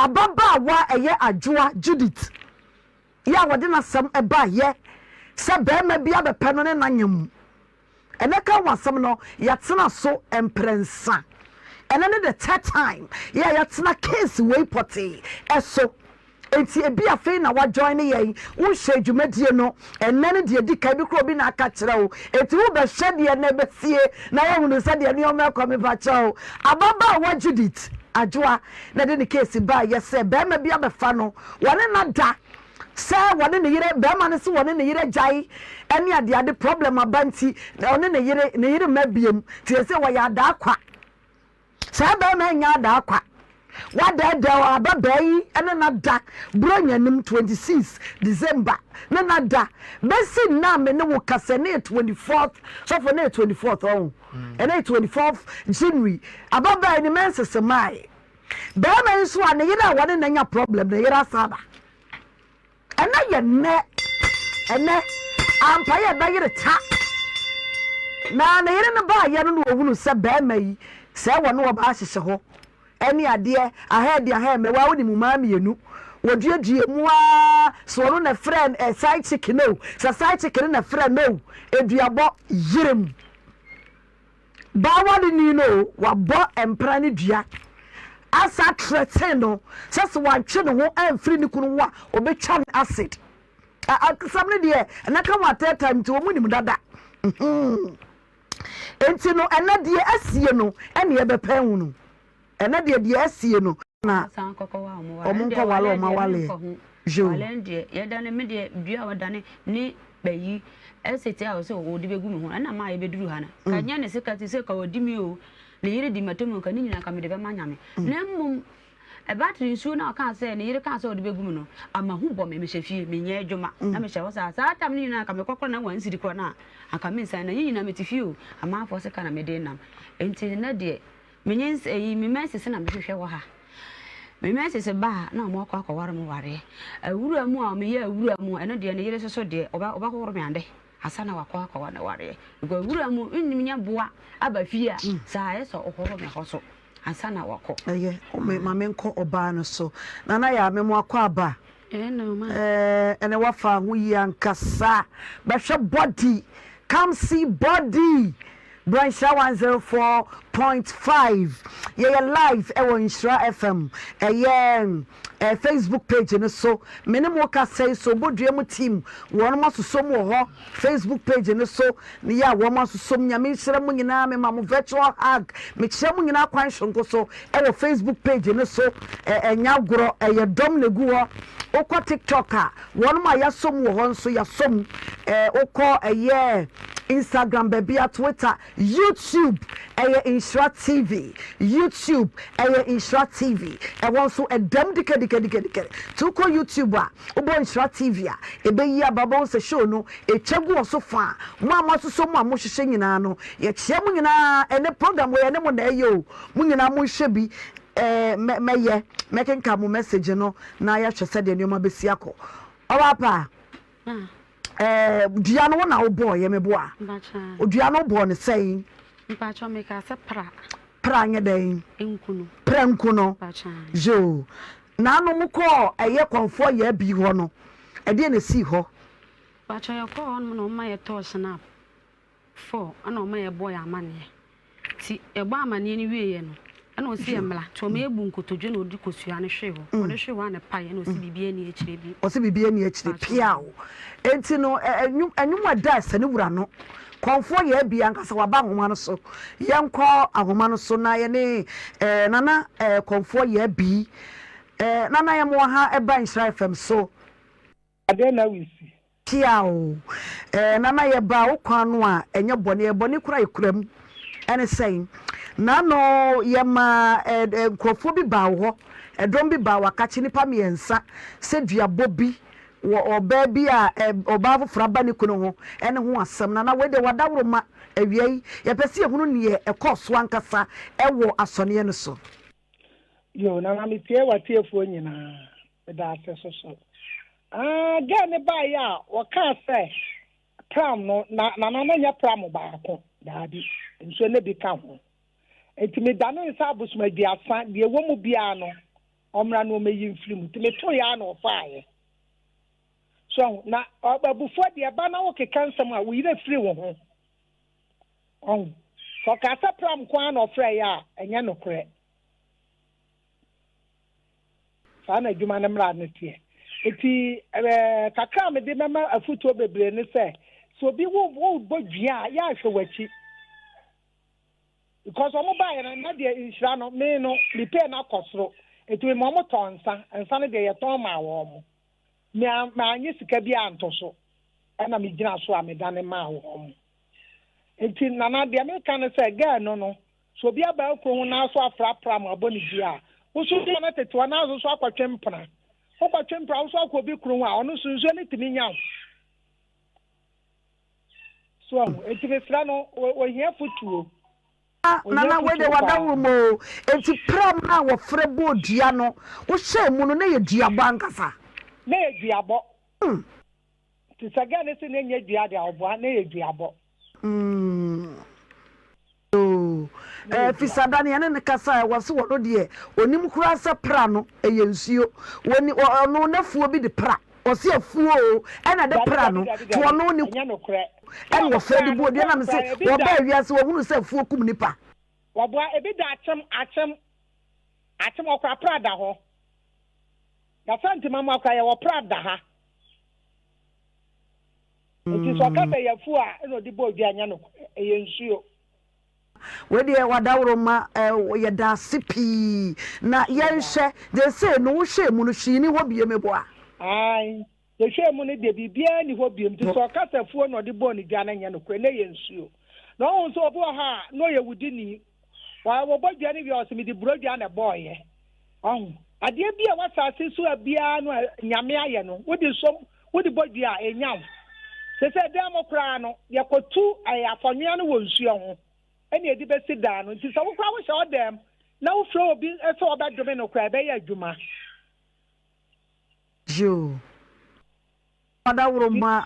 Ababaawa a ɛyɛ Adwoa Judith yi a wɔde n'asɛm baeɛ sɛ barima bi abɛpɛ no ne no anya mu. Ɛnɛ ka ho asɛm no, yɛatena so mprɛnsa. Ɛnɛ ne the third time yɛ a yɛatena case wei pɔtee so. Enti ebi afei na wa join yɛn, wonhwɛɛ dwumadie no, ɛnnɛ ne deɛ ɛdi kan, ebi koraa obi na aka kyerɛ wo, enti wobɛhwɛ deɛ na ɛbɛsie na woahunu sɛdeɛ nneɛma ɛkɔ, mepakyɛw. Ababaawa Judith Adwoa na ɛde ne case baeɛ sɛ barima bi abɛfa no, wɔne no ada, sɛ wɔne ne yere, barima no se wɔne ne yere agyae ɛne adeade, problem aba nti ɔne ne yere, ne yere mma biom, nti seesei wɔyɛ adaa kwa. Saa barima yi nyɛ adaa kwa. Wadɛɛdɛɛ ababaa yi ne no ada Buronya nim 26 December ne no ada bɛsi nnɛ a me ne wo kasa ɛnɛ yɛ 24th sɔfo ɛnɛ yɛ 24th ɔho ɛnɛ yɛ 24th January ababaa yi ne menses mae barima yi nso a ne yere a wɔne no anya problem ne yere asan aba. Ɛnnɛ yɛ nnɛ, ɛnnɛ, ampa yɛ bɛyere ta. Na ne yere no baayɛ no na ɔhunu sɛ barima yi, sɛ wɔne ɔbaa hyehyɛ hɔ ɛne adeɛ, ahɛɛde ahɛɛmɛ, waa wonim mmaa mmienu, wɔduadua mu ara, sɛ ɔno na ɛfrɛ ɛ side chick no o, sɛ side chick no na ɛfrɛ no o, aduabɔ yerem. Baa wareni no o, wabɔ mpena ne dua asa atrɛten no sɛ sɛ wantwe ne ho amfiri ne kunu ho a ɔbɛtwa no acid. Asɛm no deɛ ɛna ka wɔn atɛɛtae nti wɔn nim dada. Nti no ɛnɛ deɛ asie no ɛne ɛbɛpɛ hunu. Ɛnɛ deɛ deɛ asie no. Na wɔn nkɔwale wɔn awaleɛ. Yoo. Wale deɛ yɛdane me deɛ dua a wɔdane ne bɛyi ɛsɛ ti a ɔsɛ ɔde bɛgu me ho ɛna maa yɛbɛduru ha no ka nyɛ ne sika ti sɛ ka ɔdi mi o ne yere di matam ka ne nyinaa ka mede bɛma Nyame na mmom ɛbatiri nsuo na ɔkaa sɛ ne yere kaa sɛ ɔde bɛgu me no ama hu bɔ me mehyɛ fie menyɛ adwuma na mehyɛ hɔ saa saa tam no nyinaa ka mekɔkɔ na wansiri korɔ no a anka mensan na yɛ nyinaa mete fie o amanfoɔ sika na mede nam nti na deɛ Menye ns eyi, me menses na mehwehwɛ wɔ ha. Me menses ba a, na ɔmo akɔ akɔware mo wareɛ. Awura mu a meyɛ awura mu, ɛno deɛ ne yere soso deɛ, ɔbɛ ɔbɛhohoro me ade ansa na wakɔ akɔware ne wareɛ. Because awura mu, nnim nyɛ boa aba fie a, saa ayɛ sɛ ɔhohoro me hɔ so ansa na wakɔ. Ɛyɛ, me ma menkɔ ɔbaa no so. Nana Yaa, me mo akɔ aba. Ɛɛ, ɛnɛ wafa ho yie ankasa. Bɛhwɛ body, come see body. Bra Nhyira 104.5. Yɛyɛ live ɛwɔ Nhyira FM. Ɛyɛ eh, Facebook page no so. Me ne mo kasa yi so Bodua mu team wɔn asosɔ mu wɔ hɔ. Facebook page no so ne yɛ a wɔn asosɔ mu. Nyame nhyira mo nyinaa. Me ma mo virtual hug. Mekyerɛ mo nyinaa kwan soronko so ɛwɔ Facebook page no so. Ɛnyɛ agorɔ, ɛyɛ dɔm na egu hɔ. Wokɔ TikTok a, wɔn a yɛasɔ mu wɔ hɔ nso yɛasɔ mu. Wokɔ ɛyɛ Instagram baabi a, Twitter, YouTube ɛyɛ Nhyira TV. YouTube ɛyɛ Nhyira TV. Ɛhɔ nso ɛdam dikɛdikɛdikɛdikɛ. Nti wokɔ YouTube a, wobɔ Nhyira TV a, ɛbɛyi aba. Wobɛhu sɛ show no ɛtwa gu wɔ so faa. Mo a moasosɔ mu a mohwehwɛ nyinaa no, yɛkyea mo nyinaa. Ɛnɛ program wei ɛne mo na ɛyɛ o. Mo nyinaa monhwɛ bi. Ɛɛ mɛ mɛyɛ mɛkenkan mo message no na yɛahwɛ sɛdeɛ nneɛma bɛsi akɔ. Ɔbaapa, ɛɛ dua no wo na wobɔɔ yɛ meboa? Dua no wobɔɔ no sɛn? Mpakyɛ meka sɛ pra. Pra nyɛ dɛn? Nku no. Pra nku no. Yoo. Naano mokɔɔ ɛyɛ kɔnfoɔ yɛ bi hɔ no, ɛdeɛ na ɛsii hɔ? Mpakyɛ yɛkɔɔ hɔ nom na wɔma yɛtɔɔ snap. 4 ɛna ɔma yɛbɔɔ yɛn amaneɛ. Nti yɛbɔɔ amaneɛ no wieeɛ no, ɛna ɔsi yɛn mmra. Nti ɔma yɛbu nkotodwe na ɔde kosua no hwee hɔ. Ɔde hwee hɔ a na ɛpaeɛ ɛna ɔsi biribiara nni akyire bio. Ɔsi biribiara nni akyire piaw. Enti no nnwom a ɛda ɛsɛ ne wura no. Kɔmfoɔ yɛ abie ankasa waba ahoma no so. Yɛnkɔ ahoma no so na yɛne Nana Kɔmfoɔ yɛ abi. Nana yɛn mmoa ha ɛba Nhyira FM so. Adɛn na woresi? Tia o eh, Nana yɛbaa wo kwan no a ɛnyɛ bɔne, ɛyɛ bɔne koraa yɛkura mu. Ɛne sɛn? Nano yɛmaa eh, eh, nkurɔfoɔ bi baa wo hɔ, ɛdɔm bi baa w'akakye, nnipa mmiɛnsa, sɛ duabɔ bi wɔ ɔbaa bi a eh, ɔbaa foforɔ aba ne kunu ho ɛne ho asɛm. Nana wei deɛ w'adaworoma, awia yi yɛpɛ sɛ yɛhunu neɛ ɛkɔɔ so ankasa ɛwɔ asɔneɛ no so. Yo, Nana metie w'atiefoɔ nyinaa. Meda ase soso. Ah, girl ne baeɛ a wɔkaa sɛ pram no na nana no nyɛ pram baako daabi nsuo no bi ka ho nti medane nsa abosom aduasa deɛ ɛwɔ mu biara no. ɔmmra na ɔmmɛyi mfiri mu. Nti metoeɛ ara na ɔfaeɛ. So ahu? Na abufuo deɛ ɛba na wokeka nsɛm a, wo yerɛ firi wo ho. Ɔhu? Sɛ ɔkaa sɛ pram nko ara na ɔfrɛeɛ a, ɛnyɛ nokorɛ. Saa na adwuma no mmara no teɛ. Enti ɛɛ kakra a mede bɛma afotuo bebree ne sɛ, sɛ obi wo wobɔ dua a, yɛ ahwɛ w'akyi. Because wɔn baeɛ no, na deɛ nhyira no, me no, me pay no akɔ soro. Enti mema wɔn tɔɔ nsa. Nsa no deɛ yɛtɔn maa wɔn. Me a mannye sika biara anto so. Ɛna megyina so a medane maa wɔn. Enti Nana, deɛ meka ne sɛ, girl no no, Sɛ obi aba wo kuro ho na so afrapra mo abɔ ne dua a, wo nso dua no tete hɔ na nso so akɔtwe mpena. Wokɔtwe mpena wo nso akɔ obi kuro ho a, ɔno nso nsuo no tumi nya wo. So ahu, enti mesrɛ no, ohia fotuo. Ohia Nana wei deɛ fotuo paa. wadaworo mu oo. Enti pram no a wɔfrɛ bɔɔ dua no, wohyɛɛ mu no na ɛyɛ duabɔ ankasa? Na ɛyɛ duabɔ. Nti sɛ girl no se na ɛnyɛ dua deɛ a, ɔboa, na ɛyɛ duabɔ. Oo, ɛɛ Fisada no yɛne no kasaeɛ, wɔse wɔno deɛ ɔnim koraa sɛ pra no ɛyɛ nsuo. Wɔni, ɔ, ɔno n'afuo bi de pra. Ɔse afuo oo, ɛna de Dabi, pra dabi, no, dabi, nti dabi, ɔno ne ɛnyɛ nokorɛ. ɛna wɔfrɛ de Pra no, bɔɔ dua, na mese pra, ebi da, wɔbaa wiase wɔhunu sɛ afuo kum nipa. wɔboa, ebi da akyem, akyem, akyem, ɔkora pra da hɔ. Yɛasante mama koraa, yɛwɔ pra da ha. Nti sɛ ɔka sɛ ɛyɛ afuo a, ɛna ɔde bɔɔ dua, ɛnyɛ nokorɛ, ɛyɛ nsuo. Wei deɛ wadaworoma eh, yɛda ase pii. Na yɛnhwɛ, seesei no wohwɛɛ mu no hwee nni hɔ bio meboa? Ae, yɛhwɛɛ mu no deɛ biribiara nni hɔ bio. Nti sɛ ɔka sɛ afuo na ɔde bɔɔ ne dua no ɛnyɛ nokorɛ, na ɛyɛ nsuo. Na ɔhu sɛ obi wɔ hɔ a na ɔyɛ wudini, wa wɔbɔ dua no wie a ɔse mede burodua na ɛbɔɔeɛ. Ɔho, adeɛ bi a ɛwɔ asase so a biara no a Nyame ayɛ no, wode som Wode bɔ dua a, ɛnya wo. Seesei dan mu koraa no, yɛkɔtu afɔnwea no wɔ nsuo ho na yɛde bɛsi dan no. Nti sɛ wo koraa wohyɛ wo dan mu na wofrɛ obi sɛ ɔbɛdome no koraa, ɛbɛyɛ adwuma. Yoo. Ɔdawuroma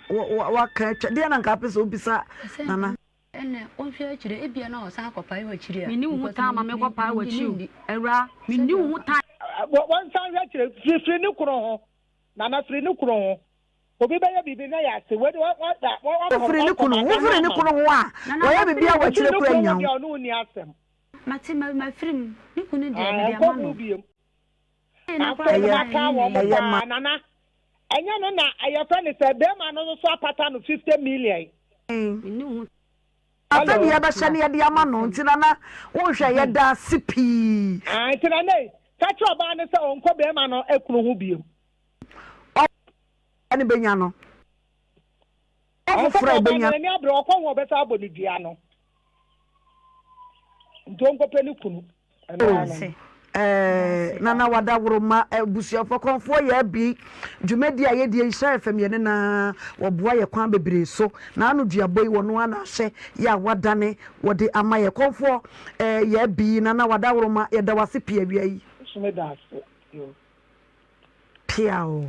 waka atwa. Deɛ na nka apɛ sɛ wobisa Nana. Ɛnna ɔnhwɛ akyire, ebia na ɔsan akɔpae w'akyiri a. Menni wo ho because tan ma me mekɔpae me w'akyi o, nni. Awuraa, menni Sɛdeɛ wo ho ɔka. tan. Wɔnsan nhwɛ akyire, firi ne kunu ho. Nana firi ne kunu ho. Obi bɛyɛ biribi na yɛ ase. Wei de wa wa wa wa Wofiri ne wakɔ kunu ma wofiri dane ne ama kunu wo. ho a, Nana wɔyɛ mafiri biribi a mu. Wofiri wakyire ne kora kunu nya ho wo. deɛ ɔne wo nni asɛm. Mate ma mafiri mu. Ne kunu deɛ Ah, mede ɛnkɔ ama ho no. biom. Ee na koraa Afei no Ɛyɛ na maka ɛyi na wɔn ɛyi. ɛyɛ ma. paa Nana. Ɛnyɛ no na yɛfrɛ no sɛ bɛrima no nso apata no 50 million. Menni wo ho Afei Hello. ne yɛbɛhyɛ ne yɛde ama no nti nana wonhwɛ yɛda ase pii. Ah, nti Nana ei, ka kyerɛ ɔbaa no sɛ ɔnkɔ bɛrima no kunu ho biom. Ɔbaa no bɛnya no. Ɔsɛ Ɔfoforɔ a ɔbaa no ɛbɛnya. n'ani abere ɔkɔ ho ɔbɛsa abɔ ne dua no. Nti ɔnkɔpɛ ne kunu. Ɛno ara no. Ɛɛ Nana Wadaworoma abusuafoɔ kɔnfoɔ yɛ abi dwumadi a yɛdie Nhyira FM yɛne na wɔboa yɛ kwan bebree so na ano duabɔ yi wɔno ara na ahyɛ yɛ a wadane wɔde ama yɛ kɔnfoɔ ɛɛ yɛ abi Nana Wadaworoma yɛda wase pii awia yi. Nso meda ase. Yo. Peaw.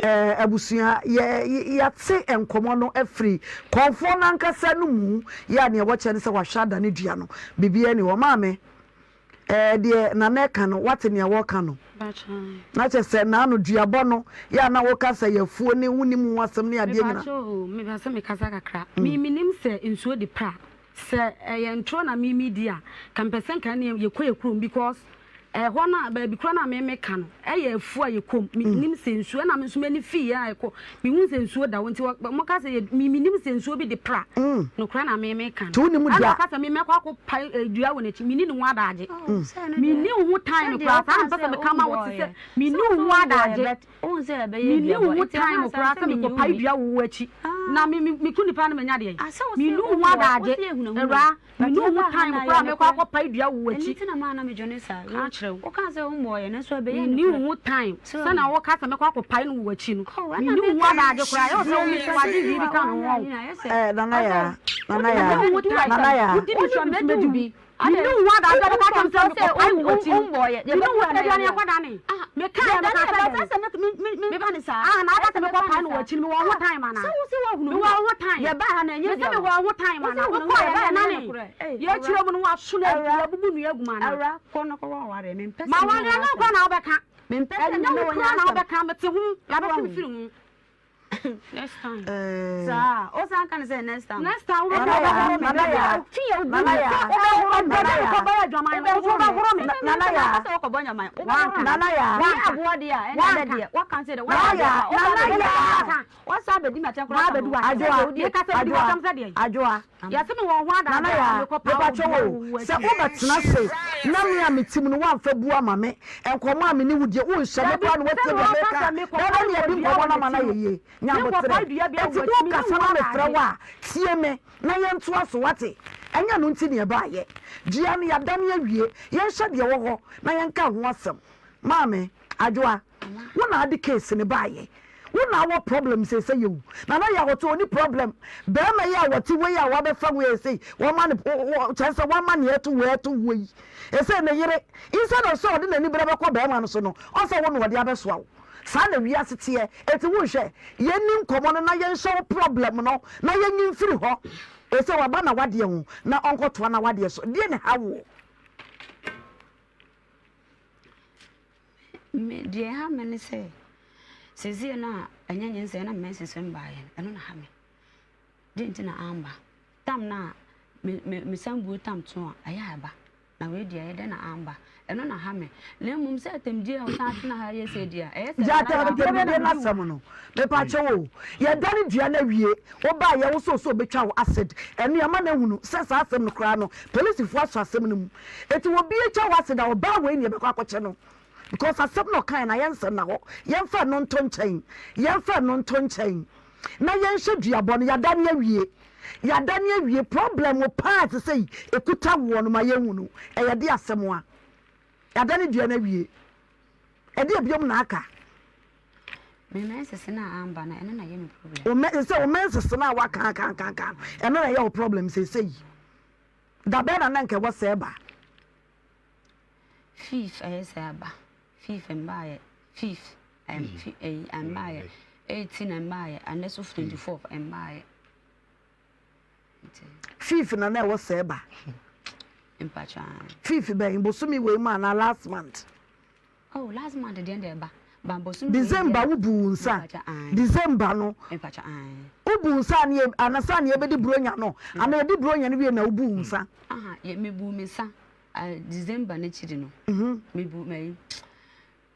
Eh, abusua, yɛ, yɛate nkɔmmɔ no afiri kɔmfoɔ no ankasa no mu. Yɛ a nea wɔkyɛ ne sɛ wahwɛ ada ne dua no. Biribiara ni hɔ. Maame, eh, deɛ Nana ɛka no, woate nea wɔka no? Na kyɛ sɛ naano duabɔ no, yɛ a na woka sɛ yɛafuo ne wonim ho asɛm ne adeɛ nyina. Mepakyɛ o, mepɛ sɛ mekasa kakra. Me menim sɛ nsuo de pra. Sɛ ɛyɛ ntorɔ na me medi a, nka mepɛ sɛ nka ɛneɛ yɛkɔ yɛ kurom because ɛhɔ no a baabi korɔ no a me meka no ɛyɛ afuo a yɛkɔ mu. Menim sɛ nsuo ɛna me nso m'ani fii yɛ a ɛkɔ mehu sɛ nsuo da hɔ nti wɔka sɛ yɛ me menim sɛ nsuo bi de pra nokorɛ na me meka no. Nti wonim Ɛna da? ɔka sɛ me mɛkɔ akɔ pae dua wɔ n'akyi menni ne ho adaagye. Menni wo ho time koraa saa na mepɛ sɛ meka ma wo te sɛ menni wo ho adaagye. Menni wo ho time koraa sɛ mekɔpae dua wɔ wo akyi na me me meku nipa no manya deɛn? Menni wo ho adagye awuraa, menni wo ho time koraa mɛkɔ akɔpae dua wɔ wo akyi. Ka kyerɛ wo. Menni wo ho time sɛnea woka sɛ mɛkɔ akɔpae no wɔ w'akyi no. Menni wo ho adagye koraa ɛwɔ sɛ wo me wagye biribi ka me ho ɔho. Eh, Nana Yaa, Nana Yaa, Menni wo ho time. Nana Yaa. Wodi me so a me nso mɛdi wo bi. Menni wo ho adaagye a wobɛka akyerɛ me sɛ mekɔpae wo w'akyi no. Menni wo ho aduane ɛkɔdane. Mekaeɛ mekaa sɛ dɛn? Ah, na aka sɛ mekɔpae no w'akyi no, mewɔ wo ho time anaa? Mewɔ wo ho time. Mese mewɔ wo ho time anaa? Wokɔeɛ no ɛnane. Yɛkyerɛ mu no woaso no abubu nnua agu mu anaa? Ma wɔn deɛ ɛnyɛ wo koraa na wobɛka. Mempɛ sɛ Ɛnyɛ me ne wo wo nya koraa na asɛm. wobɛka, mete ho, yɛabɛtwe me Woahu? firi ho. Next time. Saa, wosan ka no sɛ next time. Next time wobɛka Nana Yaa, wobɛhoro me. Nana Yaa, Twi yɛ wo Nana bu Yaa, sɛ wobɛhoro me. Nana Bɛbɛ Yaa. nkɔbɔ adwaman no, wo nso wobɛhoro me. Nana Yaa. Sɛ wokɔbɔ adwaman, wobɛhoro me. Nana Yaa. Woyɛ aboa deɛ a, ɛnna Wanka. ɛnɛ deɛ, woaka sɛ deɛ, woayɛ Nana aboa Yaa, a, wosan Nana abɛdi Yaa. m'atɛm. Woasan abɛdi m'atɛm koraa Woabɛdi ka ho. w'atɛm. Adwoa, Sɛ deɛ Meka sɛ medi Adwoa, w'atɛm sɛ deɛn? Adwoa. Yɛse me wɔ ho Nana adagyeɛ a Yaa, mekɔ paa mepakyɛ wo wo dua o, sɛ akyi. wobɛtena ase na me a mete mu no woamfa bu ama me, nkɔmmɔ a me ne wo die, wonhyɛ me Dabi, koraa na sɛ woatie me deɛ wɔka meka, sɛ mekɔ na paa ɛbɛ ne wɔ yɛdi dua nkɔmmɔ wɔ no ama no n'akyi no, ayɛ yie. Nya menkɔ aboterɛ. paa dua biara Enti wɔ akyi, me ne wokasa wo na mefrɛ adagye. wo a, tie me na yɛntoa so, woate? Ɛnyɛ ɛno nti na yɛbaeɛ. Dua no, yɛadane awie. Yɛnhyɛ deɛ ɛwɔ hɔ na yɛnka ho asɛm. Maame, Adwoa, wo na ade case no baeɛ. Wo na awɔ problem seesei yi o. Nana Yaw ɔte ɔni problem. Barima yi a ɔte wei a wabɛfa wei sei, wama no, kyerɛ sɛ wama nea ɛto wei ɛto woɔ yi. Ɛsei ne yere, instead of sɛ ɔde n'ani berɛ bɛkɔ barima no so no, ɔnsɛ wo na ɔde abɛsoa wo. Saa na wiase teɛ. Enti wonhwɛ, yɛnni nkɔmmɔ no na yɛnhyɛ wo problem no na yɛnyi mfiri hɔ. Ɛsei waba n'awadeɛ ho na ɔnkɔtoa n'awadeɛ so. Deɛ na ɛha woɔ? Me deɛ ɛha me ne sɛ seesei no a ɛnyɛ nyinsɛn na menses mbaeɛ no ɛno na ha me. Deɛ nti na amba tam no a me me mesan bue tam to a ɛyɛ a ɛba na wei deɛ ɛyɛ dɛn na amba ɛno na ha me na mmom sɛ atɛmdie a wosan atena ha yɛ sɛ deɛ a ɛyɛ sɛ Gya nana atɛmdie yɛ no asɛm no mepakyɛw o yɛdane dua no awie wobaayɛ wo sɛ ɔsɛ ɔbɛtwa wo acid ɛno yɛama no ahunu sɛ saa asɛm no koraa no polisifoɔ asɔ asɛm no mu eti obi atwa wo acid a ɔbaa wei ne yɛbɛkɔ akɔkyɛ no because asɛm na ɔkae no ayɛ nsɛm na hɔ yɛmfa ɛno nto nkyɛn yɛmfa ɛno nto nkyɛn na yɛnhyɛ duabɔ no yɛadane awie yɛadane awie problem paa te sɛ yi ekuta woɔ no ma yɛnhunu ɛyɛ de asɛm a yɛadane dua no awie ɛde ebiom na aka. Me menses no a amba no ɛno na ɛyɛ me problem. O mɛ sɛ o menses no a waka aka aka aka no ɛno na ɛyɛ wo problem seesei yi da bɛn na na nka ɛwɔ sɛ ɛba. Fifth ɛyɛ sɛ aba fifth mbaayɛ fifth ɛyi mbaayɛ 18 mbaayɛ ɛnɛ so 24 mbaayɛ. Fifth na na ɛwɔ sɛ ɛba. Fifth bɛn bosome wei mu anaa last month. Oh last month deɛ deɛ ɛba ba bosome. December wo bu wo nsa December no wo bu nsa ne anasa ne yɛbɛdi buronya no ana yɛdi buronya no wie na wo bu wo nsa. Aha yɛ me bu me nsa December n'akyiri no me bu me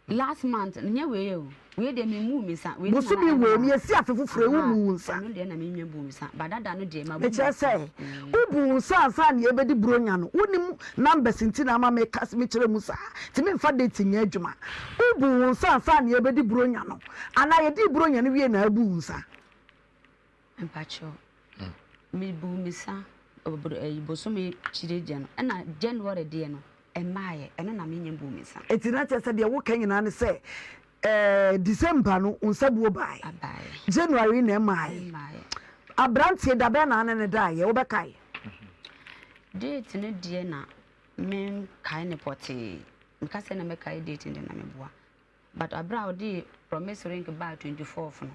last month nyɛ wei o wei deɛ me mu me nsa wei bosome wei mi esi afe foforɔ ewu mu wo nsa. Ɛno deɛ na me nya bu me nsa ba dada no deɛ ma bu. Mekyerɛ sɛ wo bu wo nsa ansa na yɛbɛdi buronya no wonim numbers nti na ama meka mekyerɛ mu saa nti memfa date nyɛ adwuma wo bu wo nsa ansa na yɛbɛdi buronya no anaa yɛdii buronya no wie na abu wo nsa. Mpakyɛw me bu me sa bosome kyire deɛ no ɛna January deɛ no ɛmmaayɛ ɛno na menyɛ bu me sa. Eti na kyerɛ sɛ deɛ woka nyinaa ne sɛ ɛɛ December no wo nsa buo baae January na ɛmaae aberanteɛ da bɛn na ane ne daeɛ wobɛkae? Date no deɛ na menkae ne pɔtee meka sɛ na mɛkae date no deɛ na meboa but aberɛ a ɔde promise ring baa 24th no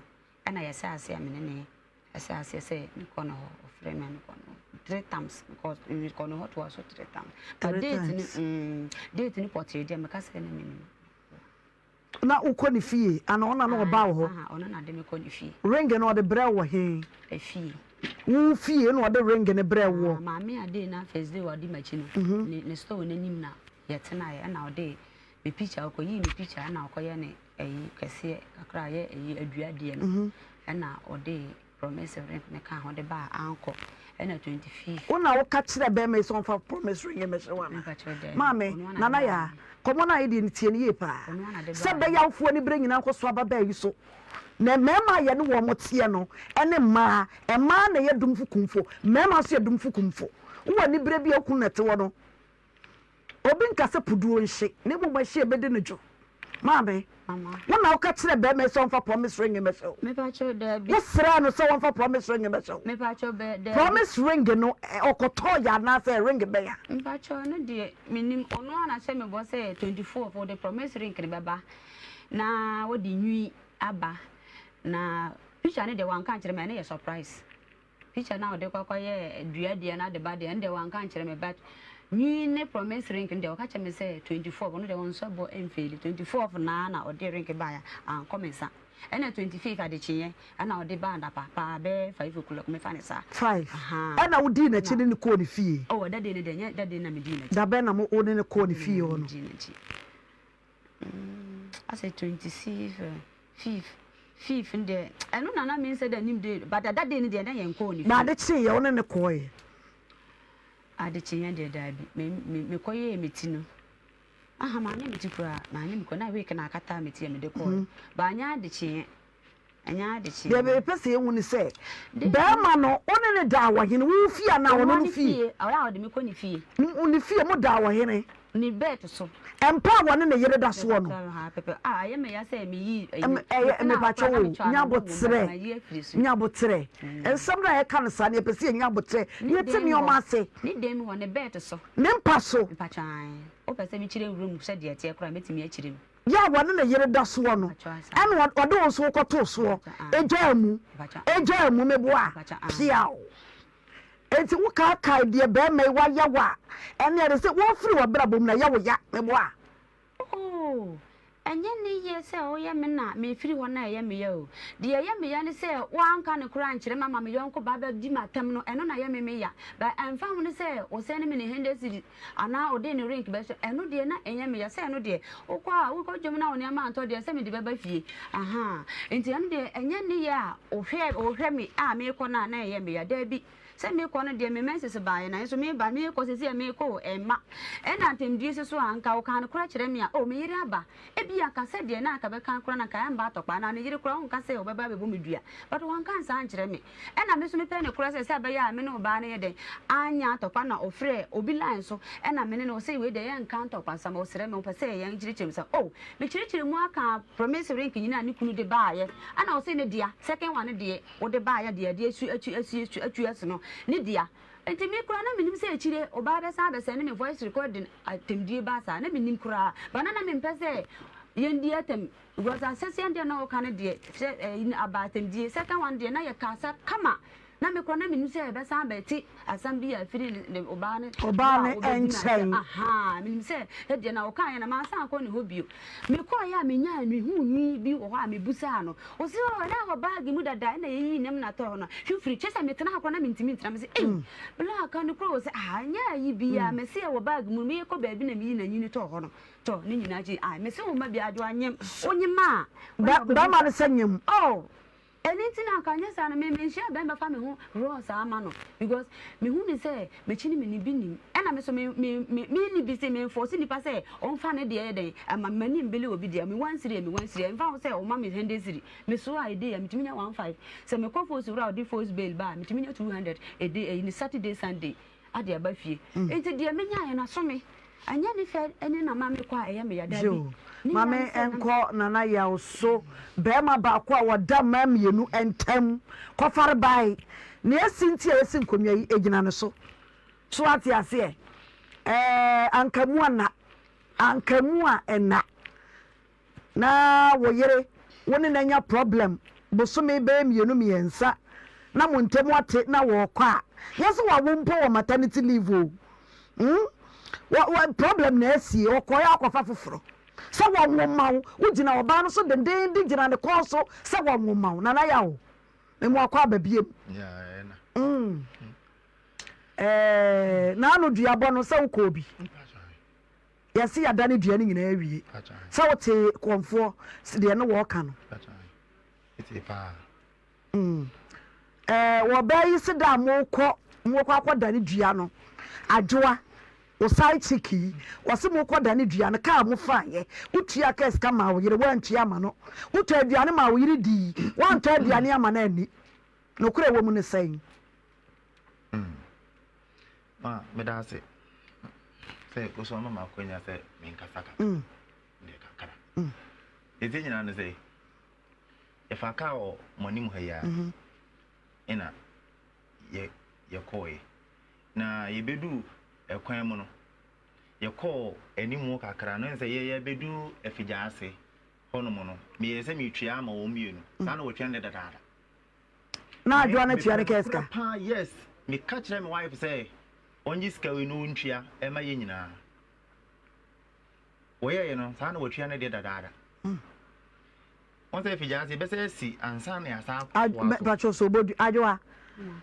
Ɛna yɛhyɛ aseɛ a me ne ne hyɛ aseɛ sɛ mekɔ ne hɔ ɔfrɛ me a mekɔ ne hɔ three times mekɔ mekɔ ne hɔ toa so three times but date no mm, date no pɔtee deɛ meka sɛ na menim. Na wokɔ ne fie ana ɔna na ɔba wɔ hɔ? Ɔno na de mekɔ ne fie. Ring no ɔde brɛ wɔ he? Efie. Wo fie na ɔde ring no brɛ woɔ? Ah, maame a day na first day ɔde m'akyi no mhm. ne ne store n'anim na yɛtenaeɛ ɛna ɔde me picture ɔkɔyii me picture ɛna ɔkɔyɛ ne ɛyi kɛseɛ kakra a yɛ ɛyi adua deɛ no ɛna ɔde promise ring ne ka ho de baa ankɔ ɛna 25. Wo na woka kyerɛ bɛrima yi sɛ ɔmfa promise ring mmɛhyɛ wo anaa? Maame, Nana Yaa, nkɔmmɔ no a yɛdie no tie no yie paa. Sɛ ɛbɛyɛ awofoɔ ani berɛ nyinaa nkɔ so aba baa yi so. Na mmarima a yɛne wɔn teɛ no ne mmaa, mmaa na ɛyɛ domfo kumfo, mmarima nso yɛ domfo kumfo. Wowɔ aniberɛ bi a wo kunu na ɛte hɔ no, Obi nka sɛ puduo nhye, na mmom ɛhye a ɛbɛdi no dwo. Maame, wo na woka kyerɛɛ barima yi sɛ ɔmfa promise ring mmɛhyɛ wo? Wosrɛɛ no sɛ ɔmfa promise ring mmɛhyɛ wo? Promise ring no, ɔkɔtɔɔ yɛ anaasɛ ring bɛn a? Mpakyɛw, ɛno deɛ mennim. Ɔno ara na ahyɛ me bɔ sɛ 24 ɔde promise ring no bɛba na wɔde nwi aba. Na picture no deɛ wanka ankyerɛ me, ɛno yɛ surprise. Picture no a ɔde kɔ akɔyɛ dua deɛ no ade ba deɛ ɛno deɛ wanka ankyerɛ me but Nwi ne promise ring no deɛ ɔka kyerɛ me sɛ 24 ɔno deɛ ɔnsɔ bɔ mfeeli 24 naa na ɔde ring baeɛ ankɔ me nsa ɛna 25 adekyeeɛ ɛna ɔde baa anapa paa bɛyɛ 5 o'clock mefa ne saa. 5 ɛna wodii n'akyi ne no kɔɔ ne fie? Oh that day no deɛ nyɛ that day na medii n'akyi. Da bɛn na mo wo ne no kɔɔ ne fie hɔ no? Medii n'akyi mm, asɛ 26 fifth fifth no deɛ ɛno na na mensɛ da nim day but that day no deɛ na yɛnkɔɔ ne fie. Na ade kyeeɛ wo ne no kɔɔeɛ? Adekyeeɛ deɛ daabi, me me mekɔyɛɛ me ti no, aha manyɛ me ti koraa, manyɛ me kɔ na week na akataa me ti a mede kɔɔɛ, but anyɛ adekyeeɛ, ɛnyɛ adekyeeɛ. Deɛ mepɛ sɛ yɛhu ne sɛ, barima no wo ne no daa wɔ hene? Wo fie anaa ɔno ne fie? Ɔyɛ a ɔde me kɔ ne fie. Ne fie, mo daa wɔ hene? Ne bed so. Mpa a wɔne ne yere da soɔ no. Ah, ɛyɛ me ya sɛ meyii ɛyɛ mepakyɛ wo nya aboterɛ nya aboterɛ nsɛm no a yɛka no saa no yɛpɛ sɛ yɛnya aboterɛ na yɛte nneɛma ase. Ne dan mu hɔ ne bed so. Ne mpa so. Mepakyɛ ae wopɛ sɛ mekyerɛ room sɛdeɛ ɛteɛ koraa mɛtumi akyerɛ mu. Yɛ a wɔne ne yere da soɔ no ɛna ɔde wo nso wokɔtoo soɔ egyaa mu egyaa mu meboa piaw. Enti wokaakae deɛ barima yi wayɛ wo a, ɛnneɛ ɛde sɛ wɔfiri w'abrabɔ mu na ɛyɛ wo ya, meboa? Oo, ɛnyɛ ne yɛ sɛ woyɛ me na mefiri hɔ na ɛyɛ me ya o. Deɛ ɛyɛ me ya ne sɛ woanka nokorɛ ankyerɛ me ama me yɔnko ba bɛdi m'atɛm no, ɛno na ɛyɛ me me ya. But ɛmfa ho ne sɛ wosɛne me ne hundred cedis anaa wode ne ring bɛhyɛ, ɛno deɛ na ɛnyɛ me ya. Sɛ ɛno deɛ, wokɔ a, wokɔ dwam na wo nneɛma antɔ deɛ, sɛ mede bɛba fie. Ahaa, nti ɛno deɛ ɛnyɛ ne yɛ a wohwɛ, wohwɛ me a merekɔ no a na ɛyɛ me ya. Daabi. Sɛ mekɔ no deɛ me menses baeɛ nanso meba mekɔ seesei a mekɔ o ɛmma. Ɛna atɛmdie nso so a anka ɔkaa nokorɛ kyerɛ me a oh me yere aba. Ebia anka sɛdeɛ na anka bɛka koraa no anka ɛmma atɔkpa anaa ne yere koraa ɔnka sɛ ɔbɛba abɛbɔ me dua but wanka nsaa ankyerɛ me. Ɛna me nso mepɛ nokorɛ sɛ sɛ ɛbɛyɛ a me ne ɔbaa no yɛ dɛn anyɛ atɔkpa na ɔfrɛɛ obi line so ɛna me ne no ɔsɛ wei deɛ yɛnka ntɔkwasɛm ɔsrɛ me ɔpɛ sɛ yɛn kyerɛkyerɛ mu sɛ oh mekyerɛkyerɛ mu aka promise ring nyinaa ne kunu de baeɛ ɛna ɔsɛ ne dea second one no deɛ Wode baeɛ deɛ ɛde asu atu asu asu atu asu no ne dea. Nti me koraa na menim sɛ akyire ɔbaa bɛsan abɛsɛne me voice recording atɛmdie baa saa na menim koraa but na na mempɛ sɛ yɛndi atɛm because asɛseɛ deɛ na ɔka no deɛ sɛ ɛyi aba atɛmdie second one deɛ na yɛkasa kama na me koraa na menim sɛ yɛbɛsan abɛte asɛm bi a ɛfiri ne ɔbaa no Ɔbaa no nkyɛn. Ahaa menim sɛ ɛdeɛ na ɔkaeɛ na mansan akɔ ne hɔ bio. Mekɔeɛ a menyaa mehuu nwi bi wɔ hɔ a mebusaa no. Ɔse oh na ɛwɔ bag mu dada ɛna yɛyii nam na tɔɔ hɔ no hwɛ firi kyerɛ sɛ metena hɔ koraa na mentumi ntena mese ei bla ka no kora ɔse ah nyɛ ayi biaa mese ɛwɔ bag mu mekɔ baabi na meyi na nwi no tɔɔ hɔ no tɔ ne nyinaa akyi ah mese wo ma bi adwo anyem wonyem a Bɛrima no sɛ nyem. Oh Ɛno nti na anka anyɛ saa no me menhyia bɛrima fa me ho raw saa ma no because mehu ne sɛ m'akyi no me ne bi nim ɛna me so me me me menni bi se me enforce nipa sɛ ɔmfa ne deɛ yɛ dɛn ɛma m'ani mbele obi deɛ me one cedi yɛ me one cedi ɛmfa ho sɛ ɔma me hundred cedi me so a ɛde a metumi nya 15 sɛ mekɔ force wura ɔde force bail ba a metumi nya 200 ɛde ɛyi ne Saturday Sunday ade aba fie nti deɛ menyaeɛ no aso me ɛnyɛ ne fɛ ne na ma mekɔ a ɛyɛ me ya daabi Yoo, ma me nkɔ Nana Yaw so, barima baako a wɔda mmaa mmienu ntam kɔfare bae. Nea asi nti a yɛasi nkonnwa yi, egyina ne so. So woate aseɛ? Ɛɛ, anka mu a na, anka mu a ɛna. Na wo yere wo ne no anya problem bosome bɛyɛ mmienu mmiɛnsa na mo ntam ate na wɔrekɔ a, nyɛ sɛ wawo mpo wɔ maternity leave o, hmm, wɔ, wɔ, problem na asie, ɔkɔeɛ akɔfa foforɔ sɛ wɔnwo mma wo, wogyina ɔbaa no so dendeenden gyina ne kɔn so sɛ wɔnwo mma wo, Nana Yaw, me mo akɔ aba biem. Mm. Eh, naano duabɔ no sɛ wokɔɔ bi. Yɛse yɛadane dua no nyinaa awie. Sɛ wote kɔmfoɔ deɛ ne wɔɔka no. Mm. Eh, wɔbaa yi se da a mokɔ mokɔ akɔdane dua no, adwoa, wo side chick yi, wɔse mokɔ dane dua no, kaa mo faeɛ, wotua kaa sika maa wo yere, woantua ama no, wotɔ aduane maa wo yere dii, woantɔ aduane ama no anni. Nokorɛ wɔ mu ne sɛn? Mm. Ma meda ase sɛ wo so ama me akwanya sɛ menkasa kakra. Mm. Deɛ kakra. Mm. Ɛsɛ nyinaa no sɛ yɛfa kaa wɔ mo anim ha yi a mm-hmm. ɛna yɛ yɛkɔɔeɛ na yɛbɛdu ɛkwan mu no yɛkɔɔ anim kakra no sɛ yɛyɛ bɛdu afigya ase hɔnom no meyɛ sɛ metua ama wɔn mmienu mm. saa na wɔtua no dadaada Na adwoa no tua ne kaa sika. Paa yes meka kyerɛ me wife sɛ. Ɔngye sika wei na ɔntua ɛma yɛn nyinaa. Wɔyɛeɛ no, saa na wɔtua no deɛ dadaada. Wɔn sɛ afigya ase bɛsɛ asi ansa na yɛasa akɔtoa so. Patro so obodu adwoa.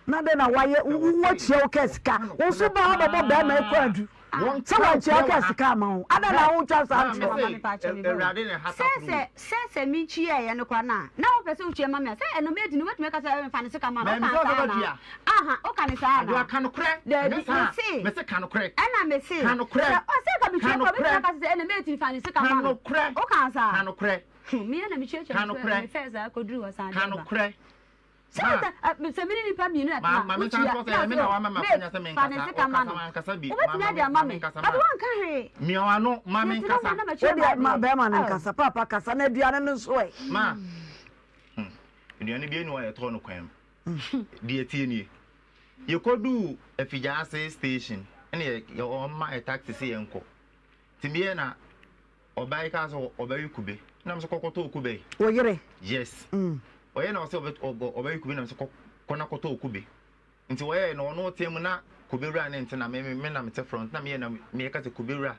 Na dɛn na wayɛ woatua wo kaa sika wo nso ba hɔ bɛbɔ bɛrima ekɔ adu sɛ wantua wo kaa sika ama wo adɛn na wotwa saa ntorɔ. Sɛ sɛ sɛ mentuaeɛ no koraa no a na wopɛ sɛ wotua ma me a sɛ ɛno mɛdi no wobɛtumi aka sɛ mfa ne sika ma no woka saa anaa aha woka ne saa anaa daabi mese ɛna mese sɛ ɔsɛ ka metua koraa wobɛtumi aka sɛ ɛna mɛtumi fa ne sika ma no woka saa meɛ na metuatua me fɛ saa kɔduru hɔ saa de ba. Sɛ sɛ me ne nipa mmienu na tena a, wotua na afei me fa ne sika ma no. Wobɛtumi ade ama me, but woanka hwee. Mia w'ano ma me nkasa. Wo deɛ ma bɛrima no nkasa, paapa kasa na aduane no nso ɛ. Ma, aduane bi ani hɔ a yɛtɔɔ no kwan mu. Deɛ ɛteɛ nie, yɛkɔduu Afigyaase station ɛna wɔma yɛ taxi sɛ yɛnkɔ. Nti meyɛ na Ɔbaa yi kaa sɛ ɔbɛwe kube. Ɛna me sɛ kɔkɔtɔ okube yi. Wo yere? Yes. Ɔyɛ na ɔsɛ ɔbɛwe kube na me sɛ kɔ na kɔtɔ okube. Nti wɔyɛ na ɔno ɔteɛ mu na kube wura ne nte na me me na mete front na meyɛ na meyɛ ka sɛ kube wura.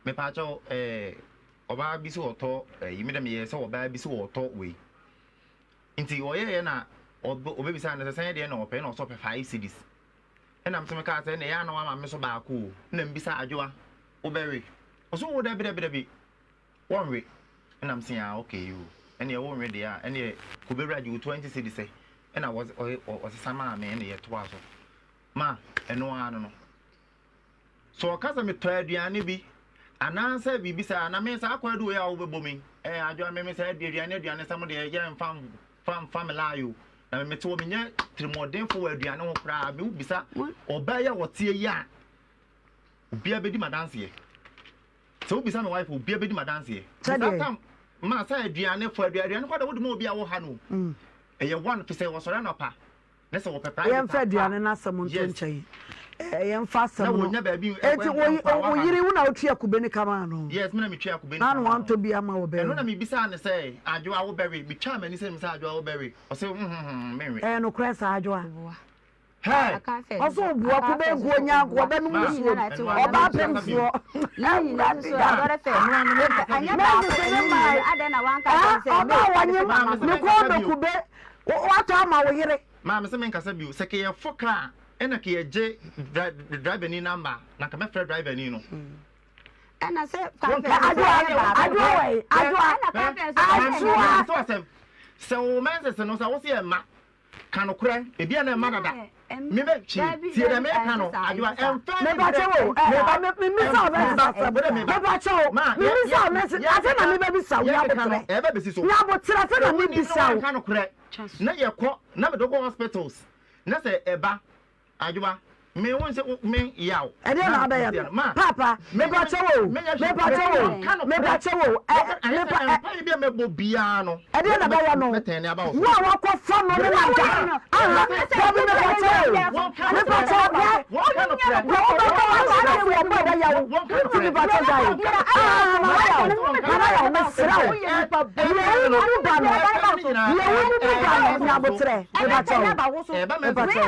Me pa kyɛw ɛɛ ɔbaa bi sɛ ɔtɔ ɛyi me dɛ meyɛ sɛ ɔbaa bi sɛ ɔtɔ wei. Nti ɔyɛyɛ na ɔbɛbisa no sɛ sɛn deɛ na ɔpɛ na ɔsɛ ɔpɛ 5 cedis. Ɛna me nso mekaa sɛ, ɛnna ɛyɛ a na wama me nso baako o. Ɛna mebisa Adwoa, wobɛwe? Ɔse, oo dabi dabi dabi, wɔnwe. Ɛna mese, ah okay o, ɛnneɛ wonwe deɛ a, ɛnneɛ kɔbɛwura gye wo 20 cedis ɛ. Ɛna ɔsesa maa me, ɛna yɛtoaa so. Ma ɛno ara no no. Sɛ ɔka sɛ metɔ aduane bi, anaasɛ biribi saa, na me saa kwaadu wei a wobɛbɔ me yi, ɛɛ Adwoa me me saa aduane aduane sɛm deɛ yɛmfa fa mfa me lie o na me mete hɔ menyɛ tirimɔdenfo wɔ aduane ho koraa me wobisa ɔbaa yi a wɔteɛ yi a obiara bɛdi m'adanseɛ sɛ wobisa me wife obiara bɛdi m'adanseɛ saa tam ma sɛ aduane fo aduane aduane kɔ da wode ma obi a woha no mm. ɛyɛ one fi sɛ wɔsɔre anɔpa na sɛ wɔpɛ private yɛmfa aduane no asɛm nto nkyɛn yɛmfa asɛm no na baabi eti wo yere wo na wotua kube ne kama no yes me na metua kube ne kama no wantɔ bi ama wɔ bɛyɛ ɛno na mebisaa ne sɛ adwoa wo bɛwe metwaa m'ani sɛ mesɛ adwoa wo bɛwe ɔsɛ mm menwe ɛyɛ nokorɛ saa adwoa Hey! Ɔsɛ obua kube nku onyanko ɔbɛnom nsuo ɔbaa pemfoɔ awurade da mɛsese ne mae ɔbaa wɔnyem ne kɔn dɔ kube watɔ ama wo yere. Maa mese menkasa bio sɛ keyɛ fo kaa ɛna keyɛ gye driver ni number na nka mɛfrɛ driver ni no. Ɛna sɛ Adwoa adwoa wɔ adwoa adwoa. Sɛ wo menses no sɛ wo se ɛma Ka nokorɛ, ebia na ɛmma dada. Me bɛ tie, tie deɛ meka no, Adwoa, ɛmfa ne Mepa kyɛw o, ɛ, me, me misa wo mɛsi asɛm. Mepa kyɛw, me misa wo mɛsi, afei na me bɛ bisa wo, nyabotrɛ. Ɛbɛ bɛsi so. Nyabotrɛ, afei na me bisa wo. Ka nokorɛ, na yɛkɔ, na mede wokɔ hospitals, na sɛ ɛba, Adwoa, me wo nsɛ me yaw. Ɛdeɛ na abɛyɛ no paapa mepa kyɛw o mepa kyɛw o mepa kyɛw o ɛ mepa ɛ. Mpaeɛ bi a mɛbɔ biara no. Ɛdeɛ na bɛyɛ no wo a wakɔ fa no ne nanta aha dabi mepa kyɛw o mepa kyɛw hwɛ deɛ wobɛkɔ wasrɛ wɔ bɔ ɛbɛyɛ wo nti mepa kyɛw gyae aha nana yaw nana yaw mesrɛ wo deɛ wo mu ba no deɛ wo mu ba no nyabotrɛ mepa kyɛw.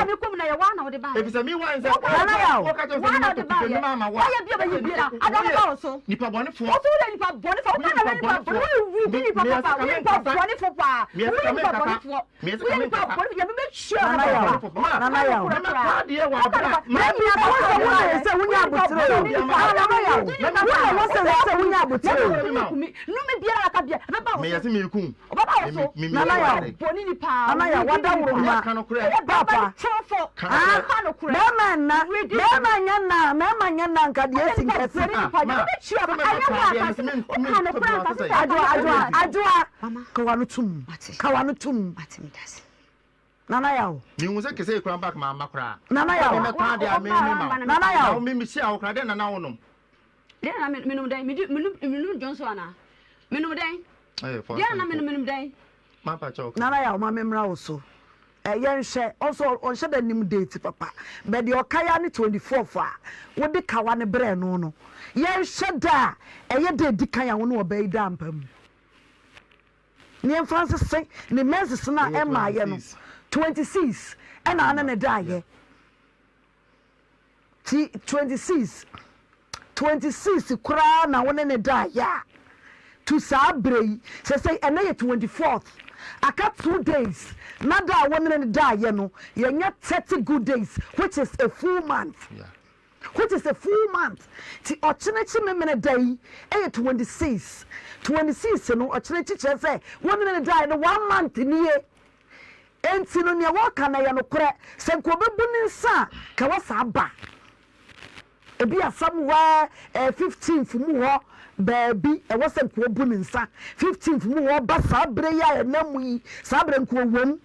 Efisɛ me wan sɛ Nana Yaw. woka kyerɛ me sɛ mema tokutwa nnwuma ama wo a, woyɛ nipa bɔnefoɔ. Woyɛ nipa bɔnefoɔ. Me sika menkasa. Me sika menkasa. Me sika menkasa. Nana Yaw. Nana Yaw. Mɛmɛtɔ adeɛ wɔ abere a. Dabi, ɛwɔ sɛ wo na ɛsɛ wonya aboterɛ o. Ah, Nana Yaw. Wo na ɛwɔ sɛ ɛsɛ wonya aboterɛ o. Meyɛ sɛ mereku. Ɔbɛba wo so. Nana Yaw. Nana Yaw, wadaworo ma. Papa. Ah, bɛrima nna, bɛrima nyɛ nna, mɛrima nyɛ nna nka deɛ esi nkɛse. Adwoa, adwoa, adwoa. Kawa no tum. Kawa no tum. Nana Yaw. Mehu sɛ kɛsɛ ekura back ma mma koraa. Nana Yaw. Mɛmɛtɔ adeɛ a me me ma. Nana Yaw. Na me me hyia wo koraa dɛn na na wonom. Dɛn na menom dɛn? Medi menom menom dwonso anaa? Menom dɛn? Deɛ na menom menom dɛn? Nana Yaw ma memmra wo so. Ɛ yɛnhwɛ ɔnso ɔnhyɛ da nim date papa but deɛ ɔkae ara ne 24th a wode kawa no brɛɛ no no. Yɛnhwɛ da a ɛyɛ da edi kan a wo ne ɔbaa yi daa mpa mu. Ne yɛmfa nsese ne menses no a ɛmmaeɛ no 26 ɛna ane ne daeɛ. Ti 26, 26 koraa na wo ne no daeɛ a, to saa berɛ yi, sɛsɛi ɛnnɛ yɛ 24th, aka two days na da a wo ne no daeɛ no, yɛnyɛ 30 good days which is a full month, which is a full month, nti ɔkyenekye memene da yi yɛ 26, 26 no ɔkyenekye kyerɛ sɛ wo ne no daeɛ no one month nie. Enti no nea wɔka no ɛyɛ nokorɛ, sɛ nka ɔbɛbu ne nsa a ka ɛwɔ saa ba. Ebia somewhere eh, fifteenth mu hɔ baabi ɛwɔ sɛ nka ɔbu ne nsa, fifteenth mu hɔ ba saa berɛ yi a yɛnam mu yi, saa berɛ nka ɔwom.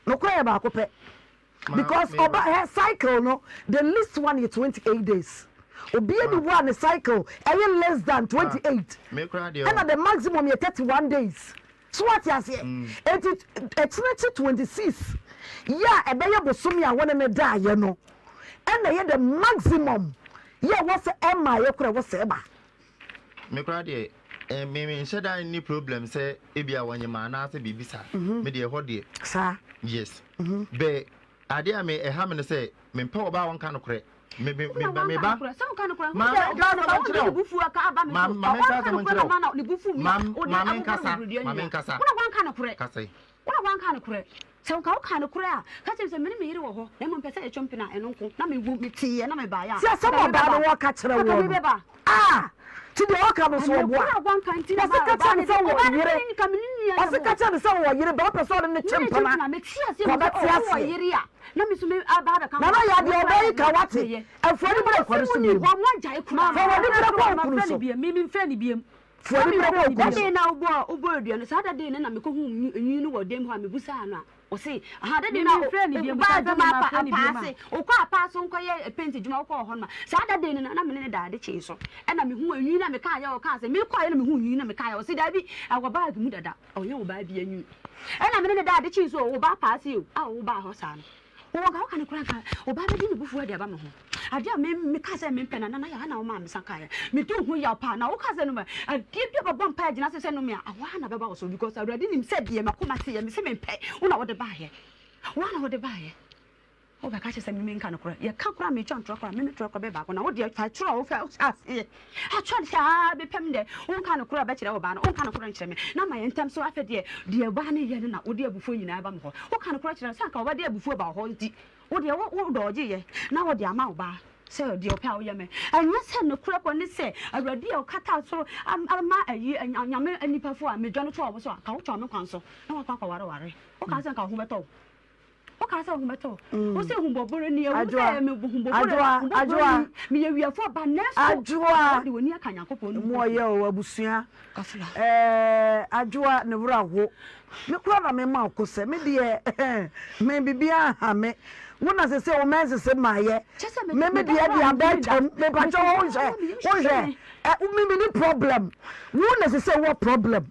Nokorɛ yɛ baako pɛ. Because ɔba her cycle no the least one yɛ 28 days. Obia ni hɔ a ne cycle ɛyɛ less than 28. Ɛna the maximum yɛ 31 days. So wate aseɛ? Enti ɛkyena akyi 26 yɛ a ɛbɛyɛ bosome a wo ne no daeɛ no ɛna ɛyɛ the maximum yɛ ɛwɔ sɛ ɛmmaeɛ koraa ɛwɔ sɛ ɛba. Me koraa deɛ eh, me me nhyɛ da nni problem sɛ ebi a wɔnyɛ ma anaasɛ biribi saa. Me deɛ ɛhɔ deɛ. Saa. Yes. Bɛ adeɛ a me ɛha me no sɛ mempɛ ɔbaa a ɔnka nokorɛ. Me me me ba me ba. Ma me nka asɛm nkyerɛ wo. Ma ma me nka asɛm nkyerɛ wo. Ma ma me nkasa. Ma me nkasa. Kasa yi. Wo na woanka nokorɛ. Sɛ nka wokaa nokorɛ a, ka kyerɛ me sɛ me ne me yere wɔ hɔ, na mmom mepɛ sɛ yɛtwe mpena, ɛno nko. Na mewu, meteeɛ na mebaeɛ a, Ti asɛm anka ɔbaa no mebɛba. wɔka kyerɛ Anka woɔ no mebɛba. ah ti deɛ ɔka no so Ɛnɛ ɔboa koro a woanka nti na ɔse maa ka ɔbaa kyerɛ no no sɛ de, wɔ ɔbaa no yere ne nka me ne nua yɛ ɔse mo. ka kyerɛ no sɛ wɔ yere ba ɔpɛ sɛ ɔne no Me twe ne twe mpena mpena, mete aseɛ ka mu sɛ ɔbɛte oh wowɔ aseɛ yere a, na me nso me aba abɛka ho Nana a, yɛ me adeɛ koraa ɔbaa yi yɛ ka me wate meyɛ. afuo Na ani mmom berɛ kɔ sɛ ne so monni biom hɔ, moagyae koraa. fa w'ani berɛ kɔ wo kunu Mafrɛ no so. biom, me memfrɛ no biom. Fa w'ani berɛ kɔ wo kunu That so. day na wobɔɔ wobɔɔ dua no, saa that day no na mekɔhuu nwi no wɔ dan mu hɔ a mebusaa no a, Ɔse aha dade na wobaa adwuma apa apaase wokɔ apaase nkɔyɛ paint adwuma wokɔ hɔ no ma saa dade no na mene ne da ade kyee so ɛna mehu enwi na meka yɛ ɔka sɛ mekɔ yɛ na mehu enwi na meka yɛ ɔse daabi ɛwɔ bag mu dada ɔyɛ wo baa bi enwi ɛna mene ne da ade kyee so wo ba apaase o a wo ba hɔ saa no wowɔ nka woka ne kora nka ɔbaa bɛdi ne bufuo ade aba me ho Adeɛ a me mekaa sɛ mempɛ no, Nana Yaa na womaa me sa kaeɛ. Medi wo ho yaw paa. Na wokaa sɛ nome adeɛ bi a bɛbɔ mpaeɛ agyina so sɛ nome a, ɛhɔ ara na ɛbɛba wo so because Awurade nim sɛ deɛ m'akoma teɛ, mese mempɛ, wo na wode baeɛ. Wo ara na wode baeɛ. Wobɛka kyerɛ sɛ me menka nokorɛ. Yɛka koraa metwa ntorɔ koraa, me me torɔ koraa bɛyɛ baako na wo deɛ fa twerɛ wo fɛ wohyɛ aseɛ. Atwerɛ no sɛ aa bepɛm dɛ wonka nokorɛ a bɛkyerɛ wo baa no, wonka nokorɛ nkyerɛ me na ma yɛ ntɛm so afɛ deɛ deɛ baa no yɛ no na wode abufuo nyinaa ba me hɔ. Woka nokorɛ kyerɛ no sɛ anka wɔbɛde abufuo ba wo hɔ nti Wo deɛ wo wo dɔ ɔgyeeɛ na wode ama wo ba sɛ deɛ ɔpɛ a woyɛ me. Ɛnyɛ sɛ nokorɛ kɔ ne sɛ Awurade a ɔkata soro ama ayi anyame nnipafoɔ a medwane toa wɔn so a, ka wotwaa me kwan so na woakɔ akɔware ware. Wokaa sɛ nka wo ho bɛtɔ wo. Wokaa sɛ wo ho bɛtɔ wo. Wo sɛ hummɔborɔ ni, ɛwom sɛ ɛyɛ me hummɔborɔ hummɔborɔ ni, meyɛ wiafoɔ ba nanso Adwoa wode w'ani aka Nyankopɔn no mu ɔyɛ o abusua ɛɛ Adwoa ne werɛ aho. Me koraa na me ma wo kosɛ me deɛ me biribiara nha me wo na sese wo mɛnsese maayɛ me me deɛ deɛ abɛ twam me pakyɛ wo nhwɛ wo nhwɛ ɛ me me ni problem wo na sese wo problem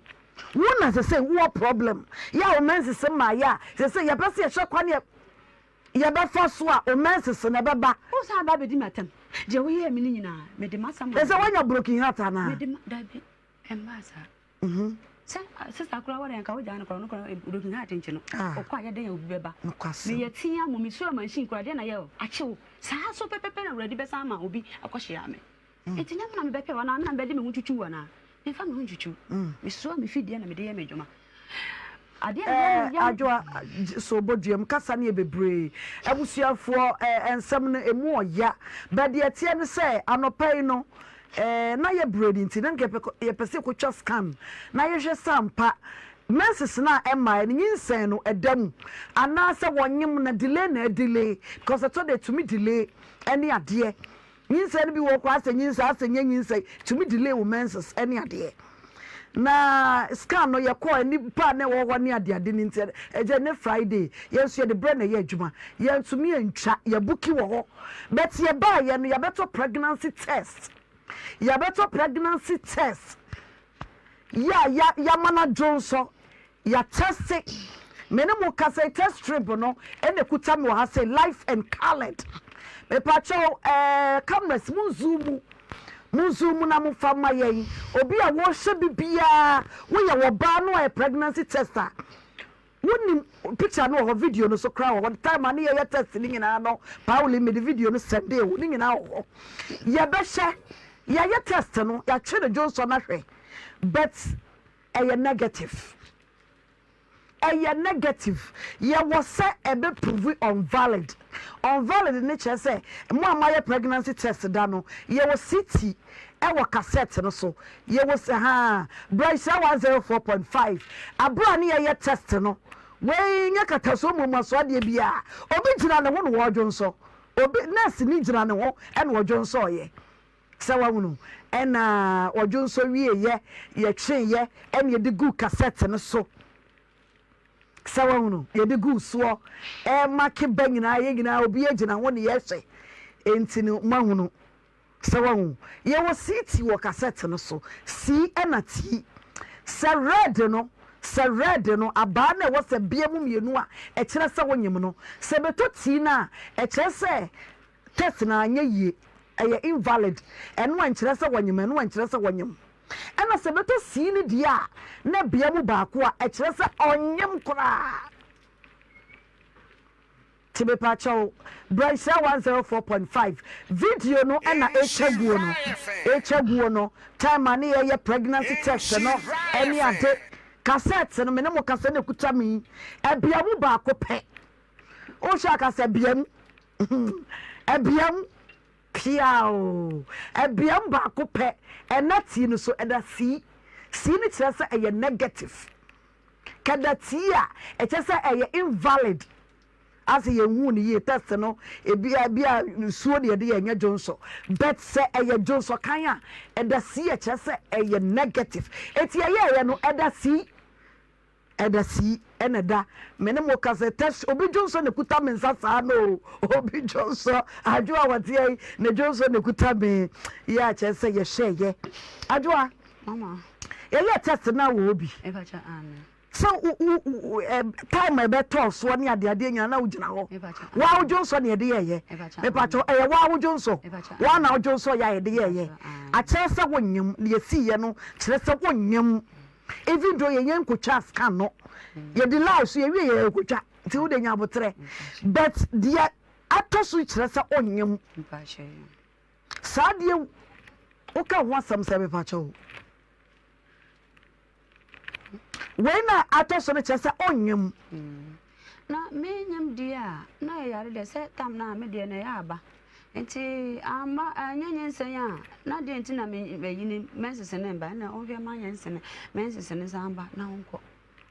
wo na sese wo problem yɛ a wo mɛnsese maayɛ a sese yɛpɛ sɛ yɛhwɛ kwan yɛ yɛbɛfa so a wo mɛnsese na ɛbɛba. Wo san ba abɛdi m'atam deɛ woyɛɛ me no nyinaa mede m'asɛm Ɛsɛ woanya broken heart anaa? Mede ma dabi ɛmmaa saa. Sɛ sister koraa ware anka wogyaa no koraa ɔno koraa broken heart nkye no ɔkɔ a yɛdɛn a obi bɛba meyɛ tea mo mesuo machine koraa deɛ na yɛ akye wo saa so pɛpɛpɛ na awurade bɛsan ama obi akɔhyia me nti nyɛ me na mebɛpɛ wo anaa me na mebɛde me ho twitwi wo anaa memfa me ho ntwitwi mesoa me fidie na mede yɛ me adwuma adeɛ a ɛyɛ adwoa so bɔduam kasa no yɛ bebree abusuafoɔ nsɛm no emu ɔya bɛdeɛ ɛteɛ ne sɛ anɔpa yi no Eh, na yɛ brɛ no nti na nka yɛpɛ sɛ yɛkɔtwa scan na yɛhwɛ sɛ ampa menses no a ɛmmaeɛ no nyinsɛn no ɛda mu anaasɛ wɔnyem na delay na adelay because ɛtɔ da ɛtumi delay ɛne adeɛ nyinsɛn no bi wɔ koraa sɛ nyinsɛn asɛ nyɛ nyinsɛn ɛtumi delay wo menses ɛne adeɛ na scan no yɛkɔɔ nipa a na ɛwɔ hɔ ne adeade no nti ɛgya ne Friday yɛn nso yɛde brɛ na ɛyɛ adwuma yɛntumi antwa yɛbuki wɔ hɔ but yɛbaeɛ no yɛabɛtɔ pregnancy test yɛabɛtɔ pregnancy test yɛ a ya yɛama no adwo nso yɛatɛste me ne mo kasa yi test strip no ɛna ekuta me wɔ ha sɛ life and coloured mepakyɛw ɛɛ cameras mo nzoom mu mo nzoom mu na mo fa ma yɛn obi a wɔrehwɛ bi biara woyɛ wɔ baa no a yɛ pregnancy test a. Wonim picture no wɔ hɔ, video no so koraa wɔ hɔ. Time a ne yɛyɛ test no nyinaa no, Pauli mede video no sɛndee wo, ne nyinaa wɔ hɔ. Yɛbɛhyɛ, yɛayɛ test no, yɛatwe no dwonsɔ no ahwɛ, but ɛyɛ negative. Ɛyɛ negative. Yɛwɔ sɛ ɛbɛ prove unvalid. Unvalid no kyerɛ sɛ mo a moayɛ pregnancy test da no, yɛwɔ CT ɛwɔ cassette no so. Yɛwɔ s haa, bra nhyira 104.5. Abere a ne yɛyɛ test no, wei nyɛ katasoɔ mmuamuasoɔ adeɛ biara. Obi gyina ne ho na ɔredwonsɔ. Obi, nurse ni gyina ne ho na ɔdwonsɔɔyɛ. Sɛ wahunu? Ɛna ɔdwonsɔ wieeɛ, yɛtweeɛ, ɛna yɛde guu kasɛt no so. Sɛ wahunu? Yɛde guu soɔ. Ɛmake ba nyinaa, yɛn nyinaa, obiara gyina ho na yɛhwɛ. Enti no, moahunu. Sɛ wahu? Yɛwɔ CT wɔ kasɛt no so. C ɛna T. Sɛ red no, sɛ red no, abaa no a ɛwɔ sɛ bea mu mmienu a ɛkyerɛ sɛ wonyem no, sɛ ɛbɛtɔ T no a, ɛkyerɛ sɛ Test no anyɛ yie, ɛyɛ invalid, ɛno ɛnkyerɛ sɛ wɔnyem, ɛno ɛnkyerɛ sɛ wɔnyem. Ɛna sɛ ɛbɛtɔ sii no deɛ a, na bea mu baako a, ɛkyerɛ sɛ ɔnyem koraa. Nti mepakyɛw, bra nhyira 104.5, video no ɛna ɛtwa guo no, ɛtwa guo no, time a ne yɛyɛ pregnancy test no ɛne ade, cassette no, me ne mo kasa na ɛkuta me yi, ɛbea mu baako pɛ. Wohwɛ a ka sɛ beam. Ɛbeam. Piaoo. Ɛbeam baako pɛ. Ɛna tii no so ɛda sii. Sii no kyerɛ sɛ ɛyɛ negative. Kɛda tii a, ɛkyerɛ sɛ ɛyɛ invalid. Asɛ yɛnhuu no yie. Test no, ebi a ebi a nsuo na yɛde yɛ ɛnyɛ dwonsɔ. But sɛ ɛyɛ dwonsɔ kan a, ɛda sii a ɛkyerɛ sɛ ɛyɛ negative. Eti ɛyɛɛyɛ no, ɛda sii. Ɛda sii ɛna ɛda me ne mo kasa tɛs obi dwonsɔ na ekuta me nsa saa no o obi dwonsɔ adwoa wɔteɛ yi ne dwonsɔ na ekuta me yɛ akyerɛ sɛ yɛhwɛ yɛ adwoa yɛyɛ test na wɔ obi sɛ wo wo time a ɛbɛtɔɔ soɔ ne adeadeɛ nyinaa na wogyina hɔ waa wo dwonsɔ na yɛde yɛɛyɛ mepakyɛw ɛyɛ waa wo dwonsɔ waa na wo dwonsɔ yɛ a yɛde yɛɛyɛ akyerɛ sɛ wonyem na yɛsiiɛ no kyerɛ sɛ wonyem Even though yɛnyɛ nkotwa scan no, yɛde lie so yɛwie yɛ yɛkotwa nti wode nya abotrɛ but deɛ atɔ so kyerɛ sɛ ɔnyɛ mu saa deɛ woka ho asɛm sɛ mepa kyɛ o wei na atɔ so no kyerɛ sɛ ɔnyɛ mu. Na menyam deɛ a na yɛyare deɛ sɛ tam no a me deɛ na ɛyɛ aba Nti amma anyɛ nyinsɛn a, na deɛn nti na me ayi ne menses no mba? Ɛna ɔnhwɛ ma nyinsɛn menses no san ba na ɔnkɔ.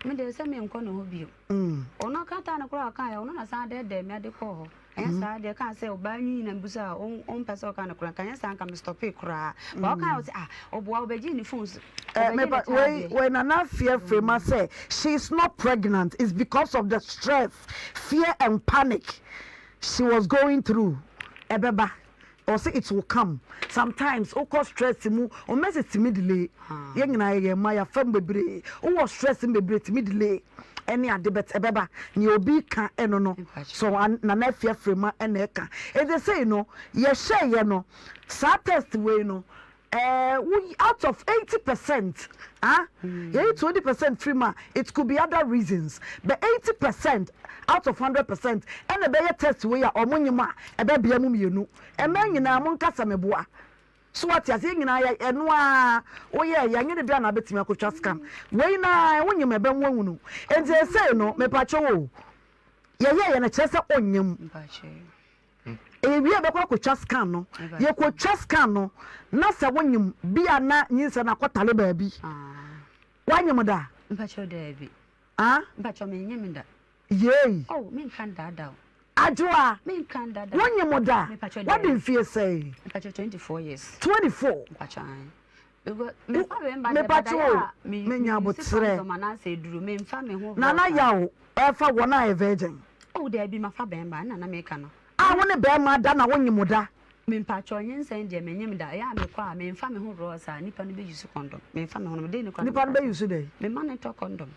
Me deɛ sɛ menkɔ ne hɔ bio. Ɔno krataa no koraa ɔkaeɛ, ɔno na san dɛɛdɛɛ me ade kɔɔ hɔ. Ɛnyɛ saa deɛ kaa sɛ ɔbaa nyi na mbusa a ɔmpɛ sɛ ɔka no koraa, nka ɛnyɛ saa nka me stɔpee koraa. Ba ɔkaeɛ ɔsɛ ah ɔboa ɔbɛgyee ne phone so. Eh, me pa, wei, wei Nana Afia Frema sɛ she is not pregnant, it's because of the stress, fear and panic. She was going through ɛbɛba ɔse it will come sometimes wokɔ stress mu wo menses tumi delay yɛn nyinaa yɛyɛ mma yɛafa mu bebree wowɔ stress mu bebree tumi delay ɛne ade but ɛbɛba nea obi ka ɛno no so Nana Afia Frema ɛna ɛka ɛnti sei no yɛhyɛ yɛ no saa test wei no Eh wo out of 80 percent ah yɛyi 20 percent firi mu a it could be other reasons but 80 percent out of 100 percent ɛna ɛbɛyɛ test wei a ɔmo nyem a ɛbɛbea mu mmienu ɛmɛ nyinaa mo nka sɛ meboa so wate aseɛ nyinaa yɛ ɛno a woyɛ yɛnyɛ ne bia na abɛtumi akɔtwa scan wei na wo nyem ɛbɛn wo ahunu nti ɛsei no mepakyɛ wo yɛyɛ yɛ no kyerɛ sɛ ɔnyem. Ewie a yɛbɛkɔ akɔtwa scan no. Yɛkɔtwa scan no na sɛ wonyem bi a na nyinsɛn no akɔtale baabi. Woanyem da? Mpakyɛw daabi. Ah? Mpakyɛw menyem da. Yei. Oh, menka ndaadaa o. Adwoa. Menka ndaadaa. Wonyem da? Mepakyɛw daabi. Wadi mfie sɛn? Mpakyɛw 24 years. 24. Mpakyɛw ae. Mepakyɛw o, menya aboterɛ. Nana Yaw ɛfa wɔn a yɛ virgin. Oh daabi mafa bɛɛma ɛna na meka no. A wo ne bɛɛma da na wo nyem da. Mepakyɛw nyinsɛn deɛ menyem da ɛyɛ a mekɔ a menfa me ho raw saa nipa no bɛ use condom menfa me ho no dei ne kora Nipa no bɛ use dɛn? Mema no tɔ condom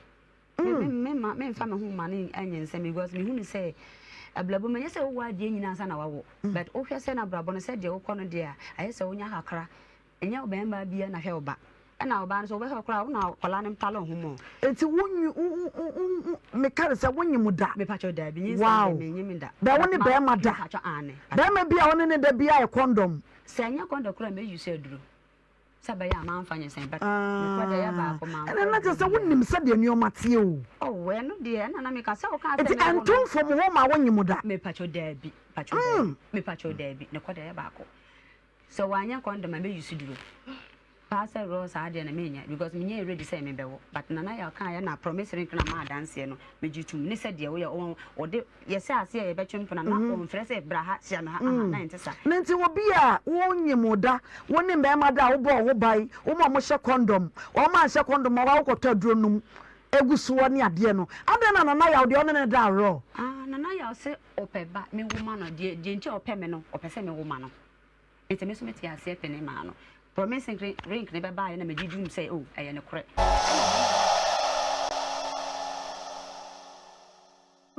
me me me menfa me ho ma no anyinsɛn because mehu no sɛ abrabɔ mu ɛnyɛ sɛ wowɔ adeɛ nyinaa ansa na wawo but wohwɛ sɛ na abrabɔ no sɛ deɛ wokɔ no deɛ a ayɛ sɛ wonya kakra Ɛnyɛ ɔbarima biara na hwɛ wo ba. Ɛna ɔbaa no sɛ wobɛhwɛ koraa wo na akwadaa no ntale wo ho mɔ. Enti wo nyi wo wo wo meka no sɛ wonyem da? Mepakyɛw daabi nyinsɛn Wow deɛ menyem da. Bɛ wo ne Ma bɛɛma da? mepakyɛw aane. Bɛɛma bi a wo ne ne da biaa yɛ kɔndɔm? Sɛ ɛnyɛ kɔndɔm koraa a mɛ use aduro sɛ ɛbɛyɛ a manfa nyinsɛn but mekɔ deɛ ɛyɛ Ah baako manfa ɛnɛ na aduro kyerɛ sɛ biaa. wonim sɛdeɛ nnoɔma teɛ o. Oh ɛno deɛ ɛna na meka sɛ wokaa sɛ Enti mɛwo ɛnto no. mfom ho ma wonyem da? Mepakyɛw daabi pakyɛw daabi mepakyɛw daabi ne kɔ deɛ ɛyɛ baako. Sɛ wanyɛ condom a mɛ use duro paa sɛ raw saa deɛ no menyɛ because menyɛɛ ready sɛ mebɛwo but Nana Yaw kaeɛ na promise ring na maa adanseɛ no megye tom ne sɛ deɛ woyɛ wɔn wɔde yɛsɛ aseɛ yɛbɛtwe mpena na wɔmfrɛ sɛ bra ha hyia me ha aha na ɛnte saa. No nti obi a wonyim wo da, wo ne mmarima da a wobɔɔ ho ban, wo ma wɔhyɛ condom, wɔn anhyɛ condom a woakɔtɔ aduro nom egu soɔ ne adeɛ no, adɛn na Nana Yaw deɛ ɔne no da raw? Ah Nana Yaw se ɔpɛ ba mewo ma no deɛ deɛ nti a ɔpɛ me no ɔpɛ sɛ mewo ma no. Enti me nso metee aseɛ penee maa no. Promise ring no bɛbaeɛ na megye diim sɛ oh, ɛyɛ nokorɛ. Ɛna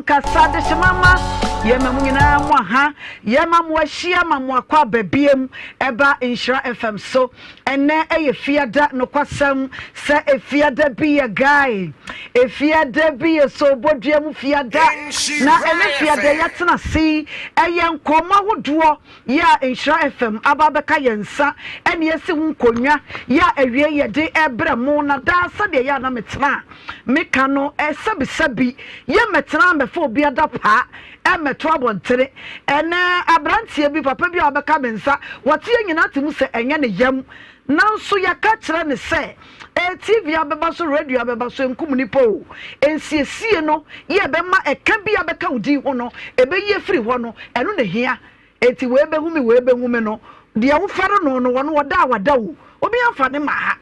Kasa adehyema ma yɛma mo nyinaa mo aha yɛma mo ahyia ma mo akɔ aba biem ɛba Nhyira FM so ɛnɛ ɛyɛ fiada nokwasɛm sɛ efiada bi yɛ guy efiada bi yɛ so bodua mu fiada na ɛnɛ fiada yɛatena ase ɛyɛ nkɔmmɔ ahodoɔ Yɛ a Nhyira FM aba abɛka yɛn nsa ne yɛasi ho nkonnwa yɛ a awiei yɛde rebrɛ mo na daa sɛdeɛ ɛyɛ a na metena a meka no sɛbisɛbi yɛmmɛtena mmɛfa obi adapaa mmɛto abɔntene ɛnɛ aberanteɛ bi papa bi a wabɛka me nsa wɔte yɛn nyinaa te mu sɛ ɛnyɛ ne yam nanso yɛka kyerɛ ne sɛ eh, TV abɛba so radio abɛba so nkum nipa o nsiesie no yɛ ɛbɛma ɛka bi abɛka wo din ho no ɛbɛyi afiri hɔ no ɛno na hia Enti wei bɛhu me, wei bɛhu me no, deɛ wofɛre no no, ɔno ɔda a wada o, obi amfa ne ma ha.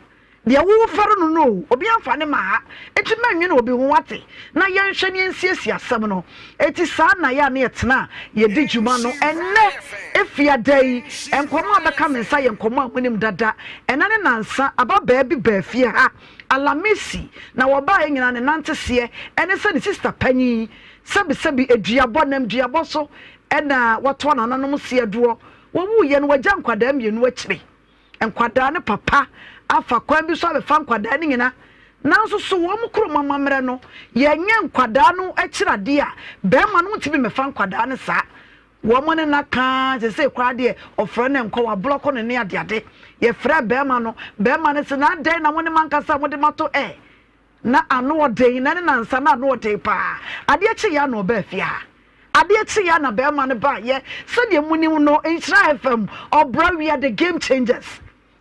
Deɛ wo wofɛre no no o, obi amfa ne ma ha. Enti mɛnwene obi ho wate, na yɛnhwɛ na yɛnsiesie asɛm no. Enti saa na yɛ a na yɛtena a yɛdi dwuma no. Ɛnnɛ, Efiada yi, nkɔmmɔ a ɛbɛka me nsa yɛ nkɔmmɔ a monim dada. Ɛnnɛ ne nnansa, ababaa bi baa fie ha, Alamisi, na wɔbaeɛ nyinaa ne nanteseɛ ne sɛ ne sista panyin, sɛbesɛbe, aduabɔ, nam duabɔ so Ɛna wɔtoa nananom seɛ doɔ. Wɔwuiɛ no, wɔagya nkwadaa mmienu akyire. Nkwadaa no papa afa kwan bi so abɛfa nkwadaa no nyina. Nanso so wɔn kurom amammerɛ no, yɛnyɛ nkwadaa no akyiradeɛ a, barima no ntumi mmɛfa nkwadaa no saa. Wɔn ne no aka ara, seesei koraa deɛ ɔfrɛ no nkɔ, wablɔko no ne adeade. Yɛfrɛɛ barima no, barima no se, na adɛn na mo ne m'ankasa mode mato ɛ? Na ano ɔden, na ne nansa na ano ɔden paa. Adeɛ kyeeɛ a na ɔbaa fie ha. Adeɛ kyeeɛ a na barima no baeɛ. Sɛdeɛ monim no, Nhyira FM, Ɔbra we are the game changers.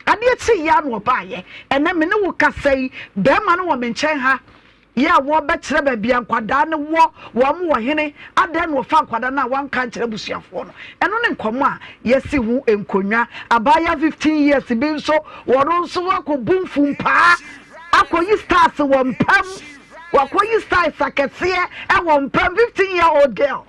Adeɛ kyeeɛ a na ɔbaeɛ. Ɛnnɛ me ne wo kasa yi, barima no wɔ me nkyɛn ha. Yɛ a wɔrebɛkyerɛ baabi a nkwadaa no wɔ, wɔn wɔ hene, adɛn na wɔfa nkwadaa no a wɔanka ankyerɛ abusuafoɔ no? Ɛno ne nkɔmmɔ a yɛasi ho nkonnwa. Abaayewa 15 years bi nso, wɔn nso akɔbu mfumpaa. Akɔyi stars wɔ mpam. Wakɔyi stars akɛseɛ wɔ mpam. 15 year old girl.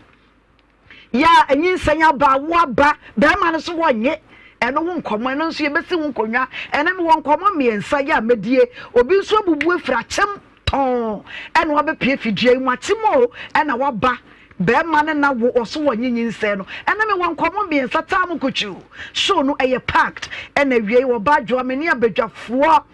Yɛ a nyinsɛn aba, awo aba, bɛrima no so wɔnye. Ɛno ho nkɔmmɔ, ɛno nso yɛbɛsi ho nkonnwa. Ɛnɛ mewɔ nkɔmmɔ mmiɛnsa yɛ a mɛdie. Obi nso abubu afiri akyem tɔn ɛna wabɛpie fidua yi mu akyem o ɛna waba bɛrima no na wo ɔso wɔnye nyinsɛn no. Ɛnɛ mewɔ nkɔmmɔ mmiɛnsa taa mu kutwu. Show no ɛyɛ packed ɛna awiei wɔba adwoa me ne abadwafoɔ.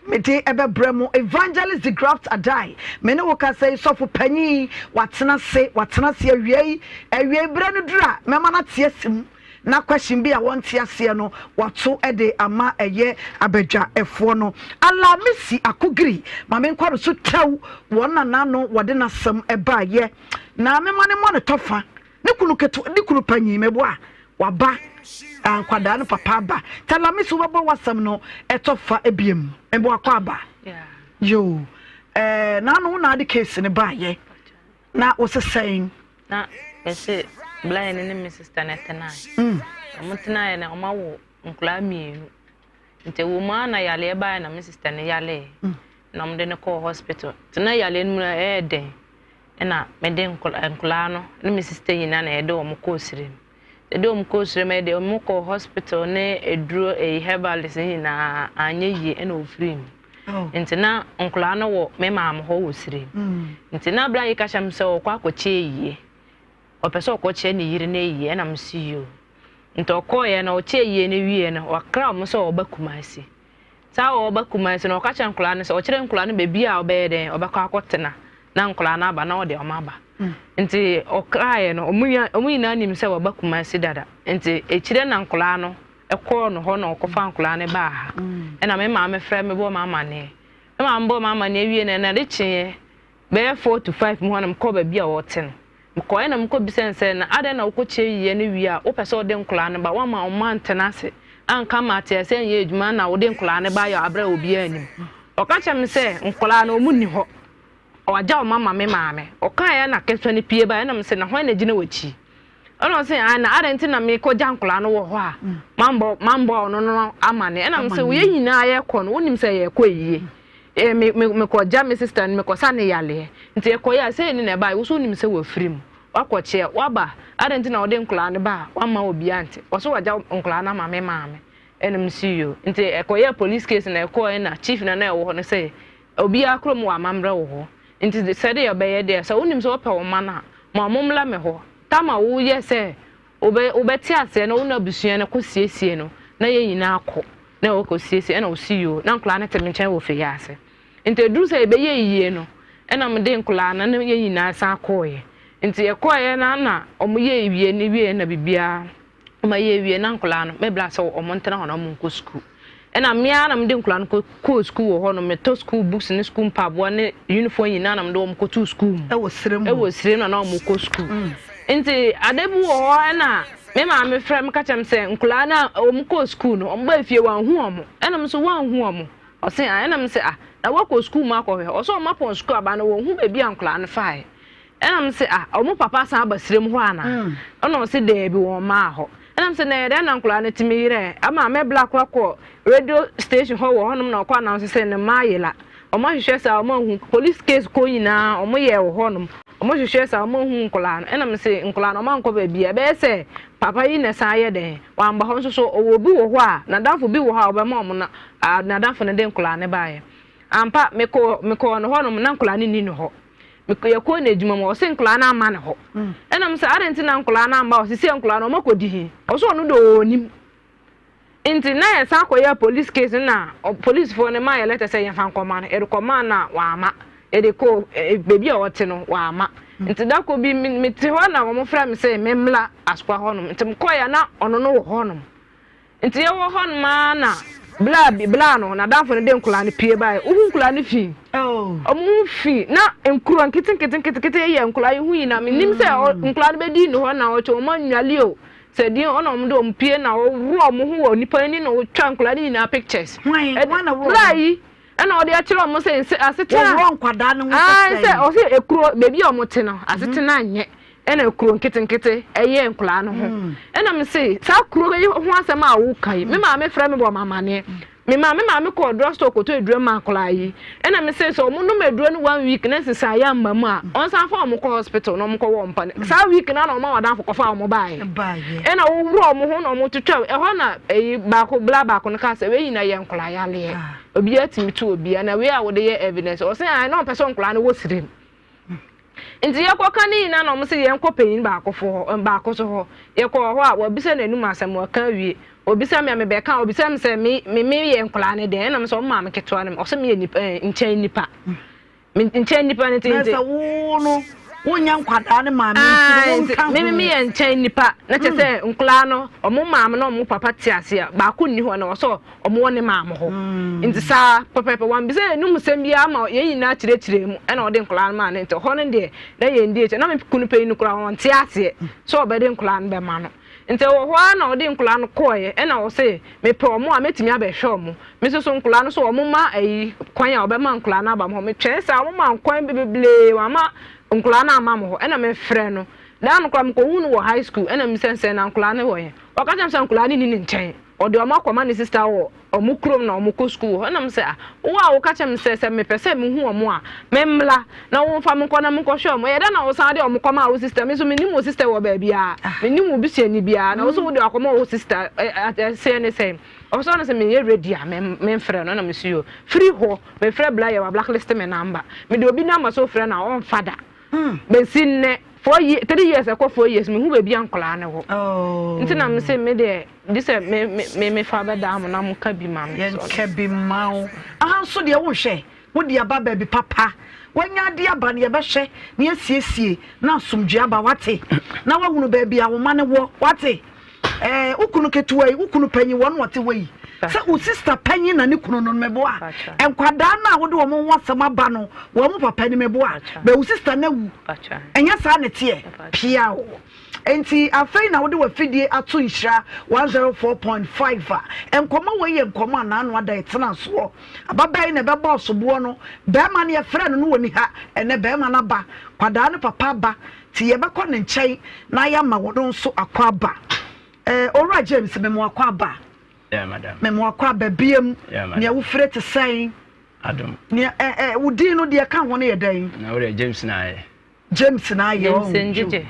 Mede ɛbɛbrɛ mo Evangelist de Graft Adai, me ne wo kasa yi, sɔfo panyin, watena ase, watena ase awiei, awiei berɛ no duru a, mɛma no ate ase mu, na question bi a wɔnte aseɛ no, wato de ama ɛyɛ abadwafoɔ no. Alamisi Akogiri, ma menkɔ no so tɛw, wɔn nana no wɔde n'asɛm baeɛ, na mema no mmɔ ne tɔfa, Ne kunu ketewa, ne kunu panyin, meboa, waba, ah, nkwadaa no papa aba. Tala me so wobɛbɔ w'asɛm no ɛtɔ fa ebiem. Meboa kɔ aba. Yo, eh, na ano na ade case ne baayɛ. Na wo sesɛn. Na mese blind ne me sister na ɛtenae. Ɔmo tenaeɛ na ɔmo awo nkwadaa mmienu. Nti ɛwɔ mu ara na yareɛ baeɛ na me sister no yareɛ. Na wɔde no kɔɔ hospital. Nti na yareɛ no mu no ɛyɛ den. Ɛna mede nkwadaa no ne me sister nyinaa na yɛde wɔn kɔɔ sirem. Yɛde wɔn kɔɔ sirem, yɛde wɔn kɔɔ hospital ne aduro ɛyi herbalist ne nyinaa anyɛ yie ɛna wɔfirii mu. Oh. Nti na nkwadaa no wɔ me maame hɔ wɔ sirem. Mm. Nti na abira yi ka kyerɛ me sɛ ɔkɔ akɔkyɛ yie. Ɔpɛ sɛ ɔkɔkyɛ ne yere no ayie ɛna me si yio. Nti ɔkɔɔeɛ no ɔkyɛɛ yie no wieɛ no wakra wɔn sɛ ɔba Kumasi. Saa a ɔba Kumasi no, ɔka kyerɛ nkwadaa no sɛ, ɔkyerɛ nkwadaa no baabi a ɔbɛyɛ dɛn, ɔbɛkɔ akɔtena na nkwadaa no aba na ɔde wɔn aba. Nti ɔkaeɛ no, wɔn nyinaa nim sɛ waba Kumasi dada. Nti akyire na nkwadaa no kɔɔ no hɔ na ɔkɔfa nkwadaa no baa ha. Ɛna me maame frɛ me bɔɔ me amaneɛ. Me maame bɔɔ me amaneɛ wie no, ɛna ade kyeeɛ bɛyɛ 4 to 5 mu hɔ na mekɔɔ baabi a ɔte no. Mekɔeɛ na mekɔbisae no sɛ, na adɛn na wokɔkyia yiyɛ no wie a wopɛ sɛ wode nkwadaa no ba, woamma wɔn antena ase anka ama ateaseɛ anyɛ adwuma na wode nkwadaa no baeɛ a berɛ a obiara nnim? Ɔka kyerɛɛ me sɛ nkwadaa no wɔn nni hɔ, wagya wɔn ama me maame. Ɔkaeɛ na ketewa no pue baeɛ na mese na hwan na ɛgyina w'akyi? Ɛna ɔse ae na adɛn nti na mekɔgya nkwadaa no wɔ hɔ a mambɔ mambɔ ɔno no amane? Ɛna mese yɛn nyinaa yɛkɔ no wonim sɛ yɛkɔ ayie. Eh, me, me, mekɔgya me sister no, mekɔsa ne yareɛ. Nti ɛkɔyɛ a, sei ne na ɛbaeɛ, wo nso wonim sɛ wafiri mu. Woakɔkyeɛ, woaba, adɛn nti na wode nkwadaa no ba a, woamma obiara ante? Ɔse wagya nkwadaa no ama me maame. Ɛna mese yoo. Nti ɛkɔyɛɛ police case na ɛkɔɔɛ na chief no a na ɛwɔ hɔ no sɛ, obiara kurom wɔ amammerɛ wɔ hɔ. Nti sɛdeɛ ɛbɛyɛ deɛ, sɛ wonim sɛ wopɛ wo mma no a, ma wɔmmra me hɔ. Tam a woyɛ sɛ wobɛ, wobɛte aseɛ na wo ne abusua no kɔsiesie no, na yɛn nyinaa kɔ. Na ɔkɔ siesie ɛna ɔsi yoo na nkwadaa no te me nkyɛn wɔ fie ase nti ɛduru sɛ yɛbɛyɛ yie no ɛna mede nkwadaa no ne yɛn nyinaa san kɔɔeɛ nti yɛkɔɔeɛ na na wɔn yɛ wie no wie na biribiara wɔn ayɛ wie na nkwadaa no mebla sɛ wɔn ntena hɔ na wɔn nkɔ sukuu ɛna mmea na mede nkwadaa no kɔ kɔɔ sukuu wɔ hɔ no metɔ sukuu books ne sukuu mpaboa ne uniform nyinaa na mede wɔn kɔtoo sukuu mu ɛwɔ srem ɛwɔ srem na na wɔn kɔ sukuu nti ade bi wɔ hɔ ɛna Me maame frɛ me ka kyerɛ me sɛ nkwadaa no a wɔn kɔɔ sukuu no wɔn baa fie wɔanhu wɔn ɛna me nso wɔanhu wɔn ɔse ah ɛna me sɛ ah na wɔkɔ sukuu mu akɔhwɛ ɔse wɔn apɔn sukuu aba no wɔnhu baabi a nkwadaa no faeɛ ɛna me sɛ ah wɔn papa san aba sirem hɔ anaa mm. ɛna ɔse daabi wɔn maa hɔ ɛna me sɛ na ɛyɛ dɛn na nkwadaa no tumi yerɛ ama me bla kora kɔ radio station hɔ wɔ hɔnom na ɔkɔ announce sɛ ne mma ayela wɔn ahwehwɛ saa wɔn ahu police case kɔ nyinaa wɔn yɛ wɔ hɔnom Wɔhwehwɛɛ saa, wɔanhu nkwadaa no. Ɛna mese, nkwadaa no, wɔankɔ baabiara. Ɛbɛyɛ sɛ papa yi na ɛsan yɛ dɛn, wamba hɔ nso so. Ɔwɔ obi wɔ hɔ a, n'adamfo bi wɔ hɔ a ɔbɛma wɔn na n'adamfo no de nkwadaa no baeɛ. Ampa, mekɔɔ mekɔɔ ne hɔnom, na nkwadaa no nni ne hɔ. Mekɔ yɛkɔɔ n'adwuma mu, ɔse nkwadaa no amma ne hɔ. Ɛna mese, adɛn nti na nkwadaa no amma hɔ? Seesei nkwadaa no, wɔakɔdi he? Ɔse ɔno deɛ ɔnnim. Nti na yɛsan kɔyɛɛ police case no na policefoɔ no maa yɛ letter sɛ yɛmfa nkɔma no, yɛde kɔmaa no a wamma, yɛde kɔɔ baabi a ɔte no wamma. Nti da koro bi mete hɔ na wɔfrɛ me sɛ memmra Asokwa hɔnom, nti mekɔeɛ a na ɔno no wɔ hɔnom. Nti yɛwɔ hɔnom ara na bla bi bla no n'adamfo no de nkwadaa no pue baeɛ, wohu nkwadaa no fi, wɔn ho fi na nkuro nketenkete nketenkete yɛ nkwadaa yi ho nyinaa, mennim sɛ nkwadaa no bɛdii ne hɔ na ɔkyɛ wɔn anwale o. Sɛ din ɔna ɔmo de ɔmo pie na ɔworɔ ɔmo ho wɔ nipa ani na ɔtwa nkwadaa no nyinaa pictures. Hwan? Hwan na worɔ Bra yi ɛna ɔde akyerɛ ɔmo sɛ nsɛ asetena. Wɔworɔ nkwadaa no ho sɛ sɛ ɔsɛ ekuro beebi a ɔmo te no asetena nyɛ ɛna ekuro nketenkete ɛyɛ nkwadaa no ho. Ɛna me se saa kuro yi ho asɛm a woka yi me maame frɛ me bɔ me amaneɛ. Me maa me maame kɔɔ drug store kɔtɔ aduro maa akwadaa yi. Ɛna me se sɛ wɔn nom aduro no one week na nsesaeɛ amma mu a, ɔnsan fa wɔn kɔ hospital na wɔn kɔ wɔ mpa no. Saa week no na wɔn awadamfo kɔfa wɔn baeɛ. Ɛna wɔwura wɔn ho na wɔn twitwa. Ɛhɔ na ɛyi baako bla baako no kaa sɛ wei nyinaa yɛ nkwadaa yareɛ. Obiara tumi to obiara na wei a wɔde yɛ evidence. Ɔse ae na ɔmpɛ sɛ nkwadaa no wɔ sirem. Nti yɛkɔka ne nyinaa na wɔn se yɛnkɔ panyin baako fo hɔ baako so hɔ. Yɛkɔɔ hɔ a wɔabisa n'anum asɛm wɔaka awie. Obisa me a mebɛka a obisa me sɛ me me meyɛ nkwadaa no dɛn ɛna me sɛ wɔn maame ketewa no ɔsɛ meyɛ nipa ɛɛ nkyɛn nipa. Me nkyɛn nipa no nti nti. Na sɛ wo no wonyɛ nkwadaa no maame nti no wonka ho. Me me meyɛ nkyɛn nipa na kyerɛ sɛ nkwadaa no wɔn maame na wɔn papa te ase a baako nni hɔ na wɔsɛ wɔn wɔ ne maame hɔ mm. nti saa pɛpɛpɛ wɔn bisa yɛn num sɛm biara ma yɛn nyinaa kyerɛkyerɛ mu ɛna ɔde nkwadaa no maa ne nti hɔ no deɛ na yɛn di akyɛ na me kunu panyin no koraa wɔn te aseɛ sɛ ɔbɛde nkwadaa no bɛma no nti wɔ hɔ ara na ɔde nkwadaa no kɔɔɛ ɛna ɔsɛ mepɛ wɔn a mɛtumi abɛhwɛ wɔn me nso so nkwadaa no so wɔn ma ayi kwan a ɔbɛma nkwadaa no aba mo hɔ metwɛn saa wɔn ma nkwan bebree wɔn ama nkwadaa no ama mo hɔ ɛna mefrɛ no daa no koraa mekɔhu no wɔ high school ɛna mesɛ sɛ na nkwadaa no wɔ yɛn ɔka kyerɛ me sɛ nkwadaa no nni ne nkyɛn. Ɔde wɔn akɔma ne sista wɔ wɔn kurom na wɔkɔ sukuu wɔ hɔ. Ɛna mesɛ, ah, wo a woka kyerɛ me sɛ sɛ mepɛ sɛ mehu wɔn a, memmra na womfa me nkɔ na menkɔhwɛ wɔn. Ɛyɛ dɛn na wosan de wɔn kɔmaa wo sista? Me nso mennim wo sista wɔ baabiara. Mennim wo busuani biara. Na wo nso wode akɔma wo sista. Ɛseɛ ne sɛn? Ɔsɔɔ no sɛ menyɛ ready a memfrɛ no. Ɛna mese yoo. Firi hɔ, mefrɛ Bla yɛ wa blacklist me number. Mede obi number so frɛ no a, ɔmfa da. Bɛsi nnɛ. 4 years, 3 years ɛkɔ 4 years, mehu baabi a nkwadaa no wɔ. Nti na mese me deɛ gye sɛ me me me mefa bɛdaa mo na mo ka bi ma me. Yɛnka bi ma wo. Aha nso deɛ wonhwɛ, wode aba baabi papa. Wanya ade aba no yɛbɛhwɛ na yɛasiesie na asomdwoeɛ aba wate. Na woahunu baabi a wo mma no wɔ wate. Ɛɛ wo kunu ketewa yi, wo kunu panyin wɔn na ɔte hɔ yi. Sɛ wo sista panyin na ne kunu no meboa. Nkwadaa no a wode wɔn ho asɛm aba no, wɔn papa ni meboa. Bɛ wo sista no awu. Ɛnyɛ saa na ɛteɛ? Piaw. Enti afei na wode w'afidie ato Nhyira 104.5 a. Nkɔmmɔ wei yɛ nkɔmmɔ a n'ano ada ɛtena soɔ. Ababaa yi na ɛbɛbɔ ɔsoboɔ no. Barima no yɛfrɛɛ no no ɔnni ha. Ɛnnɛ barima no aba. Kwadaa no papa aba. Nti yɛbɛkɔ ne nkyɛn na yɛama wɔn nso akɔ aba. Eh, Owura James, mema wakɔ aba. Yeah, madam. Mema wakɔ aba biem. Yeah, madam. Nea wofire te sɛn? Adom. Nea eh, eh, wo din no deɛ ka ho no yɛ dɛn? Na wode James na ayɛ. James na ayɛ. James Ngyegye.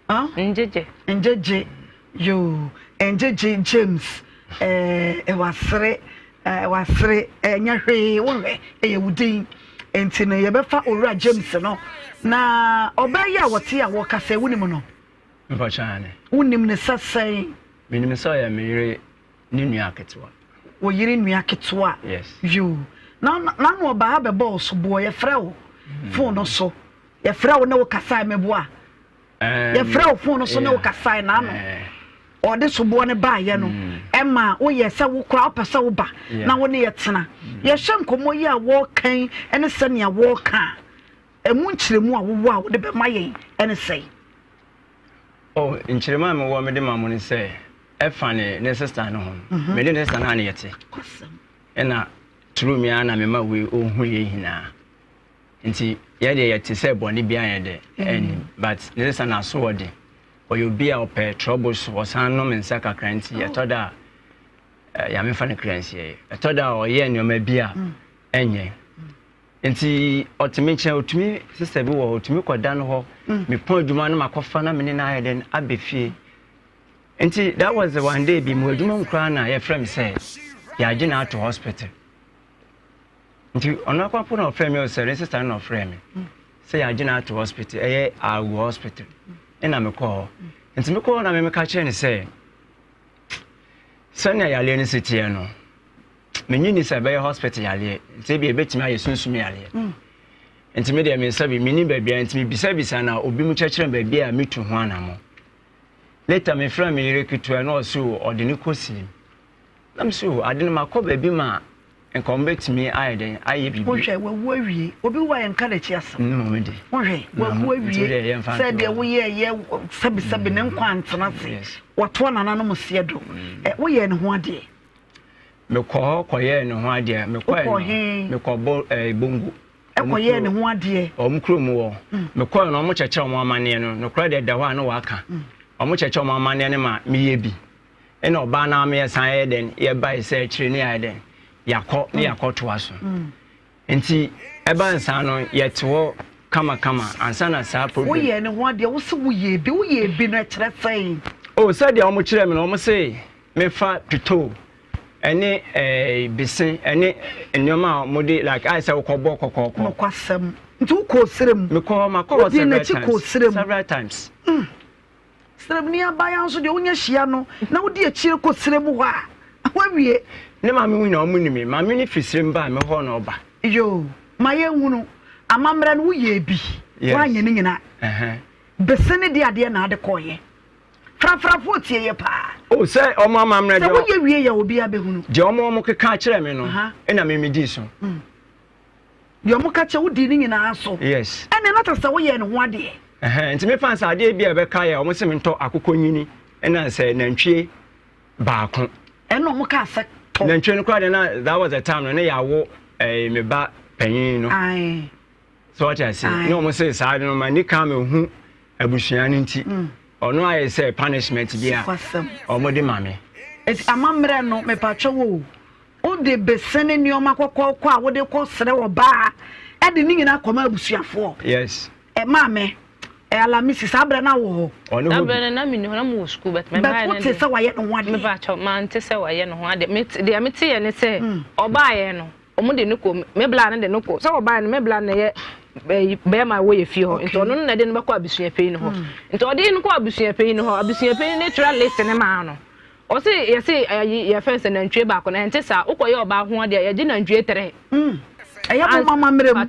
Huh? Ngyegye. Ngyegye. Yoo, Ngyegye James. Eh, wasere. Eh, wasere. Eh, nyɛ hwee, wohwɛ, ɛyɛ wo din. Nti no yɛbɛfa Owura James no. Na ɔbaa yi a wɔte a wɔkasa yi, wonim no? Mpakyɛ ane. Wonim no sɛ sɛn? Menim sɛ ɔyɛ me yere ne nua ketewa. Wo yere nua ketewa? Yes. Yoo. Na na na ɔbaa ha bɛbɔ wo soboɔ, yɛfrɛ wo phone no so. Yɛfrɛ wo ne wo kasae meboa. Yɛfrɛ wo phone no so ne wo kasae na ano. Ɔde soboɔ no baayɛ no, ɛma woyɛ sɛ wo koraa wopɛ sɛ woba na wo ne yɛ tena. Yɛhwɛ nkɔmmɔ yi a wɔreka yi ne sɛnea wɔreka a, ɛmu nkyerɛmu a wowɔ a wode bɛma yɛn ne sɛn? Oh, nkyerɛmu a mewɔ mede ma mo ne sɛ, ɛfa ne ne sista no ho no, mhm. me ne ne sista no a ne yɛte. Ɛna turu me ara na mema wei ɔhu yɛ nyinaa. Nti yɛ deɛ yɛte sɛ bɔne biara yɛ dɛ ɛnnim but ne sesa n'aso wɔ de ɔyɛ obi a ɔpɛ trouble so ɔsan nom nsa kakra nti oh. ɛtɔ da a yame fa no kra nsie ɛtɔ da a ɔyɛ nneɛma bi a mm. ɛnyɛ nti ɔtumi nkyɛn ɔtumi sista bi wɔ hɔ ɔtumi kɔda no hɔ mm. mepɔn adwuma no makɔfa na mene no ayɛ dɛn abɛ fie nti that was the one day bi mu adwuma mu koraa na yɛfrɛ me sɛ yɛagye no ato hospital Nti ɔno akwa po na ɔfrɛ me ɔsɛ ne sister no na ɔfrɛ me sɛ yɛagye no ato hospital ɛyɛ Agu hospital ɛna mekɔ hɔ nti mekɔ hɔ na memeka kyerɛ no sɛ sɛnea yareɛ no si teɛ no menye ni sɛ ɛbɛyɛ hospital yareɛ nti ebi ebɛtumi ayɛ sunsum yareɛ mm. nti me deɛ me nsa bi menni baabi a nti mebisabisa na obi mu kyerɛkyerɛ baabi a metu ho anamɔ later mefrɛ me yere ketewa na ɔse ɔde ne kɔ silim Na me so ade no makɔ baabi ma nka wɔn bɛtumi ayɛ dɛn ayɛ biribi. Wohwɛ wawu awie obi wu a yɛnka n'akyi asɛm. Mmom de. Wohwɛ wawu awie sɛ deɛ woyɛ yɛ sɛbisɛbi ne nkwa antena ase watoa nananom seɛ do mm. woyɛ ne ho adeɛ. Mekɔ hɔ kɔyɛɛ ne ho adeɛ mekɔɛ no mekɔ bo ɛɛ bongo. Ɛkɔyɛɛ ne ho adeɛ. Wɔn kurom wɔ. Mm. Mekɔɛ no wɔn kyerɛkyerɛ wɔn amanneɛ no nokorɛ deɛ da hɔ a na wɔaka. Mm. Wɔn kyerɛkyerɛ wɔn amanneɛ no ma meyɛ bi. Ɛna ɔbaa no ara ma yɛsan yɛ dɛn yɛbae sɛ akyire ne yɛayɛ dɛn yɛakɔ ne yɛakɔ toa so nti ɛba nsaa no yɛte hɔ kamakama ansa na saa problem. Woyɛ ne ho adeɛ wo se woyɛ bi woyɛ bi no ɛkyerɛ sɛn. Oh sɛdeɛ wɔn kyerɛ me no wɔn se mefa pitoo ɛne ɛɛ bese ɛne nneɛma a wɔde like ayɛ sɛ wokɔbɔ kɔkɔɔkɔ. Nokwasɛm nti wokɔɔ serɛ mu. Mekɔ hɔ makɔ hɔ several times several times. Mm. Sremni abaayewa nso deɛ wonya hyia no na wodi akyire kɔ srɛ mu hɔ a, woawie. Ne maame mu nyinaa wɔn nim me. Maame no firi srem ba a, me hɔ na ɔba. Yoo, ma yɛnhunu. Amammerɛ no woyɛɛ bi, woanyɛ ne nyinaa. Bese ne de adeɛ na ade kɔɔeɛ. Frafrafoɔ tie yɛ paa. O sɛ wɔn amammerɛ deɛ. Sɛ woyɛ wie yɛ obiara bɛhunu. Deɛ wɔn keka kyerɛ me no, ɛna me medii so. Deɛ ɔmo ka kyerɛ wo dii ne nyinaa so. Yes. Ɛnna na kyerɛ sɛ woyɛɛ ne ho adeɛ. Ɛhɛn nti mefa sɛ adeɛ bi a ɛbɛka yɛ ɔmo sɛ mentɔ akokɔ nyini ɛna sɛ nantwie baako. Ɛnna ɔmo kaa sɛ tɔ. Nantwie no koraa deɛ na that was the time no ne yɛawo ɛɛ me ba panyin no. Ae. So ɔte ase. Ne ɔmo sɛ saa de no ma ni kan mehu abusua no nti. Mm. Ɔno ayɛ sɛ punishment bi a ɔmo de ma me. Eti amammerɛ no mepatwa wo o. Wode bese ne nneɛma kɔkɔɔkɔ a wode kɔ srɛ ɔbaa de ne nyinaa kɔma abusuafoɔ. Yes. Ɛ maame, ɛ Alamisi, saa berɛ na wɔ hɔ. Ɔne Saa hɔ bi. berɛ no na menni hɔ, na mewɔ sukuu but But mebaeɛ no wote deɛ. sɛ wayɛ ne ho adeɛ? Mepakyɛw, mante sɛ wayɛ ne ho adeɛ. Mete, deɛ meteeɛ ne sɛ, ɔbaeɛ no, wɔde no kɔ, me bla no de no kɔ, sɛ ɔbaeɛ no, me bla no na ɛyɛ. Bɛrima a ɛwɔ yɛ fie hɔ nti ɔno no na ɛde no bɛkɔ abusua panyin no hɔ mm. nti ɔde no kɔ abusua panyin no hɔ abusua panyin no twerɛ list ne maa no ɔse yɛse ɛyi yɛfɛn sɛ nantwie baako na ɛnte saa wokɔyɛ ɔbaa ho adeɛ yɛgye nantwie tere mm. ɛyɛ mo mama mmerɛ mu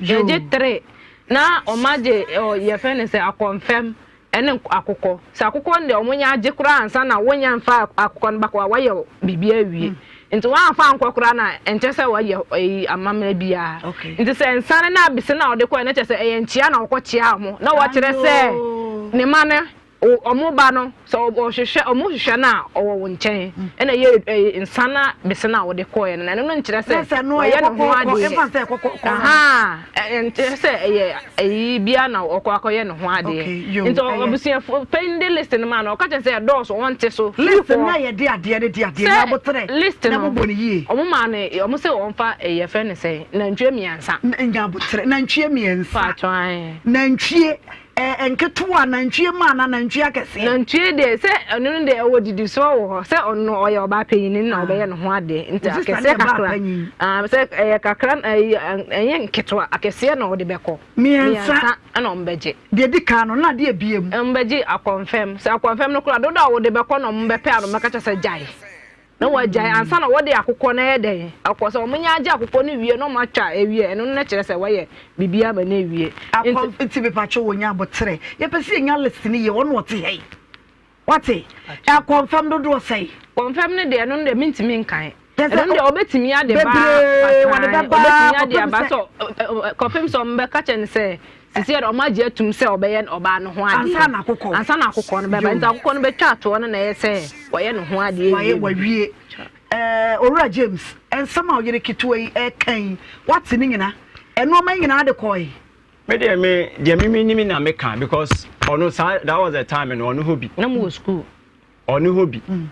yɛgye tere na ɔma gye yɛfɛn no sɛ akɔnfɛm Ɛne akokɔ. Sɛ akokɔ no deɛ wɔn agye koraa ansa na wonya nfa akokɔ no bakɔ a wayɛ biribi awie. Nti wɔamfa ankɔ koraa na ɛnkyɛ sɛ wayɛ ɛyi amammerɛ biara. Nti sɛ nsa no na abese na ɔde kɔɛ no kyerɛ sɛ ɛyɛ nkyea na ɔkɔ kyea wɔn na wɔkyerɛ sɛ ne ma no wɔn ba no sɛ ɔhwehwɛ wɔn hwehwɛ no a ɔwɔ wo nkyɛn ɛna ɛyɛ ɛyi nsa na bese na ɔde kɔɛ no na ɛno no nkyerɛ sɛ wɔyɛ ne ho adeɛ. Ahaa ɛnkyerɛ sɛ ɛyɛ Eyi bia na ɔkɔ akɔyɛ ne ho adeɛ. Nti abusuafo panyin de list no maa no, ɔka kyerɛ sɛ ɛdɔɔso, ɔnte so. List no na yɛde adeɛ no de adeɛ no aboterɛ list na bobɔ no yie. Ɔmo maa no, ɔmo sɛ ɔmfa yɛfrɛ no sɛn, nantwie mmiɛnsa. Nya aboterɛ, nantwie mmiɛnsa. Paatwɔ ae. Nantwie, ɛɛ nketewa, nantwie mma anaa nantwie akɛseɛ? Nantwie deɛ, sɛ ɛno no deɛ ɛwɔ didisoɔ wɔ hɔ, sɛ ɔno ɔyɛ ɔbaa panyin na ɔbɛyɛ ne ho adeɛ, nti akɛseɛ kakra. Ah, sɛ ɛyɛ kakra, ɛnyɛ nketewa, akɛseɛ na ɔde bɛkɔ. Mmiɛnsa. Ɛna wɔn bɛgye. Deɛ di kan no, na adeɛ bie mu. Wɔn bɛgye akɔnfɛm. Sɛ akɔnfɛm no koraa, dodoɔ a wɔde bɛkɔ na wɔn bɛpɛ a na wɔn bɛka kyerɛ sɛ gyae. Na wɔagyae ansa na wɔde akokɔ no ayɛ dɛn akɔ. Sɛ wɔn nya agye akokɔ no wie na wɔn atwa awie, ɛno no kyerɛ sɛ wɔayɛ biribi ama no awie. Akɔnf, nti mepatwo wɔnya aboterɛ. Yɛpɛ sɛ yɛnya list no yie, wɔn na wɔte ha yi. Wate? Akɔmfɛm dodoɔ sɛn? Kɔmfɛm no deɛ, ɛno no deɛ mentumi nkan. Ɛno no deɛ ɔbɛtumi ade ba Bebree wɔde patran, bɛba ɔbɛtumi ade kɔpem aba sɛ. sɛ kɔpem sɛ ɔmbɛka kyerɛ no sɛ sisi yɛ ɔmo agye atum sɛ ɔbɛyɛ ɔbaa no ho adeɛ. Ansa na akokɔ. Ansa na akokɔ no bɛba. Nti akokɔ no bɛtwa atoɔ no na ɛyɛ sɛ wɔyɛ ne ho adeɛ Wayɛ wie. wawie. Ɛɛ Owura James, nsɛm a ɔyere ketewa yi ɛka yi, wate ne nyina? Ɛnoɔma yi nyinaa de kɔe? Me deɛ me deɛ me me nim na me ka because ɔno saa that was the time no ɔno hɔ bi. Na mo wɔ school. Ɔno hɔ bi. Mm.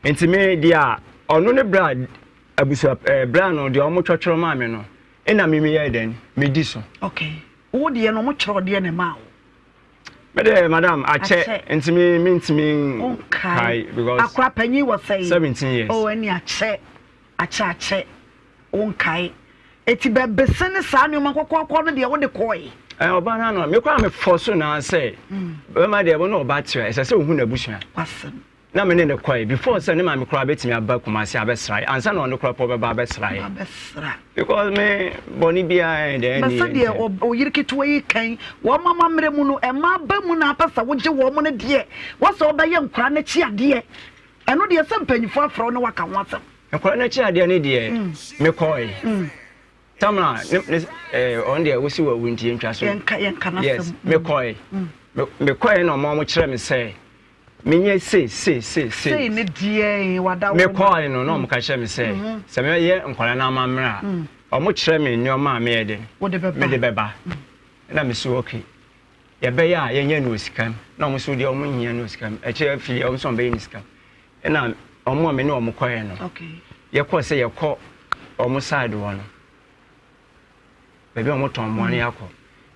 Nti me deɛ a ɔno ne bra abusua ɛɛ eh, bra no deɛ ɔmo twɛtwerɛ maa me no ɛna me me yɛ dɛn me di so. Okay wo deɛ no ɔmo kyerɛ ɔdeɛ na ɛmaa wo. Me deɛ madam akyɛ nti me me ntumi nkae because. Akora panyin wɔ sɛn. 17 years. Oh ɛni akyɛ akyɛ akyɛ. Wonkae. Enti bɛbese ne saa nneɛma nkɔkɔɔkɔ no deɛ wode kɔe. Ɛɛ ɔbaa no ano me koraa me fɔ so naa sɛ bɛrima deɛ wɔne ɔbaa tra ɛsɛ sɛ ohun n'abusua. Wasɛm. Na me ne no kɔe before sɛ ne maame koraa bɛtumi aba Kumasi abɛsra yɛ ansa na ɔno koraa pɔ bɛba abɛsra yɛ. Abɛsra. Because me bɔne biara deɛ Na ɛnni sɛdeɛ nkyɛn. ɔyere ketewa yi kan wɔn amammerɛ mu no mmaa ba mu na apɛ sɛ wogye wɔn no deɛ wɔsɛ wɔbɛyɛ nkwadaa no akyi adeɛ ɛno deɛ sɛ mpanyinfoɔ afrɛ wo ne waka ho asɛm. Nkwadaa no akyi adeɛ no deɛ mekɔe tamla ne ne ɛɛ ɔno deɛ wosi wɔ awu nti yɛntwa so yɛnka yɛnka n'asɛm yes mekɔe mekɔe na ɔmo ɔmo kyerɛ me sɛ menyɛ sei sei sei sei sei ne deɛ wada wo mekɔe no na ɔmo ka kyerɛ me sɛ sɛ meyɛ nkwadaa no amammerɛ a ɔmo kyerɛ me nneɛma a meyɛ de mede bɛba na mesi okay yɛbɛyɛ a yɛnyɛ no wɔ sika mu na ɔmo so deɛ ɔmo nhia no wɔ sika mu akyire afei ɔmo sɛ ɔmo bɛyɛ no sika mu Ɛna wɔn a me ne wɔn kɔɛ no, yɛkɔɔ sɛ yɛkɔ wɔn side hɔ no, baabi a wɔtɔn mmoa no yɛakɔ.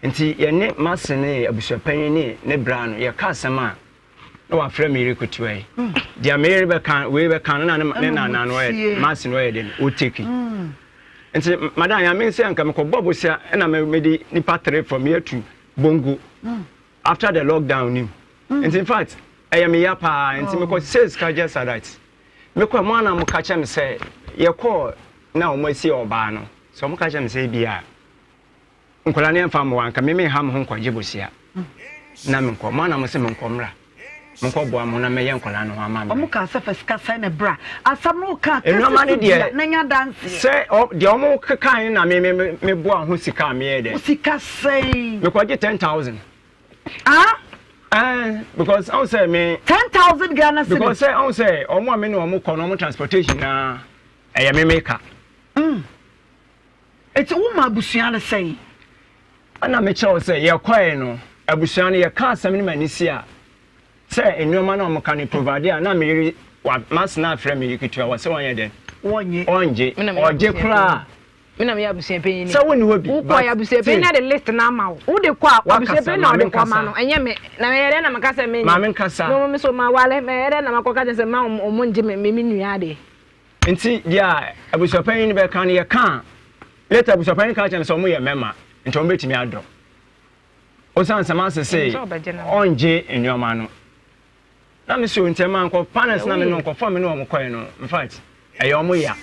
Nti yɛne m'ase ne abusuapanyin ne ne bra no yɛka asɛm a na wafrɛ me yere ketewa yi. Hmm. Deɛ me yere bɛka wei bɛka no na ne nana no ɔyɛ m'ase no ɔyɛ den ɔteki. Hmm. Nti madam yame sɛ anka mekɔbɔ bosea ɛna mede nipa tere from here to bongo. Hmm. After the lockdown nim. Nti in fact ɛyɛ me ya paa nti mekɔ sɛ sika just like that. Mekɔ mo ana mo ka kyerɛ me sɛ yɛkɔɔ na wɔn asi ɔbaa no sɛ wɔn ka kyerɛ me sɛ ebi a nkwadaa no yɛmfa mmoa nka me menha me ho nkɔgye bosia na menkɔ mo ana mo sɛ menkɔ mmra menkɔ boa mo na mɛyɛ nkwadaa no ho ama me. Wɔn kaa sɛ fa sika sɛn na bra asɛm no ka kɛse so dua na nya danseɛ. Sɛ deɛ wɔn kekae na me me me boa ho sika a meyɛ dɛ. Sika sɛn. Mekɔgye 10,000. Ah. Eh, because ɔn sɛ me. 10,000 Ghana cedis. Because sɛ ɔn sɛ ɔmo a me ne ɔmo kɔ no ɔmo transportation na ɛyɛ me me ka. Mm. Eti wo ma abusua no sɛn? Ɛna me kyerɛw sɛ yɛkɔɛ no abusua no yɛka asɛm no ma ne si a sɛ nneɛma na ɔmo ka no provide a na me yere wa masena afrɛ me yere ketewa wɔ sɛ wɔnyɛ dɛn. Wɔnye. Ɔngye ɔgye koraa. Me na meyɛ abusua panyin. Sɛ wonni hɔ bi. Wokɔ yɛ abusua panyin na de list na ama wo. Wode kɔ a abusua panyin na ɔde kɔ ma no. Ɛnyɛ me. Na mɛyɛ dɛn na maka sɛ menyɛ. Maame nkasa. Na wɔn so ma wale. Mɛyɛ dɛn na makɔ ka kyerɛ sɛ ma wɔn ngye me me nua ade. Nti deɛ abusua panyin no bɛka no yɛka a later abusua panyin ka kyerɛ me sɛ wɔn yɛ mɛma. Nti wɔn bɛtumi adɔ. Osiane sɛ m'ase se ɔngye nneɛma no. Na me so nti ɛma nkɔ panels na me no nkɔfo a me ne wɔn kɔɛ no in fact ɛyɛ wɔn ya.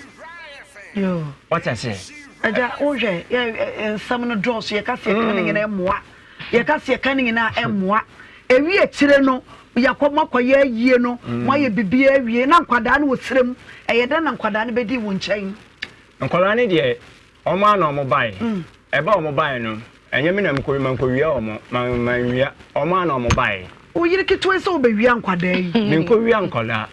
Wate aseɛ? Agya wohwɛ yɛ nsɛm no dɔɔso yɛka sɛ yɛka ne nyinaa mmoa yɛka sɛ yɛka ne nyinaa mmoa ewi akyire no yɛakɔ moakɔyɛ ayie no moayɛ biribiara awie na nkwadaa no wɔ serɛ mu ɛyɛ dɛn na nkwadaa no bɛdi wo nkyɛn? Nkwadaa no deɛ Wɔn ara na wɔbae. Ɛberɛ a wɔbaeɛ no, ɛnyɛ me na mekɔ, mankɔwia wɔn, manwia, wɔn ara na wɔbaeɛ. Wo yere ketewa yi sɛ wobɛwia nkwadaa yi. Menkɔwia nkwadaa.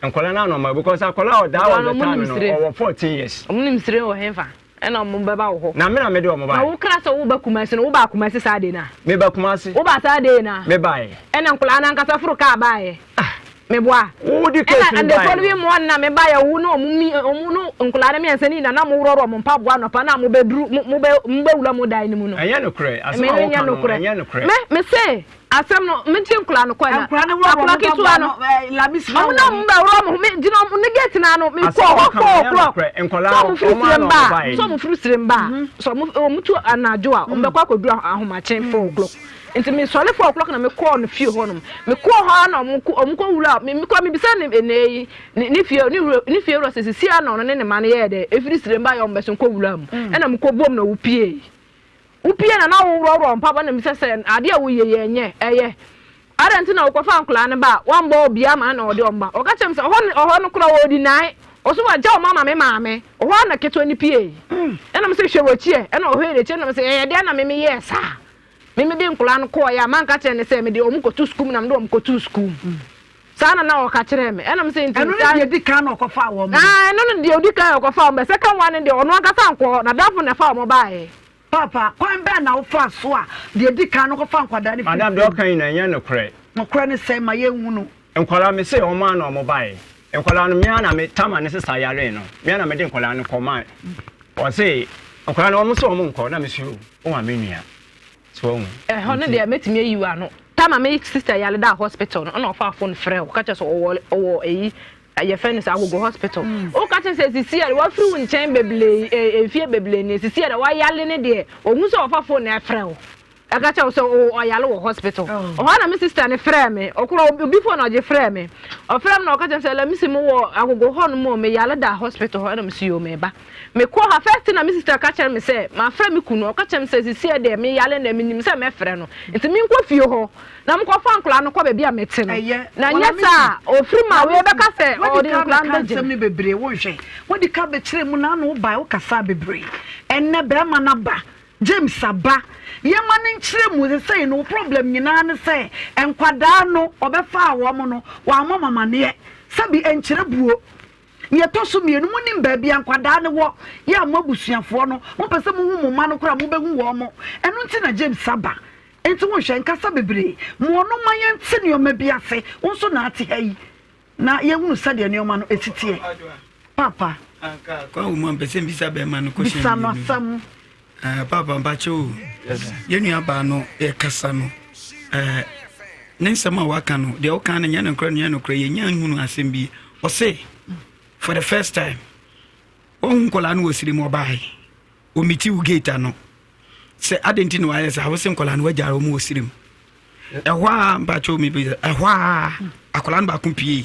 Nkwadaa no ara na wɔbaeɛ because akwadaa a that was the time no, ɔwɔ 14 years. Wɔn nim sire wɔ hefa? Ɛna wɔn bɛba wo hɔ. Na me na mede wɔn baeɛ. Na wo kra sɛ woba Kumasi no, wobaa Kumasi saa day no a? Meba Kumasi. Wobaa saa day no a? Mebaeɛ. Ɛna nkwadaa no ankasa foro kaa baeɛ. Ah. Meboa. Wo di case no baeɛ no. Ɛna the following morning na me baeɛ wo ne ɔmo mi ɔmo ne nkwadaa no mmiɛnsa no nyinaa na mo worɔworɔ mo mpaboa anɔpa na mo bɛduru mo mo bɛ mo bɛwura mo dan no mu no. Ɛnyɛ nokorɛ asɛm a woka no ɛnyɛ nokorɛ. Me me se asɛm no me gye nkwadaa no kɔɛ na Nkwadaa no worɔworɔ akwadaa mo ketewa mpaboa no no ɛɛ Lamisi ɔmo na ɔmo bɛ worɔ mo ho me gyina ɔmo ne gate na ano me kɔ hɔ 4 o'clock Nkwadaa sɛ ɔmo firi ɔmo ara sirem na ba ɔmo a baeɛ. sɛ ɔmo firi sirem ba a sɛ ɔmo ɔmo tu anadwo a ɔmo bɛkɔ akɔduru ahomakye 4 o'clock. Nti me sɔre 4 o'clock na me kɔɔ no fie hɔ nom. Me kɔɔ hɔ ara na ɔmo kɔ ɔmo kɔ wura me me kɔ me bisa ne ɛnɛ yi ne ne fie ne wura ne fie wura sɛ sisi ara na ɔno ne ne ma no yɛɛ dɛ efiri sire mba yɛ ɔmo bɛso kɔ wura mu. Ɛna me kɔ bom na wopie. Wopie na na worɔworɔ mpaboa na me bisa sɛ adeɛ a woyɛ yi ɛnyɛ ɛyɛ. Adɛn nti na wokɔfa nkwadaa no ba a woambɔ obiara ma na ɔde ɔmo ba. Ɔka kyerɛ me sɛ ɔhɔ no ɔhɔ no koraa ɔdi nan. Ɔso wagya ɔmo ama me maame. Ɔhɔ ara na ketewa no pie. Ɛna me sɛ hwɛ w'akyi ɛ ɛna ɔhwɛɛ n'akyi ɛna me sɛ ɛyɛ dɛn na me me yɛɛ saa. Me mede nkwadaa no kɔeɛ a, manka kyerɛ no sɛ mede wɔn kɔto sukuu mu na mede wɔn kɔtoo sukuu mu. Saa na na ɔka kyerɛɛ me. Ɛna me sɛ nti Ɛno ne saa. deɛ ɛdi kan na ɔkɔfaa wɔn no? Ah, ɛno ne deɛ ɔdi kan a ɔkɔfaa wɔn. But second one no deɛ, ɔno ankasa ankɔ hɔ. N'adamfo na ɛfaa wɔn baeɛ. Paapa, kwan bɛn na wofaa so a deɛ ɛdi kan no kɔfaa nkwadaa no firii Madam, deɛ fie ɔka nyinaa ɛnyɛ nokorɛ. Nokorɛ ne sɛn? Ma yɛnhunu. Nkwadaa, mese wɔn ara na wɔn baeɛ. Nkwadaa no, me ara na me, Tama ne sesa yaree no, me ara na mede nkwadaa no kɔmaa. Ɔse, nkwadaa no, wɔn se wɔn nkɔ, na mese o, wo maame nua. So wahu? Ɛhɔ no deɛ mɛtumi ayi wo ano. Time a me sister yare daa hospital no, ɛna ɔfaa phone frɛ wo, ka kyerɛ sɛ ɔwɔ ɔwɔ ɛyi yɛfrɛ no sɛ Agogo hospital. Woka kyerɛ sɛ sisi yare wafiri wo nkyɛn bebree ɛ mfie bebree nie, sisi yare wayare ne deɛ, ɔhu sɛ ɔfa phone na ɛfrɛ wo. Ɛka kyerɛ wo sɛ ɔyare wɔ hospital. Ɔhɔ ara na me sister no frɛɛ me, ɔkorɔ obi phone na ɔgye frɛɛ me. Ɔfrɛɛ me na ɔka kyerɛ me sɛ Lamisi mowɔ Agogo hɔ nom o, meyare da hospital hɔ, ɛna mese yoo meba. Me kɔɔ ha first thing na me sister ka kyerɛ me sɛ mafrɛ me kunu ɔka kyerɛ me sɛ sisiɛ deɛ me yare ndɛ me nim sɛ mɛfrɛ no nti me nkɔ fie hɔ na me kɔ fa nkɔla no kɔ baabi a me te no na nyɛ saa a ofiri ma wei bɛka sɛ ɔde nkɔla no bɛgye nsɛm no bebree wo nhwɛ wodi ka bɛkyerɛ mu na ano wobae wokasaa bebree ɛnnɛ bɛrima no aba James aba yɛma no nkyerɛ mu sesei no wo problem nyinaa ne sɛ nkwadaa no ɔbɛfaa wɔn no wammɔ mo amaneɛ sɛbi ɛnkyerɛ buo Nea ɛtɔ so mmienu, monim baabi a nkwadaa no wɔ. Yɛ a mo abusuafoɔ no, mopɛ sɛ mohu mo mma no koraa a, mobɛhu wɔn. Ɛno nti na James aba. Enti wonhwɛ, nkasa bebree. Ma ɔno mma yɛnte nneɛma bi ase. Wo nso na ate ha yi, na yɛhunu sɛdeɛ nneɛma no si teɛ. Paapa. Anka kwan wɔ mu a mpɛ sɛ mbisa bɛrima no question Bisa no asɛm. Eh, Paapa mpakyɛ o. Yɛn nua baa no yɛkasa no eh, ne nsɛm a waka no deɛ woka no nyɛ nokorɛ no nyɛ nokorɛ yɛnya nhunu asɛm bi ɔse for the first time wahu nkɔlaa no wɔ siri mu ɔbaae ɔmiti wo gate ano sɛ adɛn nti na wayɛ saa wo se nkɔlaa no wagyaa wɔ mu wɔ siri mu ɛhɔ a mpakyɛ o mebi ɛhɔ a akɔlaa no baako pie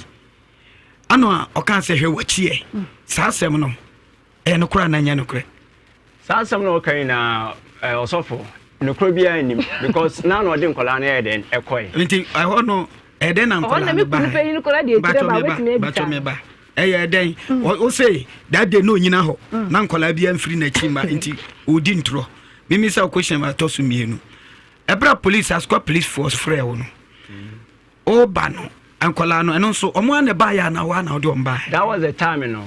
ano a ɔka sɛ hwɛ wakyiɛ saa asɛm no Ɛyɛ nokorɛ anaa ɛnyɛ nokorɛ? Saa asɛm na ɔka nyinaa eh, ɔsɔfo nokorɛ biara nnim because na na ɔde nkɔlaa no yɛ dɛn ɛkɔe. Nti ɛhɔ no ɛyɛ dɛn na nkɔlaa no bae? Batɔ me ba, batɔ me ba. Ɛyɛ dɛn? O se that day na onyina hɔ na nkɔlaa biara mfiri n'akyi mma nti ɔredi ntorɔ. Mimi sɛ question atɔ so mmienu. Ɛberɛ a police Asukwa police force frɛ wo no, ɔreba no nkɔlaa no ɛno nso ɔmo ara na ɛbaeɛ anaa wo ara na wode ɔmo baeɛ? That was the time no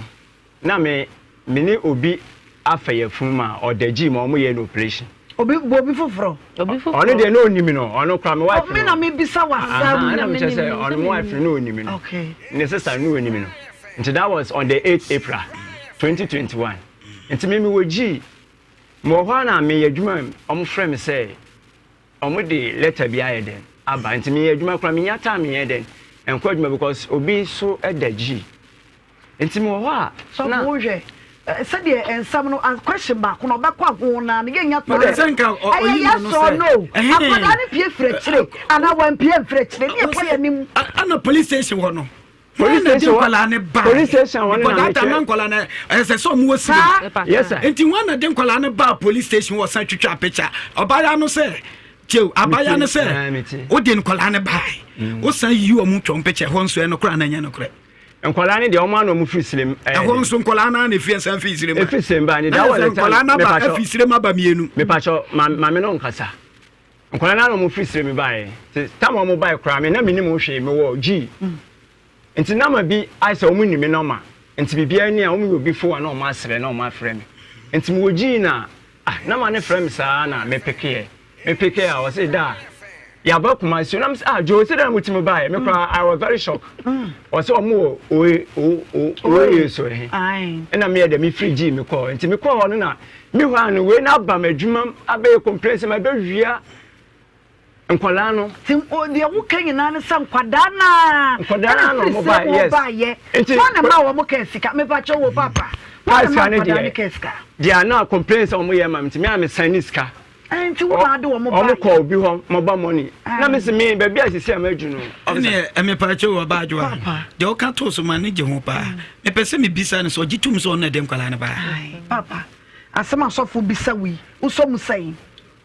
Na me me ne obi afa yafunu ma ɔda gyii ma wɔn yɛ no operation. Obi bɔ obi foforɔ. Obi foforɔ. Ɔno deɛ na onim no ɔno kora me wife no. Me na me bisa wa asɛm. Ɛna me kyerɛ sɛ ɔno me wife no na onim no. Okay. Ne sister no na onim no. Nti that was on the 8th April 2021. Nti me me wɔ gyii. Me wɔ hɔ a na me yɛ adwuma wɔn frɛ me sɛ wɔn de letter bi ayɛ dɛn aba nti me yɛ adwuma kora me nya time yɛ dɛn nkɔ adwuma because obi so da gyii. Nti mewɔ hɔ a Sɔfo na. wohwɛ. Sɛdeɛ nsɛm no question baako no ɔbɛkɔ aho na no yɛnya to ɛyɛ yes or no akwadaa no pie firi akyire anaa wampie mfiri akyire ne yɛkɔ yɛn anim. Ana police station hɔ no police station hɔ nkwadaa ne ba police station hɔ ne na mekyerɛ nkwadaa no ɛsɛ sɛ ɔmo wɔ sire yes sir nti wɔn na de nkwadaa no ba police station wɔ san twitwa picture ɔbaa no sɛ kyɛw abaayewa no sɛ wode nkwadaa no bae wosan yi wɔn twɔn picture hɔ nso ɛno koraa na ɛnyɛ nokorɛ. Nkwadaa no deɛ wɔn ano wɔn firi sirem. Ɛhɔ nso nkwadaa no na efi ɛsan firi sirem. Efi sirem ba ni that was the time. Nkwadaa no aba efi sirem aba mmienu. Mipatsɔ maame no nkasa. Nkwadaa no ano wɔn firi sirem ba yɛ. Ti tam wɔn ba yɛ koraa mi na mi nim hwee mi wɔ G. Nti nama bi ayɛ sɛ wɔn ni mi nɔma. Nti biribiara ni a wɔn yɛ obi fo a na wɔn asrɛ na wɔn afrɛ mi. Nti mi wɔ G na ah nama no frɛ mi saa na mi pekeɛ. Me peke a ɔse da yaba Kumasi na me se ah Joe se dɛn na mo tumi baeɛ me koraa I was very shocked ɔse ɔmo wɔ oe o o oe so ɛhe ɛna meyɛ dɛ me firi gyi me kɔɔ nti me kɔɔ hɔ no na me hɔ a no wei na aba m'adwuma abɛyɛ complain sɛ mabɛwia nkwadaa no. Ti deɛ woka nyinaa ne sɛ nkwadaa naa nkwadaa naa na ɔmo ba yes baayɛ nti wɔn na ma wɔn kɛ sika mepa kyɛw wɔ papa wɔn na ma nkwadaa ne kɛ sika. Deɛ na complain sɛ ɔmo yɛ ma me nti me a me san ne sika. Nti wo na ade wɔn baayɛ. Ɔmo kɔ obi hɔ mobile money. Na me se me baabi a sisi a madu no. Ɛne mepa kyɛw wɔ ba adwoa. Deɛ ɔka too so ma ne gye ho paa. Mepɛ sɛ mebisa no sɛ ɔgye tom sɛ ɔno na ɛde nkwadaa no baa. Papa asɛm asɔfo bisa wo yi wosɔ mu sɛn?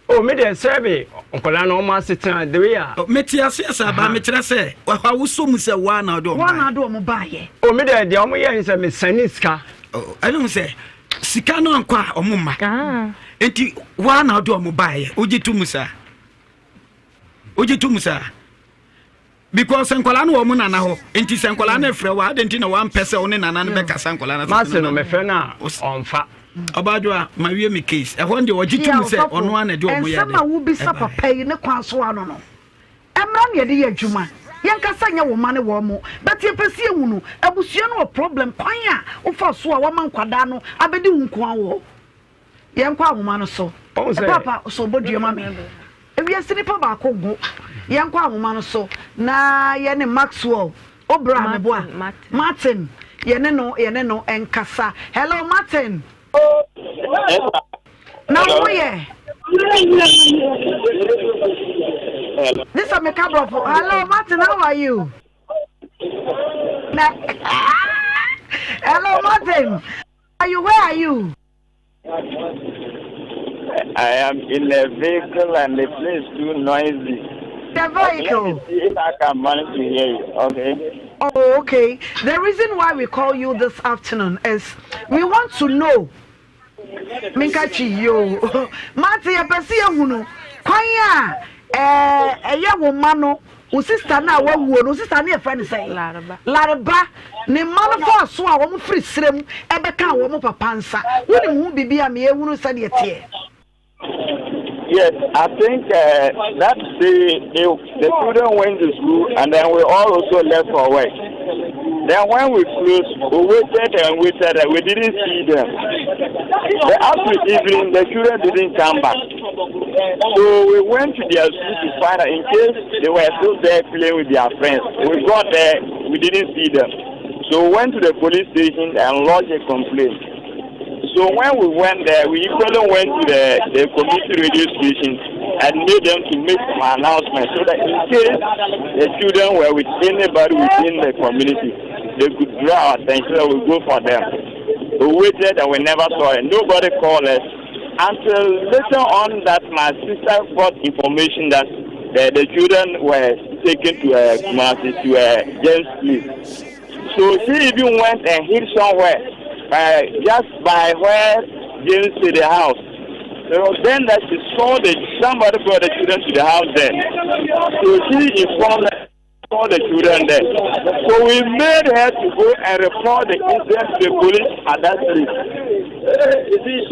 Oh me deɛ sɛ me nkwadaa no wɔn asetena the way a. Mete aseɛ saa baa mekyerɛ sɛ ɛhɔ a wosɔ mu sɛ woa na ɔde wɔn baayɛ. Woa na ɔde wɔn baayɛ. Oh me deɛ deɛ wɔn yɛ ne sɛ me sɛne sika. Ɛne ho sɛ sika no ankɔ a wɔn mma nti woa na ɔde wɔn baayɛ wogye to mu saa wogye to mu saa. Because nkwadaa no wɔ wɔn nana hɔ nti sɛ nkwadaa no frɛ wo a adɛn nti na wampɛ sɛ wo ne nana no bɛkasa nkwadaa no Mase no mefrɛ no a ɔmfa. Ɔbaadwoa ma wie me case ɛhɔ deɛ ɔgye tom sɛ ɔno ara na ɛde ɔmo yɛ Nsɛm a wobisa papa yi ne kwan so ano no mmra na yɛde yɛ adwuma yɛnkasa nyɛ wo mma ne wɔn mo but yɛpɛ sɛ yɛhunu abusua no wɔ problem kwan a wofa so a wama nkwadaa no abɛdi wo nkoa wɔ hɔ. Yɛnkɔ ahoma no so. Paapa so bɔ dua ma me. Ewiase nipa baako nko. Yɛnkɔ ahoma no so na yɛne Maxwell Obra meboa. Martin yɛne no yɛne no nkasa. Hello Martin. Na wo yɛ? This a meka brɔfo. Hello Martin, how are you? Na Hello Martin. Are you where are you? I am in a vehicle and the place too noisy. The vehicle. Okay, let me see if I can manage to hear you. Okay. Oh, okay. The reason why we call you this afternoon is we want to know. Minka twi yo. Mate yɛpɛ sɛ yɛhunu kwan a ɛyɛ wo ma no Wo sista no a wawuo no, wo sista no yɛfrɛ no sɛn? Lareba. Lareba. Ne mma no faa so a wɔn firi serɛ mu ɛbɛkaa wɔn papa nsa. Wonim ho biribi a meyɛ hunu sɛdeɛ teɛ? Yes, I think uh, that the, the, the children went to school and then we all also left for work. Then when we closed, we waited and waited and we didn't see them. The after evening, the children didn't come back. So we went to their school to find out in case they were still there playing with their friends. We got there, we didn't see them. So we went to the police station and lodged a complaint. So when we went there, we equally went to the, the community radio station and made them to make some announcement so that in case the children were with anybody within the community, they could draw our attention and we go for them. We waited and we never saw it. Nobody called us until later on that my sister got information that the, the children were taken to uh, Kumasi, to uh, James Place. So she even went and hid somewhere, uh, just by where James to the house. So then that she saw the somebody brought the children to the house there. So she informed all the children there. So we made her to go and report the incident to the police at that place.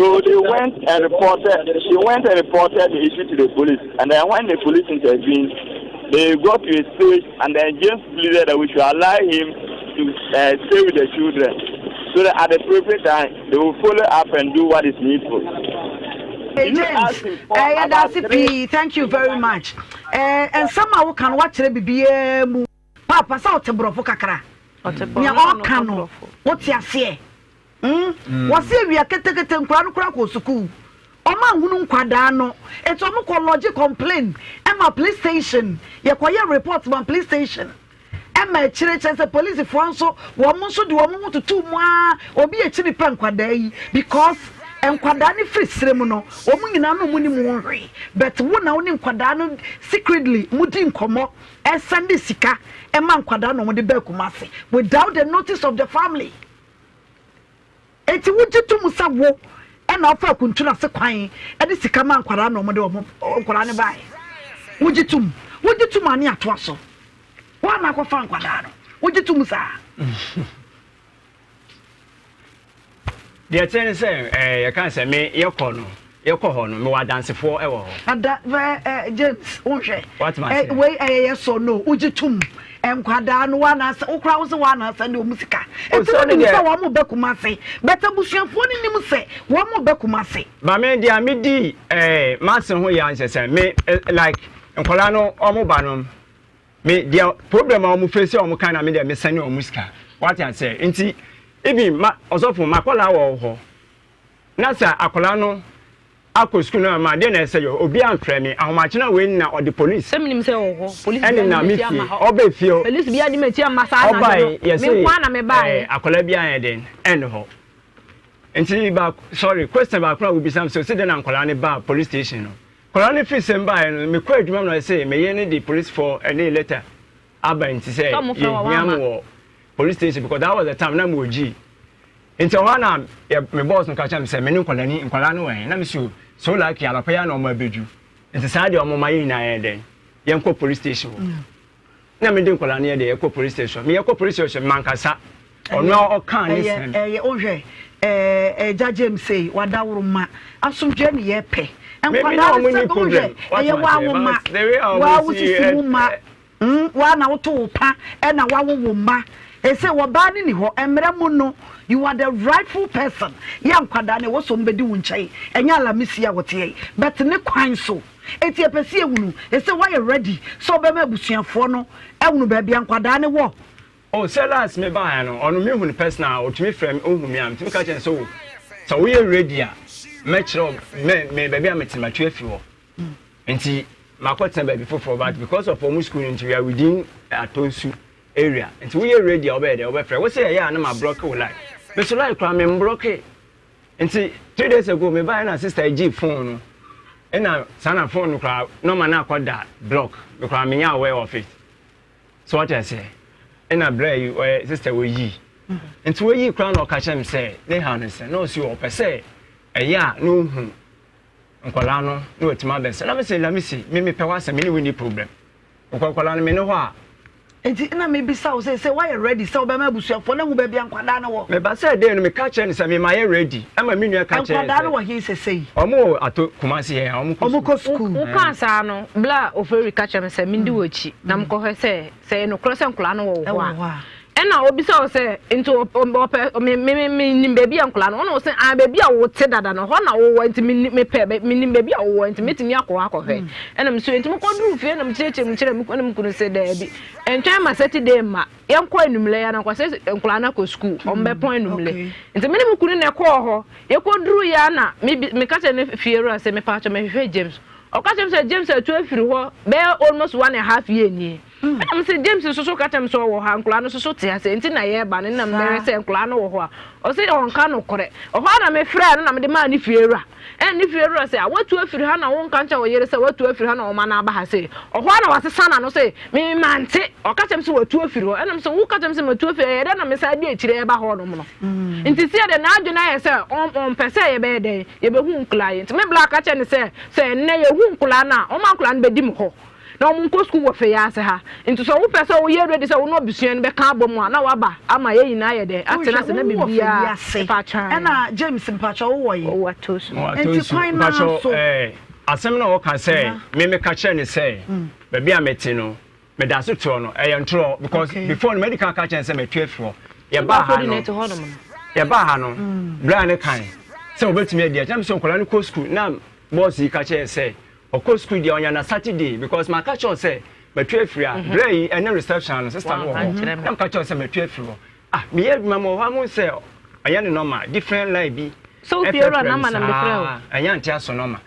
So they went and reported, she went and reported the issue to the police. And then when the police intervened, they got to a stage and then James pleaded that we should allow him to uh, stay with the children. So that at the appropriate time, they will follow up and do what is needful. Hey, James, eh, yɛda pii thank you very much eh, nsɛm a woka no woakyerɛ biribiaa mu paapa sɛ wote borɔfo kakra nea ɔka no wote aseɛ. Mm. Wɔse awia ketekete nkwadaa no koraa kɔɔ sukuu. Wɔn anhunu nkwadaa no. Eti wɔn kɔ lodge complain ɛma police station. Yɛkɔyɛ report ma police station. Ɛma akyire kyerɛ sɛ polisifoɔ nso wɔn nso de wɔn ho tutuu mu ara obi akyiri pɛ nkwadaa yi because nkwadaa no firi serɛ mu no wɔn nyinaa no wɔn nim ho hwee but wo na wo ne nkwadaa no secretly mo di nkɔmmɔ ɛsɛnde sika ɛma nkwadaa na wɔn de baa Kumasi without the notice of the family. Enti wogye to mu sɛ wo na wofaa kuntun ase kwan de sika maa nkwadaa na wɔde wɔn nkwadaa no baeɛ? Wogye tom? Wogye tom a ne atoa so. Wo a na akɔfa nkwadaa no, wogye tom saa? Deɛ ɛteɛ ne sɛ ɛɛ yɛka sɛ me yɛkɔ no yɛkɔ hɔ no mewɔ adansefoɔ wɔ hɔ. Ada ɛ ɛ James wohwɛ. Watuma ase. Wei ɛyɛ yes or no wogye tom nkwadaa no wa na asɛ wokora wo sɛ wa na asɛ de wɔn sika. Eti wo nim sɛ wɔn bɛ Kumase but abusuafoɔ no nim sɛ wɔn bɛ Kumase. Ba me deɛ me di ɛɛ m'ase ho yɛ ansɛ sɛ me like nkwadaa no wɔn ba no me deɛ problem a wɔn face a wɔn kan na me deɛ me sɛne wɔn sika wate aseɛ nti even ma ɔsɔfo ma akwadaa wɔ hɔ. Na sɛ akwadaa no akɔ sukuu no ama deɛ na ɛsɛ yɛ obi amfrɛ me ahomakyena wei na ɔde police Sɛ menim sɛ ɔwɔ hɔ police ɛne bia na di me m'akyi fie ama hɔ ɔbɛ fie o police bia di m'akyi ama saa anadwo ɔbae no me yɛse nko ara na mebaeɛ. ɛɛ akwadaa bi ayɛ den ɛne hɔ nti baako sorry question baako a wobisa me sɛ ɔsi dɛn na nkwadaa no baa police station no nkwadaa no firi sɛm baeɛ no mekɔ adwuma mu na ɔse me yere no de police foɔ ɛne letter aba nti sɛ Sɛ ɔmo frɛ wo a yɛhia woamma. mo wɔ police station because that was the time na mewɔ G Nti ɛhɔ ara na yɛ me boss no ka kyerɛ me sɛ me ne nkwadaa ni nkwadaa no wɔ he na me so so lucky anɔpa yi ara na wɔn abɛduru nti saa deɛ wɔn ma yɛn nyinaa yɛn dɛn yɛnkɔ police station hɔ na me de nkwadaa no yɛ deɛ yɛkɔ police station me yɛkɔ police station mankasa ɔno a ɔkaa ne sɛm. Ɛyɛ wohwɛ ɛɛ ɛgya James sei wadaworo ma asomdwoeɛ ne yɛpɛ nkwadaa no sɛ wohwɛ ɛyɛ waa wo ma waa wo sisi mu ma. Mm, woa na woto wo pa ɛna wawo wo mma. Ese wɔbaa no ni hɔ, mmerɛ mu no, you are the rightful person. Yɛ nkwadaa no, ɛwɔ sɛ wɔn bɛdi wo nkyɛn, ɛnyɛ Alamisi a wɔteɛ yi, but ne kwan so. Eti yɛpɛ sɛ yɛhunu, ese woayɛ ready sɛ wobɛma abusuafoɔ no ahunu baabi a nkwadaa no wɔ? Oh, sɛ last me baeɛ no, ɔno mehu no personal, ɔtumi frɛ me, ɔhu me a, metumi ka kyerɛ no sɛ oh, sɛ woyɛ ready a, mɛkyerɛ wo, me, me, baabi a mete matu afiri hɔ. Nti makɔ tena baabi foforɔ but because of wɔn school no nti we are within Atonsu area nti woyɛ ready a wobɛyɛ dɛ wobɛfrɛ wo sɛ ɛyɛ a na ma block wo line me so line koraa me mblocke nti three days ago me baeɛ na sister gye phone no ɛna saa na phone no koraa nɔma no akɔ da block me koraa menyɛ aware of it so wate aseɛ ɛna berɛ yi ɔyɛ sister wɔyi nti wɔyi koraa na ɔka kyerɛ me sɛ ne ha no sɛ na ɔsi ɔpɛ sɛ ɛyɛ a na ɔhu Nkwadaa no na watumi abɛsɛ na mese Lamisi me mepɛ w'asɛm me ne wo nni problem nkɔ nkwadaa no me ne hɔ a. Nti na mebisa wo sɛ sɛ woayɛ ready sɛ wobɛma abusuafoɔ no ahu baabi a nkwadaa no wɔ. Meba sɛ dɛn no meka kyerɛ no sɛ me mayɛ ready ɛma me nua ka kyerɛ Nkwadaa no wɔ he sesei? Ɔmo wɔ ato Kumasi hɛ ɔmo kɔ Ɔmo kɔ sukuu. Wokaa saa no bla Ofori ka kyerɛ me sɛ mendi w'akyi na mekɔhwɛ sɛ sɛ ɛyɛ nokorɛ sɛ nkwadaa no wɔ wo hɔ a. Ɛna obisa wo sɛ, nti ɔpɛ me me menim baabi a nkwadaa no, ɔna ɔsɛ ah baabi a wote dada no hɔ na wowɔ nti me mepɛ menim baabi a wowɔ nti metumi akɔ hɔ akɔhwɛ. Ɛna me so nti mekɔduru fie na mekyerɛkyerɛ mu kyerɛ me ɛna me kunu sɛ daabi ɛntwɛn ma Saturday mma yɛnkɔ anwummerɛ yɛ na nkɔ sɛ nkwadaa no akɔ sukuu wɔn bɛpɔn anwummerɛ nti me ne me kunu na ɛkɔɔ hɔ yɛkɔduru yɛ na me meka kyerɛ ne fie wura sɛ mepaakyɛ mehwehwɛ James ɔka kyerɛ me sɛ James atu afiri hɔ bɛyɛ almost 1.5 year nie. Ɛna mese James nso so ka kyerɛ me sɛ ɔwɔ hɔ a nkwadaa no nso so te ase nti na yɛreba no na mɛhwɛ sɛ nkwadaa no wɔ hɔ a ɔse ɔnka nokorɛ ɔhɔ a na mefrɛɛ no na mede maa ne fiewura ɛna ne fiewura sɛ a watu afiri ha na wonka nkyɛ wo yere sɛ watu afiri ha na ɔma no aba ha sei ɔhɔ a na wasesa n'ano sɛ me mante ɔka kyerɛ me sɛ watu afiri hɔ ɛna mese woka kyerɛ me sɛ matu afiri ɛyɛ dɛn na mesan di akyire ɛba hɔ nom no nti sɛ deɛ n'adwene ayɛ sɛ ɔmpɛ sɛ yɛbɛyɛ dɛn yɛbɛhu nkwadaa yi nti me bla ka kyerɛ ne sɛ sɛ ɛnnɛ yɛhu nkwadaa no a ɔma nkwadaa no bɛdi me hɔ Na wɔn nkɔ sukuu wɔ Fei ase ha. Nti sɛ wopɛ sɛ woyɛ ready sɛ wo ne abusua no bɛka abɔ mu a, na waba ama yɛn nyinaa ayɛ dɛn? Atena ase na Wohwɛ, wowɔ Fei biribiara ase. Mpakyɛw. Ɛna James mpakyɛw wowɔ he? Ɔwɔ Atosu. Mewɔ Nti Atosu. kwan no ara Mpakyɛw, so. eh, asɛm no a wɔka sɛ me meka kyerɛ no sɛ baabi a mete no meda so te hɔ no ɛyɛ ntorɔ because Okay. before no madi kan aka kyerɛ no sɛ matu afiri hɔ. Yɛbaa ha Wobɛkɔdi no, na ɛte hɔnom no. yɛbaa ha no, berɛ a ne kan sɛ wɔbɛtumi adi akyi na mesɛ nkwadaa no kɔ sukuu na bɔs yi ka kyerɛ sɛ Ɔkɔ sukuu deɛ ɔnya na Saturday because maka kyerɛ wo sɛ matu afiri a berɛ yi ɛne reception no sister no wɔ hɔ na meka kyerɛ wo sɛ matu afiri hɔ ah meyɛ adwuma mewɔ hɔ a mohu sɛ Ɛnyɛ ne nɔma, different line bi Sɛ wo fie wura ɛfrɛfrɛ me number na mede frɛ wo. saa. Ɛnyɛ ante aso nɔma.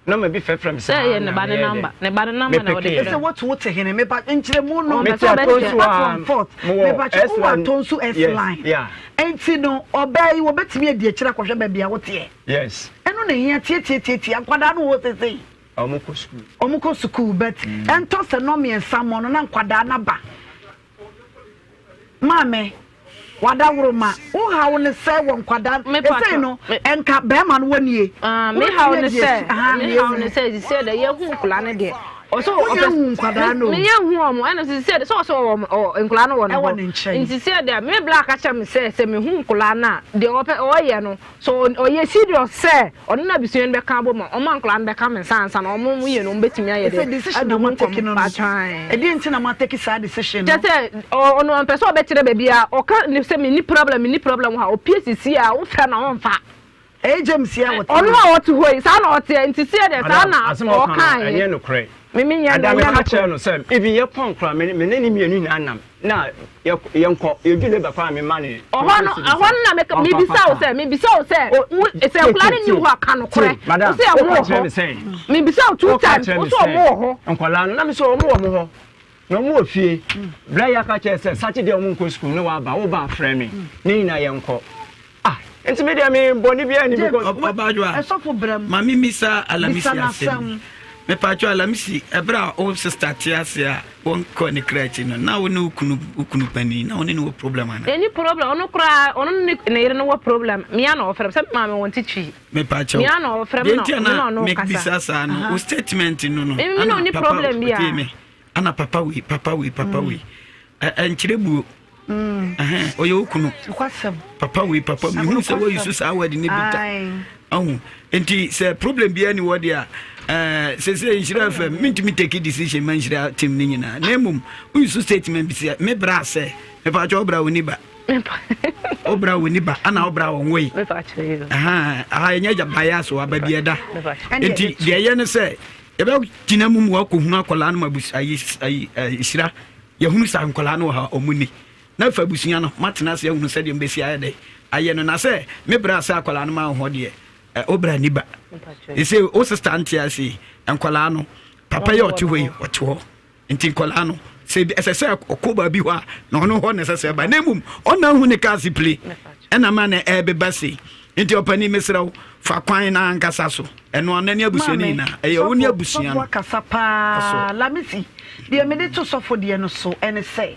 Nɔma bi frɛfrɛ me Sɛ saa ɛyɛ ne na ba ne meyɛɛ number, dɛn? ne ba ne number na wɔde Mepekee. frɛ Ɛsɛ wo. wotu wote hene mepa nkyerɛmu no. Ɔmpɛ Mete sɛ Atonsu ɔbɛkyerɛ. Apart a from fourth, mewɔ mepa kyɛ S wowɔ line. Atonsu S Yes, line. yeah. Enti no ɔbaa yi wɔbɛtumi adi akyire akɔhwɛ baabi a woteɛ. Yes. Ɛno na ehia tiatiatiatia nkwadaa no wɔ hɔ seesei. Ɔmo kɔ sukuu. Ɔmo kɔ sukuu but ɛntɔ sɛ nnɔmmiɛnsa mmɔ no na nkwadaa no aba. Maame, w'adaworoma, wo haw ne sɛ wɔ nkwadaa no, esei no, nka bɛrima no wɔ nie. Ah, me haw ne sɛ, me haw ne sɛ, sisi dɛ yɛhu nkwadaa no deɛ. Ɔsɛ ɔpɛ hu nkwadaa no. Me yɛ hu wɔn, ɛna sisi dɛ sɛ ɔsɛ ɔwɔ nkwadaa no wɔ ne hɔ. Ɛwɔ ne nkyɛn. Nti sɛ dɛ me bla aka kyerɛ me sɛ sɛ me hu nkwadaa no a, deɛ ɔpɛ ɔyɛ no, So ɔyɛ serious sɛ ɔne n'abusua no bɛka abom a, ɔma nkwadaa no bɛka me nsa ansa na wɔn mmienu wɔn bɛtumi ayɛ Ɛsɛ dɛ decision adi na ho moatake nkɔmmɔ no no. Paatwaan. Ɛdeɛn nti na moatake saa decision no? Kyerɛ sɛ ɔno ɔmpɛ sɛ ɔbɛkyerɛ baabi a ɔka ne sɛ menni problem menni problem wɔ ha ɔpie sisi a wofrɛ no a ɔmfa. Ɛyɛ James yi a ɔte Ɔno ha. a ɔte hɔ yi saa na ɔteɛ nti seɛ deɛ saa Madam, na asɛm a ɔka no, ɔkaeɛ. ɛnyɛ nokorɛ. Me menyɛ no Ada ɛnyɛ meka nokorɛ. kyerɛ no sɛ even yɛpɔn koraa me me ne ne mmienu nyinaa nam na yɛnkɔ yɛdu labour koraa mema ne Ɔhɔ no ɛhɔ no na meka mebisa wo sɛ mebisa wo sɛ wo sɛ nkwadaa no nni hɔ a ka nokorɛ wo sɛ ɔmo wɔ hɔ mebisa wo two times wo sɛ ɔmo wɔ hɔ. Nkwadaa no na me sɛ ɔmo wɔ mo hɔ na ɔmo wɔ fie berɛ yɛ aka kyerɛ sɛ Saturday ɔmo nkɔ sukuu ne waba wo ba afrɛ me ne nyinaa yɛnkɔ ah nti me deɛ me bɔne biara ni because. Ɔbaadwoa Ɛsɔfo brɛ mu. ma me misa Alamisi Bisa asɛm n'asɛm. bi. Mepatwo Alamisi, ɛberɛ a wo sister te ase a wɔnkɔ ne kra akyi no, na wo ne wo kunu wo kunu panin na wo ne no wɔ problem anaa? Yɛnni problem, ɔno koraa ɔno ne ne yere no wɔ problem, me ara na ɔfrɛ me, sɛ me maame wɔn ti twi. Mepatwo, Me ara na ɔfrɛ me deɛ na nti a me na na ɔno mebisa kasa. saa no, wo statement no no, Me me na ana ɔnni papa problem tie biara. me, ana papa wei, papa wei, papa wei, ɛ ɛnkyerɛ buo. Ɔyɛ wo kunu papa wei papa mehu sɛ woayi so saa word ne bi da ahu nti sɛ problem biara ni wɔ deɛ a eh, sɛ sɛ nhyira fam mentumi take decision ma nhyira team no nyinaa na mmom woyi so statement bi sɛ me bra sɛ mepaakyɛ wobra wo ni ba wobra wo ni ba ana wobra wo nwoe aha ɛnyɛ agya baeɛ so aba bi ɛda nti deɛ ɛyɛ ne sɛ yɛbɛgyina mu mu wakɔhunu akwadaa no ma ayi ayi nhyira Yɛhunu sɛ nkwadaa no wɔ ha, wɔn ni. Na afei abusua no, moatena ase ahunu sɛdeɛ mobɛsi ayɛ dɛ ayɛ no. Na sɛ me bra sɛ akwadaa no ma wo hɔ deɛ, wo bra ni ba. Ɛsɛ wo sista nte ase yi, nkwadaa no, papa yi a ɔte hɔ yi, ɔte hɔ. Nti nkwadaa no, sɛ ɛsɛ sɛ ɔkɔ baabi hɔ a, na ɔno hɔ na ɛsɛ sɛ ɛba. Na mmom, ɔna ahu ne kaase pile, ɛna ma na ɛbeba sei. Nti ɔpanin mesrɛ wo, fa kwan no ankasa so. Ɛno ano ne abusua no nyinaa. Ɛyɛ wo ne abusua no. Sɔfo akasa paa. Lamisi, deɛ mede to sɔfo deɛ no so ɛne sɛ,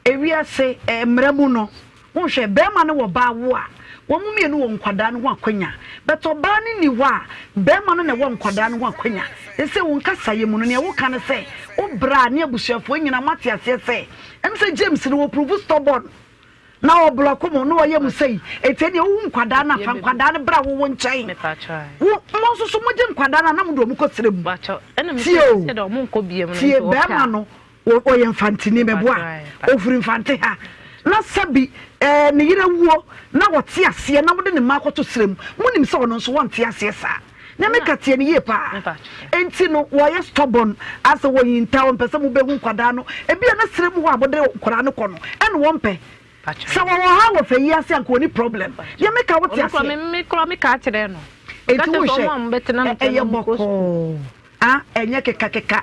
ewiase mmara mu no, wonhwɛ, bɛrima ne ɔbaa wo a, wɔn mmienu wɔ nkwadaa no ho akwanya. But ɔbaa no nni hɔ a, bɛrima no na ɛwɔ nkwadaa no ho akwanya. Ɛsɛ wo nkasaeɛ mu no, nea woka ne sɛ, wo bra ne abusuafoɔ nyinaa moate aseɛ sɛ, ɛm sɛ James no wɔprove stubborn. Na ɔblɔko mo na ɔyɛ mo sei eti ɛneɛ wohu nkwadaa no a fa nkwadaa no bra wo wo nkyɛn wo mo nso so mogye nkwadaa no a na mode wɔn kɔ serɛ mu tie o tie bɛrima no ɔyɛ mfantini mɛboa ofiri mfante ha na sɛbi ɛɛ ne yere wuo na ɔte aseɛ na mode ne mma akɔto serɛ mu monim sɛ ɔno nso wɔnte aseɛ saa. Na me ka tie no yie paa. Enti no wɔyɛ stubborn asɛ wɔyinta wɔmpɛ sɛ mobɛhu nkwadaa no. Ebia na serɛ mu hɔ a mode nkwadaa no kɔ no ɛna wɔmpɛ. Sɛ wɔwɔ ha wɔ fɛ yi ase anka wɔni problem. Deɛ meka wote aseɛ. Me kora me ka kyerɛ no. Enti wohwɛ ɛyɛ bɔkɔɔ ah ɛnyɛ kekakeka.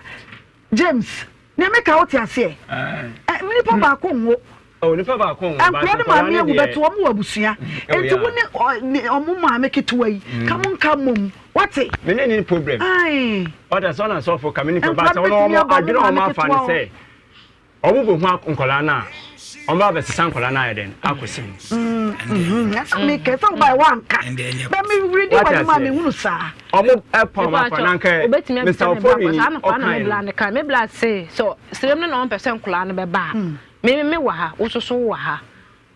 James, nea meka wote aseɛ? Ɛ nipa baako nwo. Oh, nipa baako nwo. Nkura ne maame awu bɛto wɔn wɔ abusua. Enti wo ne ɔmo maame ketewa yi mm. ka mo nka mmom. Wate? Me ne ne problem. Ae. Ɔda sɛ ɔna sɔfo ka me ne problem. Ba sɛ ɔno ɔmo adwene ɔmo afa ne sɛ ɔmo bɛ hu nkɔla no a ɔmo ba bɛsesa nkɔla no ayɛ dɛn akɔsi mu. Mekɛ sɛ wobaɛ woanka bɛ meredi w'anim a mehunu saa. Ɔmo ɛpɔn ɔmo afa na nkɛ Mr. Ofori ni ɔkan no. Me bla se sɛ srem no na ɔmpɛ sɛ nkɔla no bɛba a me me wɔ ha wo soso wɔ ha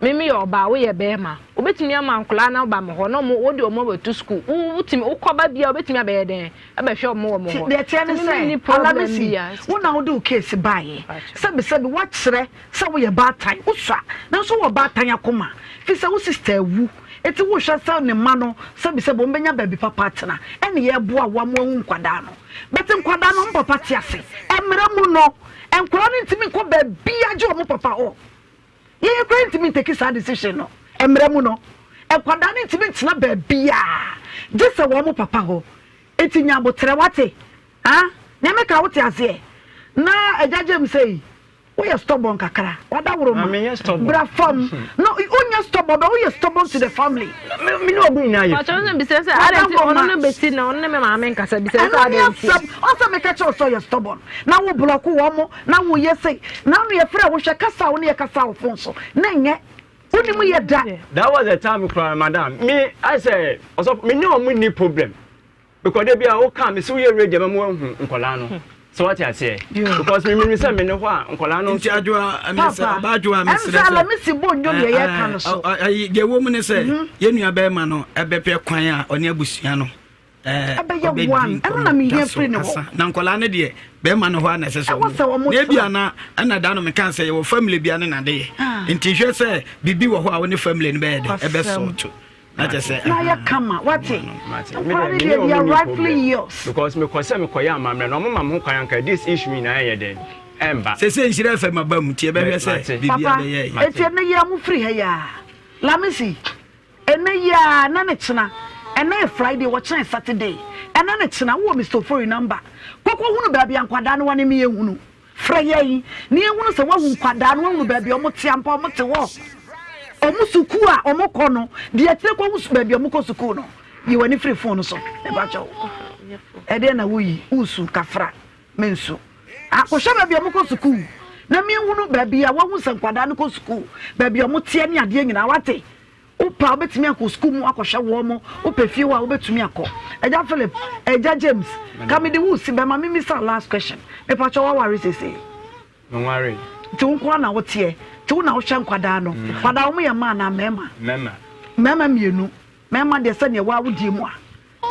me me yɛ ɔbaa woyɛ bɛrima wobɛtumi ama nkɔla no aba me hɔ na ɔmo wode ɔmo abɛto sukuu wotumi wokɔba bia wobɛtumi abɛyɛ dɛn ɛbɛhwɛ ɔmo wɔ mo hɔ. Deɛ ɛteɛ ne sɛ Alamisi wo na wode wo case baeɛ sɛbisɛbi woakyerɛ sɛ woyɛ baatan wosua nanso wowɔ baatan akoma firi sɛ wo sister awu eti wohwɛ sɛ ne mma no sɛbisɛbi wɔn bɛnya baabi papa atena ɛne yɛboa wo ama wahu nkwadaa no but nkwadaa no wɔn papa te ase mmara mu no nkwadaa no ntumi nkɔ baabi agye wɔn papa hɔ yɛyɛ koraa ntumi nteki saa decision no mmara mu no. Nkwadaa no ntumi ntena baabiara gye sɛ wɔn papa hɔ. Enti nya aboterɛ, wate? Ah, nea meka wote aseɛ? Na Agya James ei, woyɛ stubborn kakra. Wadaworo ma. Menyɛ stubborn. Bra fam. No, wonyɛ stubborn, but woyɛ stubborn to the family. Me ne ɔbo nyinaa yɛ. Ɔkyerɛ sɛ bisa sɛ adɛn nti ɔno ne bɛsi na ɔno ne me maame nkasa bisa sɛ adɛn nti. Ɛno ne asɛm. Ɔsɛ meka kyerɛ wo sɛ ɔyɛ stubborn. Na wo block wɔn mo, na woyɛ sei. Na ano yɛfrɛ wo hwɛ kasa a wo ne yɛ kasa wɔ phone so. Na ɛnyɛ. Wonim yɛ da. That was the time koraa madam me ayɛ sɛ ɔsɔfo me ne ɔmo nni problem because de bi a woka me sɛ woyɛ ready ama mo ahu nkɔlaa no sɛ wate aseɛ because me menim sɛ me ne hɔ a nkɔlaa no nti adwoa ɛmɛ sɛ ɔba adwoa mesrɛ sɛ alamisi bɔ nnwo deɛ yɛka no so ayi deɛ ɛwɔ mu ne sɛ yɛn nua bɛrima no ɛbɛpɛ kwan a ɔne abusua no ɛbɛyɛ one ɛno na mehia firi ne hɔ na nkwadaa no deɛ bɛrima no hɔ a na ɛsɛ sɛ ɔmo na ebi ana ɛna da no meka sɛ yɛwɔ family bia ne nade ah. nti hwɛ sɛ biribi wɔ hɔ a wo ne family no bɛyɛ dɛ ɛbɛsɔ to na kyɛ sɛ na yɛ kama wate nkwadaa no deɛ they are rightfully yours because mekɔ sɛ mekɔyɛ amammerɛ na ɔmo ma me ho kwan anka this issue nyinaa yɛ dɛn ɛmba sɛ sɛ nhyira fɛ ma ba mu nti ɛbɛhwɛ sɛ biribi abɛyɛ papa eti ɛnɛ yi a mo firi ha yi a lamisi Ɛnnɛ yi ara, ɛnnɛ ne kyena, ɛnnɛ yɛ Friday, wɔkyena yɛ Saturday, ɛnnɛ ne kyena, wowɔ Mister Ofori number, kɔ kɔhunu baabi a nkwadaa no wɔ ne me yɛnhunu. Frɛ yɛn na yɛnhunu sɛ woahu nkwadaa no, woahunu baabi a wɔte ampa, wɔte hɔ, wɔn sukuu a wɔkɔ no, deɛ akyire kɔhu baabi a wɔkɔ sukuu no. Yi w'ani firi phone no so, mepa kyɛw. Ɛdeɛn na woyi, woresu, kafra, mensu. Akɔhwɛ baabi a wɔkɔ sukuu na menhunu baabi a woahu sɛ nkwadaa no kɔ sukuu, baabi a wɔteɛ ne adeɛ nyinaa, wate? Wopɛ a wobɛtumi akɔ sukuu mu akɔhwɛ wɔn, wopɛ fie hɔ a wobɛtumi akɔ. Agya Philip, Agya James, ka mede wo si bɛma memmisa last question. Mepakyɛ woaware seesei? Menwaree. Nti wo nko ara na woteɛ? Nti wo na wohwɛ nkwadaa no? Mm. Nkwadaa wɔn yɛ mmaa anaa mmarima? Mmarima. Mmarima mmienu. Mmarima deɛ sɛdeɛ waa wodie mu a,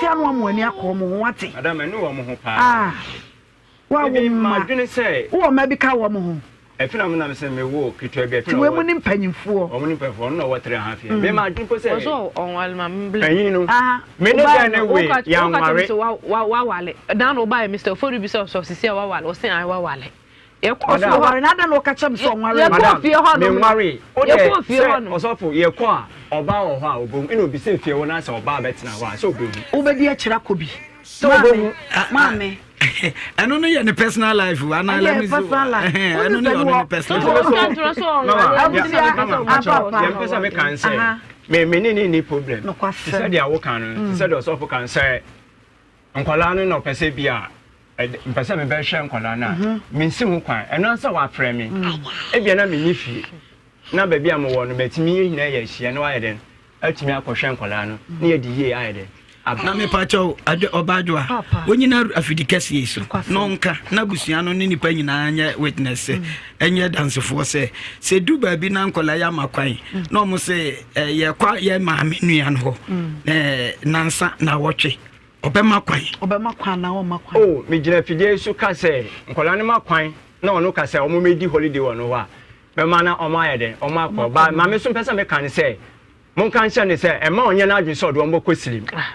tia no ama w'ani akɔ wɔn ho wate? Madam, ɛne wɔn ho paa. Ah. Wo a wo Ebi mma. madwene sɛ. Wowɔ mma bi ka wɔn ho. Ɛfi na mo nam sɛ me wo ketewa bi. Ti wei mu ne mpanyinfoɔ. Wɔn ne mpanyinfoɔ ɔno na ɔwɔ three and half years. Me madwene po sɛ. Ɔsɔ ɔnwale ma me bla. Panyin no. Me ne bɛn ne we yanware. Wawale. Dan na ɔbaayɛ Mr. Ofori bi sɛ ɔsɔ sisi a wawale ɔsɛ ayi wawale. Yɛkɔɔ fie hɔ. Ɔware na adɛn na ɔka kyerɛ me sɛ ɔnware? Yɛkɔɔ fie hɔ nom. Menware. Wo deɛ sɛ ɔsɔfo yɛkɔ a ɔbaa wɔ hɔ a ɔbɛhu ɛna obi sɛ fie hɔ na sɛ ɔbaa bɛtena hɔ a sɛ ɔbɛhu. Wobɛdi akyire akɔ bi. Sɛ ɔbɛhu. Maame. Ɛno no yɛ ne personal life o. Ana let me see. Ɛno no yɛ ɔno ne personal life. Yɛmpɛ sɛ meka nsɛ me me ne ne ni problem. Te sɛ deɛ woka no te sɛ deɛ ɔsɔfo ka sɛ nkwadaa no na ɔpɛ sɛ bi a mpɛ sɛ mebɛhwɛ nkwadaa no a mhm. mensi ho kwan ɛno ansa wafrɛ me mm. ebia na menni fie na baabi a mewɔ no matumi yɛ nyinaa yɛ ahyia na wayɛ dɛn atumi akɔhwɛ nkwadaa no na yɛde yie ayɛ dɛn aba. Na mepa kyɛw adwo ɔba adwoa wonyina afidi kɛseɛ yi so na ɔnka na abusua no ne nipa nyinaa nyɛ witness sɛ mm. ɛnyɛ dansefoɔ sɛ sɛ du baabi na nkwadaa yɛ ama kwan mm. na ɔmo sɛ yɛkɔ yɛ maame nua no hɔ mm. nansa na wɔtwe Ɔbɛma kwan. Ɔbɛma kwan anaa ɔmma kwan? Oh, megyina afidie yi so ka sɛ nkwadaa no ma kwan na ɔno ka sɛ wɔn mɛdi holiday wɔ no hɔ a, mɛma na wɔn ayɛ dɛn, wɔn akɔ. Ba maame nso mpɛ sɛ meka ne sɛ, monka nkyerɛ no sɛ ɛmma ɔnyɛ n'adwene sɛ ɔde wɔn bɛkɔ silim. Ah,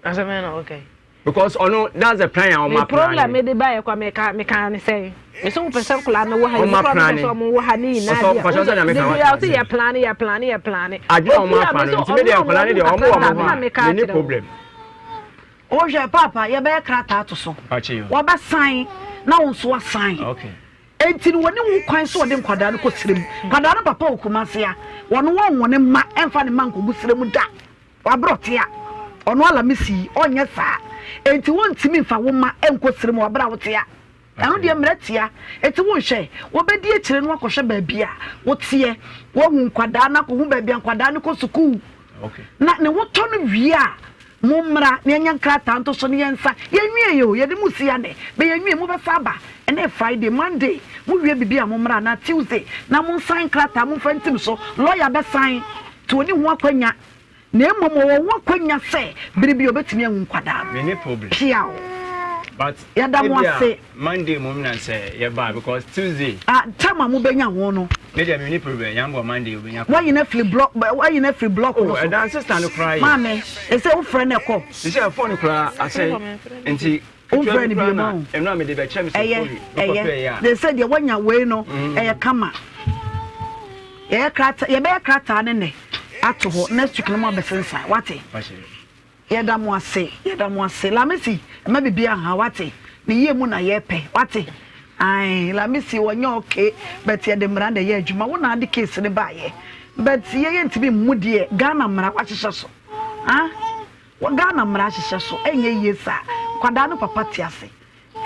asɛm bɛn na ɔka yi? Because ɔno, that's the plan a wɔn Me aplan. problem me de baeɛ kwa meka meka ne sɛn? Me sɛ wopɛ sɛ nkwadaa no wɔ ha yi, Wɔn me koraa mepɛ aplane. sɛ wɔn wɔ ha ne nyinaa Ɔsɔ deɛ. mpakyɛw sɛ nea meka Dabi wate a ɔsɛ aseɛ. yɛ plane yɛ plane yɛ plane. Adwene a wɔn Obi a afa me no sɛ nti me ɔno deɛ na nkwadaa no wɔn deɛ mu wɔn wɔ kakra mo me na hɔ meka a menni akyerɛ wo. problem. Wohwɛ paapa yɛbɛyɛ krataa ato so. Wɔbɛsan na wo nso wasan. Okay. Enti no wɔne wo kwan sɛ wɔde nkwadaa no kɔ serɛ mu. Nkwadaa no papa wɔ Kumase a, wɔn wɔnwo ne mma ɛmfa ne mma nkɔgu serɛ mu da. Wabrɛ ɔte a, ɔno Alamisi yi ɔnyɛ saa. Enti wɔntumi mfa wo mma nkɔ serɛ mu wɔ aberɛ a wote a. Ɛno deɛ mmara tia. Enti wonhwɛ, wɔbɛdi akyire no akɔhwɛ baabi a woteɛ, woahu nkwadaa no akɔhu baabi a nkwadaa no kɔ sukuu. Na ne ho tɔ no wie a, mommra na yɛnyɛ nkrataa nto so na yɛnsa. Yɛnwie o, yɛde mo si anɛ, bɛ yɛnwie, mobɛsa aba. Ɛnɛ yɛ Friday, Monday, mowie biribi a mommra anaa Tuesday na monsan nkrataa momfa ntim so. Lɔya bɛsan, nti ɔnni ho akwanya. Na mmom ɔwɔ ho akwanya sɛ bere bi obetumi ahu nkwadaa no. Menni problem. Piaw. But Yɛda mo ebia ase. Monday mmom na sɛ yɛba a because Tuesday. Ah, time a mobɛnya ho no. Me deɛ menni problem, Yambɔ Monday obenya kwan. Woayi no afiri block, woayi no afiri block Oh, no so. ɛdan sister no koraa yɛ. Maame, ɛsɛ wofrɛ no ɛkɔ. Sisi a phone koraa asɛe nti. Womfrɛ no bio ma wo. Ɛno a mede bɛkyerɛ me sɛ Ɛyɛ, phone mekɔpɛɛ ɛyɛ. yɛ a. De sɛ deɛ woanya wei no, ɛyɛ kama. Yɛyɛ krataa, yɛbɛyɛ krataa ne nnɛ. ato hɔ next week no mo abɛsensan wate. Yɛda mo ase yɛda mo ase Lamisi mma biribiara nha wo wate ne yie mu na yɛpɛ wate ae Lamisi ɔnyɛ okay but yɛde mmara na ɛyɛ adwuma wo na ade case no baayɛ but yɛ yɛntumi mmu deɛ Ghana mmara wahyehyɛ so ah Ghana mmara ahyehyɛ so ɛnyɛ yie saa nkwadaa no papa te ase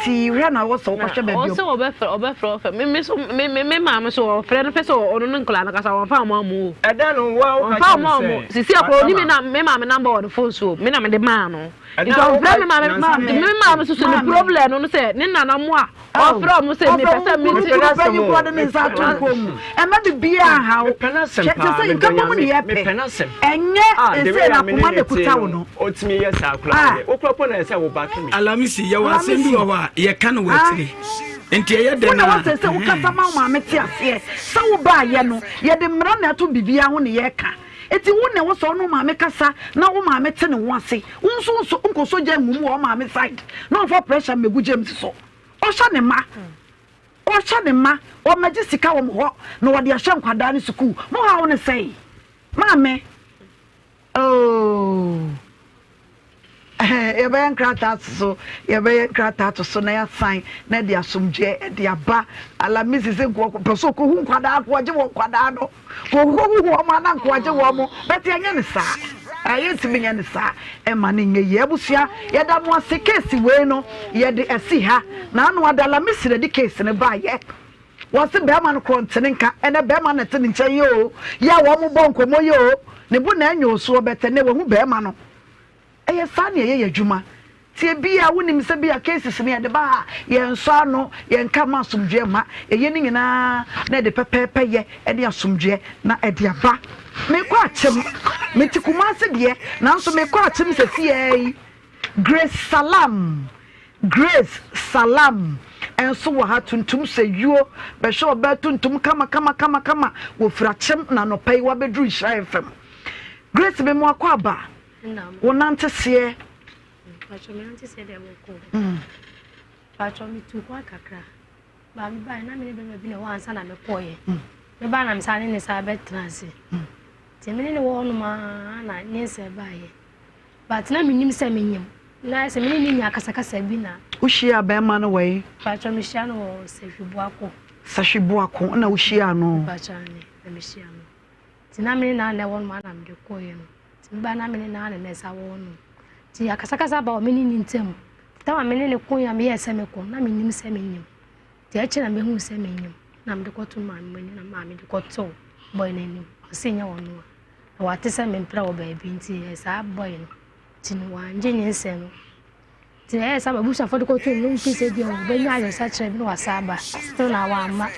Ti hwɛ na wɔ sɛ wokɔhwɛ baabi. Ɔsɛ ɔbɛfrɛ ɔbɛfrɛ ɔfrɛ me me so me me me maame so ɔfrɛ no fɛ sɛ ɔno ne nkɔla no kasa wɔnfa ɔmo amu o. Ɛda no wo a woka kyerɛ me sɛ. Sisi akɔ oni mi na me maame namba wɔ ne phone so me na me de maa no. Nti ɔfrɛ me maame me maame so so ne problem no no sɛ ne nana mo a ɔfrɛ ɔmo sɛ me pɛ sɛ me ti. Ɔfrɛ wo kunu de ne nsa ato nkɔn mu ɛmɛ bibiara ha wo. Mepɛ n'asɛm Hwɛ paa sɛ medɔ nkabom Nyame ne yɛpɛ mepɛ n'asɛm. Ɛnyɛ Ah the sɛ way na a me ne akoma na ne te ekuta wo no no. ɔtumi yɛ saa koraa Ah. deɛ wokura po na ɛsɛ wo back me. Alamisi yɛwɔ asɛm bi wɔ hɔ a yɛka no wɔ akyire nti ɛyɛ Wo dɛn na a wasɛ sɛ wokasa ma wo maame te aseɛ sɛ wobaayɛ no yɛde mmara na ɛto biribiara ho ne yɛka eti wo na ɛwɔ sɛ ɔne wo maame kasa na wo maame te ne ho ase wo nso nso nkɔsɔ gya ngu mu wɔ wo maame side na ɔmfa pressure mmɛgu James so ɔhyɛ ne mma Ɔhwɛ ne mma, ɔmmɛgye sika wɔn hɔ na ɔde ahwɛ nkwadaa no sukuu. Mo haw ne sɛn? Maame, oh, yɛbɛyɛ nkrataa ato so, yɛbɛyɛ nkrataa ato so na yɛasan na ɛde asomdwoeɛ ɛde aba. Alamisi sɛ nkoa pɛ sɛ ɔkɔhu nkwadaa nko ɔgye wɔn nkwadaa no. Kɔkɔhu wɔn ana nko ɔgye wɔn mo. Bɛte ɛnyɛ ne saa. Ɛyɛ ntumi nyɛ ne saa. Ɛma ne nyɛ yie. Abusua, yɛda mo ase. Case wei no, yɛde asi ha. Na ano ada Lamisi na ɛde case no baeɛ. Wɔse bɛrima no korɔ ntene nka. Ɛnɛ bɛrima no na ɛte ne nkyɛn yi oo. Yɛ a wɔn bɔ nkɔmmɔ yi oo. Ne bo na ɛnyɛ osuo but ɛnɛ wahu bɛrima no. Ɛyɛ saa na yɛyɛ yɛn adwuma. Nti ebia wonim sɛ bia cases no yɛde ba ha a, yɛnsɔ ano, yɛnka mma asomdwoeɛ mma. Yɛyɛ ne nyinaa na yɛde pɛpɛɛpɛ yɛ ne asomdwoeɛ na ɛde aba. Mekɔ Akyem, mete Kumasi deɛ, nanso mekɔ Akyem sɛsiaa yi. Grace Salam, Grace Salam nso wɔ ha, tuntum sɛ yuo, bɛhwɛ ɔbaa tuntum kama kama kama kama, wɔfiri Akyem na anɔpa yi wabɛduru Nhyira FM. Grace mema wakɔ aba. Wo nante seɛ. Mpatsɔ me nante seɛ deɛ bɔkɔ. Mm. Mpatsɔ me tu kwan kakra. Ba me ba na me ne bɛrima bi na ɛwɔ ansa na me kɔɔyɛ. Mm. Me ba na me saa ne ne saa bɛtena ase. Mm. Nti me ne ne wɔ hɔnom aa na nyinsɛn baayɛ. But na menim sɛ menyim. Na sɛ me ne ne nya akasakasa bi na. Wohyia bɛrima no wɔ yi? Mpatsɔ mehyia no wɔ Sahwiboako. Sahwiboako na wohyia no? Mpatsɔ ane na mehyia no. Nti na me ne naa na ɛwɔ nom a na mede kɔeɛ no. Nti meba na me ne naa na na ɛsa wɔ nom. Nti akasakasa ba wɔ me ne ne ntam. Tam a me ne ne koeɛ a meyɛɛ sɛ mekɔ no, na mennim sɛ menyim. Nti akyire na mehuu sɛ menyim. Na mede kɔto maame mu anim na maame de kɔtoo bɔe no anim. Ɔse nyɛ ɔno a. Na wate sɛ mempra wɔ baabi nti ɛyɛ saa bɔe no. Nti no wangye nyinsɛn no. Nti ɛyɛɛ saa m'abusuafoɔ de kɔtoo no mfiri sɛ ebia wɔbɛnya adwensakyera bi na wasa aba. Still na wamma.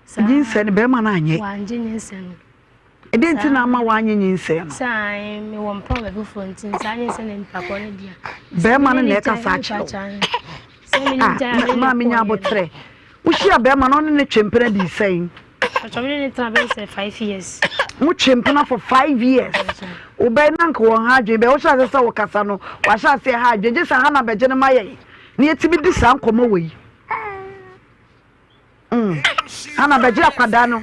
Saa Nyinsɛn no bɛrima no anyɛ. Wangye nyinsɛn no. Ɛdeɛn nti na ama wanyɛ nyinsɛn no? Sɛ ae mewɔ mpa wɔ baabi foforɔ nti saa nyinsɛn no nipa korɔ no dea. Bɛrima no na ɛka saa kyerɛ wo. Ah, maa menya aboterɛ. Wohyia bɛrima no ɔne ne twe mpena dii sɛn? Ɔtɔ me ne ne tena bɛyɛ sɛ five years. Mo twe mpena for five years. Wobɛn na nka wɔn ha adwene bɛyɛ wohyɛ ase sɛ wokasa no wahyɛ ase ha adwene gye sɛ ha na bɛgye no ma yɛn na yɛtumi di saa nkɔmmɔ wɔ yi. Mm. Hana bɛgye akwadaa no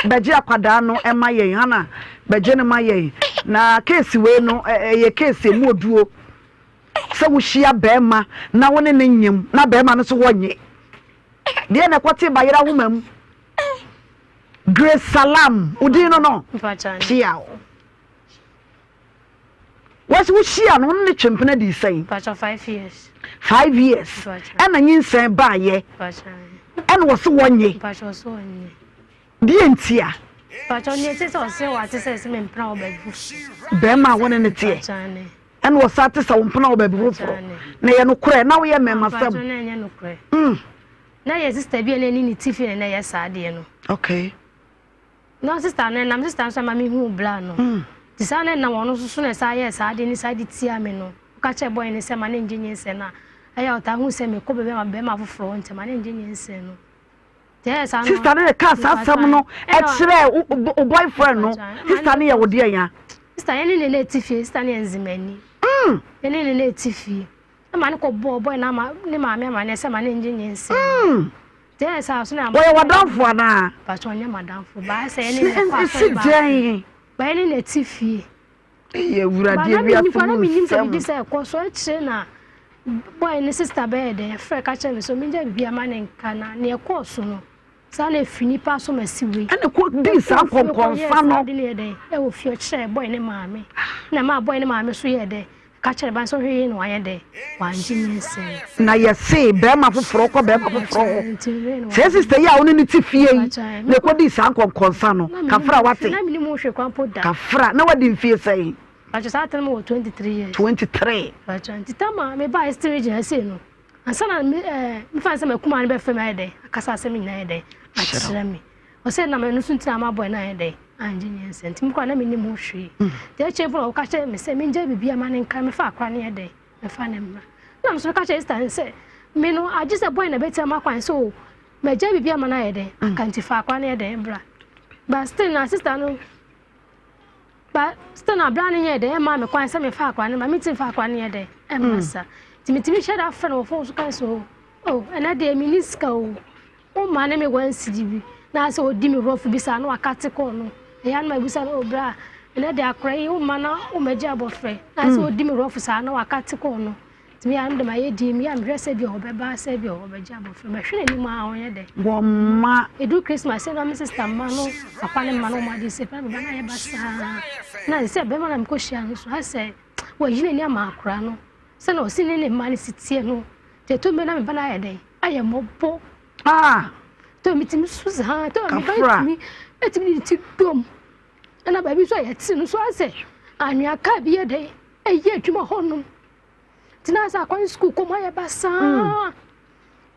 bɛgye akwadaa no ma yɛn Hana bɛgye no ma yɛn na keesi wei no ɛyɛ keesi emu oduo sɛ wohyia bɛrima na wo ne ne nyem na bɛrima no so wɔnye. Deɛ na ɛkɔtee bayerɛ ahoma mu. Grace Salam, wo din no no? Piaw. Wɔsi wohyia no, wo ne ne twe mpena dii sɛn? Five years. Five years. Ɛna nyinsɛn baayɛ. Ɛna wɔsi wɔnye. Deɛ ntia? Bɛrima a wɔne ne teɛ. Ɛna ɔsan te sɛ wo mpena wɔ baabi foforɔ. Na ɛyɛ nokorɛ na woyɛ mmɛmasɛm. Na ɛnyɛ nokorɛ. Mm. Na yɛ sister bi a na ɛne ne ti fi na na ɛyɛ saa adeɛ no. Okay. Na sister no ɛnam sister nso ɛma me hu bla no. Mm. Ti saa na ɛnam ɔno nso so na ɛsan yɛ saa adeɛ ne saa de tia me no. Ɔka kyerɛ bɔyɛ ne sɛ ma ne ngye nyinsɛn no a ɛyɛ ɔtaa hu sɛ mekɔ baabi ama bɛrima foforɔ nti ma ne ngye nyinsɛn no. Sister no reka saa asɛm no kyerɛ wo boyfriend no. Sister no yɛ wo deɛ ya. Sister yɛne ne na ɛte fie. Sister no yɛ nzemani. Mm. Yɛne ne na ɛte fie. Ɛma ne kɔ bɔɔ bɔy na ama ne maame ama ne sɛ ma ne ngye nyinsɛn. Mm. Deɛ saa so na Wɔyɛ w'adamfo anaa? Patro ɔnyɛ m'adamfo. Baa sɛ yɛne ne kɔ asɔre baako. Bɛyɛ ne na ɛte fie. Ɛyɛ awurade wiase mu nsɛm. Na menim sɛ biribi sɛ ɛkɔ so akyire na boy ne sister bɛyɛ dɛn frɛ ka kyerɛ me sɛ mengya biribi ama ne nka na neɛ ɛkɔɔ so no saa na ɛfiri nipa so ma si wei. Ɛna kɔ dii saa nkɔnkɔnsa no. Ɛkɔ yɛ dɛn ɛwɔ fie ɔkyerɛ boy ne maame na maa boy ne maame so yɛ dɛn Ka kyerɛ ba no sɛ ɔhwɛ yie na wanyɛ dɛ, wangye nyinsɛn. Na yɛse bɛɛma foforɔ kɔ bɛɛma foforɔ hɔ. Sɛɛ sister yi a wo ne no te fie yi na ɛkɔdii saa nkɔnkɔnsa no, kafra wate? Na mennim ho hwee koraa mpo da. Kafra, na wadi mfie sɛn? Pakyɛ saa tene mewɔ 23 years. 23. Pakyɛ, nti tam a mebaa Eastern Region ha sei no, ansa na me ɛɛ mefa no sɛ m'akumaa no bɛfrɛ me ayɛ dɛn, akasa asɛm nyinaa ayɛ dɛn, akyerɛ me. Ɔsɛ nam ɛno so nti na ama boy no ayɛ dɛn angye nyinsɛn nti me koraa na mennim ho hwee nti akyire mpo na ɔka kyerɛɛ me sɛ mengyae biribiara ma no nka mefa akora no yɛ dɛn mefa no mmra na me nso meka kyerɛ sister no sɛ me no agye sɛ boy na bɛtia ma kwan sɛ o magyae biribiara ma no ayɛ dɛn aka nti fa akora no yɛ dɛn bra but still na sister no but still na bra no yɛ dɛn ɛma me kwan sɛ mefa akora no ma mentimi fa akora no yɛ dɛn ɛmma sa nti metumi hyɛ da frɛ no wɔ phone so ka sɛ o oh ɛnɛ deɛ menni sika o Wo ma ne me wansidi bi na sɛ ɔdi me rough bi saa na wakate kɔɔ no ɛyɛ a na mabisa no oh bra ɛnɛ de akora yi wo ma na wo magye abɔfrɛ na sɛ ɔdi me rough saa na wakate kɔɔ no nti meyɛ a no de mayɛ din meyɛ a mehwɛ sɛ bi a ɔbɛba sɛ bi a ɔbɛgye abɔfrɛ mɛhwɛ n'anim a ɔnyɛ dɛ Wɔmma. Ɛduru Christmas sɛ na me sister mma no papa ne mma no wɔn ade sɛ pɛ meba na ayɛ basaa na sɛ bɛrima na mekɔhyia no so asɛ wayi n'ani ama akora no sɛ na ɔsi ne ne mma no si teɛ no nti ɛtɔ mmɛ na meba no ayɛ dɛn ayɛ mmɔbɔ. Ah! Tɔ mi tumi su saa, tɔ mi ba tumi, etumi de ti dom. Ɛna baabi nso a yɛte no so asɛ anwea kaa bi yɛ dɛ, ɛyɛ adwuma hɔ nom. Tena sɛ akɔyɛ sukuu kɔm ayɛ basaa. Mm.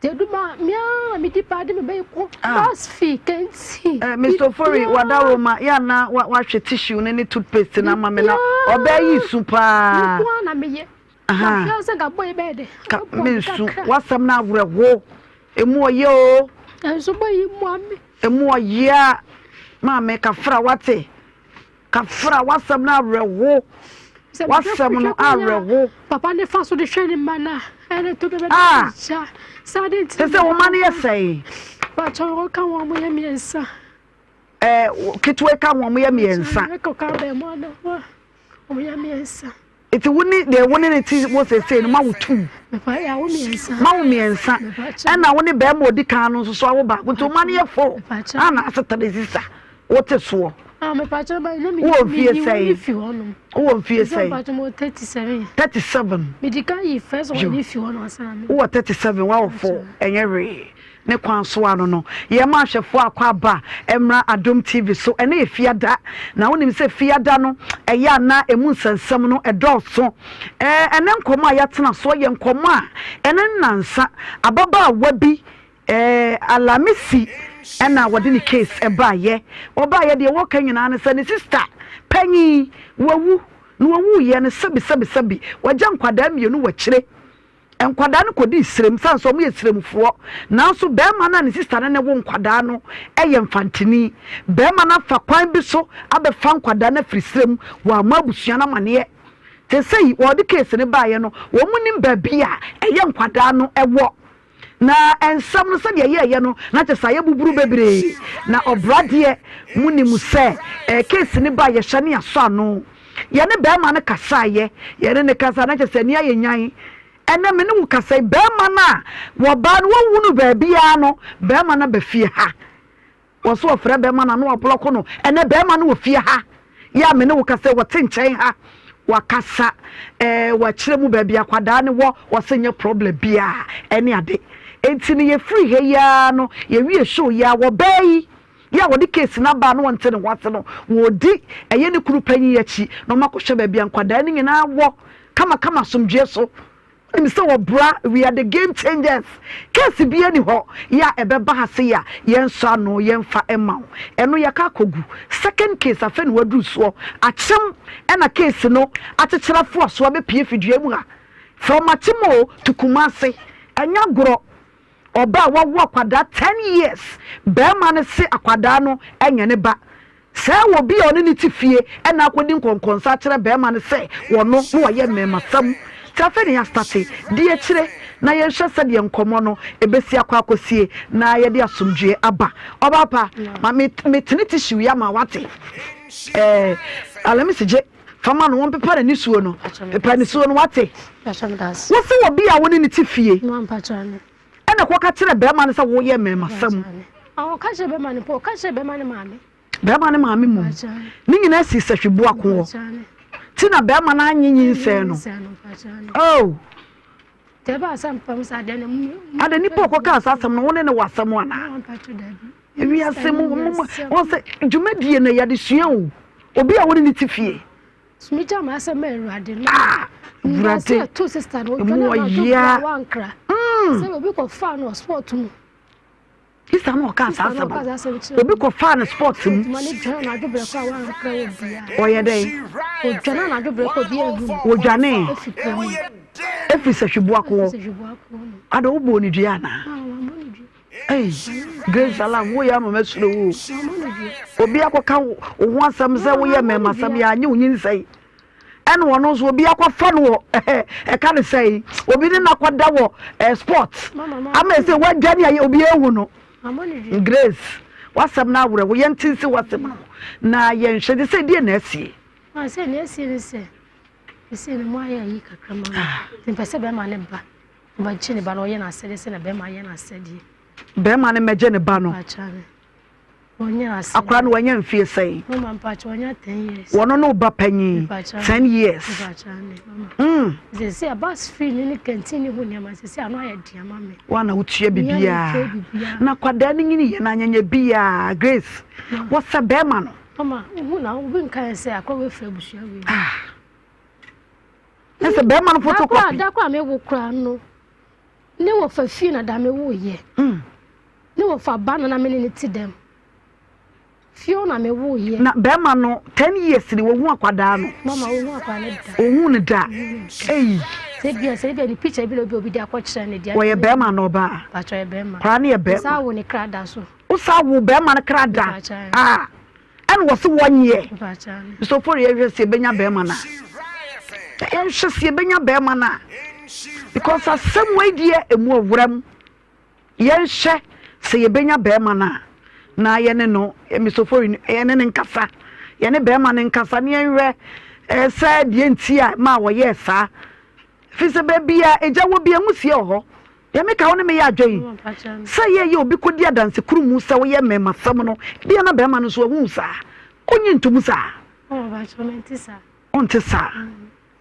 Te aduma mea me di paa de me bɛyɛ kɔ ah. bus fee kɛntì. Eh, Mr. Ofori, wadaroma, ya na wahwɛ tissue ne ne toothpaste na ama me na ɔbɛyi yi su paa. Nko ara na meyɛ. Aha. Ka mensu. W'asɛm no awerɛho. Emu ɔyɛ o. Nanso bɔ yi mmoa me. Emu ɔyɛ a. Maame kafra wate. Kafra w'asɛm no awerɛho. W'asɛm no awerɛho. Papa ne fa so de hwɛ ne mma no a ɛne to bɛbɛ ah. gya. Saa de nti. Sɛ sɛ wo mma no yɛ sɛn? Bàtɔ wɔka wɔn mo yɛ mmiɛnsa. Ɛɛ ketewa ka wɔn mo yɛ mmiɛnsa. Ɛkɔka abɛɛmoa no wɔn yɛ mmiɛnsa. Eti wo ne deɛ wo ne ne te wɔ seesei no ma wo tum. Ma wo mmiɛnsa. Ɛna wo ne bɛrima odi kan no nso so awo baako nti wo ma no yɛ fo. Ana ase tene sisa wo te soɔ. Wowɔ mfie sɛn? Wowɔ mfie sɛn? 37. Wowɔ 37 woawo fo ɛnyɛ hwee. Ne kwan so ano no, yɛma ahwɛfoɔ akwaaba mmra Adom TV so. Ɛnnɛ yɛ Fiada, na wonim sɛ Fiada no, ɛyɛ a na ɛmu nsɛnsɛm no ɛdɔɔso. Ɛɛ, ɛnnɛ nkɔmmɔ a yɛatena soɔ yɛ nkɔmmɔ a ɛne nnansa ababaawa bi, ɛɛ, Alamisi ɛna wɔde ne case ɛbaeɛ. Ɔbaeɛ deɛ wɔka nyinaa ne sɛ ne sista panyin wawu, na ɔwuiɛ no sɛbisɛbisɛbi, wagya nkwadaa mmienu wɔ akyire. Nkwadaa no kɔdii serem sane sɛ wɔyɛ seremfoɔ. Nanso barima no a ne sista ne no wo nkwadaa no yɛ Mfantini. Barima no afa kwan bi so abɛfa nkwadaa no afiri serem, wammɔ abusua no amaneɛ. Seesei wɔde case no baeɛ no, wɔnnim baabi a ɛyɛ nkwadaa no wɔ. Na nsɛm no sɛdeɛ ɛyɛeɛ no, na kyerɛ sɛ ayɛ buburu bebree. Na ɔbra deɛ, monim sɛ case no baeɛ yɛhyɛ ne yɛasɔ ano. Yɛne barima no kasaeɛ, yɛne no kasaeɛ na kyerɛ sɛ ani ayɛ nyan. Ɛnnɛ me ne wo kasa yi, barima no a wɔbaa no wɔnhunu baabiara no, barima no aba fie ha. Wɔ so wɔfrɛ barima no a na wɔablɔko no. Ɛnnɛ barima no wɔ fie ha. Yɛ a me ne wo kasa yi, wɔte nkyɛn ha. Wakasa, ɛɛ wakyerɛ mu baabi akwadaa no wɔ, wɔse nyɛ problem biara ɛne ade. Enti no yɛfiri ha yi ara no, yɛwie show yi ara, wɔbaa yi, Yɛ a wɔde case no aba a na wɔnte ne ho ase no, wɔredi ɛyɛ ne kunu panyin akyi na wɔakɔhwɛ baabi a nkwadaa no nyinaa wɔ kamakama asomdwoeɛ so. Wonim sɛ wɔbra, we are the game changers. Case biara nni hɔ yɛ a ɛbɛba ha sei a yɛnsɔ ano, yɛmfa mma wo. Ɛno yɛka akɔgu. Second case afei na waduru soɔ. Akyem ɛna case no akyekyere afoa so abɛpue fidua mu ha. From Akyem o to Kumasi. Ɛnyɛ agorɔ. Ɔbaa a wawo akwadaa ten years, barima no se akwadaa no nyɛ ne ba. Sɛɛ obi a ɔne no te fie na akɔdi nkɔnkɔnsa akyerɛ barima no sɛ wɔno na wɔyɛ mmarimasɛm. Nti afei na yɛastate. Di akyire na yɛnhwɛ sɛdeɛ nkɔmmɔ no ɛbɛsi akɔ akɔsie na yɛde asomdwoeɛ aba. Ɔbaa pa, ma me metene tissue yi ama wo ate. Ɛɛ Alamisi gye fa ma no wɔmpepa n'anisuo no. Pepa nisuo no wate. Wo se obi a wo ne no te fie ɛna kɔka kyerɛ bɛrima no sɛ woyɛ mmarimasɛm. Ɔka kyerɛ bɛrima no mpo, ɔka kyerɛ bɛrima no maame. Bɛrima no maame mmom. Ne nyinaa si sahwiboako hɔ. Ti na bɛrima no anye nyinsɛn no. Oh. Ada nipa ɔkɔkaa saa asɛm no wo ne no wɔ asɛm anaa? Ewiase mu wɔn sɛ dwumadie no yɛde sua o. Obi a wo ne ne te fie. Sumigya ma asɛm ma awurade no. Ah, awurade. To sister no emu ɔyea. Sɛ obi kɔ fa no sport mu. Sista no ɔkaa saa asɛm no. Obi kɔfaa no sport mu. Ɔyɛ dɛn? Wɔdwanee ɛfiri Sahwiboako hɔ. Ada wobɔɔ ne dua anaa? Ei, Grace Salam, woyɛ ama masuro wo. Obi akɔka wo ho asɛm sɛ woyɛ mmɛmasɛm yɛ anyɛ wo nyinsɛn. Ɛna ɔno nso obi akɔfa no wɔ ɛka ne sɛn obi ne no akɔda wɔ ɛ sport ama ɛsɛ wadwane ayɛ obi ehu no Grace wasɛm no awerɛho yɛnte nsi wasɛm no na yɛnhwɛ de sɛ deɛ na asie. Sɛ na asie ne sɛ ɛsɛ ne mu ayɛ ayi kakra ma no mpɛ sɛ bɛrima ne ba ɔbɛgye ne ba no ɔyɛ n'asɛdeɛ sɛ na bɛrima yɛ n'asɛdeɛ bɛrima no mmɛgye ne ba no. Akora no wanya mfie sɛn? Wɔno ne wo ba panyin 10 years. Mm. Wana wotua bibiaa na kwadaa no nyini yɛ no anyanya biaa Grace wɔsɛ bɛrima no. Ah. Ɛsɛ bɛrima no photocopy. Dakora mewo kora no ne wɔfa fie na da mewo yɛ. Mm. Ne wɔfa ba no na me ne no te dɛm. Fie hɔ na me woo yɛ. Na bɛɛma no 10 years ni wohu akwadaa no. Mama wohu akwadaa no da. Ohu no da. Ei. Sɛ bia sɛ bia ne picture bi na obi obi de akɔkyerɛ ne deɛ. Wɔyɛ bɛɛma na ɔbaa. Pakyɛ ɔyɛ bɛɛma. Koraa no yɛ bɛɛma. Wosa wo ne kra da so. Wosa wo bɛɛma no kra da. Ah. Ɛna wɔse wɔnyɛ. Mr. Ofori yɛhwɛ sɛ yɛbɛnya bɛɛma no a. Yɛnhwɛ sɛ yɛbɛnya bɛɛma no a. Because asɛm wei deɛ emu ɔwerɛm. Yɛnhwɛ sɛ yɛbɛnya barima no a, na yɛne no, Mister Ofori, yɛne no nkasa. Yɛne barima no nkasa na yɛnhwɛ eh, sɛ deɛ nti a ma wɔyɛɛ saa. Ɛfiri sɛ baabi a egya wɔ bi, nwusie wɔ hɔ. Deɛ meka wo ne meyɛ adwen sɛ yɛyɛ obi kɔdi adanse koro mu sɛ woyɛ mmarimasɛm no, ebia na barima no nso ahu saa. Ɔnye ntom saa. Ɔnte saa.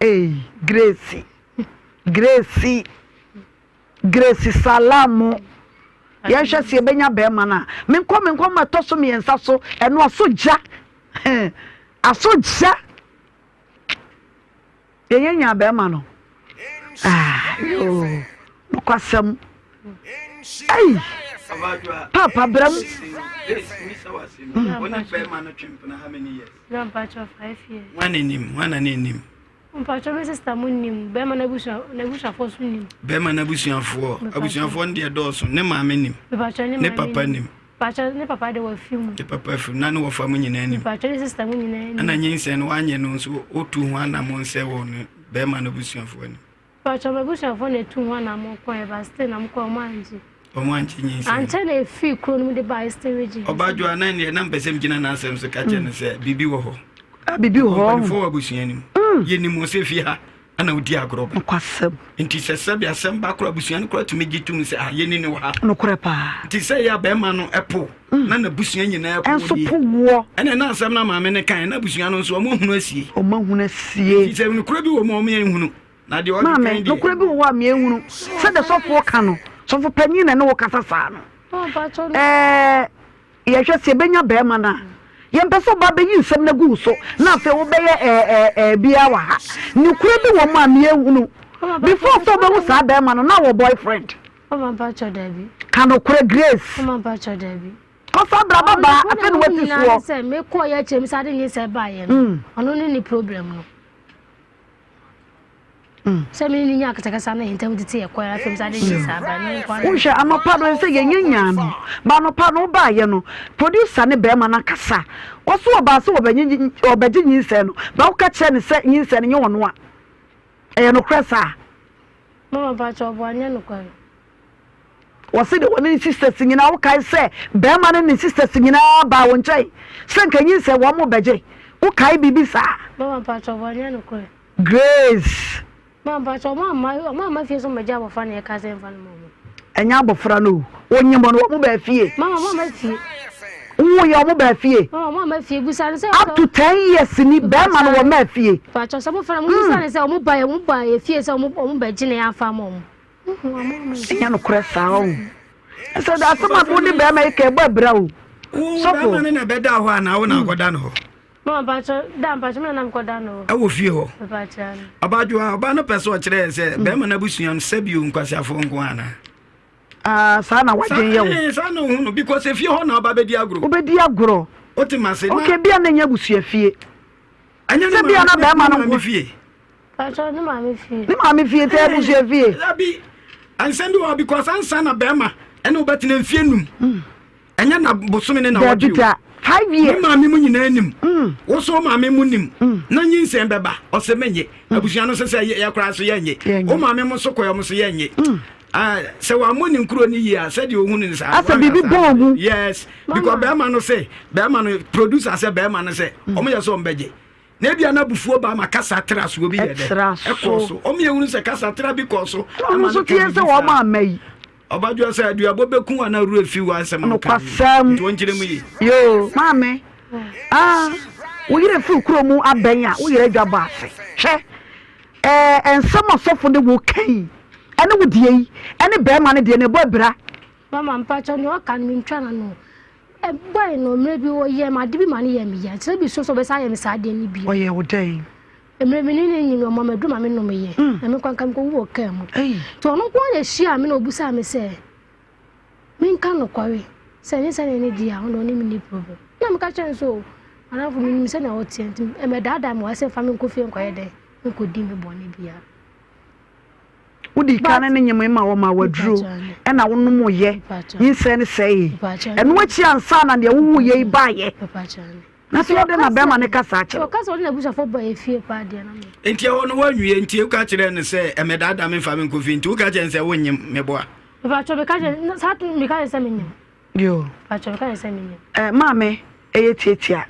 Ei, Grace, Grace. Grace Salamo yɛnhwɛ sɛ yɛbɛnya bɛrima no a menkɔ menkɔ ma ɛtɔ so mmiɛnsa so ɛno aso gya aso gya yɛnyɛ nya bɛrima no ah yoo nokwasɛm ei papa brɛ mu. Wọn anim, wọn na n'anim. Mpatsɔ me sister mo nim bɛrima n'abusua n'abusuafoɔ nso nim. Bɛrima n'abusuafoɔ abusuafoɔ no deɛ dɔɔso ne maame nim. Mpatsɔ ne ne papa nim. Mpatsɔ ne papa de wafi mu. Ne papa fi mu na ne wɔfa mu nyinaa nim. Mpatsɔ ne sister mu nyinaa nim. Ɛna nyinsɛn no wanyɛ no nso otu ho anamɔ nsɛ wɔ ne bɛrima n'abusuafoɔ anim. Mpatsɔ m'abusuafoɔ na etu ho anamɔ kɔɛ ba still na mo kɔ ɔmo angye. Ɔmo angye nyinsɛn. Ankyɛ na efii kuro no mu de baa Eastern Region. Ɔbaa Dwoa na ɛndeɛ na mpɛ sɛ megyina n'asɛm so ka kyerɛ no sɛ biribi wɔ hɔ. Ah, biribi wɔ hɔ. Mpanimfoɔ wɔ abusua no mu. Yɛnim wɔ sɛ fie ha ana wodi agorɔ ba. Nokwasɛm. Nti sɛ sɛbi asɛm ba koraa abusua no koraa tumi gye tom sɛ ah yɛni ne wɔ ha. Nokorɛ paa. Nti sɛ yɛ a bɛrima no ɛpo na n'abusua nyinaa ɛpo Ɛnso po woɔ. Ɛna na asɛm na maame no kae na abusua no nso wɔn ahunu asie. Wɔn ahunu asie. Nti sɛ nokorɛ bi wɔ mu a wɔn yɛn nhunu. Na deɛ ɔde Maame, kan deɛ. nokorɛ bi wɔ hɔ a meɛhunu. Sɛdeɛ sɔfoɔ ka no, sɔfo panin na ɛne wo kasa saa no. Ɛɛ, yɛhwɛ sɛ yɛbɛnya barima no a, yɛmpɛ sɛ ɔba bɛyi nsɛm no agu wo so na afei wobɛyɛ ɛɛ ɛɛ biara wɔ ha. Nokorɛ bi wɔ mu a meɛhunu. Before sɛ wobɛhu saa barima no, na wɔ boyfriend. Ka nokorɛ, Grace. Kɔfa bra babaa, afei na wasi soɔ. Sɛ mekɔɔ yɛ akyerɛ mi sɛ ade nye sɛ ɛbaeɛ no, ɔno ne ne problem no. Sɛ me ne no nya akasakasa na yɛn ntam tete yɛ kwan afei nso ade nkyɛ saa bra ne nkwa. Wohwɛ anɔpa no sɛ yɛnyɛ nyaa no ba anɔpa no wobaayɛ no producer ne bɛrima no akasa ɔso ɔbaa sɛ ɔbɛgye nyinsɛn no ba woka kyerɛ no sɛ nyinsɛn no nyɛ ɔno a ɛyɛ nokorɛ saa. Mama mpakyɛ ɔboa nyɛ nokware. Wɔse de wɔne ne sisters nyinaa wokae sɛ bɛrima ne ne sisters nyinaa baa wo nkyɛn sɛ nka nyinsɛn wɔn mo bɛgye. Wokae biribi saa? Mama mpakyɛw bɔ nyɛ nokorɛ. Grace. Mama mpakyɛw ɔmo amma ɔmo amma fie sɛ ɔmo bɛgye abɔfra na yɛka sɛ yɛmfa no ma ɔmo. Ɛnyɛ abɔfra no o. Wonyim no ɔmo baa fie. Mama ɔmo amma fie. Woyɛ ɔmo baa fie. Mama ɔmo amma fie busa no sɛ. Up to ten years ni bɛrima no wɔn maa fie. Mpakyɛw sɛ abɔfra no mo busa no sɛ ɔmo ba ɔmo ba yɛ fie sɛ ɔmo ɔmo bɛgye na yɛamfa ama ɔmo. Ɛnyɛ nokorɛ saa o. Ɛsɛ dɛ asɛm a wo ne bɛrima yi ka ɛbɔ abira o. Wo bɛrima no na ɛbɛda hɔ anaa wo na akɔda no hɔ? Mama mpakyɛ da mpakyɛ me na na mekɔda no hɔ. Ɛwɔ fie hɔ. Mpakyɛ. Ɔbaadwoa ɔbaa no pɛ sɛ ɔkyerɛ yɛ sɛ bɛrima no abusua no sɛbi o nkwaseafoɔ nko anaa? Ah, saa na wadwen yɛ wo. Saa na ohun no because efie hɔ na ɔba bɛdi agorɔ. Wobɛdi agorɔ. Wote ma se na. Okay, bia na ɛnyɛ abusua fie. Ɛnyɛ ne maame ne fie. Pacho ne maame fie. Ne maame fie tɛ abusua fie. Dabi nsɛm bi wɔ hɔ because ansa na bɛrima ɛne wobɛtena mfie num. Hmm. Ɛnyɛ na bosome ne na wɔtwe o. Five years. Ne maame mu nyinaa nim. Hmm. Woso maame mu nim. Hmm. Na nyinsɛn bɛba ɔsɛ menye. Abusua no sɛ sɛ yɛ koraa so yɛnye. Wo maame mu so kɔɛ ɔmo so yɛnye. Ah, sɛ wammɔ ne nkuro no yie a sɛdeɛ ɔhu no saa. Asɛ biribi bɔɔ mu. Yes because bɛrima no sɛ bɛrima no producer sɛ bɛrima no sɛ ɔmo yɛ sɛ ɔmo bɛgye. Na ebia na abufuo ba ma kasa tra soɔ bi yɛ dɛ ɛkɔɔ so. Wɔn yɛ hunu sɛ kasa tra bi kɔɔ so. Ɛna ɔno nso teɛ sɛ wɔn amma yi. Ɔbadwoa sɛ aduabɔ bɛku wo anaa wura fi wo asɛm a woka yi. Nokwasɛm. Nti wɔnkyerɛ mu yie. Yoo maame ah wo yerɛ firi kuro mu abɛn a wo yerɛ adwa bɔ ase hwɛ ɛɛ nsɛm a sɔfo ne wo ka yi ɛne wo deɛ yi ɛne bɛɛma no deɛ no ɛbɔ abira. Mama mpakyɛw nea ɔka no mentwa n'ano. Boy no mmerɛ bi ɔyɛɛ me ade bi ma no yɛɛ me ya nti na mesuro sɛ ɔbɛsan ayɛ me saa adeɛ no bio. Ɔyɛɛ wo dɛn? Mmerɛ me ne no nyini ɔma me aduro ma me nomeyɛ na me nkwa nka mekɔwu wɔ kaa mu. Nti ɔno nko ara na ɛhyiaa me na ɔbisaa me sɛ menka nokware sɛ ɛnyɛ sɛdeɛ ne deɛ a ɔno ɔne me nni problem. Na meka kyerɛɛ no sɛ o madamfo menim sɛdeɛ woteɛ nti ɛmmɛdaadaa me wɔ ha sɛ mfa me nkɔ fie nkɔyɛ dɛn nkɔdi me bɔne biara. Wodii kan ne no nyemee ma wɔmaa wo aduro ɛna wonomoeɛ, nyinsɛn no sɛee. Ɛno akyi ansa na deɛ wowuiɛ yi baeɛ. Na afei adɛn na bɛrima no ka saa kyerɛ wo? Nti ɛhɔ no woanwie nti woka kyerɛɛ no sɛ ɛmɛdaadaa me mfa me nkɔ fie nti woka kyerɛ no sɛ wonyem meboa. Yo. Eh, maame, ɛyɛ tiatia.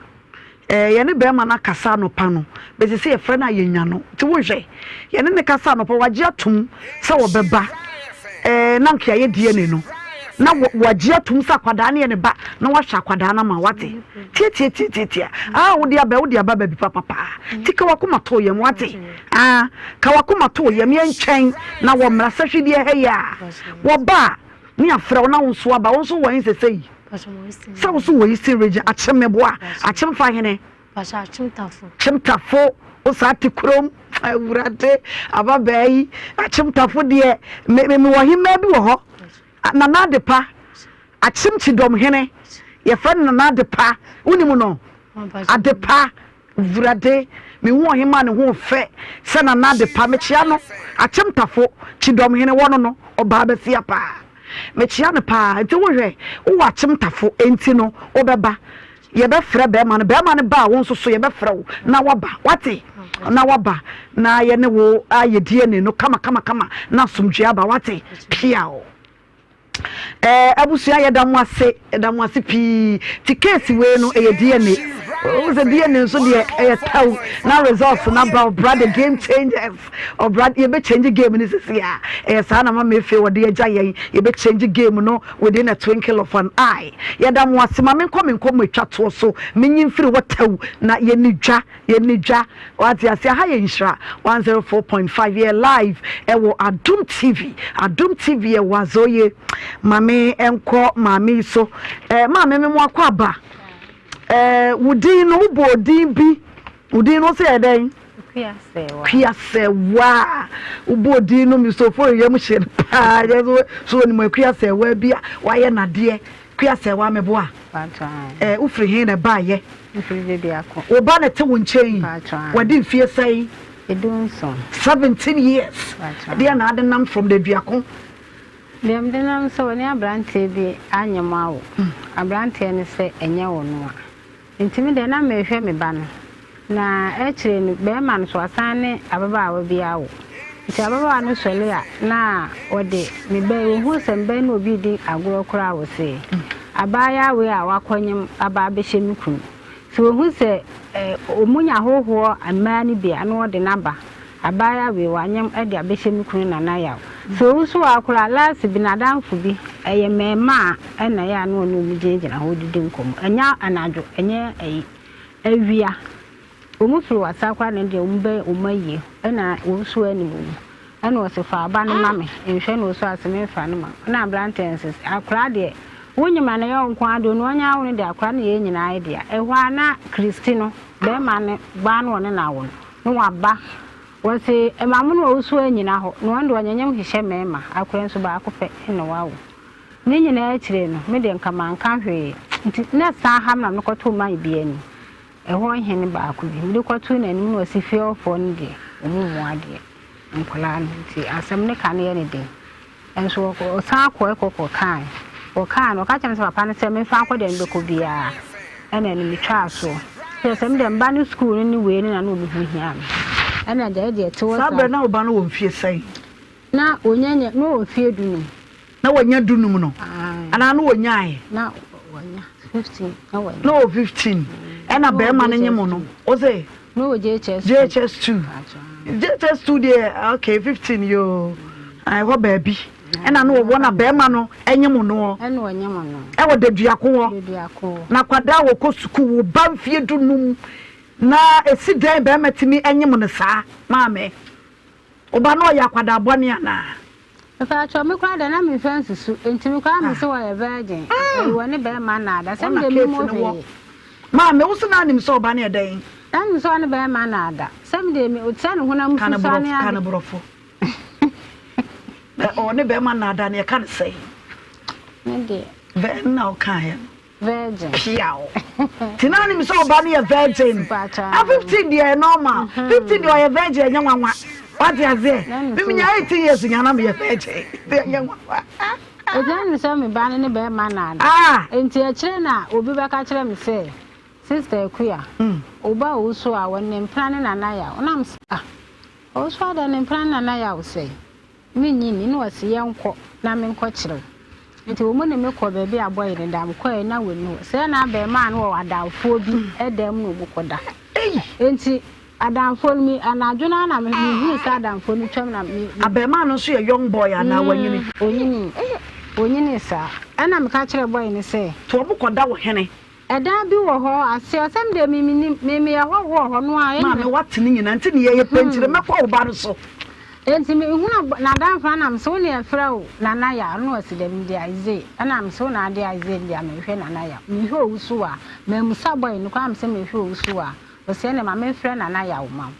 Eh, yɛne bɛrima no akasa anɔpa no, bɛsi sɛ yɛfrɛ no a yɛnya no. Nti wonhwɛ, yɛne ne kasa anɔpa, wagye atom sɛ wɔbɛba. Eh, na nka yɛayɛ DNA no. Na wagye atom sɛ akwadaa no yɛ ne ba, na wahwɛ akwadaa no ama wate. Tiatiatiatiatia. Ah, wode aba, wode aba baabi papapaa. Nti ka wakoma to yam, wate. Ah, ka wakoma to yam, yɛntwɛn na wɔmmra sɛhwedeɛ ha yi a. Wɔba a, Ne afrɛ wo na wo nso aba wo nso wɔ he sesei sɛ wo nso wɔ eastern region akyem meboa akyem fa hene akyem tafo wo saa te kurom awurade ababaa yi akyem tafo deɛ me me wɔ hemaa bi wɔ hɔ nana adepa akyem kyidɔm hene yɛfrɛ no nana adepa wonim no adepa Wurade, mehu ɔhemmaa ne ho fɛ sɛ Nana Adepa. Mekyea no, Akyemtafo, Kyidɔmhene, wɔno no, ɔbaa basia paa. Mekyea no paa. Nti wohwɛ, wowɔ Akyemtafo, enti no, wobɛba. Yɛbɛfrɛ bɛrima no. Bɛrima no ba a, wo nso so yɛbɛfrɛ wo na woaba. Woate? Na woaba na yɛne wo ayɛ DNA no kama kama kama na asomdwoeɛ aba. Woate? Piaw. Ɛɛ abusua yɛda mo ase yɛda mo ase pii ti case wei no ɛyɛ DNA wohu sɛ DNA nso deɛ ɛyɛ tɛw na results na ba ɔbra the game changers ɔbra yɛbɛ change game no sisi a ɛyɛ saa na mama efe wɔde agya yɛn yɛbɛ change game no within a twinkle of an eye yɛda mo ase ma menkɔ menkɔ mo atwa toɔ so menyi mfiri hɔ tɛw na yɛni dwa Yɛnni dwa, wate aseɛ, aha yɛ Nhyira 104.5, yɛ live ɛwɔ Adom TV, Adom TV yɛ wɔ Azoye, ma me nkɔ maame yi so, eh, maame me mo akɔ aba, eh, wo din no, wobɔ odin bi, wo din no wo sɛ yɛ dɛn? Kuasɛwa, wobɔ odin no, Mr. Ofori yam hyɛ no paa, yɛ so, so onim Akuasɛwa bi a wayɛ nadeɛ, Kuasɛwa meboa, eh, wofiri he na ɛbaayɛ? Mfiri Bediako. Wo ba na ɛte wo nkyɛn yi? Mpakyɛ aane. Wadi mfie sɛn? Edunson. 17 years. Mpakyɛ aane. Deɛ na ade nam from Bediako? Deɛ mede nam sɛ wɔne abranteɛ bi anyɛ mo awo. Abranteɛ no sɛ ɛnyɛ ɔno a. Nti me deɛ na merehwɛ me ba no. Na akyire no barima no so wasan ne ababaawa bi awo. Nti ababaawa no sɔre a na ɔde me ba yi, ɔhuu sɛ me ba yi ne obi redi agorɔ koraa a ɔse, Abaayaa wei a wakɔnyem aba abɛhyɛ me kunu. Sɛ ɔhu sɛ wɔnya ahɔhoɔ mmaa no bi a, na ɔde no aba. Abaayewa wei, wanyem de abɛhyɛ me kunu Nana Yaw. Sɛ ɔwu so a koraa, last bi n'adamfo bi, ɛyɛ mmarimaa na ɛyɛ a na ɔne wɔn gyinagyina hɔ didi nkɔmmɔ. Ɛnyɛ anadwo, ɛnyɛ ayi, awia. Wɔn firi wasa koraa na ɛdeɛ wɔn bɛ wɔn ayie ɛna wɔn nso anim wɔn. Ɛna ɔse fa aba no ma me nhwɛ na ɔsu ase menfa no ma wo. Ɛna abranteɛ no se akora deɛ wo nyim a na ɛyɛ wo nko ara deɛ onua ɔnya awo no deɛ akora no yɛ yɛn nyinaa yɛ dea. Ɛhɔ ara na Christy no bɛɛma no baa no ɔne no awo no na waba. Ɔse ɛma mo na ɔwusu anyina hɔ na ɔno deɛ ɔnyenyem hyehyɛ mɛɛma akora nso baako pɛ na wawo. Ne nyinaa akyire no me deɛ nka manka hwee nti na san ha me na mekɔtoo man bi anim. Ɛhɔ hene baako bi, mede kɔtoo n'anim na ɔse fie hɔfoɔ no deɛ, wɔn mmu adeɛ, nkwadaa no nti asɛm no ka no yɛ no den. Nso ɔsan kɔe kɔ kɔkae. Ɔkae no, ɔka kyerɛɛ me sɛ papa no sɛ memfa nkɔ deɛ mebɛkɔ biara, ɛna ɛno metwaa soɔ. Kyerɛ sɛ me deɛ me ba no sukuu no ne wei no na na wɔn ho hia me. Ɛna deɛ ɛdeɛ ɛte hɔ Saa saa. berɛ na wo ba no wɔ mfie sɛn? Na ɔnya nya, na ɔwɔ mfie dunum. Na wanya dunum no? Ae. Anaa na ɔnyaeɛ? Na wanya 15 na wanya. Na ɔwɔ 15 ɛna bɛrima no nye mo no? Ose? Na ɔwɔ JHS 2. JHS 2. JHS 2 deɛ okay 15 yoo. Ɛhɔ baabi. Ɛna na ɔwɔ na bɛrima no nye mo noɔ. Ɛna ɔnye mo no. Ɛwɔ Daduako hɔ. Daduako. Na akwadaa a wɔkɔ sukuu wo ba mfie dunum na esi dɛn bɛrima tumi nye mo no saa maame? Wo ba no ɔyɛ akwadaa bɔne anaa? Mepakyɛw, me koraa deɛ na me nfa nsusu, nti me koraa mese ɔyɛ virgin, ɛyi wɔ ne bɛɛma nnaada, sɛ me deɛ me mu hwee. Maame, wo se na anim sɛ ɔba no yɛ dɛn? Na nim sɛ ɔne bɛɛma nnaada, sɛ me deɛ me, sɛ ne honam susu ne ade. Ka ne borɔfo. Na ɔne bɛɛma nnaada no yɛka ne sɛn? Me deɛ. Bɛn na ɔkaeɛ no? Virgin. Piaw. Nti na nim sɛ ɔba no yɛ virgin. Na 15 deɛ yɛ normal. 15 deɛ ɔyɛ virgin ɛnyɛ nwanwa. Wate aseɛ? Me menya 18 years nya na meyɛ virgin. Nti ɛnyɛ nwanwa. Nti na nim sɛ me ba no ne bɛrima na ada. Ah! Nti akyire na obi bɛka kyerɛ me sɛ, Sister Akua, wo ba owusu a wɔne ne mpena ne Nana Yaw. Na mese, ah, owusu adɛn ne mpena ne Nana Yaw sɛn? Minnye nni, na ɔse yɛnkɔ na menkɔkyerɛ wo. Nti wɔn ne me kɔɔ baabi a bɔe no da, mekɔɛ na wɔnni hɔ. Sɛɛ na abarimaa no wɔ adamfoɔ bi dan mu na wɔkɔda. Nti adamfoɔ no, me anadwo no ara na mehuu sɛ adamfoɔ no twam na me. Abarimaa no nso yɛ young boy anaa wanyini? Onyinii, onyinii saa. Ɛna meka kyerɛɛ bɔe no sɛ. Nti wɔkɔda wɔ hene? Ɛdan bi wɔ hɔ aseɛ sɛ me deɛ me menim me meyɛ hɔhoɔ wɔ hɔ no ara. Maame wate ne nyinaa nti ne yɛyɛ pɛnkyere mɛkɔ wo ba no so. Enti me hunu n'adamfo no na me se wo ne yɛfrɛ wo Nana Yaw na ɔse dabi me de Isaiah ɛna me se wo na ade Isaiah no deɛ mehwɛ Nana Yaw mehwɛ Owusu a mamusa boy no koraa me se mehwɛ Owusu a ɔse ɛneɛ ma menfrɛ Nana Yaw ma wo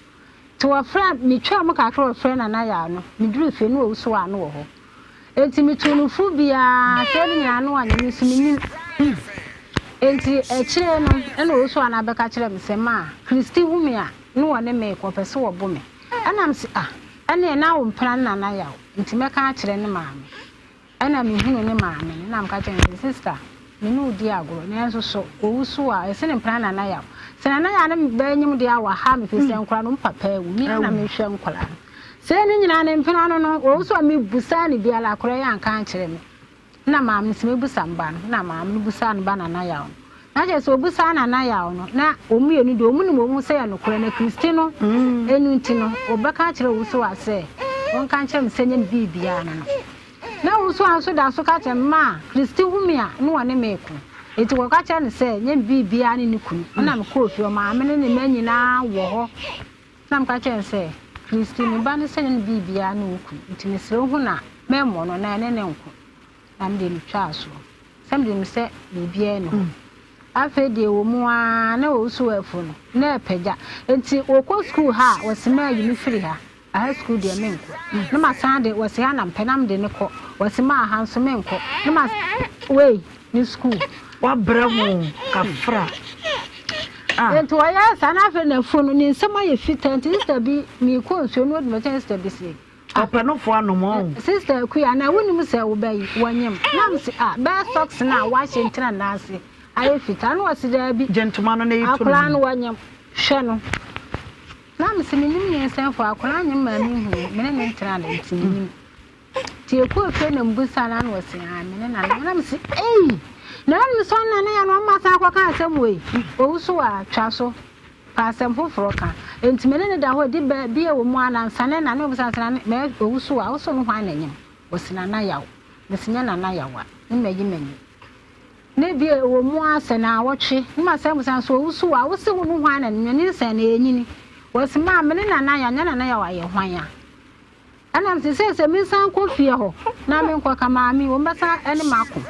Nti wɔfrɛɛ me twaa mu kakra wɔfrɛɛ Nana Yaw no, meduruu fie no ɔwusu a no wɔ hɔ. Enti metuu no fo biaa sɛ ne nyinaa no anyɛ me nso mennim. Enti akyire no ɛna ɔwusu a no abɛka kyerɛɛ me sɛ maa Christy hu me a ne wɔne me rekɔ ɔpɛ sɛ wɔbo me. Ɛna mese ah ɛneɛ na wo mpena ne Nana Yaw nti mɛka akyerɛ ne maame. Ɛna mehunuu ne maame no na meka kyerɛɛ no sɛ, Sista, me ne wo di agorɔ, nanso so owu so a, ɛsene mpena Nana Yaw. Sɛ Nana Yaw ne me ba nyem deɛ a, waha me, firi sɛ nkwadaa no, wɔn papa awu, me ara na mehwɛ nkwadaa no. Sei ne nyinaa ne mpena no no, owu so a mebusaa no biara, akwadaa yi anka ankyerɛ me. Ɛna maame no sɛ mɛbusa me ba no, ɛna maame no busaa ne ba Nana Yaw no. Na kyerɛ sɛ obisaa Nana Yaw no, na wɔn mmienu deɛ wɔn nim wɔn ho sɛ ɛyɛ nokorɛ, na Kristi no ɛnu nti no, ɔbɛka akyerɛ Owusuwa sɛ ɔnka nkyerɛ me sɛ nyɛ me biribiara no no. Na Owusuwa nso da so ka kyerɛ me, ma Kristi hu me a, na ɔne me reko. Enti wɔka kyerɛ no sɛ nyɛ me biribiara ne ne kunu. Ɛna mekɔɔ fie, ɔmaame ne ne mma nyinaa wɔ hɔ. Na meka kyerɛɛ no sɛ, Kristi, me ba no sɛ nyɛ ne biribiara ne wo kunu, nti mesrɛ wo hu no a, mɛmmɔ no na ɛne no nko. Na me deɛ metwaa soɔ. Sɛ menim sɛ biribiara nni hɔ. Afei deɛ ɛwɔ mu ara na wɔresu afu no, na ɛrepagya. Enti wɔkɔ sukuu ha a, wɔse maayi me firi ha. Aha sukuu deɛ menkɔ. Na masan de, wɔse ha na mepɛ, na mede no kɔ. Wɔse maa ha nso menkɔ. Na ma, wei, ne sukuu. Wabrɛ ho kafra. Ah. Enti wɔyɛɛ saa, na afei n'afu no, ne nsam ayɛ fitaa. Nti sista bi, meekɔ nsuo no, ɔdi m'akyi na sista bi se, Ɔpɛ no fo anom ɔn. Sister Akua na wonim sɛ wo ba yi wɔnyem na mese ah bɛyɛ socks no a wahyɛ nti na n'ase ayɛ fitaa na ɔse daabi Gye ntoma no na yi to no akwadaa mu. no wɔnyem hwɛ no na mese menim nyinsɛnfo akwadaa nyem maa menhunu me ne ne ntena da nti menim nti yɛkɔɔ fie na mbusa no na ɔse ah me ne na na mese ei. Na ɛnom sɛ ɔno Nana Yaw na ɔma asan akɔka asɛm wei. Owu so a, twa so. Pɛ asɛm foforɔ ka. Enti me ne no da hɔ di bɛ bi a ɛwɔ mu ara nansa ne nna ne ɔbisa me sɛ Nana mɛ owu so a, wo so no hwan na ɛnyem? Ɔse Nana Yaw. Mese nyɛ Nana Yaw a, ne mayi m'ani. Na ebia ɛwɔ mu ara sɛ naawɔtwe ne masan bisa no sɛ owu so a, wo se wo no hwan na ɛnyem? Nyinsɛn no ɛnyini. Ɔse maa me ne Nana Yaw, nyɛ Nana Yaw a yɛ hwan a? Ɛna mese seesei mensan nkɔ fie hɔ na menkɔka maame yi, wɔbɛsan ne me ako.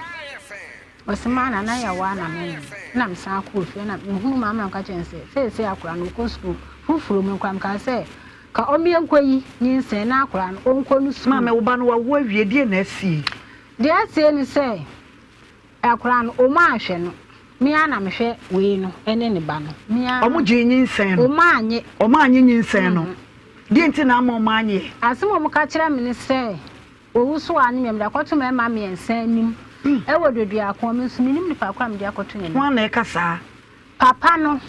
Ɔse maa na na yɛwɔ a na menyem. Ɛna mesan kɔɔ fie na mehunu maame na meka kyerɛ no sɛ seesei akwadaa no ɔkɔ sukuu foforɔ mu koraa mekaa sɛ ka ɔmmea nkɔyi nyinsɛn na akwadaa no ɔnkɔ no sukuu. Maame wo ba no wawo awie deɛ na asie? Deɛ asie ne sɛ Akwadaa no, wɔn anhwɛ no. Me ara na mehwɛ wei no ne ne ba no. Me ara. Wɔn gyee nyinsɛn no. Wɔn anye. Wɔn anye nyinsɛn no. Deɛ nti na ama wɔn anyeɛ? Asɛm a wɔka kyerɛ me ne sɛ, owu so a ne mede akɔto mmarima mmiɛnsa anim wɔ Doduakoa. Me nso mennim nipa ko a mede akɔto n'anim. Hwan na ɛka saa? Papa no.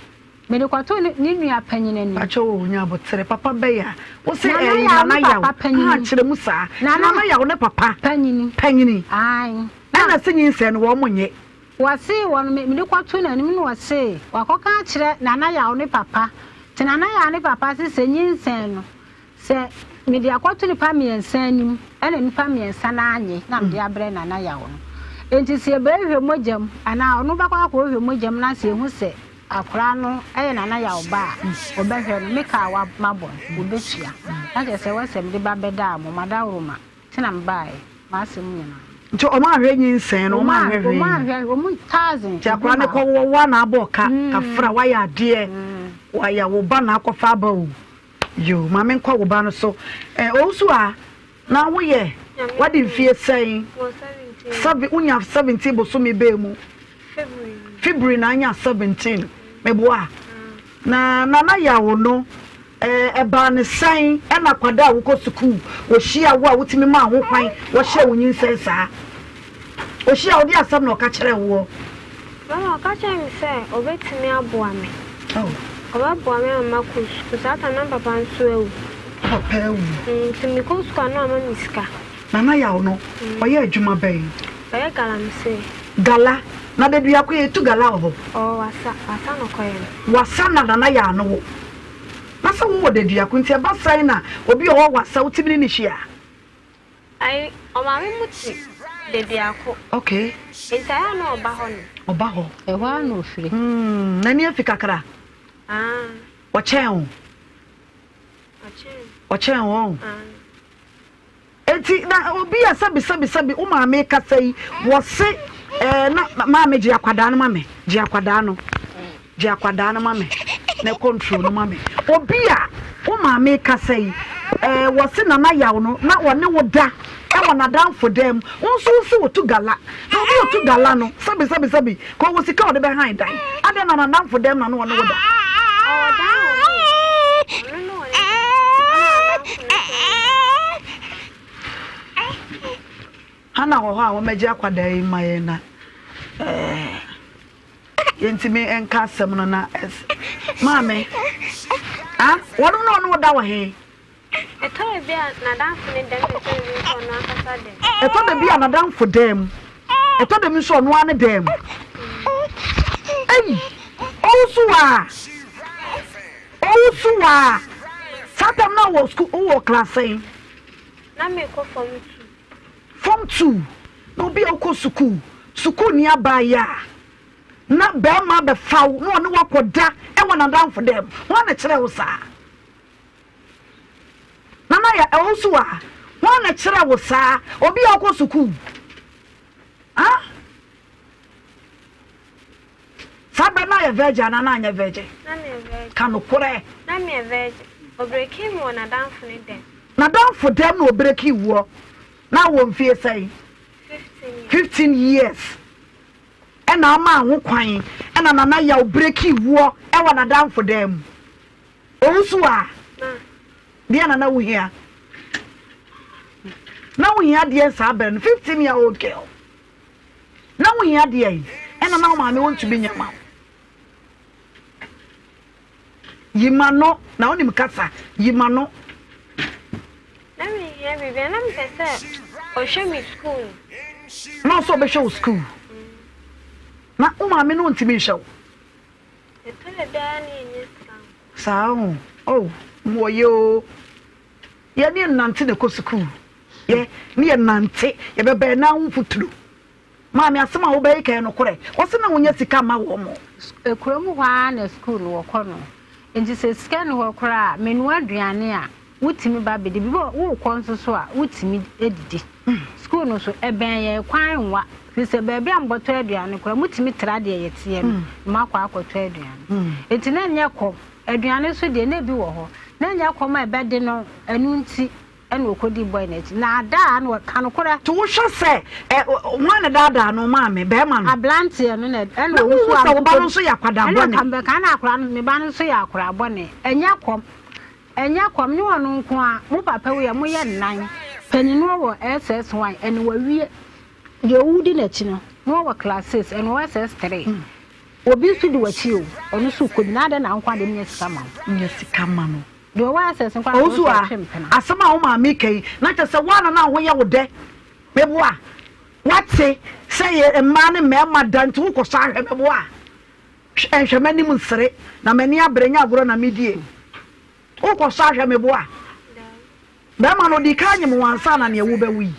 Mede kɔtoo ne ne nua panyin anim. Pakyɛ o nya aboterɛ papa bɛyɛ a wo se ɛyi Nana Yaw haa kyerɛ mu saa Nana Yaw ne papa panyini panyini ae ɛna se nyinsɛn no wɔn nye. Wɔse wɔn me mede kɔtoo n'anim na wɔse wakɔka akyerɛ Nana Yaw ne papa nti Nana Yaw ne papa se sɛ nyinsɛn no Sɛ mede akɔto nnipa mmiɛnsa anim na nnipa mmiɛnsa no annye na mede abrɛ Nana Yaw no. Enti sɛ yɛbɛhwehwɛ mogya mu anaa ɔno bɛkɔ akɔhwehwɛ mogya mu na sɛ yɛhu sɛ akwadaa no yɛ Nana Yaw ba a, ɔbɛhwɛ no. Me ka a mabɔ no, ɔbɛtua. Na kyerɛ sɛ ɛwɔ sɛ mede ba bɛdaa mo, madaworoma nti na mebaeɛ, m'asɛm nyinaa. Nti ɔmo anhwɛ nyinsɛn no, ɔmo anhwɛ hwee. Ɔmo anhwɛ, ɔmo thousand. Nti akwadaa no kɔ wɔ wo a na abɔ ka, kafra, wayɛ adeɛ, wayɛ wo ba na akɔfa aba o. Yoo ma me nkɔ wo ba no so eh Owusu a na wo yɛ wadi mfie sɛn sɛbe wonya 17 bosome bɛɛ mu February na anya 17 meboa na nana yawo no eh ɛbaa ne sɛn ɛna akwadaa a wokɔ sukuu wɔhyia wo a wotumi maa ho kwan wɔhyɛ wo nyinsɛn saa Ohyia wo de asɛm na ɔka kyerɛɛ woɔ. Mama ɔka kyerɛɛ me sɛ ɔbɛtumi aboa me. Oh. Ɔbɛboa me ama makɔ sukuu. Saa time na me papa nso awu. Papa awu. Mm, nti mekɔ sukuu a na wama me sika. Nana Yaw no, ɔyɛ adwuma bɛn? Ɔyɛ galamsey. Gala? Na Daduako yɛtu gala wɔ hɔ? Ɔwɔ Wasa. Wasa na ɔkɔyɛ no. Wasa na Nana Yaw no wɔ. Na sɛ wowɔ Daduako nti ɛba sɛn na obi a ɔwɔ Wasa wotumi ne no hyia? Ayi, ɔmaame mo te Deduako. Okay. Nti ayɛ a na ɔba hɔ nom. Ɔba hɔ. Ɛhɔ ara na ofiri. Hmm, n'ani afi kakra. Ah. Ɔkyɛn wo. Ɔkyɛn. Ɔkyɛn wo ɔn. Ah. Eti na obi a sɛbi sɛbi sɛbi wo maame kasa yi wɔse ɛɛ na maame gye akwadaa no ma me gye akwadaa no. Gye akwadaa no ma me na control no ma me. Obi a wo maame rekasa yi, eh, wɔse Nana Yaw no, na ɔne wo da wɔ n'adamfo dan mu. Wo nso wo se wotu gala. Na obi a otu gala no, sɛbi sɛbi sɛbi, ka ɔwɔ sika a ɔde bɛhan dan. Adɛn na n'adamfo dan mu na na ɔne wo da? Ɔwɔ dan wɔ hɔ o. Ɔno ne ɔne dan. Ɛna n'adamfo no nso ne dan. Hannah wɔ hɔ a wɔmmɛgye akwadaa yi mma yɛn na eh. Yɛntumi nka asɛm no na maame ah wɔnom na ɔne wo da wɔ he? Ɛtɔ da bi a n'adamfo ne dɛm ɛtɔ da bi nso ɔno ankasa dɛm. Ɛtɔ da bi a n'adamfo dan mu ɛtɔ da bi nso ɔno ara ne dan mu. Ei owusu waa owusu waa saa tam na wɔ sukuu wowɔ class sɛn? Na mekɔ form 2. Form 2 na obi a wokɔ sukuu, sukuuni abaayaa na barima abɛfa wo na ɔne wo akɔda wɔ n'adamfo dan mu, hwan na ɛkyerɛɛ wo saa? Nana yɛ ɛwɔ so a, hwan na ɛkyerɛɛ wo saa? Obi a wokɔ sukuu. Ah? Saa berɛ na ayɛ virgin anaa na anyɛ virgin? Na meyɛ virgin. Ka nokorɛ. Na meyɛ virgin. Ɔbrekii me wɔ n'adamfo no dɛm. N'adamfo dɛm na ɔbrekii woɔ? Na wɔ mfie sɛn? 15 years. 15 years. Ɛna amaa ho kwan ɛna Nana Yaw brekii woɔ ɛwɔ n'adamfo dan mu. Owusu a, deɛ na na wohia? Na wohia deɛn saa berɛ no? 15 year old girl. Na wohia deɛn ɛna na wo maame wɔntumi nyɛ ma wo? Yi ma no, na wonim kasa, yi ma no. Na menhia biribiara, na mepɛ sɛ ɔhwɛ me sukuu no. Na ɔsɛ ɔbɛhwɛ wo sukuu. Na wo maame no ntumi nhwɛ wo? Ɛtɔ da biara na yɛnnya sika nkɔ. Saa o, oh, mmoɔyɛ o. Yɛ ne yɛnante na ɛkɔ sukuu. Yɛ ne yɛnante, yɛbɛba yɛn nan ho mfuturo. Maame, asɛm a wobɛyɛ ka yɛ nokorɛ. Wɔse na wonya sika mma wɔn mo. Kurom hɔ ara na sukuu no wɔkɔ no. Nti sɛ sika nni hɔ koraa a, menoa aduane a, wotumi ba bɛdi. Bi wɔ wokɔ nso so a, wotumi didi. Sukuu no nso, ɛbɛn yɛn, kwan nwa. Firi sɛ baabi a mobɛtɔ aduane koraa, motumi tra deɛ yɛteɛ no na moakɔ akɔtɔ aduane. Nti na ɛnyɛ kɔm. Aduane nso deɛ, na ebi wɔ hɔ. Na ɛnyɛ kɔm a ɛbɛde no, ɛno nti na ɔkɔdii bɔe no akyi. Naadaa na ɔka nokorɛ. To wohwɛ sɛ ɛ hwan na daadaa no maame bɛrima no. Abranteɛ no na ɛna Na ɔno wohu nso sɛ wo ba no nso yɛ akwadaa ɛna bɔne. nka mebɛka ɛna akwadaa no me ba no nso yɛ akwadaa bɔne. Ɛnyɛ kɔm ɛnyɛ kɔm nyɛ ɔno nko ara mo papa wei a moyɛ nnan panin no wɔ SS1 ɛna wawie deɛ ɔwudi n'akyi no na ɔwɔ class 6 ɛna ɔwɔ SS3 obi nso di w'akyi o ɔno nso kɔ bi na adɛn na wo nko ara deɛ menya sika ma wo. Nya sika ma no. Deɛ ɔwɔ access nko ara na Owusu ɔsɛ a, ɔtwe mpena. asɛm a wo maame reka yi, na kyerɛ sɛ woana na wo ho yɛ wo dɛ? Meboa? Woate sɛ yɛ mmaa ne mmarima da nti wokɔsɔ ahwɛ? Meboa? Hwɛ, nhwɛ m'anim nsere, na m'ani abere, nyɛ agorɔ na medie. Wokɔsɔ ahwɛ? Meboa? Barima no, ɔdii kan nyem wo ansa na nea wobɛwo yi.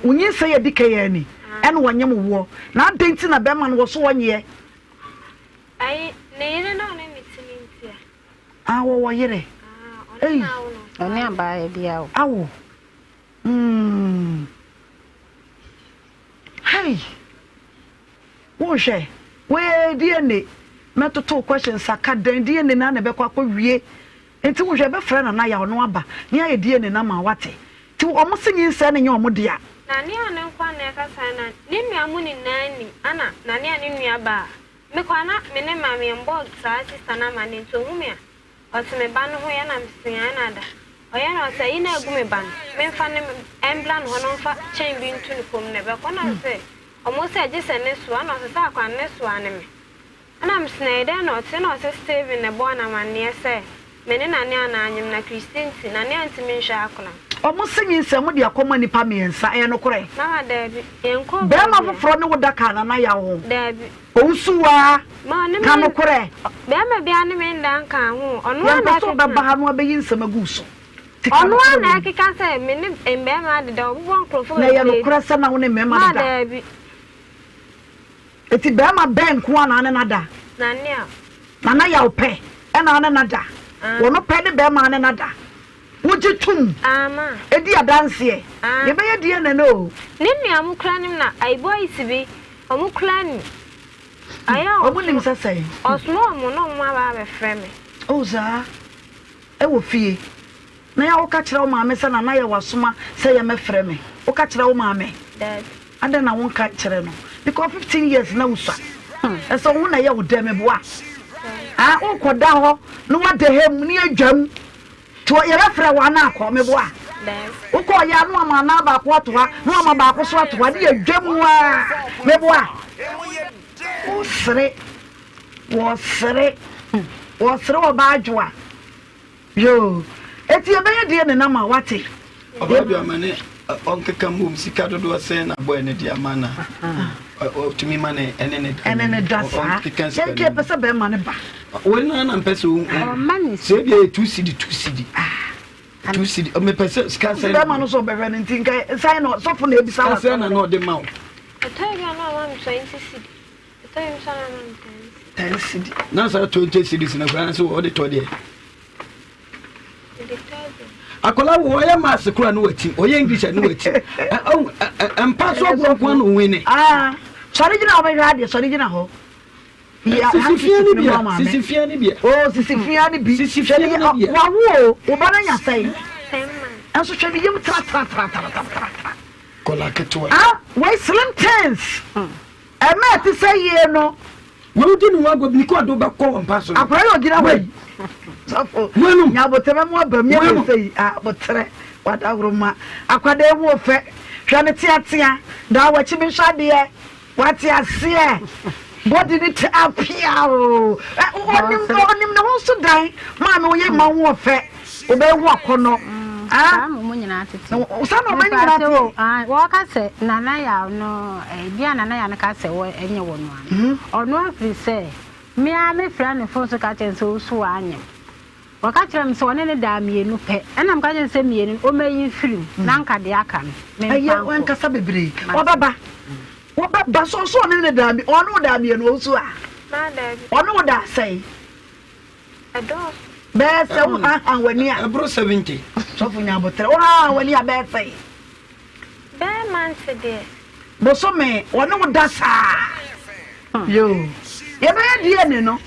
Wo nyinsɛn a ɛdi kan yi ara ni, ɛna ɔnyem woɔ. Na adɛn nti na barima no wɔ so ɔnyeɛ? Ayi, ne yere na ɔne ne te no nti a. Ah, wɔwɔ yere. Ei. Ɔne abaayewa bi awo. Awo. Mm. Hey. Wohwɛ, wei DNA. Mɛtoto questions aka dɛn DNA na na ɛbɛkɔ akɔ wie. Nti wohwɛ ɛbɛfrɛ Nana Yaw no aba ne ayɛ DNA no ama wate. Nti wɔn se nyinsɛn no nyɛ wɔn dea. Nane a ne nkoa na ɛkasa na ne nua mo nyinaa nim ana nane a ne nua baa Me kɔ a na me ne maame yɛn bɔɔ saa sista no amaneɛ nti ɔhu me a ɔte me ba no ho yɛ na me se ae na ada ɔyɛ na ɔse ayi no agu me ba no me nfa no mbra ne hɔ na ɔnfa chain bi nto ne kɔn mu na ɛbɛkɔ na ɔse ɔmo sɛ gye sɛ ne soa na ɔse sɛ akwan ne soa ne me ɛna me se na ɛyɛ dɛn na ɔte na ɔse Steven na ɛbɔɔ no amaneɛ sɛ Me ne Nane anaa anyem na Christy nti, Nane antumi nhwɛ akora no. Ɔmo se nyinsɛn mo de akɔma nnipa miensa, ɛyɛ nokorɛ? Mama, Daabi, yɛnkɔɔ Bɛɛma baabiara. foforɔ ne wo da kaa Nana Yaw ho? Daabi. Owusuwaa, Ma ɔne ka me, nokorɛ. bɛɛma biara ne me nda nkaa ho o, ɔno ara Yɛmpɛ na sɛ ɛkeka. ɔbɛba ha na wabɛyi nsɛm agu wo so. Nti ka Ɔno ara nokorɛ na wɔ mu. ɛkeka sɛ me ne mbɛɛma adeda, ɔbobɔ nkorɔfoɔ Na ɛyɛ bebree. nokorɛ sɛ na wo ne mmɛɛma Ma, deda? daabi. Enti barima bɛn nko ara na ne no ada? Nana. Nana Yaw pɛ na ne no ada. Wɔno pɛ ne barima ne no ada. Wogye tom? Di adanseɛ. Yɛbɛyɛ DNA no o. Ne nua ɔmo kura nim na ayi boys bi ɔmo kura nim. Ayɛ a Ɔmo nim sɛ sɛn? Ɔsoma ɔmo na ɔmo aba abɛfrɛ me. Oh saa? Ɛwɔ fie? Na yɛ a woka kyerɛ wo maame sɛ Nana Yaw asoma sɛ yɛmɛfrɛ me? Woka kyerɛ wo maame? Daabi. Adɛn na wonka nkyerɛ no? Because 15 years na wosua. Ɛsɛ wo ho na ɛyɛ wo dɛ meboa. Ah, wokɔda hɔ na wada ha mu ne adwam. To yɛbɛfrɛ wo ana akɔ meboa. Wokɔ yɛ ano ama anaa baako ato ha na wama baako so ato ha ne yɛdwam a meboa. Wosere wɔsere wɔsere wɔ baadwoa. Yoo, eti yɛbɛyɛ deɛ ne nam a wate. Ɔbaa bi ama ne ɔnkeka mbom sika dodoɔ sɛn na bɔɛ ne de ama na ɔtumi ma ne ɛne ne da. Ɛne ne da saa. Ɔnkeka sika Yɛn kɛ pɛ sɛ bɛrima ne ba. Wɔn na na mpɛ sɛ ohun. Sɛ ebi yɛ 2 cedi 2 cedi. 2 cedi mepɛ sɛ sika sɛn. Bɛrima no sɛ ɔbɛhwɛ no nti nka sɛn na sɔfo na ebisa wa. Sika sɛn na na ɔde ma wo. Ɛtɔ bi a na ɔma me 20 cedi. Ɛtɔ bi nso a na ɔma me 10 cedi. 10 cedi. Na saa 20 cedis na koraa sɛ ɔde tɔ deɛ. Akwadaa wo ɔyɛ maths kora ne wati ɔyɛ English ne wati mpa so agorɔ nko na òwe ne. Sɔre gyina hɔ bɛhwɛ adeɛ sɔre gyina hɔ. Sisi fia ne bia sisi fia ne bia. Oo sisi fia ne bi. Sisi fia ne bia. Wawo o wo ba no anya sɛn. Nso hwɛ ne yam tra tra tra tra tra tra. Kɔla ketewa. Ah wei slim things. Ɛmɛ ɛte sɛ yie no. Wei wodi ne ho agorɔ bi kɔ ɔde wobɛkɔ wɔ mpa so no. Akwadaa yi ɔgyina hɔ yi. Sɔfo. Wei Nya aboterɛ mu aba mu yɛ sɛ yi aboterɛ wadahoro ma akwadaa yi ho fɛ hwɛ ne teatea daa wakyi mi nhwɛ adeɛ wate aseɛ body ne te apia o ɔnim ɔnim ne ho nso dan maame oyɛ ma ho ɔfɛ ɔbɛyɛ ho akɔnɔ. Saa na wɔn nyinaa tete. Saa na wɔn nyinaa tete. Wɔka sɛ Nana Yaw no, ebi a Nana Yaw no ka sɛ ɛnyɛ wɔn ano. Ɔno afiri sɛ, me ara mefrɛ ne fon so ka kyerɛ no sɛ ɔsu anyem. Ɔka kyerɛɛ me sɛ ɔne no daa mmienu pɛ. Ɛnna meka kyerɛɛ no sɛ mmienu no, ɔmmɛyi mfiri mu, na anka deɛ aka no, memfa Ɛyɛ nkɔ. wankasa bebree. Ɔbɛba. Wɔbɛba. So ɔso ɔne ne daa ɔne wo daa mmienu ɔnso a? Maa daabi. Ɔne wo daa sɛn? Ɛdɔɔso. Bɛyɛ sɛ wo hahan w'ani a. Ɛboro 70. Sɔfo nya aboterɛ. Wo hahan w'ani a bɛyɛ sɛn? Bɛyɛ months deɛ. Bosome wɔne wo da saa. Yoo. Yɛbɛyɛ DNA no.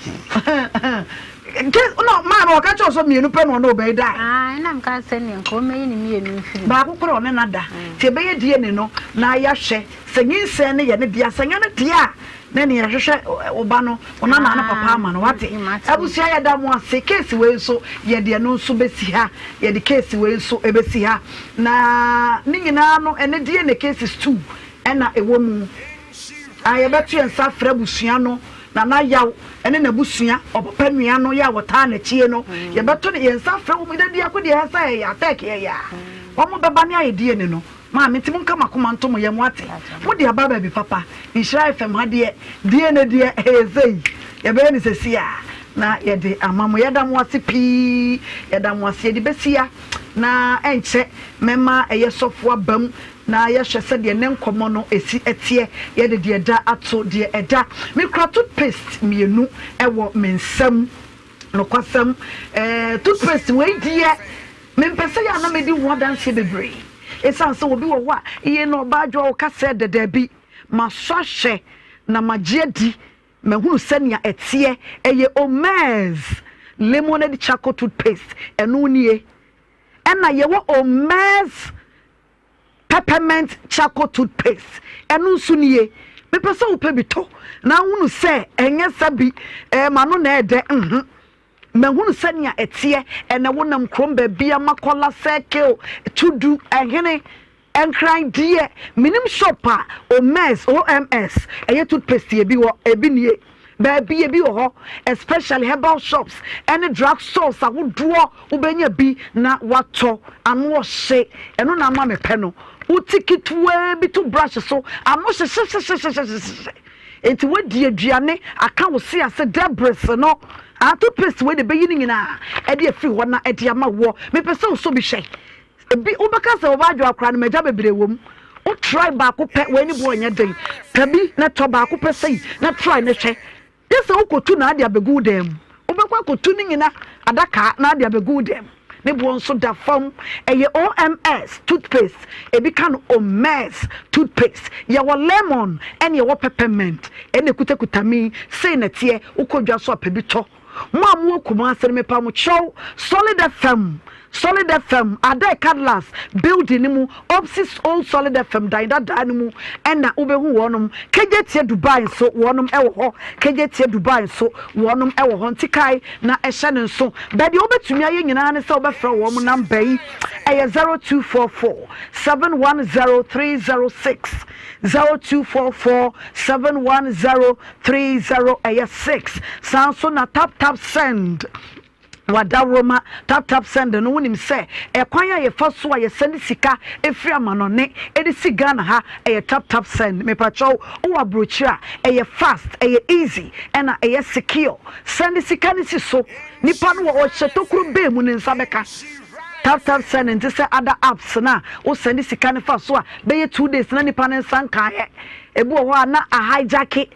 Ke no maa no ɔka kyerɛ sɛ mmienu pɛ na ɔne ɔbɛyi da. Ah, ɛna mka sɛ nea nka ɔmɛyi ne mmienu mfiri. Baako korɔ ɔne na da. Nti yɛbɛyɛ DNA no na yɛahwɛ sɛ nyinsɛn no yɛ ne dea sɛ nyɛ ne dea a na nea yɛhwehwɛ wo ba no wo nana ne papa ama no wate. Abusua yɛda mo ase case wei nso yɛde ɛno nso bɛsi ha yɛde case wei nso ɛbɛsi ha. Na ne nyinaa no ɛnɛ DNA cases too ɛna ɛwɔ mu a yɛbɛto yɛn nsa afrɛ abusua no, Nana Yaw ɛne n'abusua, ɔpapa nua no yɛ a wɔtaa n'akyie no, yɛbɛto yɛn nsa afrɛ wɔn da biako deɛ ɛsɛ yɛyɛ atɛk yɛyɛ a wɔn bɛba ne ayɛ DNA no. Maame nti monka mo akoma nto mo yam wate. Mo de aba baabi papa. Nhyira FM ha deɛ DNA deɛ ɛyɛ sei. Yɛbɛyɛ no sɛsi a na yɛde ama mo. Yɛda mo ase pii. Yɛda mo ase. Yɛde bɛsi ha. Na ɛnkyɛ mɛma ɛyɛ sɔfo aba mu na yɛahwɛ sɛdeɛ ne nkɔmmɔ no ɛsi teɛ. Yɛde deɛ ɛda ato deɛ ɛda. Mekura toothpaste mmienu wɔ me nsam. Nokwasɛm, eh, toothpaste wei deɛ, mempɛ sɛ yɛ a na medi ho adanseɛ bebree. Ɛsiane sɛ obi wɔ hɔ a, yei na ɔbaa adwoa ɔka sɛ dɛ daabi. Masɔ ahwɛ na magye adi. Mahunu sɛnea ɛteɛ. Ɛyɛ Omez Lemonade Charcoal Toothpaste. Ɛno nie. Ɛna yɛwɔ Omez Peppermint Charcoal Toothpaste. Ɛno nso nie. Mepɛ sɛ wopɛ bi tɔ na ahunu sɛ ɛnyɛ sɛ bi ɛɛ m'ano na ɛɛdɛ mhm. Mahunu sɛnea ɛteɛ. Ɛnɛ wonam kurom baabi a Makola Circle, Tudu, Ɛhene. Nkran deɛ menim shop a Omez, OMS, ɛyɛ toothpaste ebi wɔ, ebi nie. Baabi ebi wɔ hɔ especially herbal shops ɛne drug stores ahodoɔ wobɛnya bi na watɔ ano ɔhye ɛno na ama mepɛ no. Woti ketewaa bi to brush so ano hyehyehyehyehyehye nti wadi aduane aka wo se ase debris no ah toothpaste wei na ɛbɛyi ne nyinaa ɛde afiri hɔ na ɛde ama woɔ. Mepɛ sɛ wosɔ bi hwɛ. Ebi wobɛka sɛ ɔbaa adwoa koraa no m'agya bebree wɔ mu. Wo try baako pɛ wei ne boɔ nyɛ den. Pɛ bi na tɔ baako pɛ sei na try na hwɛ. Gye sɛ wokɔtu na ade abɛgu wo dan mu. Wobɛkɔ akɔtu ne nyina adaka na ade abɛgu wo dan mu. Ne boɔ nso da fam. Ɛyɛ OMS toothpaste. Ebi ka no OMS toothpaste. Yɛwɔ lemon ɛne yɛwɔ peppermint. Ɛna ɛkutakuta mi. Sei na ɛteɛ. Wokɔ dwa so a pɛ bi tɔ. Mo a mowɔ Kumasi no mepa mo kyɛw Solid FM Solid FM Adae Cadillac building no mu opposite old Solid FM dan dadaa no mu ɛna wobɛhu wɔnom Kejetia Dubai nso wɔnom ɛwɔ hɔ Kejetia Dubai nso wɔnom ɛwɔ hɔ nti kae na ɛhyɛ ne nso bɛ deɛ wobɛtumi ayɛ nyinaa ne sɛ wobɛfrɛ wɔn namba yi ɛyɛ 0244 710 306 0244 710 30 ɛyɛ 6 saa nso na tap tap send wadaworoma tap tap send no wonim sɛ ɛkwan a yɛfa so a yɛsɛne sika ɛfiri amanɔne ɛde si Ghana ha ɛyɛ tap tap send mepakyɛw wowɔ aburokyire a ɛyɛ fast ɛyɛ easy ɛna ɛyɛ secure send sika no si so nipa no wɔ ɔhyɛ tokuro bɛɛ mu ne nsa bɛka tap tap send nte sɛ other apps no a wosɛne sika no fa so a bɛyɛ 2 days na nipa no nsa nkaeɛ Ebi wɔ hɔ a na a hijacke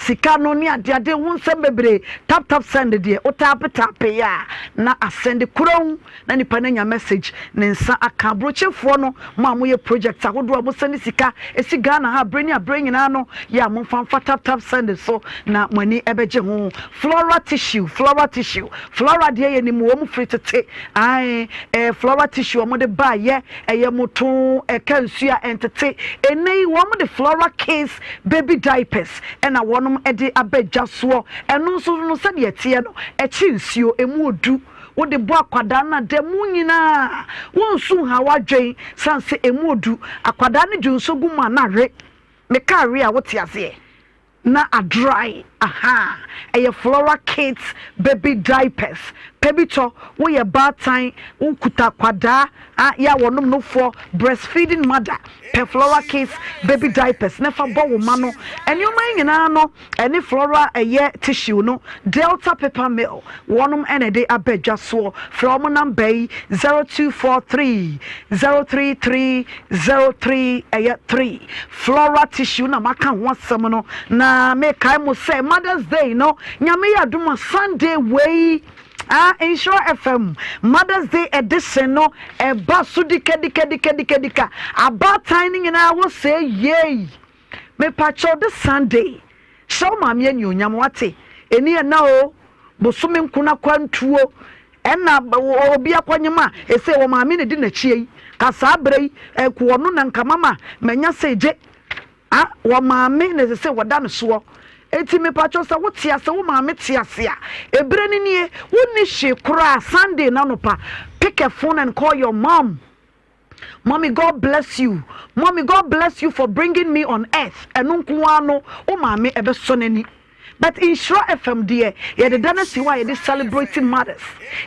sika no ne adeade ho nsɛm bebree. Tap tap send deɛ wo taape taape yɛ a na asɛnde kronn na nipa no anya message ne nsa aka. Abrokyefoɔ no mo a moyɛ project ahodoɔ a mo sɛnde sika si Ghana ha aberɛ ne aberɛ nyinaa no yɛ a momfa mfa tap tap send so na mo ani bɛgye ho. Flora tissue, flora tissue, flora deɛ yɛnim wɔn firi tete ae eh, flora tissue wɔn de baayɛ Ɛyɛ moto, ɛka nsuo a ɛntete. Ɛnnɛ yi wɔn de Flora Kids baby diapers na wɔn de aba dwa soɔ. Ɛno nso no sɛdeɛ ɛteɛ no, ɛkye nsuo, ɛmu ɔdu. Wode bɔ akwadaa no a da mu nyinaa wonsu nha w'adwen sane sɛ ɛmu ɔdu. Akwadaa no dwonsɔ gu mu a na awe. Meka awe a wote aseɛ? Na adry. Ahaa, ɛyɛ Flora Kids baby diapers. Pɛ bi tɔ, woyɛ baatan, wokuta akwadaa a yɛ a wɔnom nofoɔ, breastfeeding mother, pɛ Flora Kids baby diapers na fa bɔ wo mma no. Nneɛma yi nyinaa no, ɛne Flora ɛyɛ tissue no, Delta Paper Mill, wɔnom na ɛde aba dwa soɔ. Frɛ wɔn number yi, 0243 033 03 ɛyɛ 3. Flora tissue na maka ho asɛm no na mekae mo sɛ Mother's Day no Nyame yɛ adom a Sunday wei ah Nhyira FM Mother's Day edition no ɛba so dika dika dika dika dika abaatan no nyinaa wɔ sɛ yei mepakyɛw this Sunday hyɛ wo maame anuonyam wate ɛni ɛna o bosome nko na kwantuo Ɛna obi akɔnyem a ese wɔ maame na edi n'akyi ei ka saa berɛ yi ɛko ɔno na nka mama manya sei gye a wɔ maame na ɛsɛ sɛ wɔda no soɔ eti mepakyɛw sɛ wo te ase wo maame te ase a ebere no nie wonni hwee koraa Sunday no anɔpa pick a phone and call your mom Mommy God bless you mommy God bless you for bringing me on earth ɛno nko ara no wo maame ɛbɛsɔ n'ani but Nhyira FM deɛ yɛde da no asi hɔ a yɛde celebrate mothers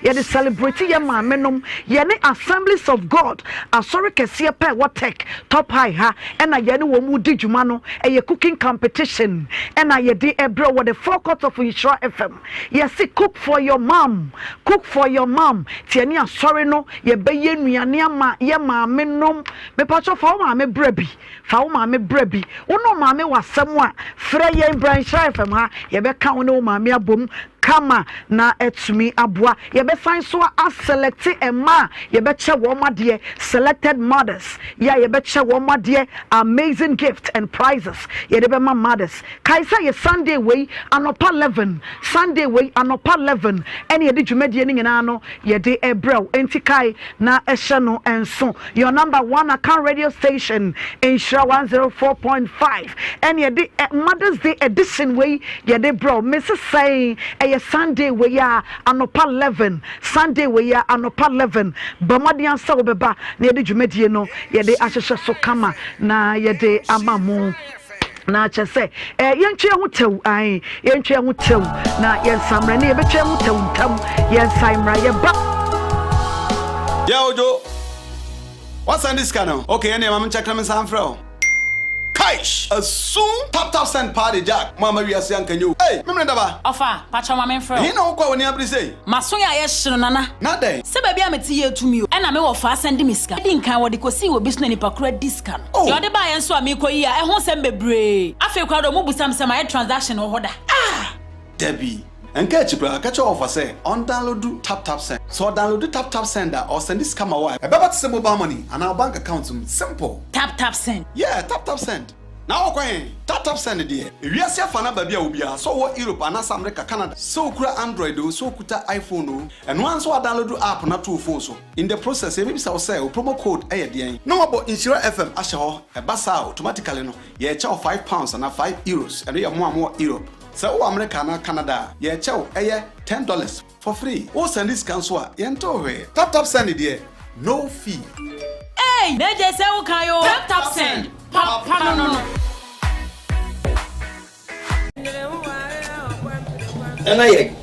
yɛde celebrate yɛ maame nom yɛne Assemblies of God asɔre kɛseɛ pɛ wɔ Tech Top High ha ɛna yɛne wɔn mu di dwuma no ɛyɛ cooking competition ɛna yɛde ɛbrɛ wɔ the forecourt of Nhyira FM yɛse cook for your mom cook for your mom tiɛ ne asɔre no Yɛbɛyɛ nnuane ama yɛ maame nom. Mepakyɛw fa wo maame bra bi. Fa wo maame bra bi. Wo ne wo maame wɔ asɛm a, frɛ yɛn bra Nhyira FM ha. Yɛbɛka wo ne wo maame abom kama na atumi aboa. Yɛbɛsan nso aselɛkte mma a yɛbɛkyɛ wɔn adeɛ, selected mothers, yɛ a yɛbɛkyɛ wɔn adeɛ, amazing gift and prizes yɛde bɛma mothers. Kae sɛ yɛ Sunday wei anɔpa 11, Sunday wei anɔpa 11 ɛne yɛde dwumadie no nyinaa no yɛde rebrɛ wo. Enti kae na hyɛ no nso. Your number one Akan radio station, Nhyira 104.5 ɛne yɛde Mother's Day edition wei yɛde brɛ wo. Mese sɛn? Ɛyɛ Sunday wei a anɔpa 11, Sunday wei a anɔpa 11. Bɔ mmɔden ara sɛ wobɛba na yɛde dwumadie no yɛde ahyehyɛ so kama na yɛde ama mo. Na kyerɛ sɛ eh, yɛntwe yɛn ho tɛw, ae, yɛntwe yɛn ho tɛw, na yɛnsan mmra ne yɛbɛtwe yɛn ho tɛw ntam, yɛnsan mmra, yɛba. Yeah Ojo, woasan de sika no? Okay ɛneɛ ma menkyɛke na mensan mfrɛ wo. Kaish! Asu! Tap tap send paa de Jack, mo amma wiase anka nyɛ o. Ei! Memene daba! Ɔfa, pakyɛw ma menfrɛ wo. Ɛhe na wokɔ a w'ani abere sei? M'aso yɛ ayɛ hye no Nana. Na dɛn? Sɛ baabi a mete yɛ tumi o. Ɛna me wɔfa asan de me sika. Edi nkan wɔde kosii wɔ bi so na nipa koro adi sika no. Oh! Deɛ ɔde baeɛ nso a merekɔ yi a ɛho nsɛm bebree. Afei koraa deɛ wɔbisa me sɛ mayɛ transaction wɔ hɔ da. Ah! Dabi. Ɛnka akyi koraa, ka kyerɛ wɔfa sɛ ɔndownloadu TapTapSend. Sɛ ɔdownloadu TapTapSend a, ɔresɛnde sika ma wo a, ɛbɛba te sɛ mobile money anaa wo bank account mu. Simple! TapTapSend. Yeah, TapTapSend. Na wokɔ he? TapTapSend deɛ, ewiase afa no aba bi a wɔ biara, sɛ wowɔ Europe anaasɛ America, Canada, sɛ wokura Android oo, sɛ wokuta iPhone oo, ɛno ara ne sɛ woadownloadu app no ato wo phone so. In the process, yɛbɛbisa wo sɛ wo promo code yɛ deɛn? Na wɔabɔ Nhyira FM ahyɛ hɔ. Ɛba saa a, automatically no, yɛrekyɛ wo £5 anaa €5. Ɛno yɛ mo a mowɔ Europe. Sɛ wowɔ America anaa Canada a, yɛrekyɛ wo ɛyɛ $10 for free. Wo sɛnde sika nso a, yɛntew hwee. Tap tap send deɛ, no fee. Eii na gye sɛ wo kan oo. Tap tap send, papa no no. Nana yɛ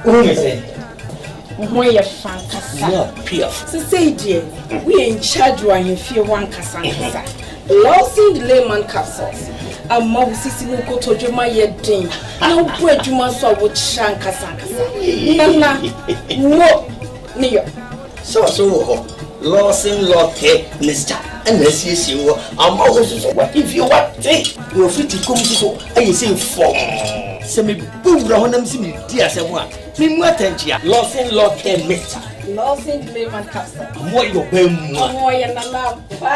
wohu me sɛn? Wo ho yɛ fa ankasa. Mu appear. Sesei deɛ woyɛ in charge wɔ ahemfie hɔ ankasa ankasa. Lawson Layman capsules ama wo sisi ne wo kotodwe ma yɛ den na wobɔ adwuma nso a wokyerɛ ankasa ankasa. Nana wo ne yɔ. Sɛ ɔso wɔ hɔ, Lawson Law Care Mixture na asiesie wo ama wo nso so w'ahemfie wate na wafiti kɔm nso so ayɛ sei fɔmm. Sɛ mebɔ wura hɔ na mese meredi asɛm a, memmu atɛnkyea. Lawson Law Care Mixture. Lawson Layman Capsule. Ɔmo ayɛ ɔbaa mua. Ɔmo ɔyɛ nana ampa.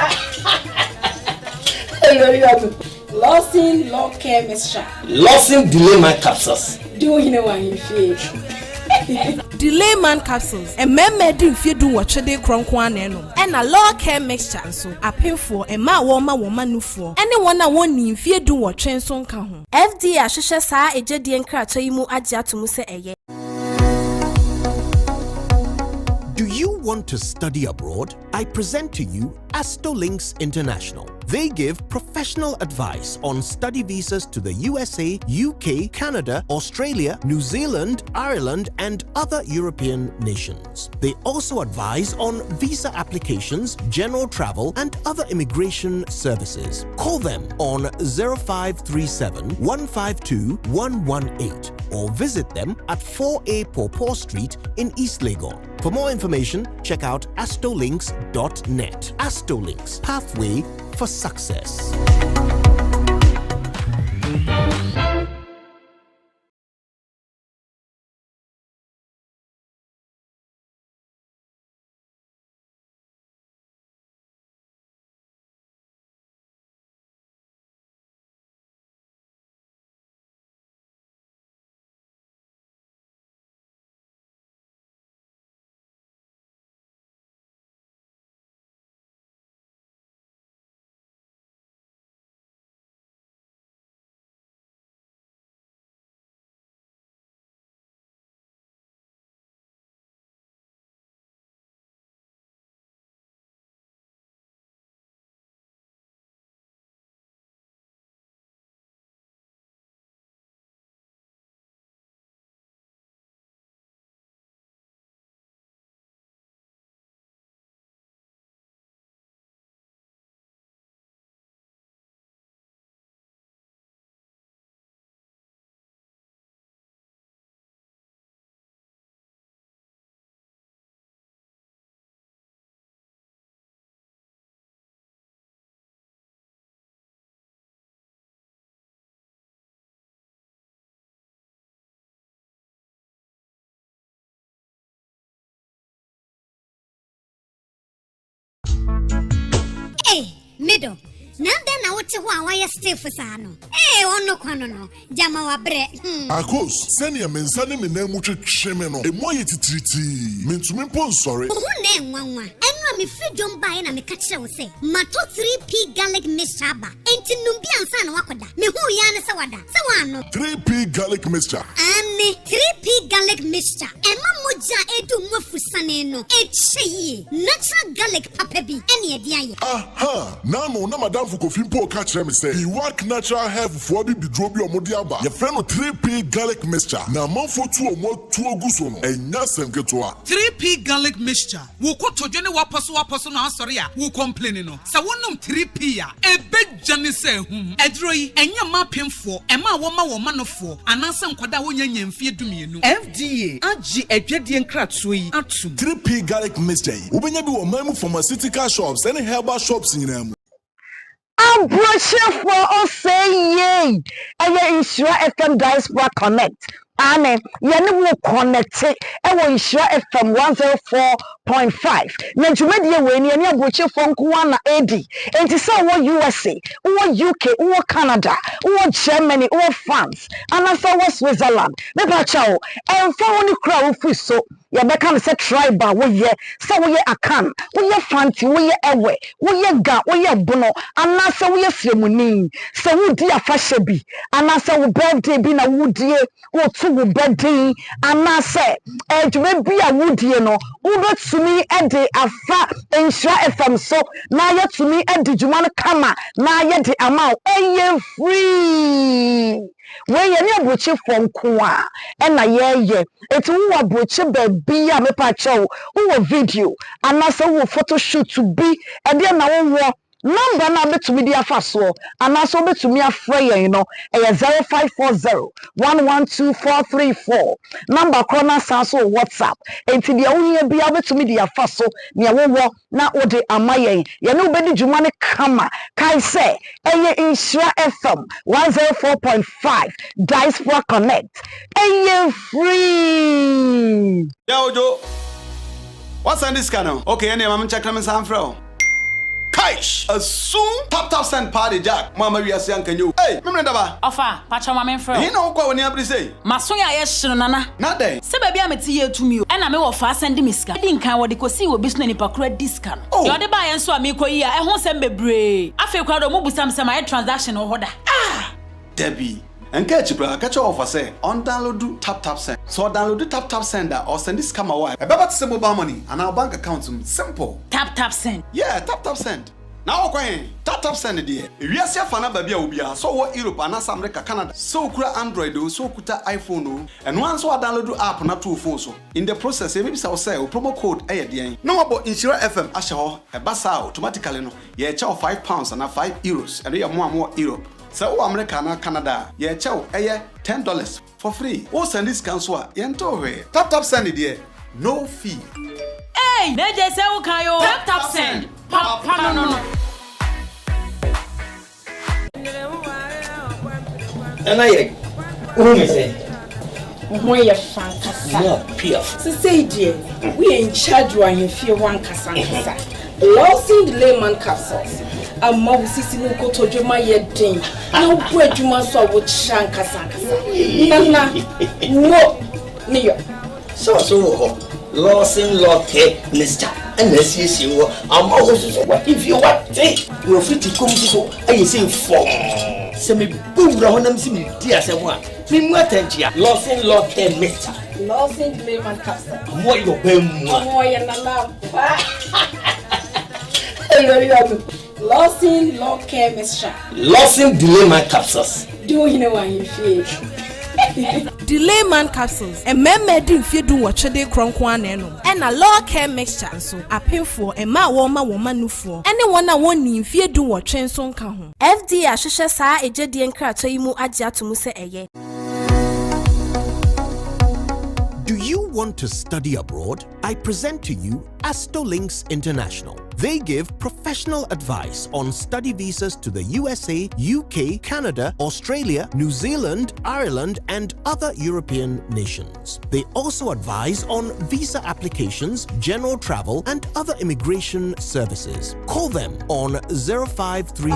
Ɛyɛ Lawson Law Care Mixture. Lawson Delayman Capsules. Di wo hene wɔ ahemfie. Delayman Capsules, Mmarima adi mfeɛ dunwɔtwe de rekorɔ nko ara na ɛnom. Ɛna Law Care Mixture nso, apemfoɔ, mmaa a wɔrema wɔn mma nufoɔ, ne wɔn a wɔnnii mfeɛ dunwɔtwe nso nka ho. FDA ahwehwɛ saa egyedie nkratoɔ yi mu agye ato mu sɛ ɛyɛ. Do Do you want to study abroad? I present to you Astolinks International. They give professional advice on study visas to the USA, UK, Canada, Australia, New Zealand, Ireland, and other European nations. They also advise on visa applications, general travel, and other immigration services. Call them on 0537 152 118 or visit them at 4A Pawpaw Street in East Legon. For more information, check out astolinks.net. Astolinks, pathway for success. Ei, me dɔ, na adɛn na wote hɔ a woayɛ stiff saa no? Ee, ɔno kwa no no, gyama wabrɛ. Hmm. Akos, sɛnea me nsa ne me nan mu twetwe me no, emu ayɛ titiritii. Mintumi mpo nsɔre. Wo ho na ɛnwanwa. Ɛno a mefiri dwom baeɛ na meka kyerɛ wo sɛ, matɔ 3P garlic mixture aba. Enti nom bi ansa na woakɔda. Mehuu yi ara ne sɛ wada. Sɛ woannom. 3P Garlic Mixture. Aane, 3P Garlic Mixture. Ɛma mogya a ɛredu mu afusane no kyɛ yie. Natural garlic papa bi ne ɛde ayɛ. Aha! N'ano na m'adamfo Kofi mpo reka kyerɛ me sɛ Biwak Natural Health foɔ abibiduro bi a wɔde aba, yɛfrɛ no 3P Garlic Mixture, na amanfoɔ tu wɔn atuo gu so no, ɛnyɛ asɛm ketewa. 3P Garlic Mixture. Wo kotodwe ne w'apɔsowapɔso no asɔre a wo kɔmpleni no, sɛ wonom 3P a, ɛbɛdwane sɛ ahum. Aduro yi, ɛnyɛ mma apemfoɔ, mmaa a wɔma wɔn manofoɔ, anaasɛ nkwadaa a wɔnnya nnya mfeɛ dumienu. FDA agye adwadie nkratoɔ yi atom. 3P Garlic Mixture yi, wobɛnya bi wɔ ɔman mu pharmaceutical shops ne herbal shops nyinaa mu. Aburokyerɛfoɔ ɔsɛe yei ɛyɛ Nhyira FM Diaspora Connect aane yɛne wo connecte ɛwɔ Nhyira FM 104.5 na dwumadie wei no yɛne aburokyerefoɔ nko ara na ɛredi enti sɛ wowɔ USA wowɔ UK wowɔ Canada wowɔ Germany wowɔ France anaasɛ wowɔ Switzerland mepa kyɛw ɛmfa ho ne kuro a wofiri so Yɛbɛka no sɛ tribe a woyɛ, sɛ woyɛ Akan, woyɛ Fanti, woyɛ Ewe, woyɛ Ga, woyɛ Bono, anaasɛ woyɛ Sremuni. Sɛ woredi afahyɛ bi, anaasɛ wo birthday bi na woredie, woreto wo ba din, anaasɛ dwuma bi a woredie no, wobɛtumi de afa Nhyira FM so na yɛatumi adi dwuma no kama na yɛde ama wo. Ɛyɛ free! Wei yɛne aburokyefoɔ nko a ɛna yɛyɛ enti wowɔ aburokye baabi a mepa kyɛw wowɔ video anaasɛ wowɔ photo shoot bi ɛdeɛ na wowɔ number no a wobɛtumi de afa soɔ anaasɛ wobɛtumi afrɛ yɛn no ɛyɛ 0540 112434 number korɔ no asan so wɔ WhatsApp enti deɛ wohia biara wobɛtumi de afa so nea wowɔ na wode ama yɛn. Yɛne wo bɛdi dwuma no kama. Kae sɛ, ɛyɛ Nhyira FM 104.5 Diaspora Connect. Ɛyɛ free! Yeah Ojo, woasan de sika no? Okay ɛneɛ ma menkyɛke na mensan mfrɛ wo. Kaish! Asum! Tap tap send paa de Jack, mo amma wiase anka nyɛ o. Ei! Memene daba! Ɔfa, pakyɛw ma menfrɛ wo. Ɛhe na wokɔ a w'ani abere sei? M'aso yɛ ayɛ hye no Nana. Na dɛn? Sɛ baabi a mete yɛ tumi o. Ɛna me wɔfa asan di me sika. Edi nkan wɔde kosii wɔ bi so na nipa koro adi sika no. Oh! Deɛ ɔde baeɛ nso a meekɔ yi a ɛho nsɛm bebree. Afei koraa deɛ ɔmo busa me sɛ mayɛ transaction wɔ hɔ da. Ah! Dabi. Ɛnka akyi koraa, ka kyerɛ wɔfa sɛ ɔndownloadu TapTapSend. Sɛ ɔdownloadu TapTapSend a, ɔresɛnde sika ma wo a, ɛbɛba te sɛ mobile money anaa wo bank account mu. Simple! TapTapSend. Yeah, TapTapSend. Na wokɔ he? TapTapSend deɛ. Ewiase afa no aba bi a obiaa, sɛ ɔwɔ Europe anaasɛ America, Canada, sɛ okura Android oo, sɛ okuta iPhone oo, ɛno ara ne sɛ woadownloadu app no ato wo phone so. In the process, yɛbɛbisa wo sɛ wo promo code yɛ deɛn? Na wɔabɔ Nhyira FM ahyɛ hɔ. Ɛba saa a, automatically no, yɛrekyɛ wo £5 anaa €5. Ɛno yɛ mo a mowɔ Europe. Sɛ wowɔ America anaa Canada a, yɛrekyɛ wo ɛyɛ $10 for free. Wo sɛnde sika nso a, yɛntew hwee. Tap tap send deɛ, no fee. Eii Mejay sɛ wo kan oo. Tap tap send, papa no no. Nana yɛ wohu me sɛ. Wo ho yɛ fa ankasa. Mu apiaf. Sesei deɛ woyɛ in charge wɔ ahemfie hɔ ankasa ankasa. Lawson Layman capsules ama wo sisi ne wo kotodwe ma yɛ den na wobɔ adwuma nso a wokyerɛ ankasa ankasa. Nana wo ne yɔ. Sɔɔso wɔ hɔ, Lawson Law Care Mixture na asiesie wɔ ama wo nso so w'ahemfie wate na wafiti kɔm nso so ayɛ sei fɔmm. Sɛ mebɔ wura hɔ na mese meredi asɛm a, memmu atɛnkyea. Lawson Law Care Mixture. Lawson Layman Capsule. Ɔmo ayɛ ɔbaa mua. Ɔmo ɔyɛ nana ampa. Hallelujah. Lawson Law Care Mixture. Lawson Delayman Capsules. Di wo hene wɔ ahemfie. Delayman Capsules, Mmarima adi mfeɛ dunwɔtwe de rekorɔ nko ara na ɛnom. Ɛna Law Care Mixture nso, apemfoɔ, mmaa a wɔrema wɔn mma nufoɔ, ne wɔn a wɔnnii mfeɛ dunwɔtwe nso nka ho. FDA ahwehwɛ saa agyadie nkratoɔ yi mu agye ato mu sɛ ɛyɛ. Do you want to study abroad? I present to you Astolinks International. They give professional advice on study visas to the USA, UK, Canada, Australia, New Zealand, Ireland, and other European nations. They also advise on visa applications, general travel, and other immigration services. Call them on 053.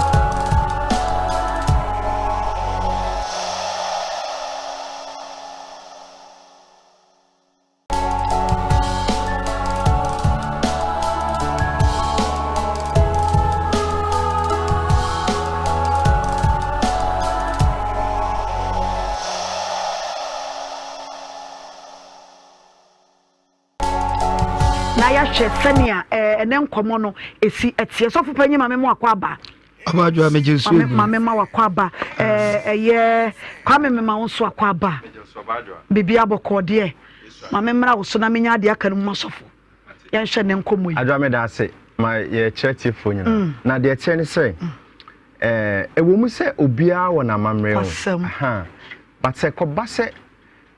Na yɛahwɛ sɛnea ɛnɛ nkɔmmɔ no ɛsi ɛteɛ. Sɔfo panyin maame mo akɔ aba. Ɔbadwoa megye nsuo gu. Maame ma wakɔ aba. Ɛyɛ Kwame mema wo nso akɔ aba. Biribi abɔkɔɔ deɛ. Maame mmra wo so na menya adeɛ aka no mu ma sɔfo. Yɛnhwɛ ne nkɔmmɔ yi. Adwoa meda ase ma yɛkyerɛ tiefoɔ nyinaa. Mm. Na deɛ ɛteɛ ne sɛ ɛwɔ mu sɛ obiara wɔ n'amammerɛ o. But sɛ kɔba sɛ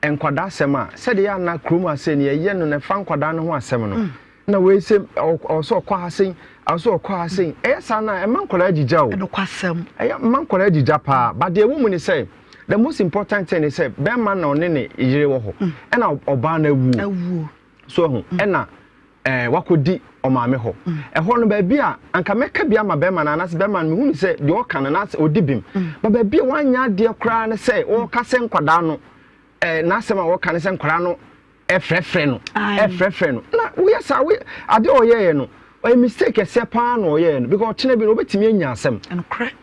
nkwadaa asɛm a, sɛdeɛ yɛ ana kurom ha sei no yɛyɛ no na ɛfa nkwadaa no ho asɛm no, na wei sɛ ɔwɔ sɛ ɔkɔ ha sei, ɔwɔ sɛ ɔkɔ ha sei, ɛyɛ saa no a ɛma nkwadaa gyigya o. Ɛnokwasɛm. Ɛyɛ ɛma nkwadaa gyigya paa, but deɛ ɛwɔ mu ne sɛ, the most important thing ne sɛ bɛrima na ɔne ne yere wɔ hɔ, ɛna ɔbaa no awuo. Awuo. So ahu, ɛna ɛɛ wakɔdi ɔmaame hɔ. Ɛhɔ no baabi a anka mɛka bi ama bɛrima no anaasɛ bɛrima no mehu no sɛ deɛ ɔka no anaasɛ ɔdi bem. Ba baabi a wanyɛ adeɛ koraa ne sɛ ɔreka sɛ nkwadaa no ɛɛ n'asɛm a ɔka ne sɛ nkwadaa no ɛfrɛfrɛ no ɛfrɛfrɛ no na woyɛ saa woyɛ adeɛ a ɔyɛeɛ no ɔyɛ mistake kɛseɛ paa na ɔyɛeɛ no because ɔkyena bi no ɔbɛtumi anya asɛm.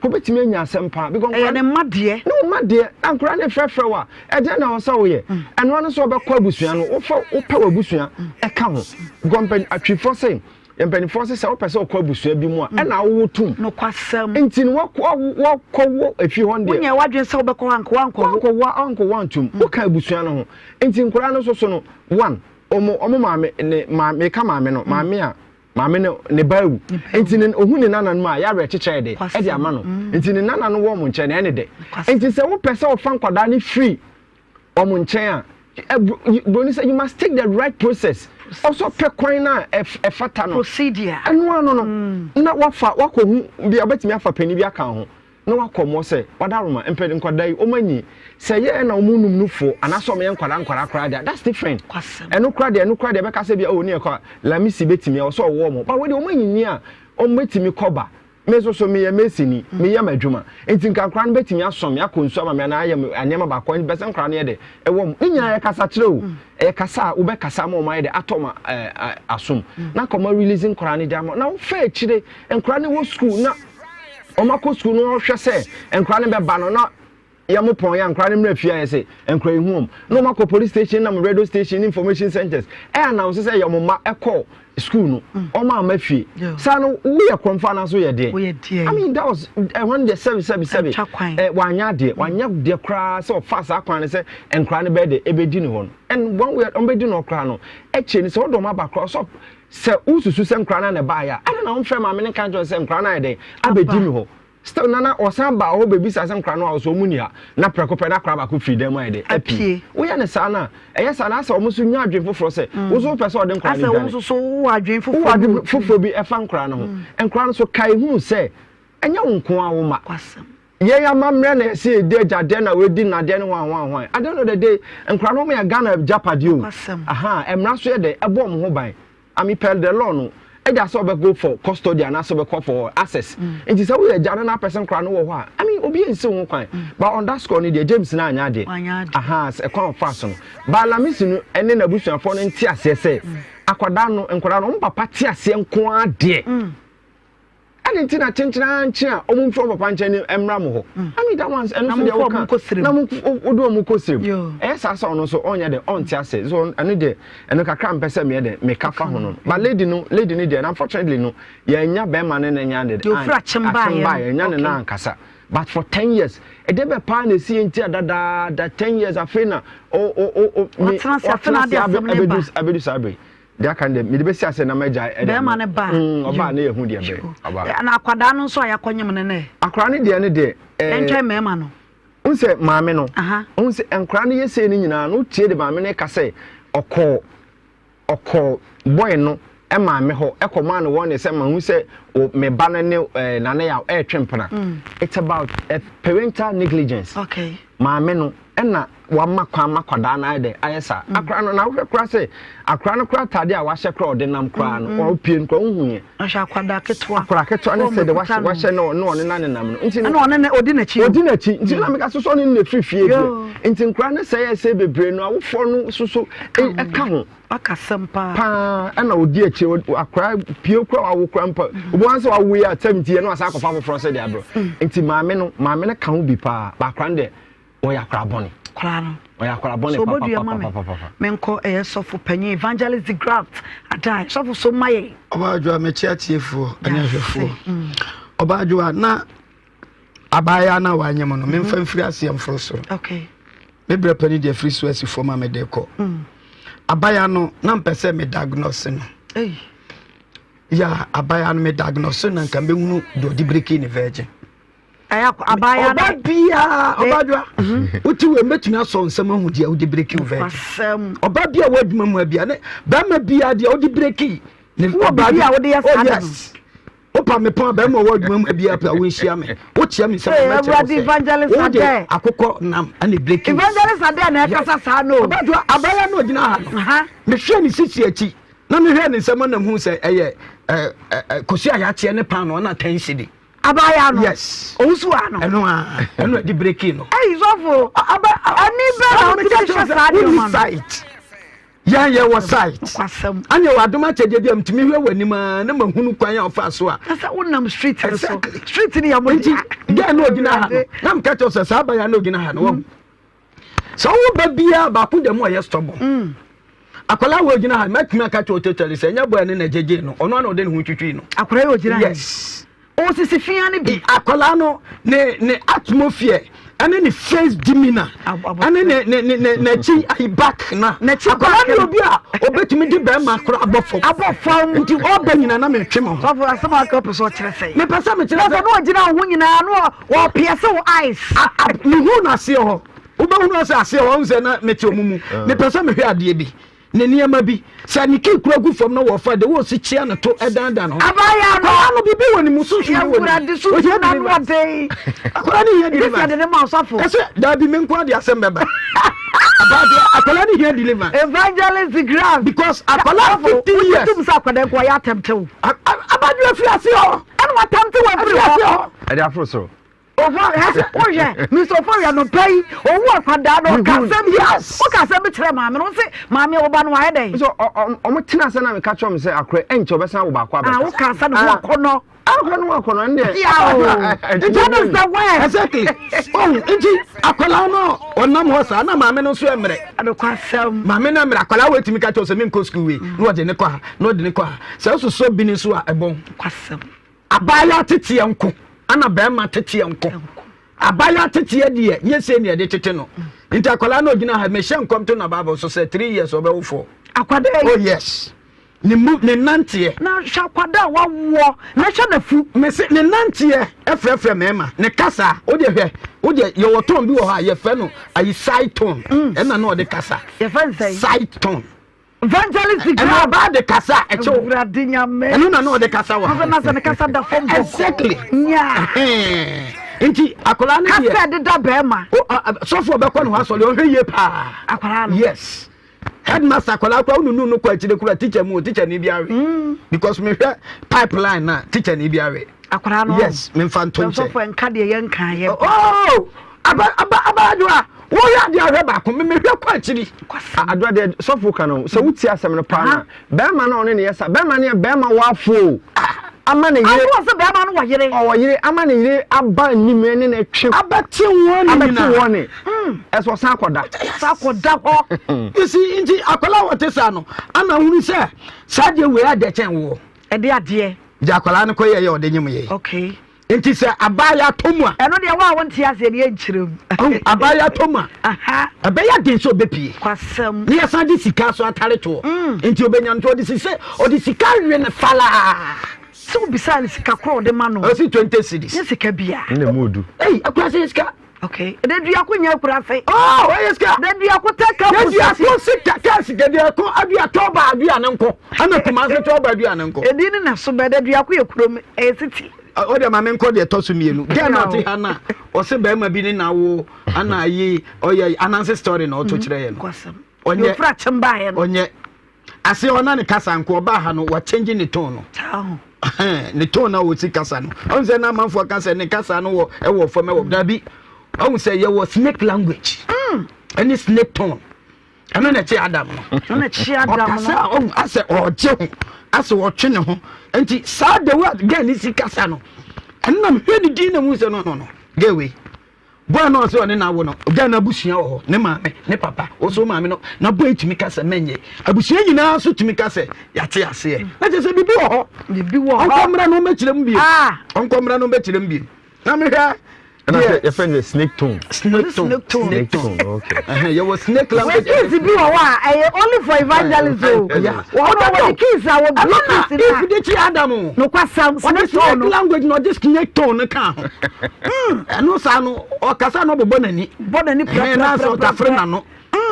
Ɔbɛtumi anya asɛm paa because ɛyɛ ne mma deɛ. Ne mma deɛ na nkwadaa no frɛfrɛ wo a ɛdeɛ na ɛwɔ sɛ woyɛ. Ɛno ara ne sɛ ɔbɛkɔ abusua no wofa wopɛ w'abusua ɛka ho because mpɛn atwifoɔ sɛ mpanimfoɔ sɛ sɛ wopɛ sɛ ɔkɔ abusua bi mu a ɛna awowo tum. Nokwasɛm. Nti no wakɔ wakɔ wɔ efie hɔ no deɛ. Wonyɛ w'adwene sɛ wobɛkɔ hɔ anka wankɔ wo. Wankɔ wo wankɔ wantum. Woka abusua no ho nti nkwadaa no nso so no one ɔmo ɔmo maame ne maame meka maame no maame a maame no ne ba awu nti ne ohun ne nana no mu a yɛ awerɛkyekyɛ de ɛde ama no nti ne nana no wɔ ɔmo nkyɛn na ɛne dɛ nti sɛ wopɛ sɛ ɔfa nkwadaa no firi ɔmo nkyɛn a broni sɛ you must take the right process ɔsɔ pɛ kwan na ɛfata no procedure ɛno ano no na wafa wakɔ hu bi a ɔbɛtumi afa panyin bi aka ho na wakɔ mɔ sɛ wadaroma mpɛ nkwadaa yi wɔn anyi sɛ yɛ na wɔn num nufoɔ anaasɛ wɔn yɛ nkwadaa nkwadaa koraa deɛ that's different ɛno koraa deɛ ɛno koraa deɛ ɛbɛka sɛ bi oh ne yɛ kɔ lamisi bɛtumi ɛwɔ sɛ ɔwɔ wɔn ba wɔn deɛ wɔn anyinyi a wɔn bɛtumi kɔ ba me nso so meyɛ mesini mm. meyɛ m'adwuma nti nka nkwadaa no bɛtumi asɔn me akɔ nsuo ama me anaa ayɛ nneɛma baako ɛbɛ sɛ nkwadaa no yɛ dɛ ɛwɔ mu ne nyinaa yɛ kasa kyerɛ o mm. ɛyɛ kasa a wobɛkasa ama wɔn ayɛ dɛ atɔ ma ɛɛ asom mm. na kɔma release nkwadaa no de ama na wofa akyire nkwadaa no wɔ sukuu na wɔn akɔ sukuu no wɔhwɛ sɛ nkwadaa no bɛba no na. yɛ mo pɔn yɛ nkora no mmerɛ fie ayɛ sɛ nkora yi hu wɔn na wɔn akɔ police station nam radio station information centers ɛ announce sɛ yɛ wɔn mma ɛkɔ school no wɔn ama fie saa no woyɛ kɔnfa anaso yɛ deɛ I mean that was ɛhɔn deɛ sɛbi sɛbi sɛbi ɛ wanya adeɛ wanya deɛ koraa sɛ ɔfa saa kwan no sɛ nkora no bɛyɛ deɛ ɛbɛdi ne hɔ no and one way wɔn bɛdi no koraa no ɛkyɛ ni sɛ ɔdɔm aba koraa ɔsɔ sɛ wosusu sɛ nkora no na ɛbaeɛ a ɛna na wɔmfrɛ maame no nka nkyerɛ sɛ nkora no ayɛ dɛn abɛdi me hɔ Still na na ɔsan ba hɔ bɛbisa sɛ nkora no a ɔsɛ ɔmu ni ha na prɛko pɛ na akora baako firi dan mu ayɛ dɛ apue. Woyɛ no saa no a, ɛyɛ saa na asɛ ɔmo nso nya adwene foforɔ sɛ mm. wo nso wopɛ sɛ ɔde nkora no dwane. Asɛ wo adwene foforɔ adwene foforɔ bi ɛfa nkora no ho. Mm. Nkora no so kae hunu sɛ ɛnyɛ wo nko ara wo ma. Yɛn amammerɛ na ɛsɛ yɛdi agyadeɛ na wɔadi nnadeɛ ne hwan hwan hwan. At the end of the day, nkora no wɔn yɛ Ghana agyapadeɛ o. Aha, mmara so yɛ dɛ ɛbɔ wɔn ho ban. I mean per the law no ɛgya sɛ ɔbɛ go for custody anaasɛ ɔbɛkɔ for access mm. nti sɛ woyɛ agya no na apɛ sɛ nkora no wɔ hɔ a I mean obi nsi ho kwan mm. but on that score no deɛ James na anya adeɛ aha ɛkwan ɔfa so no but Lamisi no ɛne n'abusuafoɔ no nte aseɛ sɛ mm. akwadaa no nkwadaa no wɔn papa te aseɛ nko ara deɛ. Mm. Adɛn nti na kyenkyen ara nkye a wɔn mfiri wɔn papa nkyɛn no mmra mo hɔ? Mm. I mean that one ɛno nso deɛ woka na mo wode wɔn kɔ sirem. Ɛyɛ saa sɛ ɔno nso ɔnyɛ dɛ ɔnte ase so ɛno deɛ ɛno kakra mpɛ sɛ meyɛ dɛ meka fa ho no. But lady no lady no deɛ unfortunately no yɛnya bɛrima ne ne nya de akyem baeɛ yɛnya ne na ankasa. But for ten years ɛdeɛ bɛ paa na esi yɛn ti a dadaada ten years afei na o o o o me ɔtena ase abedu abedu saa bere. Deɛ aka no deɛ mede bɛsi ase na magyae ɛde Bɛrima no ba a. Mm, ɔba a ne yɛhu deɛ bɛyɛ. Ɔba. Na akwadaa no nso a yɛakɔnyem no nɛ? Akwadaa no deɛ no deɛ. Ɛɛ. Ɛntwɛn mmarima no. N sɛ maame no. N sɛ nkwadaa no yɛ sei no nyinaa no tie de maame no ka sɛ ɔkɔɔ ɔkɔɔ boy no maame hɔ ɛkɔ maa no wɔn ne sɛ mahu sɛ me ba no ne ɛɛ nane yaw ɛretwe mpena. Mm. It's about a parental negligence. Okay. Maame no ɛna wama kwan ma kwadaa no ayɛ dɛ ayɛ saa mm. akora no na wohwɛ koraa sɛ akora no koraa ataade a wahyɛ koraa ɔde nam koraa no mm, mm. ɔpie no koraa wohu yɛ ɔhyɛ akwadaa ketewa akora ketewa ne sɛ de wahyɛ wahyɛ na ɔne ɔne na ne nam no nti ɛna ɔne ne ɔdi n'akyi ɔdi n'akyi nti na meka soso ɔne ne firi fie deɛ nti nkora ne sɛ yɛ sɛ bebree no awofoɔ no soso ɛka ho Wakasɛm paa. Paa ɛna odi akyire akora pie kora wawo kora mpa obi wan sɛ wawo yi a tɛm ti yɛ no asa akɔfa foforɔ sɛ de abrɛ nti maame no maame no ka ho bi paa ba akora no deɛ ɔyɛ akora bɔne akora no ɔyɛ akora bɔne so obodua ma me menkɔ ɛyɛ sɔfo panyin evangelist the graft adan sɔfo so ma yɛ. Ɔbaa adwoa mekyia tiefoɔ ɛne ahwɛfoɔ ɔbaa adwoa na abaayewa no a wanyɛ mu no memfa mhm. mfiri aseɛ mforo soro me berɛ pɛ no deɛ firi so asi fam a mede kɔ mm. abaayewa no na mpɛ sɛ me diagnose no ya abaayewa no me diagnose na nka mbɛhunu deɛ ɔde biriki ne virgin ɔba biaa ɔbadwoa mhm. wote wei mɛtumi asɔ nsɛm ahu deɛ wode biriki wo virgin ɔba bia wɔ adwuma mu abia ne bɛrima biaa deɛ wode biriki ne ɔba bi a wode yɛ saa oh, yes wopa me pɔn bɛrima ɔwɔ adwuma mu abi apɛ a wonhyia me wokyia me nsɛm mɛkyerɛ wo sɛ wode akokɔ nam ɛne breaking evangelist adɛ na ɛkasa saa no ɔbɛto abaya no ɔgyina ha no mehwɛ ne sisi akyi na mehwɛ ne nsɛm nam hu sɛ ɛyɛ kɔsi a yɛakyeɛ ne paano ɛna tɛn cedi abaya no yes owusu ano ɛno a ɛno ɛde breaking no ɛyi sɔfo aba ani bɛ na ɔtumi hyɛ saa deɛ ma no Yɛn yɛ wɔ site. Nokwasɛm. Ɛne wɔ adom akyɛdeɛ bi a metumi hwɛ wɔ anim ara na mahunu kwan a ɔfa so a. Na sɛ wonam street no so. Exactly. Street no yɛ mo dea. Nti gɛɛ na ogyina ha no na meka kyerɛ sɛ saa abaya na ogyina ha no wɔn. Sɛ ɔwɔ ba biara baako da mu a ɔyɛ stubborn. Mm. Akwadaa wɔ ogyina ha mɛtumi aka kyerɛ totally sɛ ɛnyɛ bɔyɛ ne na gyegye no ɔno ana ɔde ne ho twitwi no. Akwadaa yɛ ogyina ha. Yes. Osisi fia no bi. Akwadaa no ne ne atmosphere ɛne ne face demeanor ɛne ne ne ne ne n'akyi ayi back na. N'akyi back. Akwadaa no obi a obetumi de bɛrima kora abɔ fam. Abɔ fam. Nti ɔba nyina na metwe me ho. Sɔfo asɛm a aka pɛ sɛ ɔkyerɛ sɛ. Mepɛ sɛ mekyerɛ sɛ. Sɛ na ɔgyina wo ho nyinaa no ɔpia sɛ wo eyes. Mehu n'aseɛ hɔ. Wobɛhunu sɛ aseɛ hɔ ɔhu sɛ na mete ɔmo mu. Mepɛ sɛ mehwɛ adeɛ bi. Ne nneɛma bi. Sɛ ne kii kura gu fam na wɔfa de wɔsi kyea ne to ɛdandan ho. Abaayewa no. Akwadaa no biribi wɔ ne mu sunsun bi wɔ ne mu. Awurade sunsun na ano ɔden. Akwadaa no hia deliverance. Ɛsɛ de ne ma ɔsɔfo. Ɛsɛ daabi me nko ade asɛm bɛba. Abaayewa akwadaa no hia deliverance. Evangelist Graf. Because akwadaa 50 years. Tum sɛ akwadaa nko ɔyɛ atɛmtew. Abaayewa firi ase hɔ. Ɛna watamte wɔ afiri hɔ. Ɛde aforo soro. Wohwɛ Mr. Ofori anɔpa yi owu akwadaa no ɔka asɛm bi woka asɛm bi kyerɛ maame no wo se maame wo ba no wayɛ dɛn. So ɔmo tena ase na meka kyerɛ ɔmo sɛ akorɛ ɛnkyɛ ɔbɛsan wo baako abɛka. Ah woka asɛm no ho akɔnɔ. Akɔnɔ no akɔnɔ ɛndeɛ. That is the word. Exactly. Oh nti akwadaa no ɔnam hɔ saa na maame no nso ɛmmerɛ. Adokwasɛm. Maame no ɛmmerɛ akwadaa wo etumi ka kyerɛ sɛ mi nkɔ sukuu wei na ɔde ne kɔ ha na ɔde ne kɔ ha sɛ ɔsosɔ bi ne so a ɛbɔn. Kwasɛm. Abaayewa teteɛ nko ana bɛrima teteɛ nko. Abaayewa teteɛ deɛ nyɛ sei na yɛde tete no. Nti akwadaa no ogyina ha mehyɛ nkɔm to na Bible so sɛ 3 years ɔbɛwo fɔ. Akwadaa yi. Oh yes. Ne mu ne nanteɛ. Na hwɛ akwadaa a wawoɔ na hwɛ n'afu. Mese ne nanteɛ ɛfrɛfrɛ mɛɛma ne kasa o deɛ hwɛ o deɛ yɛwɔ tone bi wɔ hɔ a yɛfrɛ no ayi side tone ɛna na ɔde kasa. Yɛfrɛ no sɛn? Side tone. Evangelist Grab. Ɛna ɔbaa de kasa ɛkyɛw. Awurade nyame. Ɛno na na ɔde kasa wɔ. Ɔsɛ na sɛ ne kasa da fam bɔkɔ. Exactly. Nya. Nti akwadaa no deɛ. Kasa ɛdeda bɛrima. Sɔfo ɔbɛkɔ ne ho asɔre ɔhwɛ yie paa. Akwadaa no. Yes. Headmaster akwadaa kura wonunu no kɔ akyire kura teacher mu o teacher ni bi awe. Because mehwɛ pipeline na teacher ni bi awe. Akwadaa no. Yes memfa nto nkyɛn. Sɔfo nka deɛ yɛn nka yɛ. Oh aba aba aba adwoa wɔyɛ adeɛ ahwɛ baako me mehwɛ kɔ akyiri. Adwoa deɛ sɔfo ka no sɛ wotie asɛm no paa na bɛrima no a ɔne ne yɛ sa bɛrima no yɛ bɛrima wafo ama ne yere. Awo sɛ bɛrima no wɔ yere. Ɔwɔ yere ama ne yere aba anim ne ne twe. Abɛte wɔn ne nyinaa. Abɛte wɔn ne. Ɛsɛ ɔsan akɔda. Ɔsan akɔda hɔ. You see nti akwadaa wɔte saa no ana hunu sɛ saa deɛ wei adeɛ kyɛn woɔ. Ɛde adeɛ. Gya akwadaa no kɔ yɛ yɛ ɔde nyim yɛ. Okay. Nti sɛ abaayewa tɔ mu a. Ɛno deɛ wo a wonte aseɛ no yɛnkyerɛ mu. Ɔhu, abaayewa tɔ mu a. Ɛbɛyɛ den sɛ ɔbɛpie. Kwasɛm. Ne yɛsan de sika so atare toɔ. Nti ɔbɛnya nti ɔde sisɛ ɔde sika we no falaa. Sɛ wobisaa no sika korɔ ɔde ma no. Ɔsi 20 cedis. Nyɛ sika bia. Ɛna mu odu. Ei, akura sɛ yɛ sika. Okay. Daduako nyɛ akurase. Oh, ɛyɛ sika. Daduako tɛ ka Daduako sika ka sika daduako adua tɔba adua ne nko. Ana kumase tɔba adua ne nko. Edi ne na so bɛ daduako yɛ kurom ɛyɛ city. O de maame nkɔ deɛ ɛtɔ so mmienu. Gɛɛ na ɔte ha na ɔse bɛrima bi ne na wo ana ayi ɔyɛ ananse story na ɔto kyerɛ yɛ no. Ɔnyɛ. Ofura kyɛm baayɛ no. Ɔnyɛ. Ase ɔna ne kasa nko ɔbaa ha no wa change ne tone no. Ne tone na ɔsi kasa no. Ɔn sɛ na amanfoɔ ka sɛ ne kasa no wɔ ɛwɔ fam ɛwɔ dabi. Ɔn sɛ yɛwɔ snake language. Ɛne snake tone. Ɛno na ɛkye Adam no. Ɛno na ɛkye Adam no. Ɔkasa ɔn asɛ ɔgye ho asɛ ɔtwe ne ho. Nti saa the way girl ne si kasa no. Ɛno na mehwɛ ne din na mu sɛ no no no. Girl wei. Boy no a ɔsɛ ɔne no awo no, ɔgyaa n'abusua wɔ hɔ, ne maame, ne papa, ɔsɛ maame no, na boy tumi ka sɛ mɛnyɛ. Abusua nyinaa nso tumi ka sɛ yɛate aseɛ. Na kyerɛ sɛ biribi wɔ hɔ. Biribi wɔ hɔ. Ɔnkɔ mmra no ɔmmɛkyerɛ mu bio. Ɔnkɔ mmra no ɔmmɛkyerɛ mu bio. Na mehwɛ. Ɛna sɛ yɛfrɛ no snake tone. Snake tone. Snake tone. Okay. Yɛwɔ snake language. Wɔ keys bi wɔ hɔ a ɛyɛ only for evangelism o. Wɔn a wɔde keys a wɔbue keys na. If de kyi Adam o. Nokwasɛm snake tone. Snake language na ɔde snake tone no ka ho. Ɛno saa no ɔkasa na ɔbobɔ n'ani. Bɔ n'ani pɛrɛpɛrɛ. Na sɛ ɔtafere n'ano.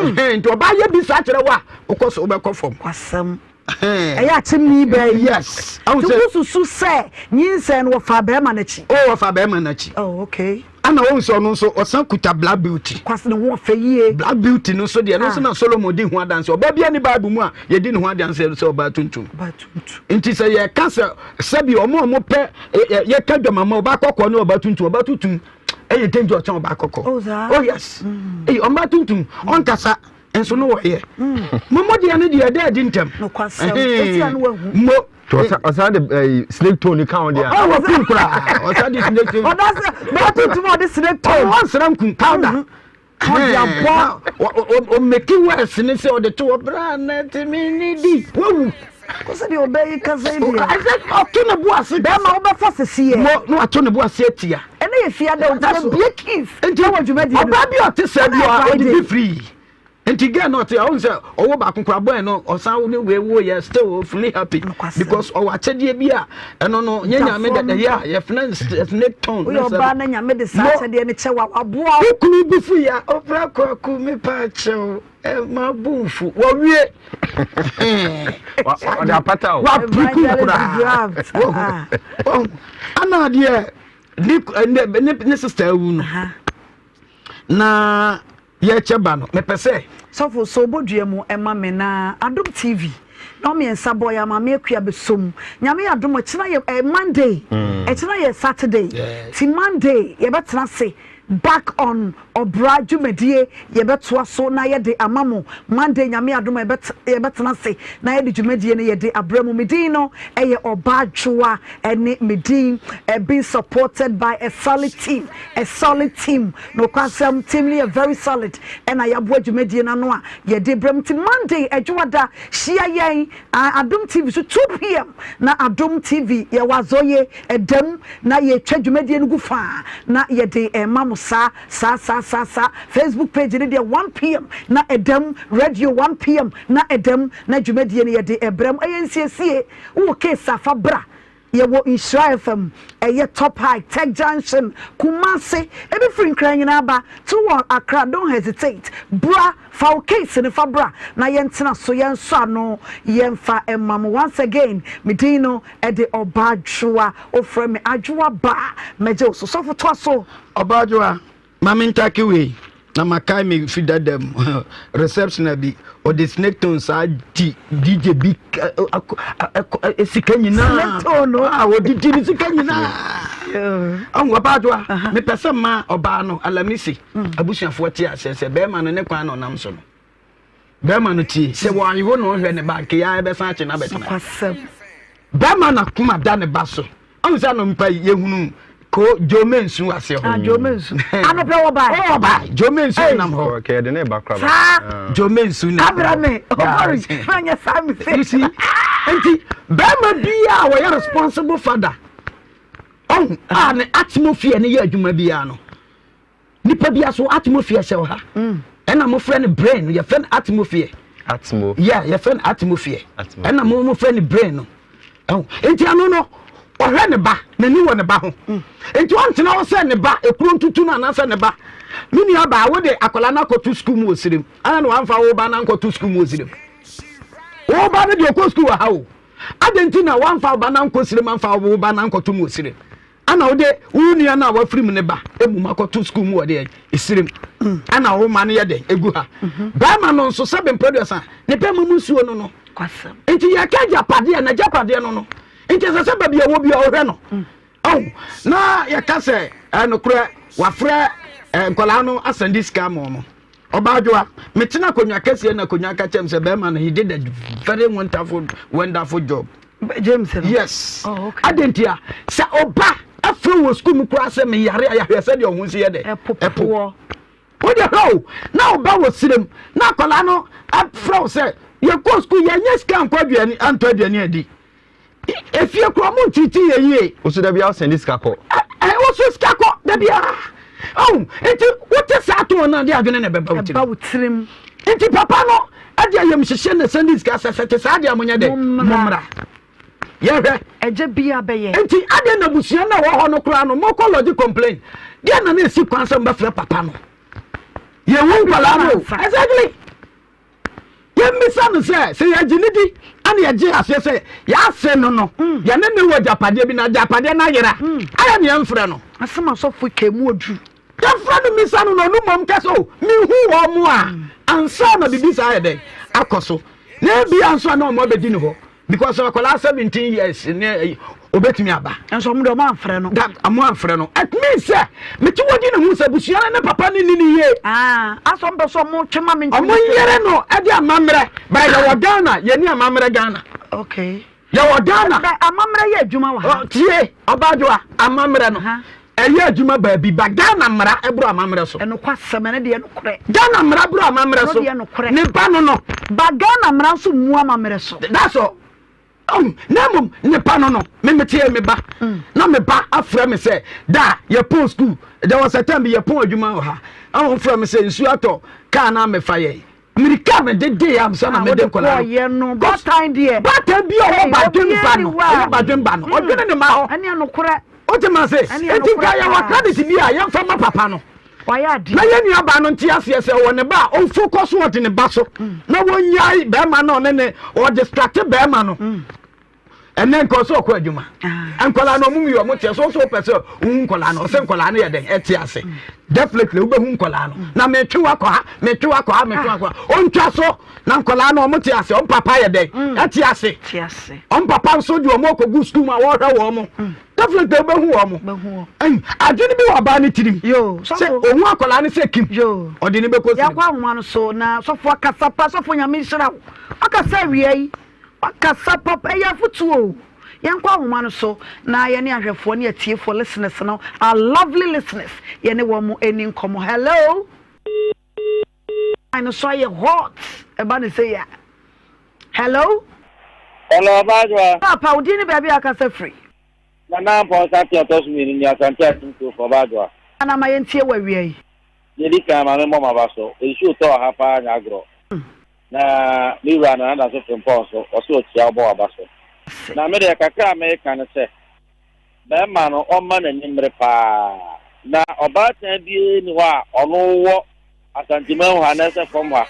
Nti ɔbaa yɛ bi saa kyerɛ wo a wokɔ so wobɛkɔ fam. Kwasɛm. Ɛyɛ akyemni bɛɛ yi. Yes. Nti wosusu sɛ nyinsɛn no wɔfaa bɛrima n'akyi. O wɔfaa bɛrima n'akyi. Oh okay. Ana wɔn nso ɔno nso ɔsan kuta black beauty. Kwasi ne ho ɔfɛ yie. Black beauty no nso deɛ ɛno nso na Solomon di ho adanse. Ɔbaa bi ani Bible mu a yɛdi ne ho adanse sɛ ɔbaa tuntum. Ɔbaa tuntum. Nti sɛ yɛka sɛ sɛbi ɔmo a ɔmo pɛ yɛka dwamama ɔbaa kɔkɔɔ ne ɔbaa tuntum ɔbaa tuntum ɛyɛ danger ɔkyɛn ɔbaa kɔkɔɔ. Oh saa. Oh yes. Eyi ɔbaa tuntum ɔnkasa nso no wɔyɛ. Mo mo deɛ no deɛ ɛdɛ ɛdi ntɛm. Nokwasɛm. Esi ano wahu. Mo. Ɔsan de ɛyi snake tone ka ho deɛ. Ɔ wɔ kun koraa ɔsan de snake tone. Ɔda sɛ bɛɛ tuntum ɔde snake tone. Ɔnsra nkun powder. Ɔde abɔ. Ɔmɛki wɛs ne sɛ ɔde to hɔ bra na tumi ne di wawu. Kɔsɛ deɛ ɔbɛ yi kasa yi deɛ. Ɛsɛ ɔto ne bo ase. Bɛrima wobɛfa sisi yɛ. Mo na wato ne bo ase atia. Ɛnɛ yɛ fia dɛ ɔtɛ bie keys. Nti ɛwɔ dwumadie no. Ɔbaa bi ɔte sɛ bi a ɔde bi firi. Nti girl no ɔte ɔhu sɛ ɔwɔ baako koraa boy no ɔsan ne wei wo yɛ still fully happy because ɔwɔ akyɛdeɛ bi a ɛno no nyɛ nyame dada yɛ a yɛfrɛ snake tone. Woyɛ ɔbaa na nyame de saa akyɛdeɛ no kyɛ wa waboa wo. Kunu bu fu ya ɔbra kwaku me pa kyɛw ɛma bu nfu wɔwie. Ɔde apata o. Wapiku koraa. Ana adeɛ ne ne sister awu no na. Yɛkyɛ ba no mepɛ sɛ. Sɔfo sɔ wo bodua mu ma me na Adom TV. Nnɔnmiɛnsa bɔ yɛ a Maame Akua bɛsɔ mu. Nyame yɛ adom a ɛkyena yɛ eh, Monday. Ɛkyena yɛ Saturday. Ti Monday yɛbɛtena ase back on ɔbra dwumadie yɛbɛtoa so na yɛde ama mo. Monday Nyame yɛ adom a yɛbɛtena ase na yɛde dwumadie no yɛde abrɛ mo. Me din no ɛyɛ Ɔbaa Dwoa ɛne me din eh, being supported by a solid team, a solid team. Nokwasɛm team no yɛ very solid ɛna yɛaboa dwumadie no ano a yɛde brɛ mo. Nti Monday Adwoada hyia yɛn Adom TV so 2pm na Adom TV yɛwɔ Azɔye ɛdam na yɛtwa dwumadie no gu faa na yɛde ɛma mo saa saa saa saa saa. Facebook page no deɛ 1pm na ɛdam, radio 1pm na ɛdam na dwumadie no yɛde ɛbrɛ mo. Ɛyɛ nsiesie, wowɔ case a fa bra. Yɛwɔ Nhyira FM, ɛyɛ Top High, Tech Junction, Kumasi, ebi firi Nkran nyinaa ba, to wɔ Accra, don't hesitate, bra, fa wo case no fa bra na yɛntena so, yɛnsɔ ano, yɛmfa mma mo. Once again, me din no de Ɔbaadwoa, wofrɛ me Adwoa Ba a, mɛgye wo so. Sɔfo toa so. Ɔbaadwoa, Ma me ntake wei na makae me fi dada mu reception bi ɔde snake tone saa di DJ bi sika nyinaa snake tone no a ɔde di ne sika nyinaa ɔhu ɔbaadoa mepɛ sɛ ma ɔbaa no alamisi mm. abusuafoɔ te aseɛ sɛ bɛrima no ne kwan na ɔnam so no Bɛrima no tie. Sɛ wɔanyewo na ɔhwɛ ne ba nka yɛa ɛbɛsan akye no abɛtena. Bɛrima na kuma da ne ba so. Ɔhu sɛ anɔmpa yi yɛhunu ko Joe Mensu ase hɔ. Ah, Joe Mensu. Anɔpɛ wɔ ba. Ɔwɔ ba. Joe Mensu nam hɔ. Okay, de ne ba kora ba. Saa. Ah. Joe Mensu na. Abra me. Ɔbɔri. Na nyɛ saa mi se. You see? Nti bɛrima biara a wɔyɛ responsible father. Ɔhu a ne atmosphere ne yɛ adwuma biara no. Nipa bia so atmosphere hyɛ wɔ ha. Mm. Ɛna mo frɛ no brain no yɛfrɛ no atmosphere. Atmo. Yeah, yɛfrɛ no atmosphere. Ɛna mo mo frɛ no brain no. Ɛho. Nti ano no ɔhwɛ ne ba n'ani wɔ ne ba ho. Mm. Nti ɔntena hɔ sɛ ne ba ekuro ntutu no anaasɛ ne ba. Me nua baa wo de akwadaa no akɔto sukuu mu wɔ sirim. Ana na wamfa wo ba no ankɔto sukuu mu wɔ sirim. Wo ba no deɛ ɔkɔ sukuu wɔ ha o. Adɛn nti na wamfa wo ba no ankɔ sirim amfa wo ba no ankɔto mu wɔ sirim. Ana wode wo nua no a wafiri mu ne ba mmom akɔto sukuu mu wɔ deɛ esirim ana wo ma no yɛ dɛn egu ha mhm. bɛrima no nso sɛbe mprɛduasa ne bɛrima mu nsuo no no nti yɛka agyapadeɛ na agyapadeɛ no no nti ɛsɛ sɛ baabi a ɛwɔ bi a ɔhwɛ no mm. ɔho na yɛka sɛ ɛnokorɛ wafrɛ nkwadaa no asɛnde sika ma ɔmo ɔbaadwoa metena akonnwa kɛseɛ na akonnwa ka kyɛm sɛ bɛrima no he did a very wonderful wonderful job James no. Yes. Oh, okay. Adɛn nti a sɛ ɔba afiri wɔ sukuu mu koraa sɛ meyare a yɛahwɛ sɛdeɛ ɔho si yɛ dɛ ɛpopoɔ. Wode hwɛ o na ɔba wɔ serem na akwadaa no afrɛ wo sɛ yɛkɔ sukuu yɛnyɛ sika nkɔ aduane antɔ aduane adi efie koraa mo nkyikyi yɛ yie. Wosu da biara wosɛn de sika kɔ. Ɛ wosu sika kɔ da biara ɔn nti wote saa tɔn no ade adwene na ɛbɛba wo tirim. Ɛba wo tirim. Nti papa no ɛde ayamhyehye na ɛsɛn de sika sɛ sɛ te saa deɛ monyɛ dɛ mommra yɛhwɛ. Ɛgya bia bɛyɛ. Nti adeɛ na abusua no a ɛwɔ hɔ no koraa no mokɔ lɔgye complain deɛ na na ɛsi kwan sɛ mobɛfrɛ papa no yɛhu nkwadaa no exactly. Yɛmmisa no sɛ, sɛ yɛgye no di ɛna yɛgye aseɛ sɛ yɛase no no, mm. yɛne ne wɔ agyapadeɛ bi na agyapadeɛ no ayera, mm. ayɛ ne yɛmfrɛ no. Asɛm asɔfo ka mu oduru. Yɛmfrɛ no mmisa no na ɔno mmom ka sɛ, o, mehu wɔn mo a, mm. ansa na biribi saa yɛ dɛn akɔ so. Na ebia nso a na wɔn abɛdi ne hɔ because akwadaa 17 years ne obetumi aba. Nso ɔmo de ɔmo anfrɛ no. That ɔmo anfrɛ no. It means sɛ mete wɔ di ne ho sɛ busua no ne papa ne ni ne yie. Ah, asɔ mpɛ sɛ ɔmo twe ma me ntwe. Ɔmo yere no ɛde amammerɛ. Ba yɛ wɔ Ghana, yɛ ni amammerɛ Ghana. Okay. Yɛ wɔ Ghana. Bɛ amammerɛ yɛ adwuma wɔ ha. Tie, ɔbaajoa, amammerɛ no. Ɛyɛ adwuma baabi ba Ghana mmara ɛboro amammerɛ so. Ɛnokwasɛm ɛno deɛ nokorɛ. Ghana mmara boro amammerɛ so. Ɛno deɛ nokorɛ. Ne ba no no. Ba Ghana mmara nso mmu amammerɛ so. That's all. Um, na mmom ne ba no no, me meteɛ me ba. Mm. Na me ba afrɛ me sɛ, da yɛpɔn school. There was a time bi yɛpɔn adwuma wɔ ha. Ɛna wɔfrɛ me sɛ nsuo atɔ kaa na mefa yɛn. Mirika me de de ansa na me de nkɔla no. Baatan deɛ. Baatan bi a ɔwɔ badwen ba no. Ɔwɔ badwen ba no. Ɔdwene ne ma hɔ. Ɛne anokorɛ. O te ma se. Eti nka yɛ wɔ credit bi a yɛn fa ma papa no. Wayɛ adeɛ. Na yɛn nua baa no nte aseɛ sɛ ɔwɔ ne ba a ɔnfo kɔ so ɔde ne ba so. Mm. Na wɔnyae bɛrima no ɔne ne ɔdistracte bɛrima no. Mm. Ɛnɛ nka ɔsɛ ɔkɔ adwuma. Ah. Nkwadaa no ɔmo mi ɔmo te so so pɛ sɛ ohun nkwadaa no ɔsɛ nkwadaa no yɛ dɛn ɛte ase. Mm. Definitely wobɛhu nkwadaa no. Mm. Na metwe wakɔ ha metwe wakɔ ha metwe wakɔ ha. Ah. Ontwa so na nkwadaa no ɔmo te ase ɔmo papa yɛ dɛn mm. ɛte ase. Ɔmo papa nso de ɔmo akɔgu sukuu mu a wɔrehwɛ wɔn mo. Definitely wobɛhu wɔn mo. Adwene bi wɔ ɔbaa ne tirim. Sɛ ohun akwadaa no sɛ kim. Ɔde ne bɛkɔ sini. Yɛkɔ ahoma no so na sɔfo akasa pa sɔfo nyame nhyira wo. Ɔkasa awia yi. Wakasa papa, ɛyɛ afotuo o. Yɛnkɔ ahoma no so na yɛne ahwɛfoɔ ne atiefoɔ, listeners no, our lovely listeners, yɛne wɔn ɛni nkɔmmɔ. Hello? Line no so ayɛ hot, ɛba ne sɛ ya. Hello? Hello, Ɔbaajoa. Papa, wo din ne baabi a akasa firi? Nana Ampɔn Sante ɔtɔ so mmienu ni Asante Akim Kurofo, Ɔbaajoa. Nana ma yɛntie wɔ awia yi. Deɛ ɛdi kan, ma memmɔ m'aba so. Nsuo tɔ wɔ ha paa nyɛ agorɔ. Na me wura Nana da so frempɔn so, ɔse ɔkyia wo bɔ w'aba so. Na me deɛ kakra a meka ne sɛ, bɛrima no ɔmma n'ani mmere paa. Na ɔbaatan biara nni hɔ a ɔno wɔ Asanteman mu ha anaasɛ fam ha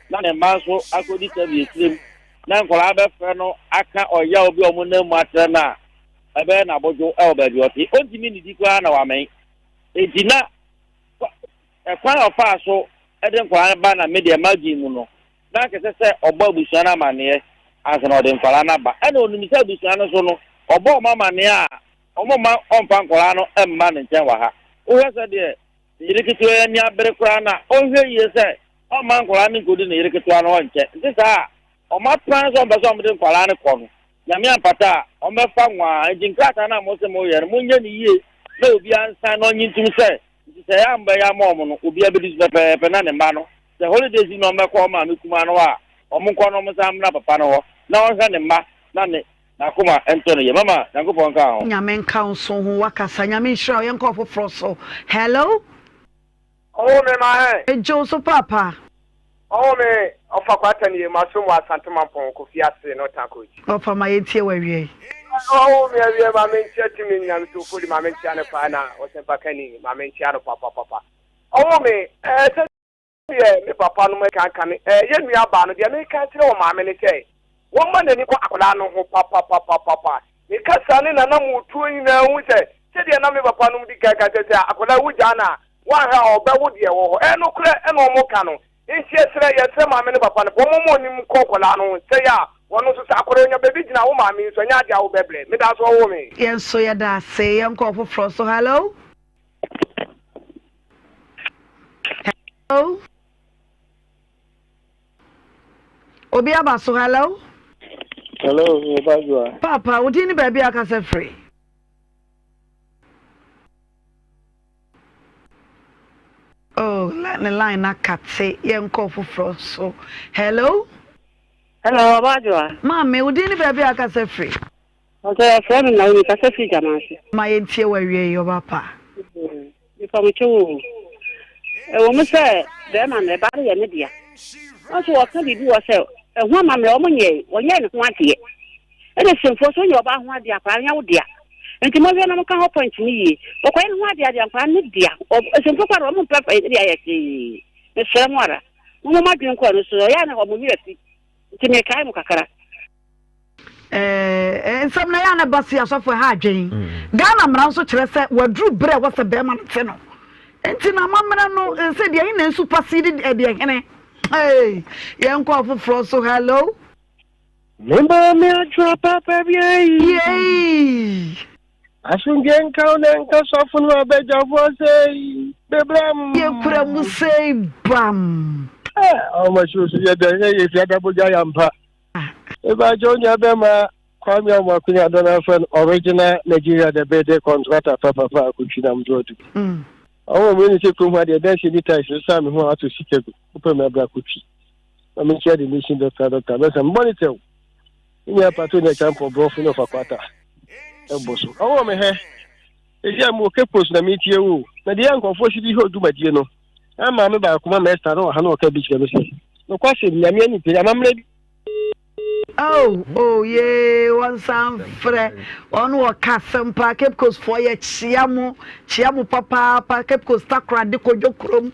na ne mma nso akɔdi sɛdeɛ tirim na nkwadaa bɛfrɛ no aka ɔyaw bi a wɔnam mu akyerɛ no a ɛbɛyɛ no abodwo wɔ baabi ɔte. Ɔntumi nnidi koraa na wamɛn. Enti na Ɛkwan a ɔfaa so de nkwadaa no ba na me deɛ m'adwene mu no, na anka ɛsɛ sɛ ɔbɔ abusua no amanneɛ ansa na ɔde nkwadaa no aba. Ɛna ɔnim sɛ abusua no nso no, ɔbɔ wɔn amanneɛ a, wɔmma ɔmfa nkwadaa no mma ne nkyɛn wɔ ha. Wohwɛ sɛdeɛ ne yere ketewa yi ani abere koraa no a, ɔnhwɛ yie sɛ ɔmma nkwadaa no nkɔdi ne yere ketewa no hɔ nkyɛ. Nte saa a, wɔaplan sɛ wɔmpɛ sɛ wɔde nkwadaa no kɔ no, Nyame ampata a, wɔbɛfa nwaa. Enti nkrataa no a mose moreyɛ no, monyɛ no yie na obiara nsan na ɔnnye ntom sɛ nhyehyɛeɛ a mobɛyɛ ama wɔn no, obiara bɛdi so pɛpɛɛpɛ na ne mma no, sɛ holidays yi na wɔbɛkɔ wɔn maame kumaa no hɔ a, wɔnkɔ na wɔnsan mmra papa no hɔ na ɔnhwɛ ne mma na ne n'akoma ntɔ ne yam. Mama, Nyankopɔn nka wo ho. Nyame nka wo nso ho wakasa Nyame nhyira wo yɛnkɔ ɔfoforɔ so hello. Ɔwɔ me ma hɛn. Megye wo so paapa. Ɔwɔ me ɔfa kwata nie maso mu Asante Mampɔn Kofi ase Northern Coach. Ɔfa ma yɛntie wo awiei. Ɔwɔ me awiei ma menkyia timi Nyamesofo di ma menkyia no paa na ɔsɛmpakani ma menkyia no papapapa. Ɔwɔ me ɛɛ sɛ deɛ me papa nom ɛka ka me ɛɛ yɛ nua baa no deɛ meka kyerɛ wɔ maame ne sɛ wɔmma n'ani kɔ akwadaa no ho papapapapa. Me kasa ne nanamotuo nyinaa hu sɛ sɛdeɛ na me papa nom di kan ka sɛ sɛ akwadaa wogyaa no a Woanhwɛ a ɔbɛwo deɛ ɛwɔ hɔ. Ɛyɛ nokorɛ ɛna ɔmo ka no. Nti yɛsrɛ yɛsrɛ maame ne papa no pɛ ɔmo ma ɔnim nkɔ nkwadaa no ho sɛeɛ a wɔno nso sɛ akwadaa ɔnya baabi gyina wo maame nso ɛnyɛ adeɛ a wobɛbrɛ. Meda ase ɔwoo me. Yɛn nso yɛda ase. Yɛnkɔ ɔfoforɔ so. Hello? Hello? Obi aba so. Hello? Hello, Obadua. Papa, wo din ne baabi a akasa firi? Oh, ne line na kate. Yɛnkɔ foforɔ so. Hello? Hello, Ɔbaajoa. Maame, wo din ne baabi a akasa firi? Ɔsɛ yɛfrɛ me Naomi, kasa firi Gyamase. Ma yɛntie wɔ awie yi, ɔba pa. Mepa mo kyɛw o. Ɛwɔ mu sɛ bɛrima no, ɛba no yɛ ne dea. Nanso wɔka biribi wɔ sɛ ɛho amammerɛ wɔn nyɛe, wɔnyɛɛ ne ho adeɛ. Ɛna Semfoɔ sɛ ɔnyɛ ɔbaa ho adeɛ akwadaa no nyɛ wo dea. Nti monhwɛ na monka hɔ point no yie. Wɔkɔyɛ ne ho adeɛ adeɛ akwadaa no ne dea. Semfoɔ koraa deɛ wɔn mpɛ ne deɛ ayɛ hwee. Mesrɛ mo ara. Momma mo adwene nkɔ ɛno so. Ɛyɛ a na wɔn werɛ fi. Nti mekae mo kakra. Eh, nsɛm na ɛyɛ a na ɛba si asɔfo ɛha adwen. Mm. Ghana mmara nso kyerɛ sɛ waduru berɛ a ɛwɔ sɛ bɛrima no te no. Nti na amammerɛ no sɛ deɛ ɛhe na nsu pase de deɛ hene. Hey, yɛnkɔ afoforɔ so. Hello. Mema me adwoa papa bi ayi. Yei. Asomdwe nka wo na nka sɔfo no abadwafoɔ sei bebram. Yɛkura mu sei bam. Ɔma so so yɛ dɛ yɛ fi adabogya yɛ ampa. Eba kyɛ onua bɛma Kwame Amoakonya adɔ no afrɛ no original Nigeria the birthday contractor papapa akotwi nam do adu. Ɔwɔ mu ne sɛ kurom ha deɛ dɛn ni tax so saa me ho ato sika gu. Wopɛ me abra kotwi. Na me nkyia the nation doctor doctor bɛsa mbɔ ne tɛw. Ne nua pato ne ɛkya mpɔ brɔfo ne ɔfa kwata. Ɛbɔ so. Ɔwɔ me hɛ. Esi a mo Cape Coast na metie wo. Na deɛ nkurɔfoɔ si di hɔ dwumadie no. Na maame baako ma mɛsta na ɔha na ɔka bi kyerɛ me sɛ nokwasɛm nyame ani pere amammerɛ bi. Oh, oh, yee, wɔnsan frɛ wɔn wɔka asɛm paa Cape Coast foɔ yɛkyea mo, kyea mo papaapa Cape Coast Takoradi Kodwo kurom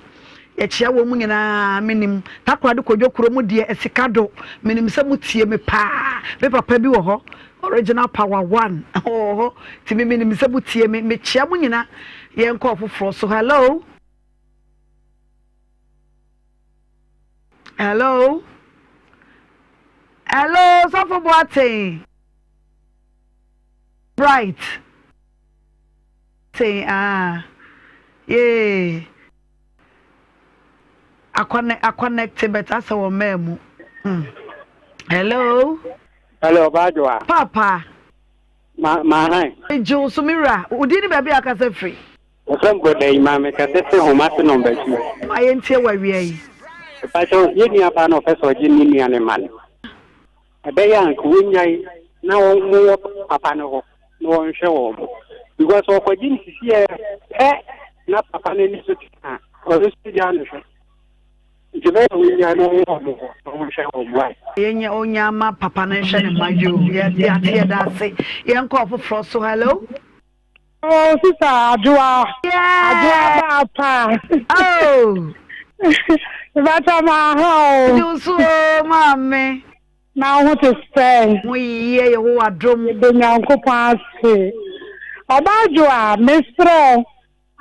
yɛkyea wɔn mu nyinaa menim Takoradi Kodwo kurom deɛ asika do menim sɛ motie me paa me papa bi wɔ hɔ. Original Power One wɔ hɔ nti me menim sɛ motie me. Mekyia mo nyina. Yɛnkɔ ɔfoforɔ so. Hello. Hello. Hello, Sɔfo Boateng. Bright. Ten ah. Yay. Akɔnɛ akɔnɛkte but asɛ wɔ mmaa mu. Hmm. Hello. Hello, Ɔbaajoa. Papa. Ma ma han. Megye wo so me wura. Wo din ne baabi a akasa firi. Wɔfrɛ me brɔda yi ma mekasa firi Homase nɔmba two. Ma yɛntie wɔ awia yi. Mepakyɛw, yɛn nua baa no ɔpɛ sɛ ɔgye ne nua no ma no. Ɛbɛyɛ a anka wɔnyae na wɔwɔ papa no hɔ na wɔnhwɛ wɔn because ɔkɔgye no sisi ɛ pɛ na papa no ani so te a ɔno nso gyaa no hwɛ nti bɛyɛ a wɔnyae na wɔwɔ wɔn hɔ na wɔnhwɛ wɔn wae. Yɛnyɛ onya ma papa no nhwɛ ne mma yoo yɛate yɛda ase yɛnkɔ ɔfoforɔ so hello. Oh, sister Adwoa. Yeah. Adwoa baa paa. Oh. Ìbátan máa hàn o. Ojú so o, maame. Na wo ho te sɛn? Ho yie Yehowa dom. Yɛda Nyankopɔn ase. Ɔbaa Adwoa, mesrɛ wo,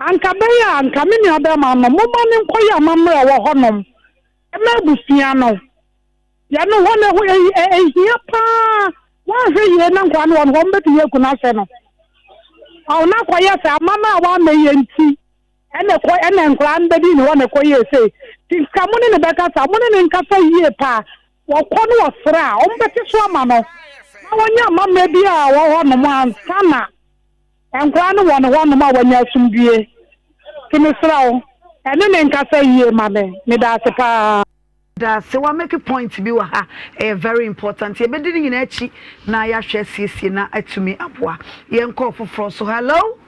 anka bɛyɛ a anka me nua bɛrima no, momma no nkɔyɛ amammerɛ a ɛwɔ hɔnom ɛma abusua no. Yɛno hɔ no ɛho ɛhia paa woanhwɛ yie na nkwadaa no wɔ no hɔ wɔbɛtumi aku no ahyɛ no ɔho na akɔyɛ sɛ amammerɛ a woammɛyɛ nti ɛna ɛkɔ ɛna nkwadaa no bɛdi ne hɔ na ɛkɔyɛ sei nti nka mo ne ne bɛkasa mo ne ne nkasa yie paa wɔkɔ no wɔsrɛ a wɔbɛte so ama no na wɔnyɛ amammerɛ bi a wɔ hɔ nom ansa na nkwadaa no wɔ ne hɔ nom a wɔanya asomdwie nti mesrɛ wo ɛne ne nkasa yie ma me meda ase paa. Dase wa make point bi wɔ ha ɛyɛ very important yɛbɛdi ne nyinaa akyi na yɛahwɛ asiesie na atumi aboa yɛnkɔ ɔfoforɔ so hello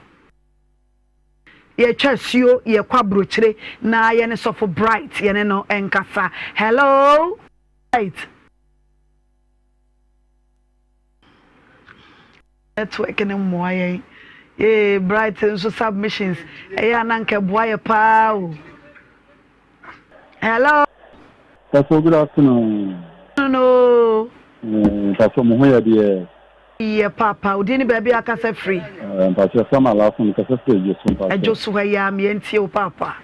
yɛtwa asuo yɛkɔ aburokyire na yɛne sɔfo bright yɛne no nkasa hello bright. Network no mmoa yɛn. Yee Bright nso submissions ɛyɛ a na nka ɛboa yɛ paa o. Hello. Pastor good afternoon. No. Mm, Pastor mo ho yɛ deɛ. Yɛ papa odin ne baabi akasa firi. Eh, mpakyɛ fam alaafo no kasa firi adwo so mpakyɛ. Adwo so ha yi a meɛ ntie wo papa.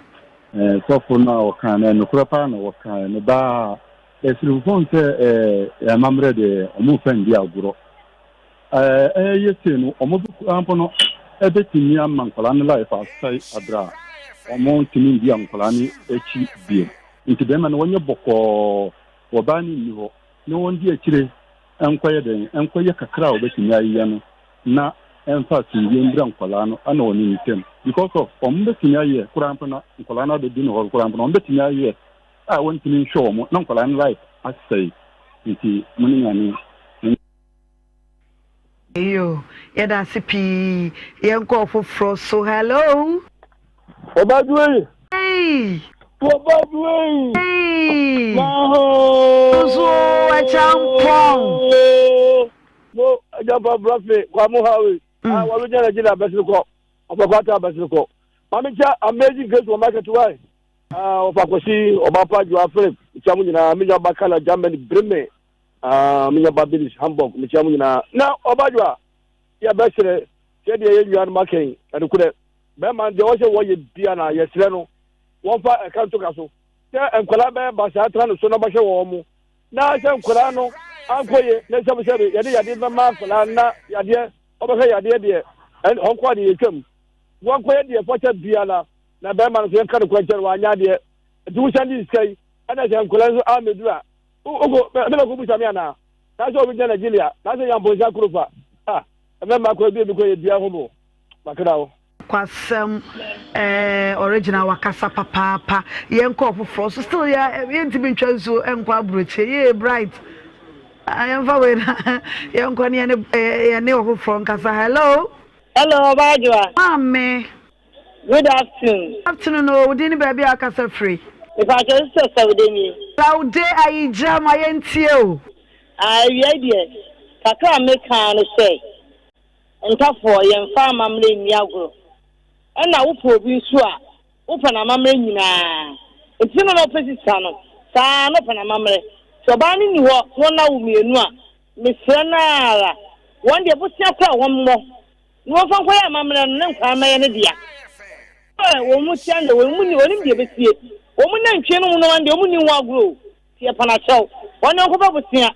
Eh, sɔfo no a ɔka no nokorɛ paa na wɔka ne baa ɛsirifo sɛ eh, amammerɛ deɛ ɔmo mfa ndi agorɔ. Ɛyɛ sei no, wɔn koraa mpo no ɛbɛtumi ama nkwadaa no life asɛe abere a wɔntumi ndi nkwadaa no akyi bio. Nti bɛrima no wɔnyɛ bɔkɔɔ, ɔbaa no nni hɔ na wɔndi akyire nkɔyɛ dɛn, nkɔyɛ kakra a wɔbɛtumi ayɛ no na ɛmfa asomdwie mbra nkwadaa no ɛna wɔn ntam because of wɔn bɛtumi ayɛ koraa mpo na nkwadaa no abɛdi no hɔ koraa mpo na wɔn bɛtumi ayɛ a wɔntumi nhwɛ wɔn na nkwadaa no life asɛe nti mo ne nyame. Yo, yɛda ase pii. Yɛnkɔ ɔfoforɔ so. Hello. Ɔbadwei. Hey. Ɔbadwei. Hey. Maho. Nso ɛkyɛ mpɔn. Mo ɛjàpá brafe kwamu hawe. Ah, wɔn gyina gyina abɛsiri kɔ. Ɔbɛkɔ ata abɛsiri kɔ. Maame kyɛ amazing grace wɔ market wa. Ah, ɔfa kwasi ɔbapa joa philip kyɛ mo nyinaa mi nya ba kala germany breme. Ah, me nya ba Bilis, Hamburg, mekyia mo nyinaa. Na ɔbadwo a, yɛbɛsrɛ sɛdeɛ yɛn nuanom aka yi, ɛnokorɛ, bɛrima no deɛ ɔsɛ wɔyɛ bia na yɛsrɛ no, wɔmfa ɛka nto ka so, sɛ nkwadaa bɛyɛ basaa tena ne so na ɔbɛhwɛ wɔn mo, na sɛ nkwadaa no ankɔ ye, na sɛbesɛbe yɛde yadeɛ bɛma nkwadaa na yadeɛ, ɔbɛhwɛ yadeɛ deɛ, ɔnkɔ adeɛ yɛtwam, wɔnkɔyɛ deɛ fɔkyɛ biara, na bɛrima no so yɛnka no kwankyɛn, wanyɛ adeɛ, nti wosan de sika yi, ɛna sɛ nkwadaa nso ammɛduru a, Oko, me na ko busa me ana? Na sɛ obi gyina Nigeria, na sɛ yamponsa kuro fa. Ah, ɛmɛ mma kɔ ebi ebi kɔ yɛ dua ho bo. Makra wo. Kwasɛm eh, original wakasa papaapa. Yɛn kɔ foforɔ so still yɛ yɛntumi ntwa nsuo nkɔ aburokyire. Yee bright. Ah, yɛmfa wei na yɛnkɔ ne yɛne yɛne ɔfoforɔ nkasa. Hello. Hello, Ɔbaa Maame. Good afternoon. Afternoon o, wo din ne baabi a wokasa firi? Mepakyɛw sister Saude nie. Saude Ayigya ma yɛntie o. Ah awiei deɛ kakra a meka ara ne sɛ ntafoɔ yɛnfa amammerɛ nni agorɔ ɛna wopɛ obi nso a wopɛ n'amammerɛ nyinaa nti sɛdeɛ na wopɛ sista no saa ara na ɔpɛ n'amammerɛ sɛ ɔbaa no nni hɔ na ɔna wo mmienu a mesrɛ no ara. Wɔn deɛ bosea koraa wɔn mmɔ na wɔmfa nkɔyɛ amammerɛ no ne nkwadaa mmɛyɛ ne dea. Sɛ wɔn mu tia no deɛ, wɔn mu ni, wɔnim deɛ ɛbɛsie. Wɔn mu nantwie no mu no deɛ, wɔn nni ho agorɔ o. Nti yɛpa no akyɛw. Wɔn deɛ wɔnkɔfa bosea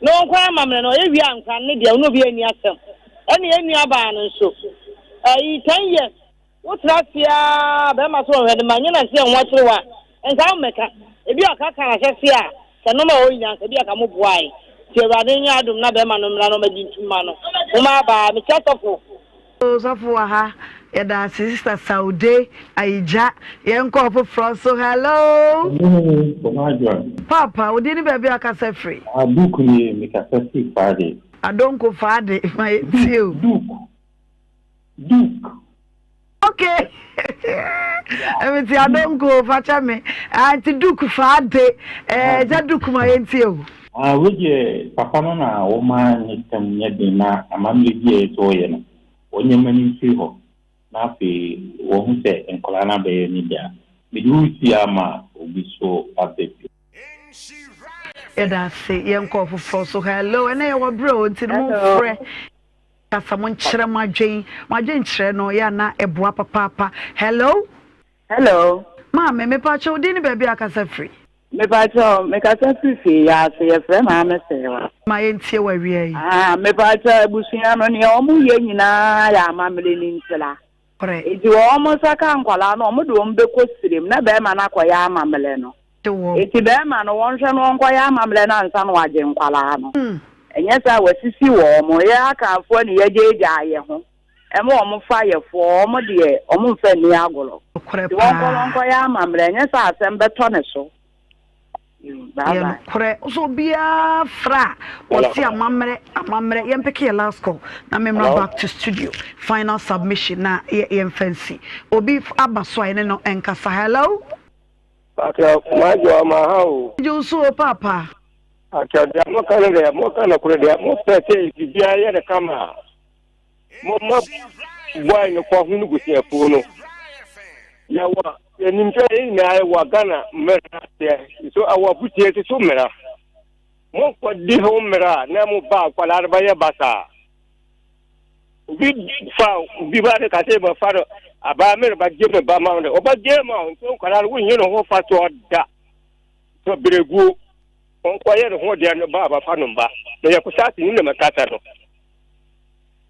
na wɔnkɔyɛ amammerɛ no, ɔyɛ wie a nkwadaa no ne deɛ, ɔne obiara nni asɛm. Ɛne yɛn nuabaa no nso, ɛyi ten years. Wotra ase ara bɛrima so ɔhwɛ no ma nyɛ na sɛ ho akyere wo a nka wo mmɛka. Ebi a ɔka ka no ahyɛse a sɛ nnoɔma wɔ hɔ nyinaa nka bi a ka mo boae. Nti Awurade nyɛ adom na bɛrima no mmra na ɔmɛgye ntum ma no. Moma bye. Mekyia sɔfo. Oh sɔfo wɔ ha yɛda ase sister Saude Ayigya yɛnkɔ ɔfoforɔ so hello. Hello, Paapa wo din ne baabi a wakasa firi. Ah Duke nie mekasa firi Faade. Adonko Faade ma yɛntie o. Duke Duke. Okay. Ɛmi ti adonko fakyɛ mi. Ah, nti Duke fa ade. Eh, gya Duke ma yɛn tie o. Ah, wei deɛ papa no na wɔma ne sɛm nyɛ den na amammerɛ bi a ɛyɛ sɛ ɔyɛ no, ɔnyɛ ma no mfiri hɔ na afei wɔhu sɛ nkwadaa no abɛyɛ ne dea. Mede wo resi ama obi so aba bio. Yɛda ase yɛnkɔ ɔfoforɔ so. Hello, ɛnɛ yɛwɔ berɛ o nti no momfrɛ. Kasa mo nkyerɛ mo adwen mo adwen kyerɛ no yɛ ana ɛboa papaapa hello. Hello. Maame mepakyɛ wo din ne baabi a akasa firi. Mepakyɛ mekasa firi fie yɛ ase yɛfrɛ maame sɛwa. Ma yɛntie wɔ awia yi. Ah mepakyɛ abusua no nea wɔn yɛ nyinaa yɛ amammerɛ ne ntira. Enti wɔn nsa ka nkwadaa no, wɔde wɔn bɛkɔ sirem na barima no akɔyɛ amammerɛ no. Enti barima no, wɔnhwɛ no ɔnkɔyɛ amammerɛ no ansa na wagye nkwadaa no. Ɛnyɛ saa a, wasisi wɔn. Yɛn Akanfoɔ ne yɛgyaagyaa yɛn ho ma wɔfa yɛfoɔ, wɔn deɛ, wɔmfa nni agorɔ. Enti wɔnkɔ na ɔnkɔyɛ amammerɛ, ɛnyɛ saa a asɛm bɛtɔ ne so. Yɛ nokorɛ nso obiara frɛ a ɔse amammerɛ amammerɛ yɛn peke yɛ last call na memmra back to studio final submission na yɛmfa nsi obi aba so a yɛne no nkasa hello. Pakyɛ madwo ama ha o. Gye wo so o paapa. Pakyɛ deɛ moka no deɛ moka nokorɛ deɛ mopɛ sɛ biribiara yɛ no kama a Momma boy no kɔ ho no busuakuo no. Yɛwɔ yɛnim sɛ yɛn nyinaa yɛwɔ Ghana mmara aseɛ nso ɛwɔ abusuo nso so mmara. Monkɔdi ho mmara a na mo ba akwadaa no bɛyɛ basaa. Obi fa obi ba no ka sɛ bɛfa no abaa mere bɛgye me ba ma no ɔbɛgye ma wo nso nkwadaa no wonyi ne ho fa soɔ da. Sɛ berɛguo ɔnkɔyɛ ne ho deɛ no ba a bɛfa no mba. Meyɛ kosa ase ni na mekasa no.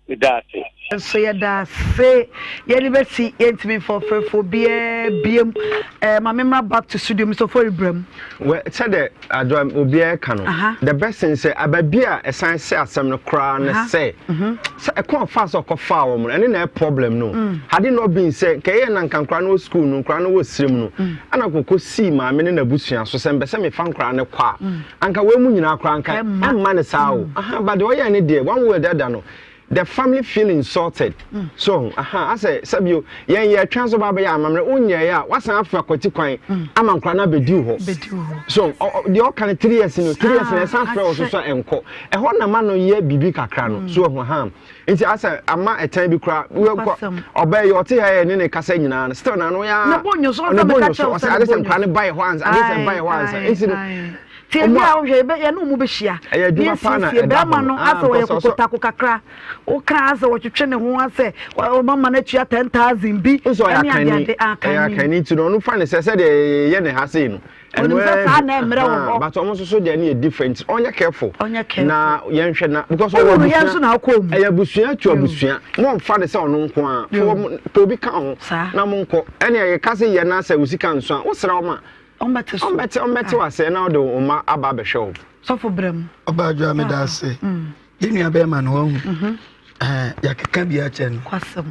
Meda ase. Nso yɛda ase. Yɛde bɛsi yɛntumi mfa ɔfrɛfoɔ biara biam. Eh, ma memmra back to studio Mr. Ofori bram. Wɛ sɛdeɛ adwoa obiara ka no the best thing sɛ aba bi a ɛsan sɛ asɛm no koraa ne sɛ mhm. sɛ ɛkɔn ɔfa sɛ ɔkɔfaa wɔn no ɛne na ɛ problem no mm. had it not been sɛ nka ɛyɛ na nka nkora no wɔ school no nkora no wɔ sirim no mm. ɛna kɔkɔ sii maame ne n'abusua so sɛ mpɛ sɛ mefa nkora no kɔ a mm. Anka wei mu nyinaa koraa anka ɛmma no saa o. Aha, but deɛ ɔyɛɛ ne deɛ, one way or the other no, the family feel insulted. So, aha, asɛ sɛbio, yɛn yɛtwɛn so ba abɛyɛ amammerɛ, wonyɛeɛ a, wasan afa kwati kwan ama nkora no abɛdi wo hɔ. So, deɛ ɔka no 3 years no, 3 years no, ɛsan frɛ wo so so a ɛnkɔ. Ɛhɔ na ma no yɛ biribi kakra no. So, aha. Nti asɛ ama ɛtan bi koraa, wokɔ, ɔbaa yi, ɔte ha yɛ ne ne kasa nyinaa no, still na ano yɛ Ne bo nyo so, ɔsɛ meka kyerɛ wo sɛ ne bo nyo so. Ɔsɛ ade sɛ nkora no ba yɛ hɔ ansa, ade sɛ ba yɛ hɔ ansa. Nti no, Ti ebi a wohwɛ yɛbɛ yɛne wɔn bɛhyia. Ɛyɛ adwuma paa na Yɛsiesie ɛda hɔ bɛrima no. no Ah, asɛ ɔyɛ because ɔsɔ kokotako kakra. Woka asɛ wɔtwetwe ne ho asɛ ɔma ma no atua 10,000 bi Nso ɔyɛ ɛne akanni. adeade Ɛyɛ akanni. akanni nti no ɔno fa ne sɛ sɛdeɛ yɛyɛ ne ha sei no. Onim Ɛno sɛ ara saa bi. na ɛmmerɛ wɔ Ahaa, hɔ. But ɔmo nso so deɛ no yɛ different. Ɔnyɛ careful. Ɔnyɛ careful. Na yɛnhwɛ na because ɔwɔ Wohunu yɛn abusua. nso na wokɔɔ mu. Ɛyɛ abusua to abusua. Mo nfa ne sɛ ɔno nko ara. Fo wɔn pɛ obi ka ho. Saa. Na mo nkɔ. Ɛnna yɛka sɛ yɛ na sɛ wo sika nso a, wosrɛ wɔn a. Ɔmbɛte so. Ɔmbɛte ɔmbɛte w'ase na ɔde wo mma aba abɛhwɛ wo. Sɔfo brɛ mu. Ɔbaa adwoa meda ase. Yɛn nua bɛrima no wahu. Ɛɛ yɛakeka bi akyɛ no.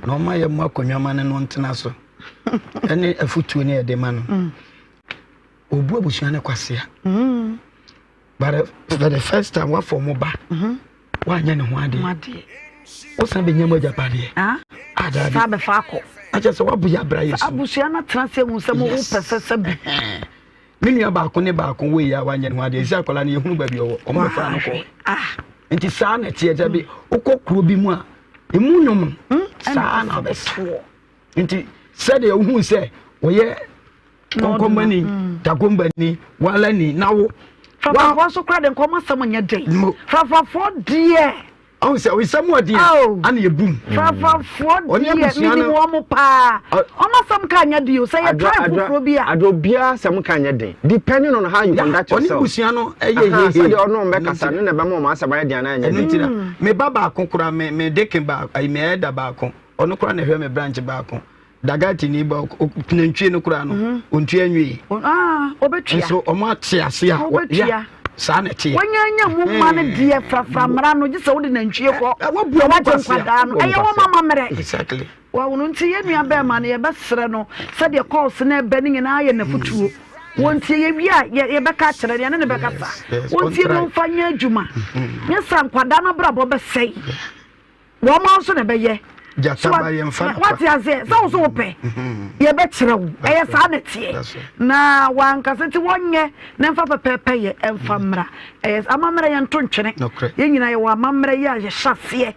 Na ɔma yɛ mo akonnwa ma no no ntena so. Ɛne afutuo ne yɛde ma no. Obu abusua no kwasea. But for the first time wafɔ ɔmo ba. Wanyɛ ne ho adeɛ. Wosan bɛnya mu agyapadeɛ. Ah daabi. Saa bɛfa akɔ. Akyɛ sɛ wabo yɛ abra yɛ su. Abusua no atena ase ehu sɛ mo wo pɛ sɛ sɛ bi. Me nua baako ne baako wo yɛ a wanyɛ ne ho adeɛ. Ɛsɛ akwadaa no yɛhunu baabi ɔwɔ. Ɔmo bɛfa no kɔ. Ah. Nti saa na ɛteɛ sɛ bi wokɔ kuro bi mu a emu nnwom no saa na ɔbɛtoɔ. Nti sɛdeɛ wohu sɛ wɔyɛ kɔnkɔnmani, tagombani, walani na wo. Frafrafoɔ nso kora de nkɔmɔ asɛm nyɛ den. Frafrafoɔ deɛ. Ɔhu sɛ nsɛm mu ɔden a ana yɛ bum. Frafrafoɔ deɛ menim wɔn paa. Wɔn asɛm ka nyɛ den o. Sɛ yɛ tribe foforɔ bi a. Adwo obiara asɛm ka nyɛ den. Depending on how you conduct yourself. Ɔne busua no ɛyɛ hehe. Sɛdeɛ ɔne wɔn bɛkasa no na ɛbɛma wɔn asɛm ayɛ den anaa ɛnyɛ den. Ɛno nti na me ba baako koraa me me deacon baako ayi me elder baako ɔno koraa na ɛhwɛ me branch baako. Dagati ni ba nantwie no koraa no mhm. ontua nwie. Ah, obetua. Nso wɔn ate ase a obetua. Saa na ɛteɛ. Wɔnyanya mu mma no deɛ frafra mmara no gye sɛ wode nantwie kɔ. Wɔbu wɔn kwasea. Nkwadaa no ɛyɛ wɔn mama mmerɛ. Exactly. Wɔn nti yɛn nua bɛrima no yɛbɛsrɛ no sɛdeɛ kɔɔso no ɛbɛ no nyinaa yɛ n'afutuo. Mm. Wɔn nti yɛwie a yɛbɛka akyerɛ no yɛne ne bɛkasa. Wɔn nti no nfa nyɛ adwuma. Mm-hmm. Nyɛ sɛ nkwadaa no abrabɔ bɛsɛe. Wɔn ara nso na ɛbɛyɛ. Gyata ba yɛn fa no kwa. Wate aseɛ sɛ wo so wopɛ yɛbɛkyerɛ wo ɛyɛ saa na ɛteɛ na wankasa nti wɔnyɛ na mfa pɛpɛɛpɛ yɛ ɛmfa mmra ɛyɛ amammerɛ yɛnto ntwene yɛn nyinaa yɛwɔ amammerɛ yɛ a yɛhyɛ aseɛ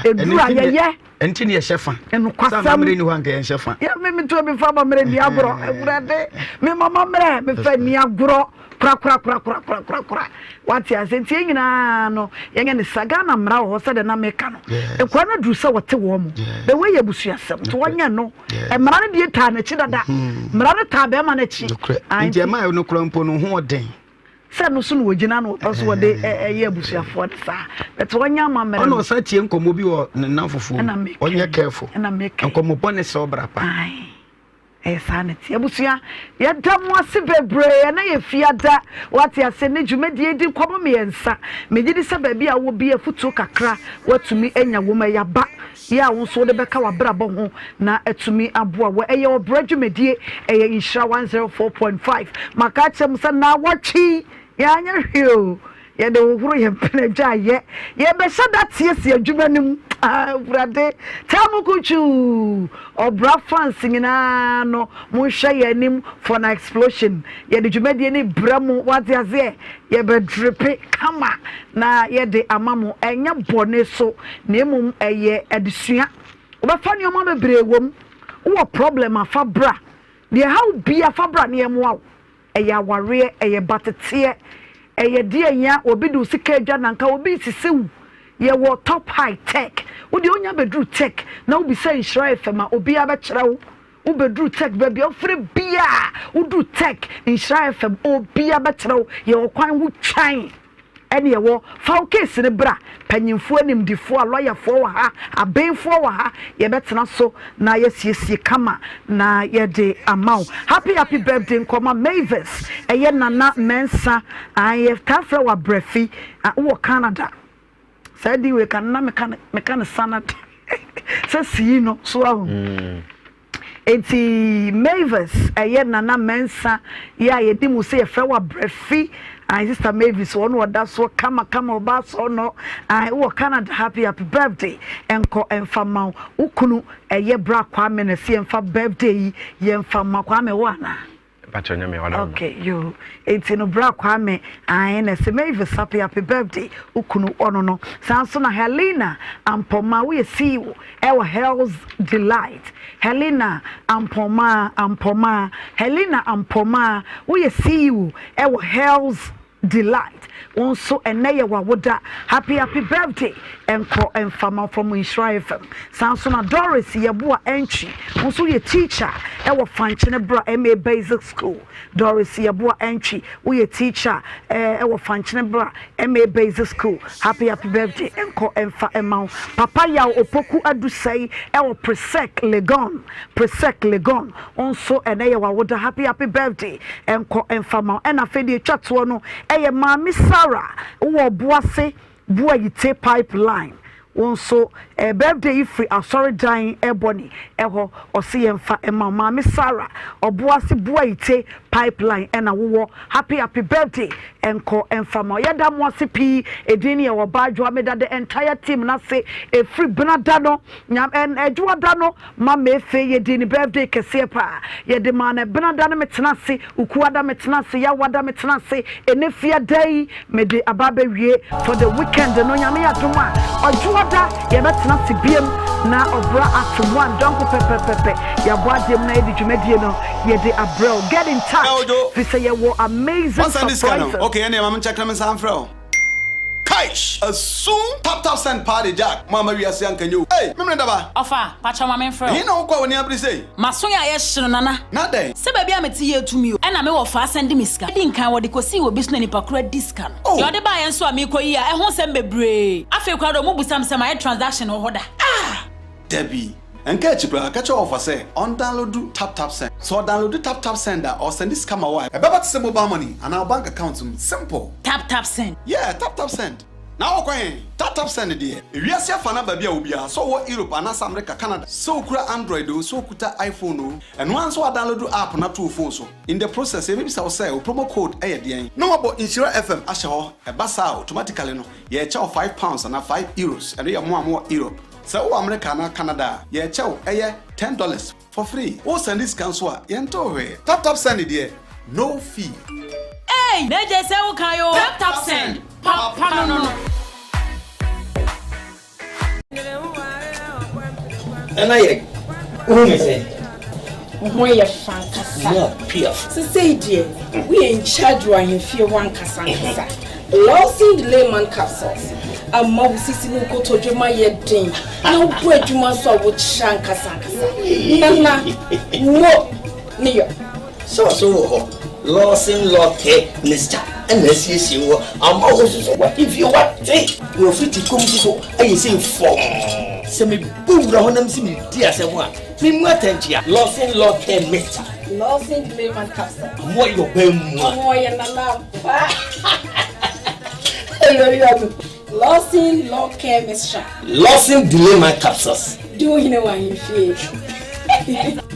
ɛduru a yɛyɛ ɛnti ne yɛhyɛ fa nokwasɛm sɛ amammerɛ ni hɔ anka yɛnhyɛ fa yɛ me meto bi fa amammerɛ ni agorɔ awurade me mamammerɛ mefa ni agorɔ Korakorakorakorakorakora. Wate ase? Nti yɛn nyinaa no, yɛnyɛ ne saa. Ghana mmara wɔ hɔ sɛdeɛ na meka no. Nkwadaa no aduru sɛ wɔte wɔn mo. Bɛ wei yɛ abusuasɛm. Nti wɔnyɛ no. Mmara no deɛ taa n'akyi dada. Mmara no taa bɛrima no akyi. Nti ɛma no kora mpo no ho ɔden. Sɛ no so na wɔgyina na wɔpɛ so wɔde ɛyɛ abusuafoɔ no saa. But wɔnyɛ amammerɛ no. Ɔna ɔsan tie nkɔmmɔ bi wɔ ne nnamfofoɔ mu. Ɔnyɛ careful. Nkɔmmɔ bɔne sɛ ɔbra pa. Ɛyɛ saa na ɛteɛ. Abusua, yɛda mo ase bebree. Ɛnnɛ yɛ Fiada, woate aseɛ, ne dwumadie di nkɔmmɔ mmiɛnsa. Megye di sɛ baabi a wowɔ bi afutuo kakra woatumi anya wom. Ɛyɛ aba yɛ a wo nso wode bɛka w'abrabɔ ho na atumi aboa wo. Ɛyɛ ɔbrɛ dwumadie, ɛyɛ Nhyira 104.5. Maka akyerɛ mo sɛ naawɔtwe yi, yɛanyɛ hwee o. Yɛde hohoro yɛn mpena dwa yɛ. Yɛbɛhyɛ da siesie adwuma no mu. Ah, Awurade, taa mu kutuu. Ɔbra fans nyinaa no, monhwɛ yɛn anim for na explosion. Yɛde dwumadie no brɛ mo, wate aseɛ? Yɛbɛdripe kama na yɛde ama mo. Ɛnyɛ bɔne so, na mmom ɛyɛ adesua. Wobɛfa nneɛma bebree wɔ mu. Wowɔ problem a, fa bra. Deɛ ɛha wo biara, fa bra na yɛmmoa wo. Ɛyɛ awareɛ, ɛyɛ bateteɛ, ɛyɛ deɛn ya, obi de wo sika adwa na nka obi resisi wo. Yɛwɔ top high tech, wo deɛ wonya bɛduru tech na wobisa Nhyira FM a obiara bɛkyerɛ wo. Wobɛduru tech baabi a wofiri biara woduru tech Nhyira FM obiara bɛkyerɛ wo. Yɛwɔ kwan ho twan. Ɛne ɛwɔ, fa wo case no bra, panyinfoɔ animdifoɔ, alɔyafoɔ wɔ ha, abenfoɔ wɔ ha, yɛbɛtena so na yɛasiesie kama na yɛde ama wo. Happy happy birthday nkɔma Mavis, ɛyɛ Nana Mensah, ae yɛtaa frɛ wo Abrafi, wowɔ Canada. Saa din wei ka no na meka no meka no sanad sɛ sii no so ahu. Mm. Enti Mavis ɛyɛ Nana Mensah yɛ a yɛdi mu sɛ yɛfrɛ wo Abrafi. Ayi sister Mavis wɔn ɔda soɔ kama kama ɔbaa sɔɔ no. Ayi wɔ Canada happy happy birthday ɛnkɔ ɛnfa ma wo. Wo kunu ɛyɛ bra Kwame na ɛsɛ yɛnfa birthday yi yɛnfa ma Kwame wɔ anaa? Mpakyɛ nyɛ me ɔda Okay, yo. Enti no bra Kwame, ae na ɛsɛ Mavis happy happy birthday wo kunu ɔno no. Saa nso na Helena Ampɔmaa woyɛ CEO ɛwɔ Hell's Delight. Helena Ampɔmaa Ampɔmaa Helena Ampɔmaa woyɛ CEO ɛwɔ Hell's Delight wo nso ɛnɛ yɛ w'awoda happy happy birthday nkɔ mfa ma from Nhyira FM saa nso na Doris Yeboah Antwi wo nso woyɛ teacher ɛwɔ Fankyene Bra MA Basic School Doris Yeboah Antwi woyɛ teacher ɛwɔ Fankyene Bra MA Basic School happy happy birthday nkɔ mfa ma wo Papa Yaw Opoku Adusɛe ɛwɔ Presec Legon Presec Legon Wo nso ɛnɛ yɛ w'awoda happy happy birthday nkɔ mfa ma wo ɛna afei deɛ ɛtwa toɔ no ɛyɛ maame Sarah wowɔ Ɔboase Boayite pipe line wo nso eh, birthday yi firi asɔredan ɛbɔne ɛhɔ ɔse yɛmfa ɛma wo maame Sarah Ɔboase Boayite pipe line ɛna wowɔ happy happy birthday nkɔ mfa ma wo yɛda mo ase pii edin no yɛ ɔbaa adwoa meda the entire team no ase ɛfiri benada no nyam ɛn adwoa no Ma me fe yɛdii ne birthday kɛseɛ paa yɛde maa no ɛbenada no metena ase ukuada metena ase yawada metena ase ɛnɛ fiada yi mede aba abɛwie for the weekend no Nyame yɛ adom a ɔdwoada yɛbɛtena ase biam na ɔbra at one dɔnko pɛpɛpɛpɛ yɛabɔ adeɛ mu na yɛde dwumadie no yɛde abrɛ wo get in touch Ojo. firi sɛ yɛwɔ amazing Wɔn send sika no. surprises. Okay, ɛnna ma me nkyɛkɛ me nsa mfrɛ wo. Eish! Asum! Tap tap send paa de Jack mo ama wiase anka nyɛ o. Ei! Memene daba! Ɔfa, pakyɛw ma menfrɛ wo. Ɛhe na wokɔ a w'ani abere sei? M'aso yɛ ayɛ hye no Nana. Na dɛn? Sɛ baabi a mete yɛ tumi o. Ɛna me wɔfa asan di me sika. Edi nkan wɔde kosii wɔ bi so na nipa koro adi sika no. Oh! Deɛ ɔde baeɛ nso a meekɔ yi a ɛho nsɛm bebree. Afei koraa deɛ ɔmo busa me sɛ mayɛ transaction wɔ hɔ da. Ah! Dabi. Ɛnka akyi koraa, ka kyerɛ wɔfa sɛ ɔndownloadu TapTapSend. Sɛ ɔdownloadu TapTapSend a, ɔresɛnde sika ma wo a, ɛbɛba te sɛ mobile money anaa wo bank account mu. Simple! TapTapSend. Yeah, TapTapSend. Na wokɔ he? TapTapSend deɛ. Ewiase afa no aba bi a obiara, sɛ ɔwɔ Europe anaasɛ America, Canada, sɛ okura Android oo, sɛ okuta iPhone oo, ɛno ara nso woadownloadu app no ato wo phone so. In the process, yɛbɛbisa wo sɛ wo promo code yɛ deɛn? Na wɔabɔ Nhyira FM ahyɛ hɔ. Ɛba saa a, automatically no, yɛrekyɛ wo £5 anaa €5. Ɛno yɛ mo a mowɔ Europe. Sɛ wowɔ America anaa Canada a, yɛrekyɛ wo ɛyɛ $10 for free. Wo sɛnde sika nso a, yɛntew hwee. Tap tap send deɛ, no fee. Eii na gye sɛ wo kan oo. Tap tap send, papa no no. Nana yɛ, wohu me sɛn? Wo ho yɛ fɛ ankasa. Mo piaf. Sesei deɛ, woyɛ in charge wɔ ahemfie hɔ ankasa ankasa. Lawson Layman Capsules ama wo sisi ne wo kotodwe ma yɛ den na wobɔ adwuma nso a wokyerɛ ankasa ankasa. Nana, mo ne yɔ. Sɛ ɔso wɔ hɔ, Lawson Law Care Mixture ɛna asiesie wɔ ama wo nso so w'ahemfie wate na ofiti kɔm nso so ayɛ sei fɔmm. Sɛ mebɔ wura hɔ na mese medi asɛm a, Memu atɛnkyea. Lawson Law Care Mixture. Lawson Clayman Capsule. Ɔmo ayɛ ɔbaa mua. Ɔmo ɔyɛ nana ampa. Lawson Law Care Mixture. Lawson Delayman Capsules. Di wo hene wɔ ahemfie.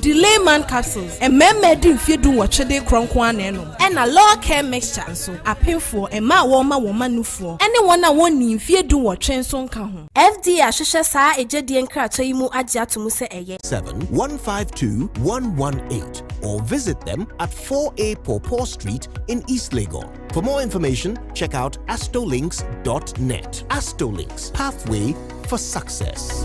Delayman Capsules, Mmarima adi mfeɛ dunwɔtwe de rekorɔ nko ara na ɛnom. Ɛna Law Care Mixture nso, apemfoɔ, mmaa a wɔrema wɔn mma nufoɔ, ne wɔn a wɔnnii mfeɛ dunwɔtwe nso nka ho. FDA ahwehwɛ saa egyedie nkratoɔ yi mu agye ato mu sɛ ɛyɛ. 7 152 118 or visit them at 4A Pawpaw Street in East Legon. For more information, check out astolinks.net. Astolinks, pathway for success.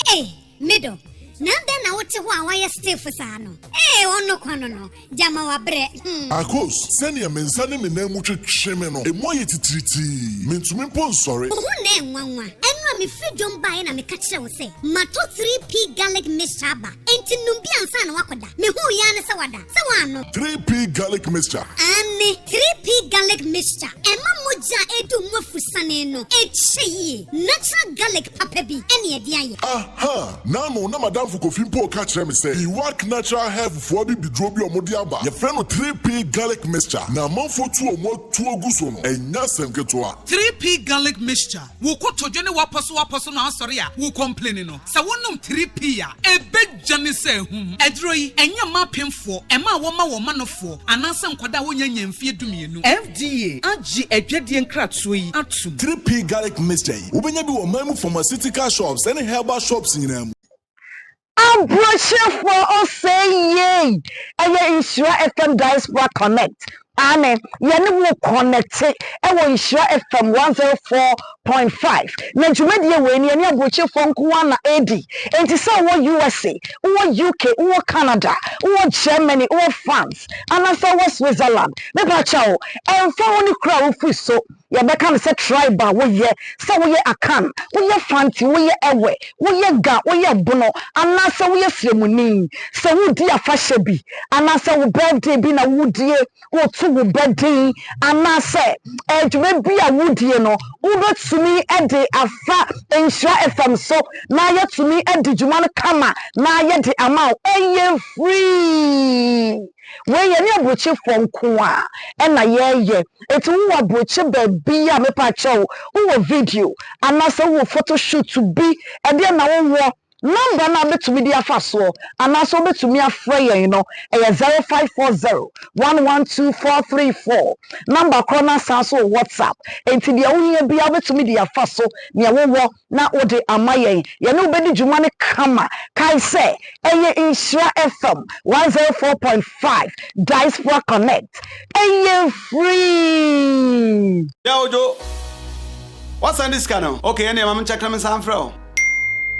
Ei, me dɔ, na adɛn na wote hɔ a woayɛ stiff saa no? Ee, ɔno kwa no no, gyama wabrɛ. Hmm. Akos, sɛnea me nsa ne me nan mu twetwe me no, emu ayɛ titiritii. Mintumi mpo nsɔre. Wo ho na ɛnwanwa. Ɛno a mefiri dwom baeɛ na meka kyerɛɛ wo sɛ matɔ 3P garlic mixture aba. Enti nom bi ansa na woakɔda. Mehuu yi ara ne sɛ wada. Sɛ woannom. 3P garlic mixture. Aane, 3P garlic mixture. Ɛma mogya a ɛredi wo mu afusane no kyɛ yie. Natural garlic papa bi ne ɛde ayɛ. Aha! N'ano na m'adamfo Kofi mpo reka kyerɛ me sɛ Iwak Natural Health foɔ abibiduro bi a wɔde aba, yɛfrɛ no 3P Garlic Mixture, na amanfoɔ tu wɔn atuo gu so no, ɛnyɛ asɛm ketewa. 3P Garlic Mixture, Wo kotodwe ne w'apɔsowapɔso no asɔre a wo kɔmpleni no, sɛ wonom 3P a, ɛbɛdwane sɛ ahum. Aduro yi, ɛnyɛ mma apemfoɔ, mmaa a wɔma wɔn manofoɔ, anaasɛ nkwadaa a wɔnnya nnya mfeɛ dumienu. FDA agye adwadie nkratoɔ yi atom. 3P Garlic Mixture yi, wobɛnya bi wɔ ɔman mu pharmaceutical shops ne herbal shops nyinaa mu. Aburokyerɛfoɔ ɔsɛe yei ɛyɛ Nhyira FM Diaspora Connect. Aane, yɛne wo rekɔnɛte wɔ Nhyira FM 104.5. Na dwumadie wei no, yɛne aburokyefoɔ nko ara na ɛredi. Enti sɛ wowɔ USA, wowɔ UK, wowɔ Canada, wowɔ Germany, wowɔ France, anaasɛ wowɔ Switzerland, mepa kyɛw, ɛmfa ho ne kuro a wofiri so, yɛbɛka no sɛ tribe a woyɛ, sɛ woyɛ Akan, woyɛ Fanti, woyɛ Ewe, woyɛ Ga, woyɛ Bono, anaasɛ woyɛ Sremuni, sɛ woredi afahyɛ bi, anaasɛ wo birthday bi na woredie, woreto wo ba din, anaasɛ dwuma bi a woredie no, wobɛtumi de afa Nhyira FM so na yɛatumi adi dwuma no kama na yɛde ama wo. Ɛyɛ free! Wei yɛne aburokyefoɔ nko a ɛna yɛyɛ enti wowɔ aburokye baabi a mepakyɛw wowɔ video anaasɛ wowɔ photo shoot bi ɛdeɛ na wowɔ number no a wobɛtumi de afa soɔ anaasɛ wobɛtumi afrɛ yɛn no ɛyɛ 0540 112434 number korɔ no asan so wɔ WhatsApp enti deɛ wohia biara wobɛtumi de afa so nea wowɔ na wode ama yɛn. Yɛne wo bɛdi dwuma no kama. Kae sɛ, ɛyɛ Nhyira FM 104.5 Diaspora Connect. Ɛyɛ free! Yeah Ojo, woasan de sika no? Okay ɛneɛ ma menkyɛke na mensan mfrɛ wo.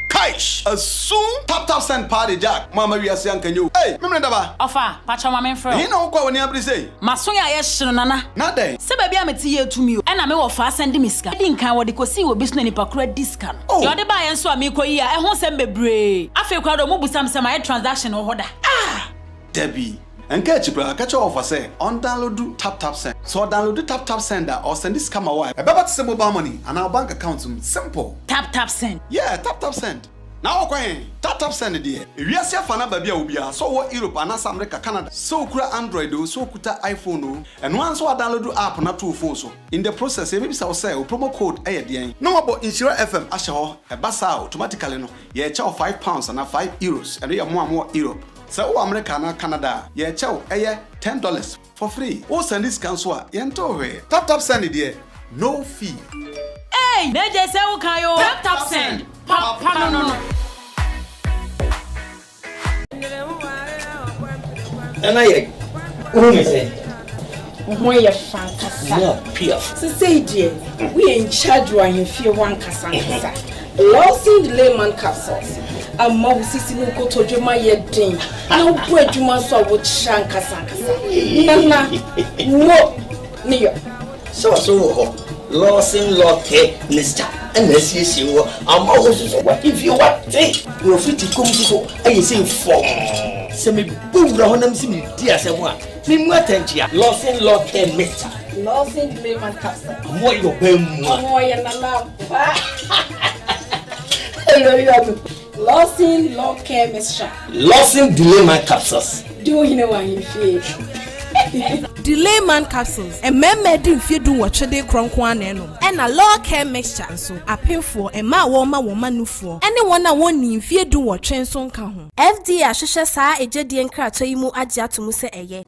Kaish! Asum! Tap tap send paa de Jack, mo amma wiase anka nyɛ o. Ei! Memene daba! Ɔfa, pakyɛw ma menfrɛ wo. Ɛhe na wokɔ a w'ani abere sei? M'aso yɛ ayɛ hye no Nana. Na dɛn? Sɛ baabi a mete yɛ tumi o. Ɛna me wɔfaa sɛnde me sika. Edi nkan wɔde kosii wɔ bi so na nipa koro adi sika no. Oh! Deɛ ɔde baeɛ nso a meekɔ yi a ɛho nsɛm bebree. Afei koraa deɛ ɔmo busa me sɛ mayɛ transaction wɔ hɔ da. Ah! Dabi. Ɛnka akyi koraa, ka kyerɛ wɔfa sɛ ɔndownloadu TapTapSend. Sɛ ɔdownloadu TapTapSend a, ɔsɛnde sika ma wo a, ɛbɛba te sɛ mobile money anaa wo bank account mu. Simple! TapTapSend. Yeah, TapTapSend. Na wokɔ he? TapTapSend deɛ, ewiase afa no aba bi a wɔ biara, sɛ wowɔ Europe anaasɛ America, Canada, sɛ wokura Android oo, sɛ wokuta iPhone oo, ɛno ara ne sɛ woadownload app no ato wo phone so. In the process, yɛbɛbisa wo sɛ wo promo code yɛ deɛn? Na woabɔ Nhyira FM ahyɛ hɔ. Ɛba saa a, automatically no, yɛrekyɛ wo £5 anaa €5, ɛno yɛ mo a mowɔ Europe. Sɛ wowɔ America anaa Canada a, yɛrekyɛ wo ɛyɛ $10. For free. Wo sɛnde sika nso a, yɛntew hwee. Tap tap send deɛ, no fee. Eii na gye sɛ wo kan oo. Tap tap send, papa no no. Nana yɛ wohu me sɛn? Wo ho yɛ fɛ ankasa. More piaf. Sesei deɛ woyɛ in charge wɔ ahemfie hɔ ankasa ankasa. Lawson Lehman Capsules ama wo sisi ne wo kotodwe ma yɛ den na wobɔ adwuma nso a wokyerɛ ankasa ankasa. Nana, mo ne yɔ. Sɛ ɔso wɔ hɔ, Lawson Lɔkɛ Mixture ɛna asiesie wɔ ama wo nso so w'ahemfie wate na wafiti kɔm nso so ayɛ sei fɔmm. Sɛ mebɔ wura hɔ na mese medi asɛm a, memu atɛnkyea. Lawson Lɔkɛ Mixture. Lawson Lehman Capsule. Ɔmo ayɛ ɔbaa mua. Ɔmo ɔyɛ nana ampa. Lawson Law Care Mixture. Lawson Delayman Capsules. Di wo hene wɔ ahemfie. Delayman Capsules, Mmarima adi mfeɛ dunwɔtwe de rekorɔ nko ara na ɛnom. Ɛna Law Care Mixture nso, apemfoɔ, mmaa a wɔrema wɔn mma nufoɔ, ne wɔn a wɔnnii mfeɛ dunwɔtwe nso nka ho. FDA ahwehwɛ saa egyedie nkratoɔ yi mu agye ato mu sɛ ɛyɛ.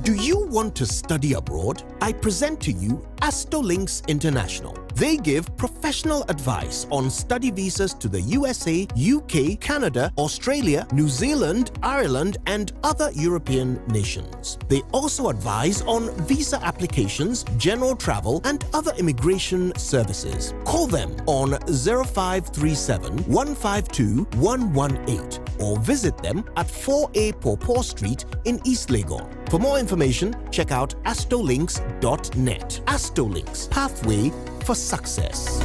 Do you want to study abroad? I present to you Astolinks International. They give professional advice on study visas to the USA, UK, Canada, Australia, New Zealand, Ireland, and other European nations. They also advise on visa applications, general travel, and other immigration services. Call them on 0537 152 118 or visit them at 4A Pawpaw Street in East Legon. For more information, check out astolinks.net. Astolinks, pathway for success.